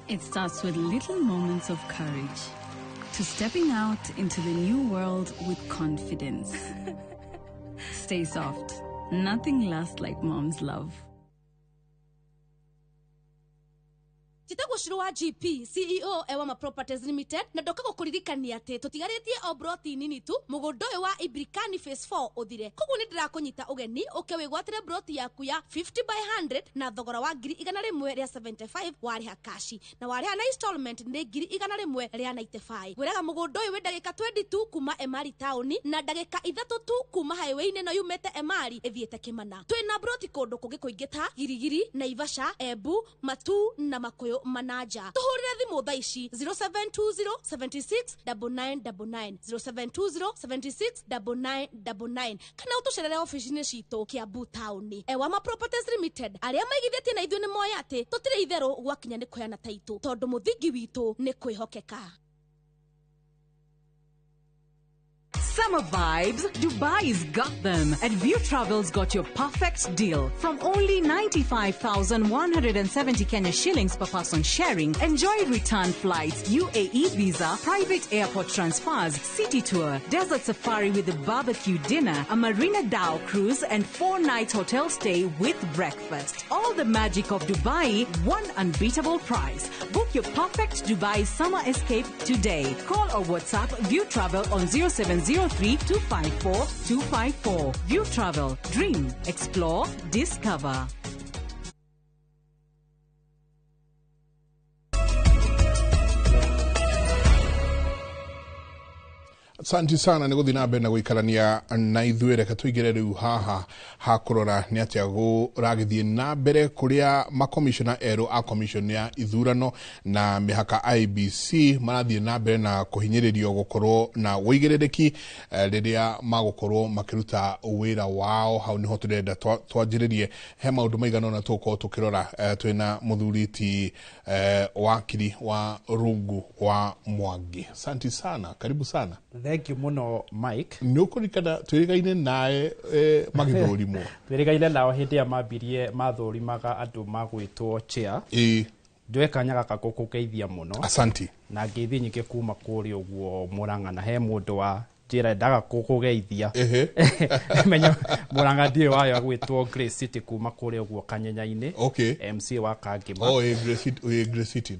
It starts with little moments of courage to stepping out into the new world with confidence. Stay soft. Nothing lasts like mom's love. Njĩtagwo Shiro wa GP CEO Ewama Properties Limited, na ndoka gũkũririkania atĩ tũtigarĩtie o broti nini tu mũgũnda ũyũ wa Ibrikani Phase 4 ũthire. Koguo nĩ ndĩrakũnyita ũgeni ũke wĩgwatĩre broti yaku ya 50 by 100 na thogora wa 175,000 warĩha kashi, na warĩha na installment nĩ 195,000. Ngwĩraga mũgũnda ũyũ wĩ ndagĩka 22 kuma Emari taũni na ndagĩka 3 tu kuma highway-inĩ ĩno yumĩte Emari ĩthiĩte Kĩmana. Twĩna broti kũndũ kũngĩ kũingĩ ta Girigiri, Naivasha, Embu, Matu na Makuyu Manaja. Tuhurire thimu thaa ici 0720 76 9999, 0720 76 9999, kana ũtũcerere ofici-inĩ citũ Kiambu taũni. Ewama Properties Limited, arĩa maigithĩtie na ithuĩ nĩ moĩ atĩ tũtirĩ itherũ gwakinya nĩ kũheana taitũ, tondũ mũthingi witũ nĩ kwĩhokeka. Summer vibes, Dubai's got them. And View Travel's got your perfect deal. From only 95,170 Kenya shillings per person sharing, enjoy return flights, UAE visa, private airport transfers, city tour, desert safari with a barbecue dinner, a Marina Dhow cruise, and 4-night hotel stay with breakfast. All the magic of Dubai, one unbeatable price. Book your perfect Dubai summer escape today. Call or WhatsApp View Travel on 0703 254 254. View Travel. Dream, explore, discover. Asante sana nä gå thiä na mbere na gå ikarania na ithuä. Reke tå ingä re rä u haha ha kå rora nä atä a gå ragä thiä na mbere kå rä a makomishona erå a commission ya ithurano na mä haka IEBC marathiä na mbere na kå hinyä rä rio gå korwo na wå igä rä rä ki rä rä a magå korwo makä ruta wä ra wao. Hau nä ho tå renda twanjä rä rie he maå ndå maigana ona tå korwo tå kä rora. Twä na må thuri ti wakiri wa Rungu wa Mwangi. Asante sana, karibu sana. Thank you muno, Mike. Nä å kå ririkana twä rä gaine nae magä thå rimwo? Twä rä gaine nao hä ndä ä mambirie mathårimaga andå magwätwo chair. Njoe kanya gaka gåkågeithia må. Asanti. Na ngeithi nyingä kuma kå rä å guo må rang'a, na he må ndå wa njä endaga kå kå geithia menya må rang'a ndiä wayo agwätwo Grace City kuma kå rä å guo Kanyenya-inĩ. MC wa Kangima. Oh, Grace City, Grace City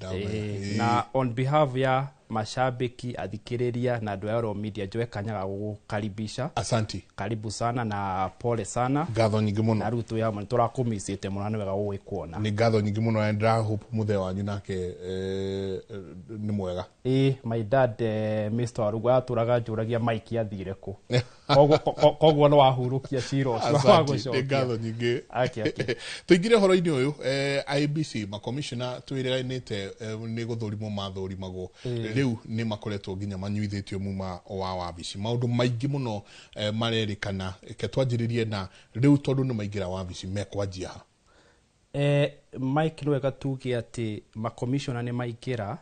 na on behalf ya mashabiki, athikiriria na andũ a Oro Media, njoe kanya ga gũgũkaribisha. Asanti. Karibu sana na pole sana. Ngatho nyingĩ mũno. Na rĩu twĩ hamwe, nĩ tũrakũmicĩte mũno na nĩ wega gũgĩkuona. Nĩ ngatho nyingĩ mũno, and I hope mũthee wanyu nake nĩ mwega. Ĩ, my dad, Mr. Warugu, atũraga njũragia Mike athire kũ. Koguo no wahurũkia cira ũcio wa gũcokia. Nĩ ngatho nyingĩ. Tũingĩre ũhoro-inĩ ũyũ, IEBC makomishona twĩrĩganĩte nĩ gũthũrimwo mathũrimagwo, rĩu nĩ makoretwo nginya manyuithĩtio muma wa wabici. Maũndũ maingĩ mũno marerĩkana. Reke twanjĩrĩrie na rĩu tondũ nĩ maingĩra wabici mekwanjia ha? Mike, nĩ wega tuge atĩ makomishona nĩ maingĩra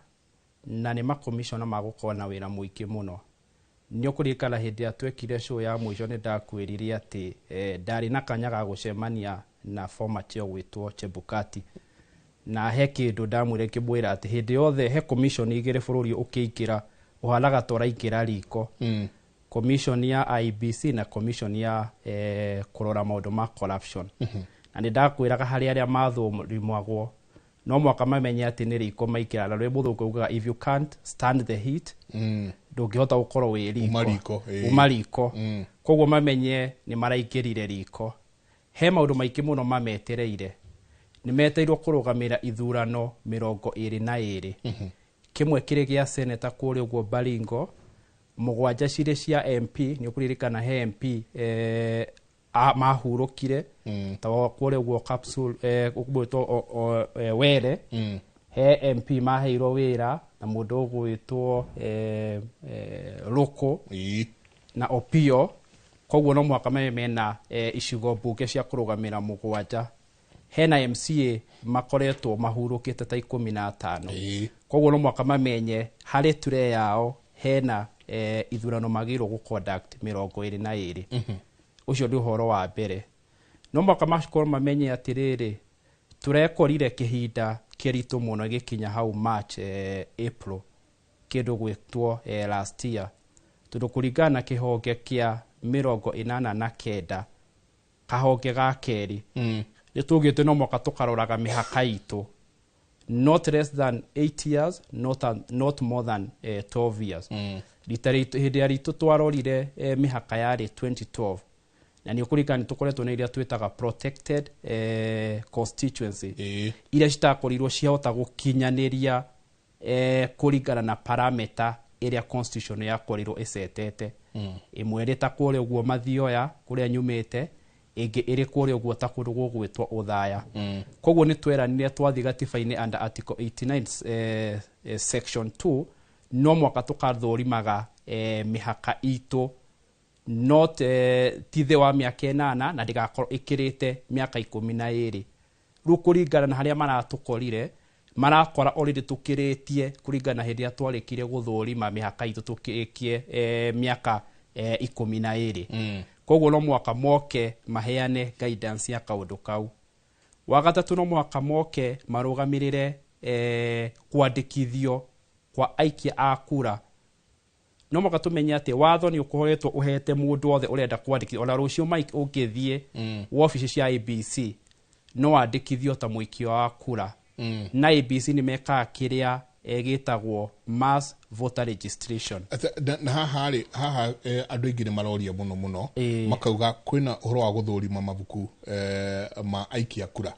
na nĩ makomishona magũkorwo na wĩra mũingĩ mũno. Nĩ ũkũririkana hĩndĩ ĩrĩa twekire show ya mũico nĩ ndakwĩrire atĩ ndarĩ na kanya ga gũcemania na former chair gwĩtwo Chebukati, na he kĩndũ ndamwĩre ngĩmwĩra atĩ hĩndĩ yothe he commission igĩrĩ bũrũri ũkĩingĩra ũhanaga ta ũraingĩra riko. Commission ya IEBC na commission ya kũrora maũndũ ma corruption. Na nĩ ndakwĩraga harĩ arĩa mathũrimagwo no mwaka mamenye atĩ nĩ riko maingĩra, na rwĩ mũthũngũ ugaga if you can't stand the heat, ndũngĩhota gũkorwo wĩ riko, uma riko. Koguo mamenye nĩ maraingĩrire riko. He maũndũ maingĩ mũno mametereire. Nĩ meteirwo kũrũgamĩra ithurano 22, kĩmwe kĩrĩ gĩa seneta kũrĩa ũguo Baringo, 7 cirĩ cia MP. Nĩ ũkũririkana he MP mahurũkire ta kũrĩa ũguo capsule ũgwĩtwo Were. He MP maheirwo wĩra na mũndũ ũgwĩtwo Rũkũ na Opio. Koguo no mũhaka mame mena icigo mbunge cia kũrũgamĩra 7. Hena MCA makoretwo mahurũkĩte ta 15. Koguo no mũhaka mamenye harĩ ture yao hena ithurano magĩrĩirwo gũ conduct 22. Ũcio nĩ ũhoro wa mbere. No mũhaka makorwo mamenye atĩrĩrĩ, tũrekorire kĩhinda kĩritũ mũno gĩkinya hau March, April kĩndũ gwĩtwo last year, tondũ kũringana na kĩhonge kĩa 89 kahonge ga kerĩ, nĩ tũgĩte no mwaka tũkaroraga mĩhaka itũ. Not less than 8 years, not more than 12 years. Rita hĩndĩ ya ritũ twarorire mĩhaka yarĩ 2012, na nĩ ũkũririkana nĩ tũkoretwo na iria twĩtaga protected constituency, iria citakorirwo ciahota gũkinyanĩria kũringana na parameter ĩrĩa constitution yakorirwo ĩcetete. Ĩmwe ĩrĩ ta kũrĩa ũguo Mathioya kũrĩa nyumĩte, ĩngĩ ĩrĩ kũrĩa ũguo ta kũndũ gũgwĩtwo Ũthaya. Koguo nĩ tweranire twathiĩ gatiba-inĩ under article 89 section 2, no mwaka tũkathũrimaga mĩhaka itũ not ti thĩ wa mĩaka 8 na ndĩgakorwo ĩkĩrĩte mĩaka 12. Rĩu kũringana na harĩa maratũkorire, marakora already tũkĩrĩtie kũringana na hĩndĩ ĩrĩa twarĩkirie gũthũrima mĩhaka itũ tũkĩrĩkie mĩaka 12. Koguo no mwaka moke maheane guidance ya kaũndũ kau. Wa gatatũ, no mwaka moke marũgamĩrĩre kwandĩkithio kwa aikia a kura. No mwaka tũmenye atĩ watho nĩ ũkoretwo ũhete mũndũ wothe ũrenda kwandĩkithio, ona rũciũ Mike ũngĩthiĩ wabici cia IEBC no wandĩkithio ta mũikia wa kura. Na IEBC nĩ mekaga kĩrĩa gĩtagwo mass voter registration. Na haha rĩ, haha andũ aingĩ nĩ maroria mũno mũno, makauga kwĩna ũhoro wa gũthũrima mabuku ma aikia kura,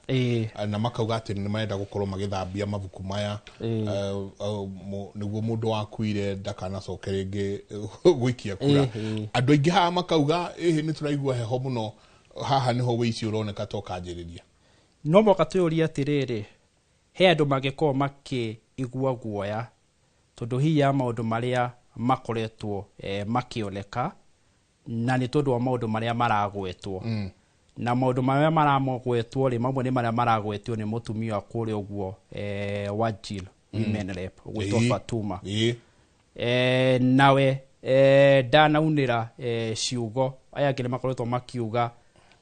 na makauga atĩ nĩ marenda gũkorwo magĩthambia mabuku maya nĩguo mũndũ wakuire ndakanacoke rĩngĩ gũikia kura. Andũ aingĩ haha makauga ĩhĩ, nĩ tũraigua heho mũno haha, nĩho wĩici ũroneka ta ũkanjĩrĩria. No mwaka twĩyũrie atĩrĩrĩ, he andũ mangĩkorwo makĩigua guoya tondũ hihi ya maũndũ marĩa makoretwo makĩoneka, na nĩ tondũ wa maũndũ marĩa maragwetwo. Na maũndũ marĩa maragwetwo rĩ, mamwe nĩ marĩa maragwetwo nĩ mũtumia wa kũrĩa ũguo wa Jill women rep gwĩtwo Fatuma. Nawe ndanaunĩra ciugo, aya angĩ nĩ makoretwo makiuga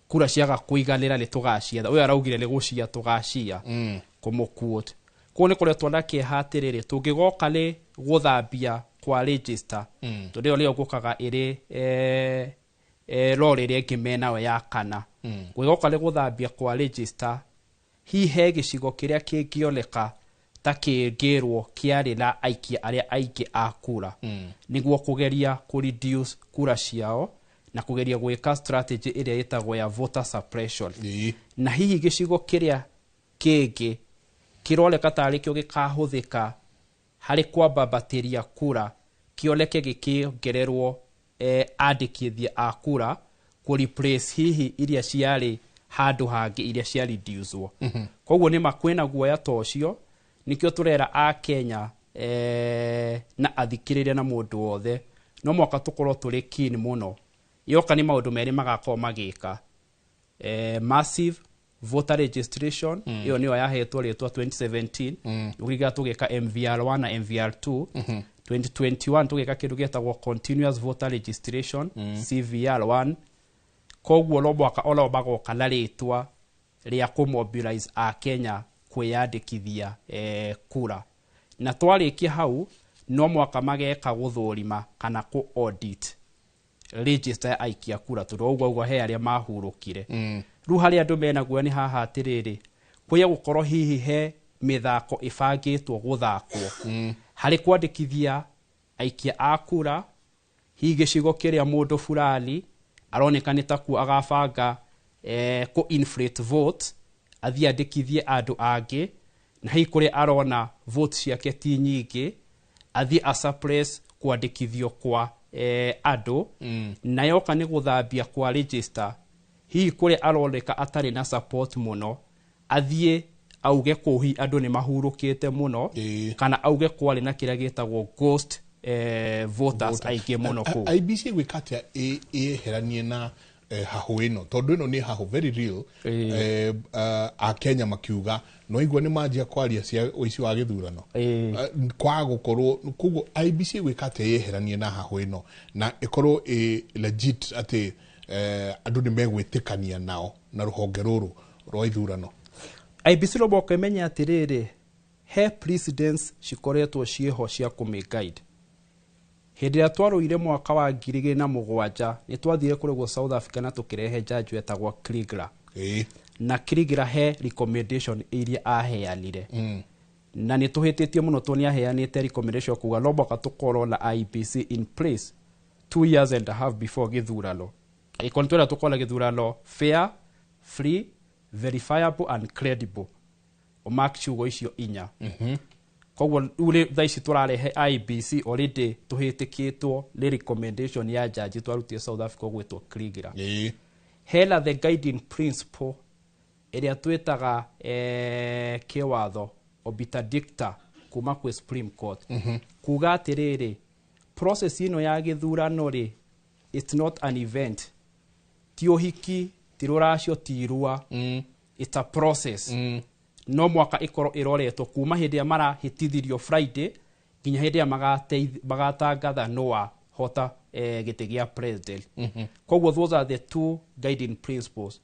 kura ciaga kũiganĩra nĩ tũgacietha, ũyũ araugire nĩ gũcia tũgacia, kũmũquote. Koguo nĩ koretwo na kĩeha atĩrĩrĩ, tũngĩgoka nĩ gũthambia kwa register, tondũ ĩyo nĩyo gũkaga ĩrĩ rori ĩrĩa ĩngĩ menayo ya kana. Gwĩgoka nĩ gũthambia kwa register, hihi he gĩcigo kĩrĩa kĩngĩoneka ta kĩngĩrwo kĩarĩ na aikia arĩa aingĩ a kura, nĩguo kũgeria kũ reduce kura ciao na kũgeria gwĩka strategy ĩrĩa ĩtagwo ya voter suppression. Na hihi gĩcigo kĩrĩa kĩngĩ kĩroneka tarĩ kĩo gĩkahũthĩka harĩ kwambambatĩria kura kĩoneke gĩkĩongererwo andĩkithia a kura kũ replace hihi iria ciarĩ handũ hangĩ iria cia reduce-wo. Koguo nĩ ma kwĩna guoya ta ũcio, nĩkĩo tũrera a Kenya na athikĩrĩria na mũndũ wothe no mwaka tũkorwo tũrĩ keen mũno. Yoka nĩ maũndũ merĩ magakorwo magĩka, massive voter registration, ĩyo nĩyo yahetwo rĩtwa 2017, ũkĩriga tũgĩka MVR1 na MVR2. 2021 tũgĩka kĩndũ gĩtagwo continuous voter registration, CVR1. Koguo no mwaka onao magoka na rĩtwa rĩa kũmobilize a Kenya kwĩyandĩkithia kura. Na twarĩkia hau, no mwaka mageka gũthũrima kana kũ audit register ya aikia kura, tondũ ũguo ũguo he arĩa mahurũkire. Rĩu harĩa andũ mena guoya nĩ haha atĩrĩrĩ, kwĩya gũkorwo hihi he mĩthako ĩbangĩtwo gũthakwo harĩ kwandĩkithia aikia a kura, hihi gĩcigo kĩrĩa mũndũ fulani aroneka nĩ takuo agabanga kũ inflate vote, athiĩ andĩkithie andũ angĩ, na hihi kũrĩa arona vote ciake ti nyingĩ athiĩ a suppress kwandĩkithio kwa andũ. Na yoka nĩ gũthambia kwa register, hihi kũrĩa aroneka atarĩ na support mũno athiĩ auge kũu hihi andũ nĩ mahurũkĩte mũno, kana auge kwarĩ na kĩrĩa gĩtagwo ghost voters aingĩ mũno kũu. IEBC gwĩka atĩa ĩyeheranie na hahũ ĩno, tondũ ĩno nĩ hahũ very real, akenya makiuga no igua nĩ manjia kwaria cia ũici wa gĩthurano, kwaga gũkorwo. Koguo IEBC gwĩka atĩa ĩyeheranie na hahũ ĩno na ĩkorwo ĩ legit atĩ andũ nĩ megwĩtĩkania nao na rũhonge rũrũ rwa ithurano? IEBC no mũhaka ĩmenye atĩrĩrĩ, he precedents cikoretwo ciĩho cia kũmĩ guide. Hĩndĩ ĩrĩa twarũire mwaka wa 2007, nĩ twathire kũrĩgwo South Africa na tũkĩrehe jaji wetagwo Kriegler. Na Kriegler he recommendation iria aheanire. Na nĩ tũhĩtĩtie mũno tondũ nĩ aheanĩte recommendation kuga no mũhaka tũkorwo na IEBC in place 2 years and a half before gĩthurano. Ĩkorwo nĩ twenda tũkorwo na gĩthurano fair, free, verifiable and credible, ũmark ciugo icio inya. Koguo rĩu thaa ici tũrarehe IEBC, already tũhĩtĩkĩtwo nĩ recommendation ya jaji twarutire South Africa ũgwĩtwo Kriegler. Hena the guiding principle ĩrĩa twĩtaga kĩwatho obiter dicta kuma kwĩ Supreme Court, kuga atĩrĩrĩ, process ĩno ya gĩthurano rĩ, it's not an event, ti ũhiki, ti rũracio, ti irua. It's a process. No mwaka ĩkorwo ĩroretwo kuma hĩndĩ ĩrĩa marahĩtithirio Friday nginya hĩndĩ ĩrĩa magatangatha no wahota gĩtĩ gĩa president. Koguo those are the two guiding principles.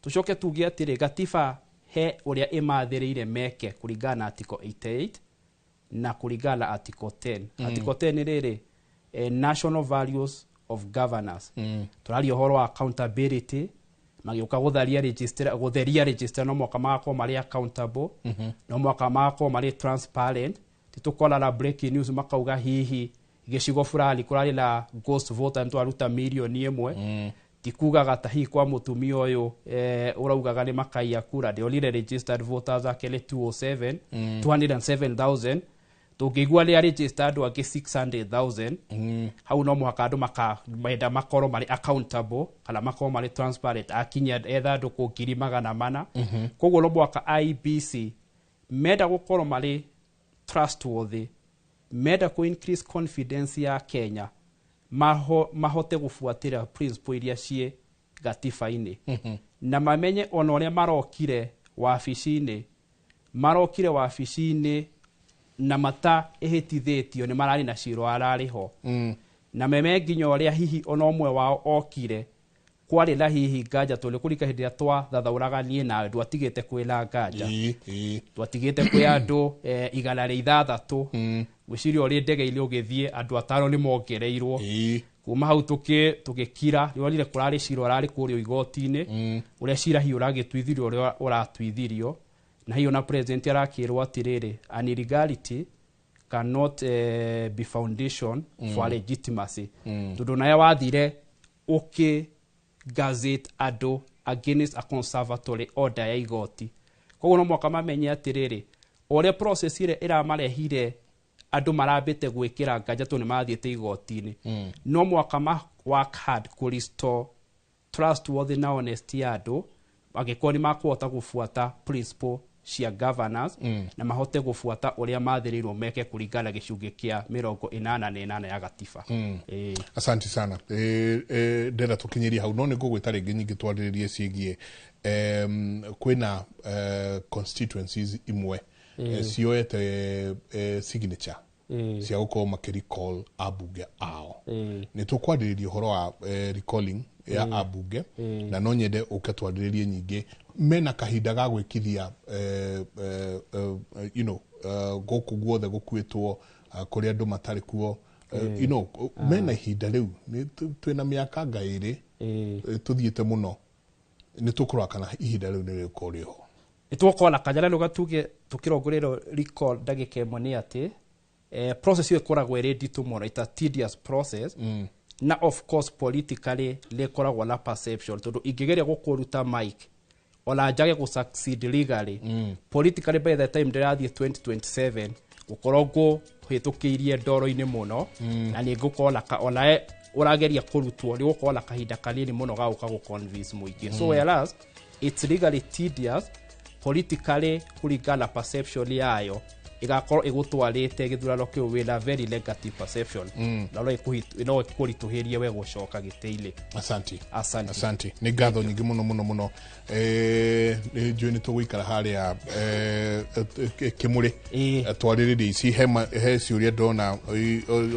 Tucoke tuge atĩrĩ, gatiba he ũrĩa ĩmathĩrĩire meke kũringana na article 88 na kũringana na article 10. Article 10 nĩ rĩrĩ, national values of governance. Tũraria ũhoro wa accountability. Magĩũka gũtharia register, gũtheria register, no mwaka magakorwo marĩ accountable, no mwaka magakorwo marĩ transparent. Titũkora na breaking news makauga hihi gĩcigo fulani kũrarĩ na ghost voter nĩtwaruta mirioni 1. Tikugaga ta hihi kwa mũtumia ũyũ ũraugaga nĩ makaiya kura, ndĩonire registered voters ake nĩ 207, 207,000. Tũngĩigua nĩ register andũ angĩ 600,000, hau no mũhaka andũ menda makorwo marĩ accountable kana makorwo marĩ transparent, akinya etha andũ kũ 400,000. Koguo no mũhaka IEBC menda gũkorwo marĩ trustworthy, menda kũ increase confidence ya Kenya, mahote gũbuatĩrĩra principle iria ciĩ gatiba-inĩ, na mamenye ona ũrĩa marokire wabici-inĩ, marokire wabici-inĩ na mata ĩhĩtithĩtio nĩ mararĩ na cira ararĩ ho, na meme nginya ũrĩa hihi ona ũmwe wao okire kwarĩ na hihi nganja, tondũ kũrika hĩndĩ ĩrĩa twathathaũraga niĩ nawe ndwatigĩte kwĩna nganja, twatigĩte kwĩ andũ 106. Gwĩciria ũrĩ ndege-inĩ ũgĩthiĩ andũ atano nĩ mongereirwo. Kuma hau tũgĩkira, nĩwonire kũrarĩ cira ũrarĩ kũrĩa igoti-inĩ, ũrĩa cira hihi ũragĩtuithirio ũrĩa ũratuithirio, na hihi ona president arakĩrwo atĩrĩrĩ, an illegality cannot be foundation for legitimacy, tondũ nawe wathire ũkĩ gazette andũ against a conservatory order ya igoti. Koguo no mwaka mamenye atĩrĩrĩ, o ũrĩa process ĩrĩa ĩramarehire andũ marambĩte gwĩkĩra nganja tondũ nĩ mathiĩte igoti-inĩ, no mwaka ma work hard kũ restore trustworthy na honesty ya andũ, angĩkorwo nĩ makũhota gũbuata principle cia governance, na mahote gũbuata ũrĩa mathĩrĩirwo meke kũringana na gĩcunjĩ kĩa 88 ya gatiba. Ĩĩ. Asante sana. Ndenda tũkinyĩrie hau, no nĩ ngũgwĩta rĩngĩ nyingĩ twarĩrĩrie ciĩgiĩ kwĩna constituencies imwe cioete signature cia gũkorwo makĩ recall ambunge ao. Nĩ tũkwarĩrĩria ũhoro wa recalling ya ambunge, na no nyende ũke twarĩrĩrie nyingĩ mena kahinda ga gwĩkithia gũkũ guothe gũkuĩtwo, kũrĩa andũ matarĩ kuo, mena ihinda rĩu nĩ twĩna mĩaka nga 2, tũthiĩte mũno, nĩ tũkũrora kana ihinda rĩu nĩ rĩgũkorwo rĩho. Nĩ tũgũkorwo na kanya na gatuge tũkĩrongorerio recall ndagĩka ĩmwe nĩ atĩ process ĩyo ĩkoragwo ĩrĩ nditũ mũno. It's a tedious process, na of course politically nĩ ĩkoragwo na perception, tondũ ingĩgeria gũkũruta mic ona njage gũ succeed legally, politically by the time ndĩrathiĩ 2027 gũkorwo ngũhĩtũkĩirie ndoro-inĩ mũno, na nĩ ngũkorwo na onawe ũrageria kũrutwo nĩ gũkorwo na kahinda kanini mũno ga gũka gũ-convince mũingĩ. So whereas it's legally tedious, politically kũringana na perception yayo ĩgakorwo ĩgũtwarĩte gĩthurano kĩu wĩna very negative perception, na no ĩkũritũhĩrie we gũcoka gĩtĩ-inĩ. Asante. Asante. Asante, nĩ ngatho nyingĩ mũno mũno mũno. Nĩ njũĩ nĩ tũgũikara harĩa kĩmũrĩ twarĩrĩrie ici. He ciũria ndona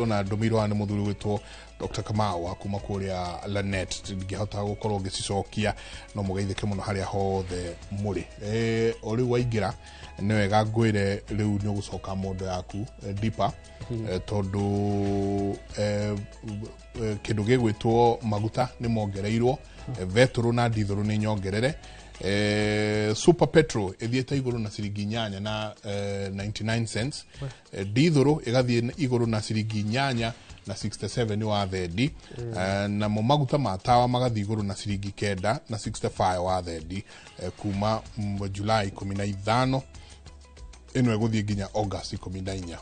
ona ndũmĩirwo haha nĩ mũthuri gwĩtwo Dr. Kamau wa kuma kũrĩa Lanet, ndingĩhota gũkorwo ngĩcicokia, no mũgeithĩke mũno harĩa hothe mũrĩ. O rĩu waingĩra nĩ wega ngwĩre rĩu nĩ ũgũcoka mondo yaku deeper, tondũ kĩndũ gĩgwĩtwo maguta nĩ mongereirwo, betũrũ na ndithũrũ nĩ nyongerere. Super petrol ĩthiĩte igũrũ na ciringi 8 na 99 cents. Dithũrũ ĩgathiĩ igũrũ na ciringi 8 na 67 wa thendi. Namo maguta ma tawa magathiĩ igũrũ na ciringi 9 na 65 wa thendi, kuma July 15, ĩno ĩgũthiĩ nginya August 14.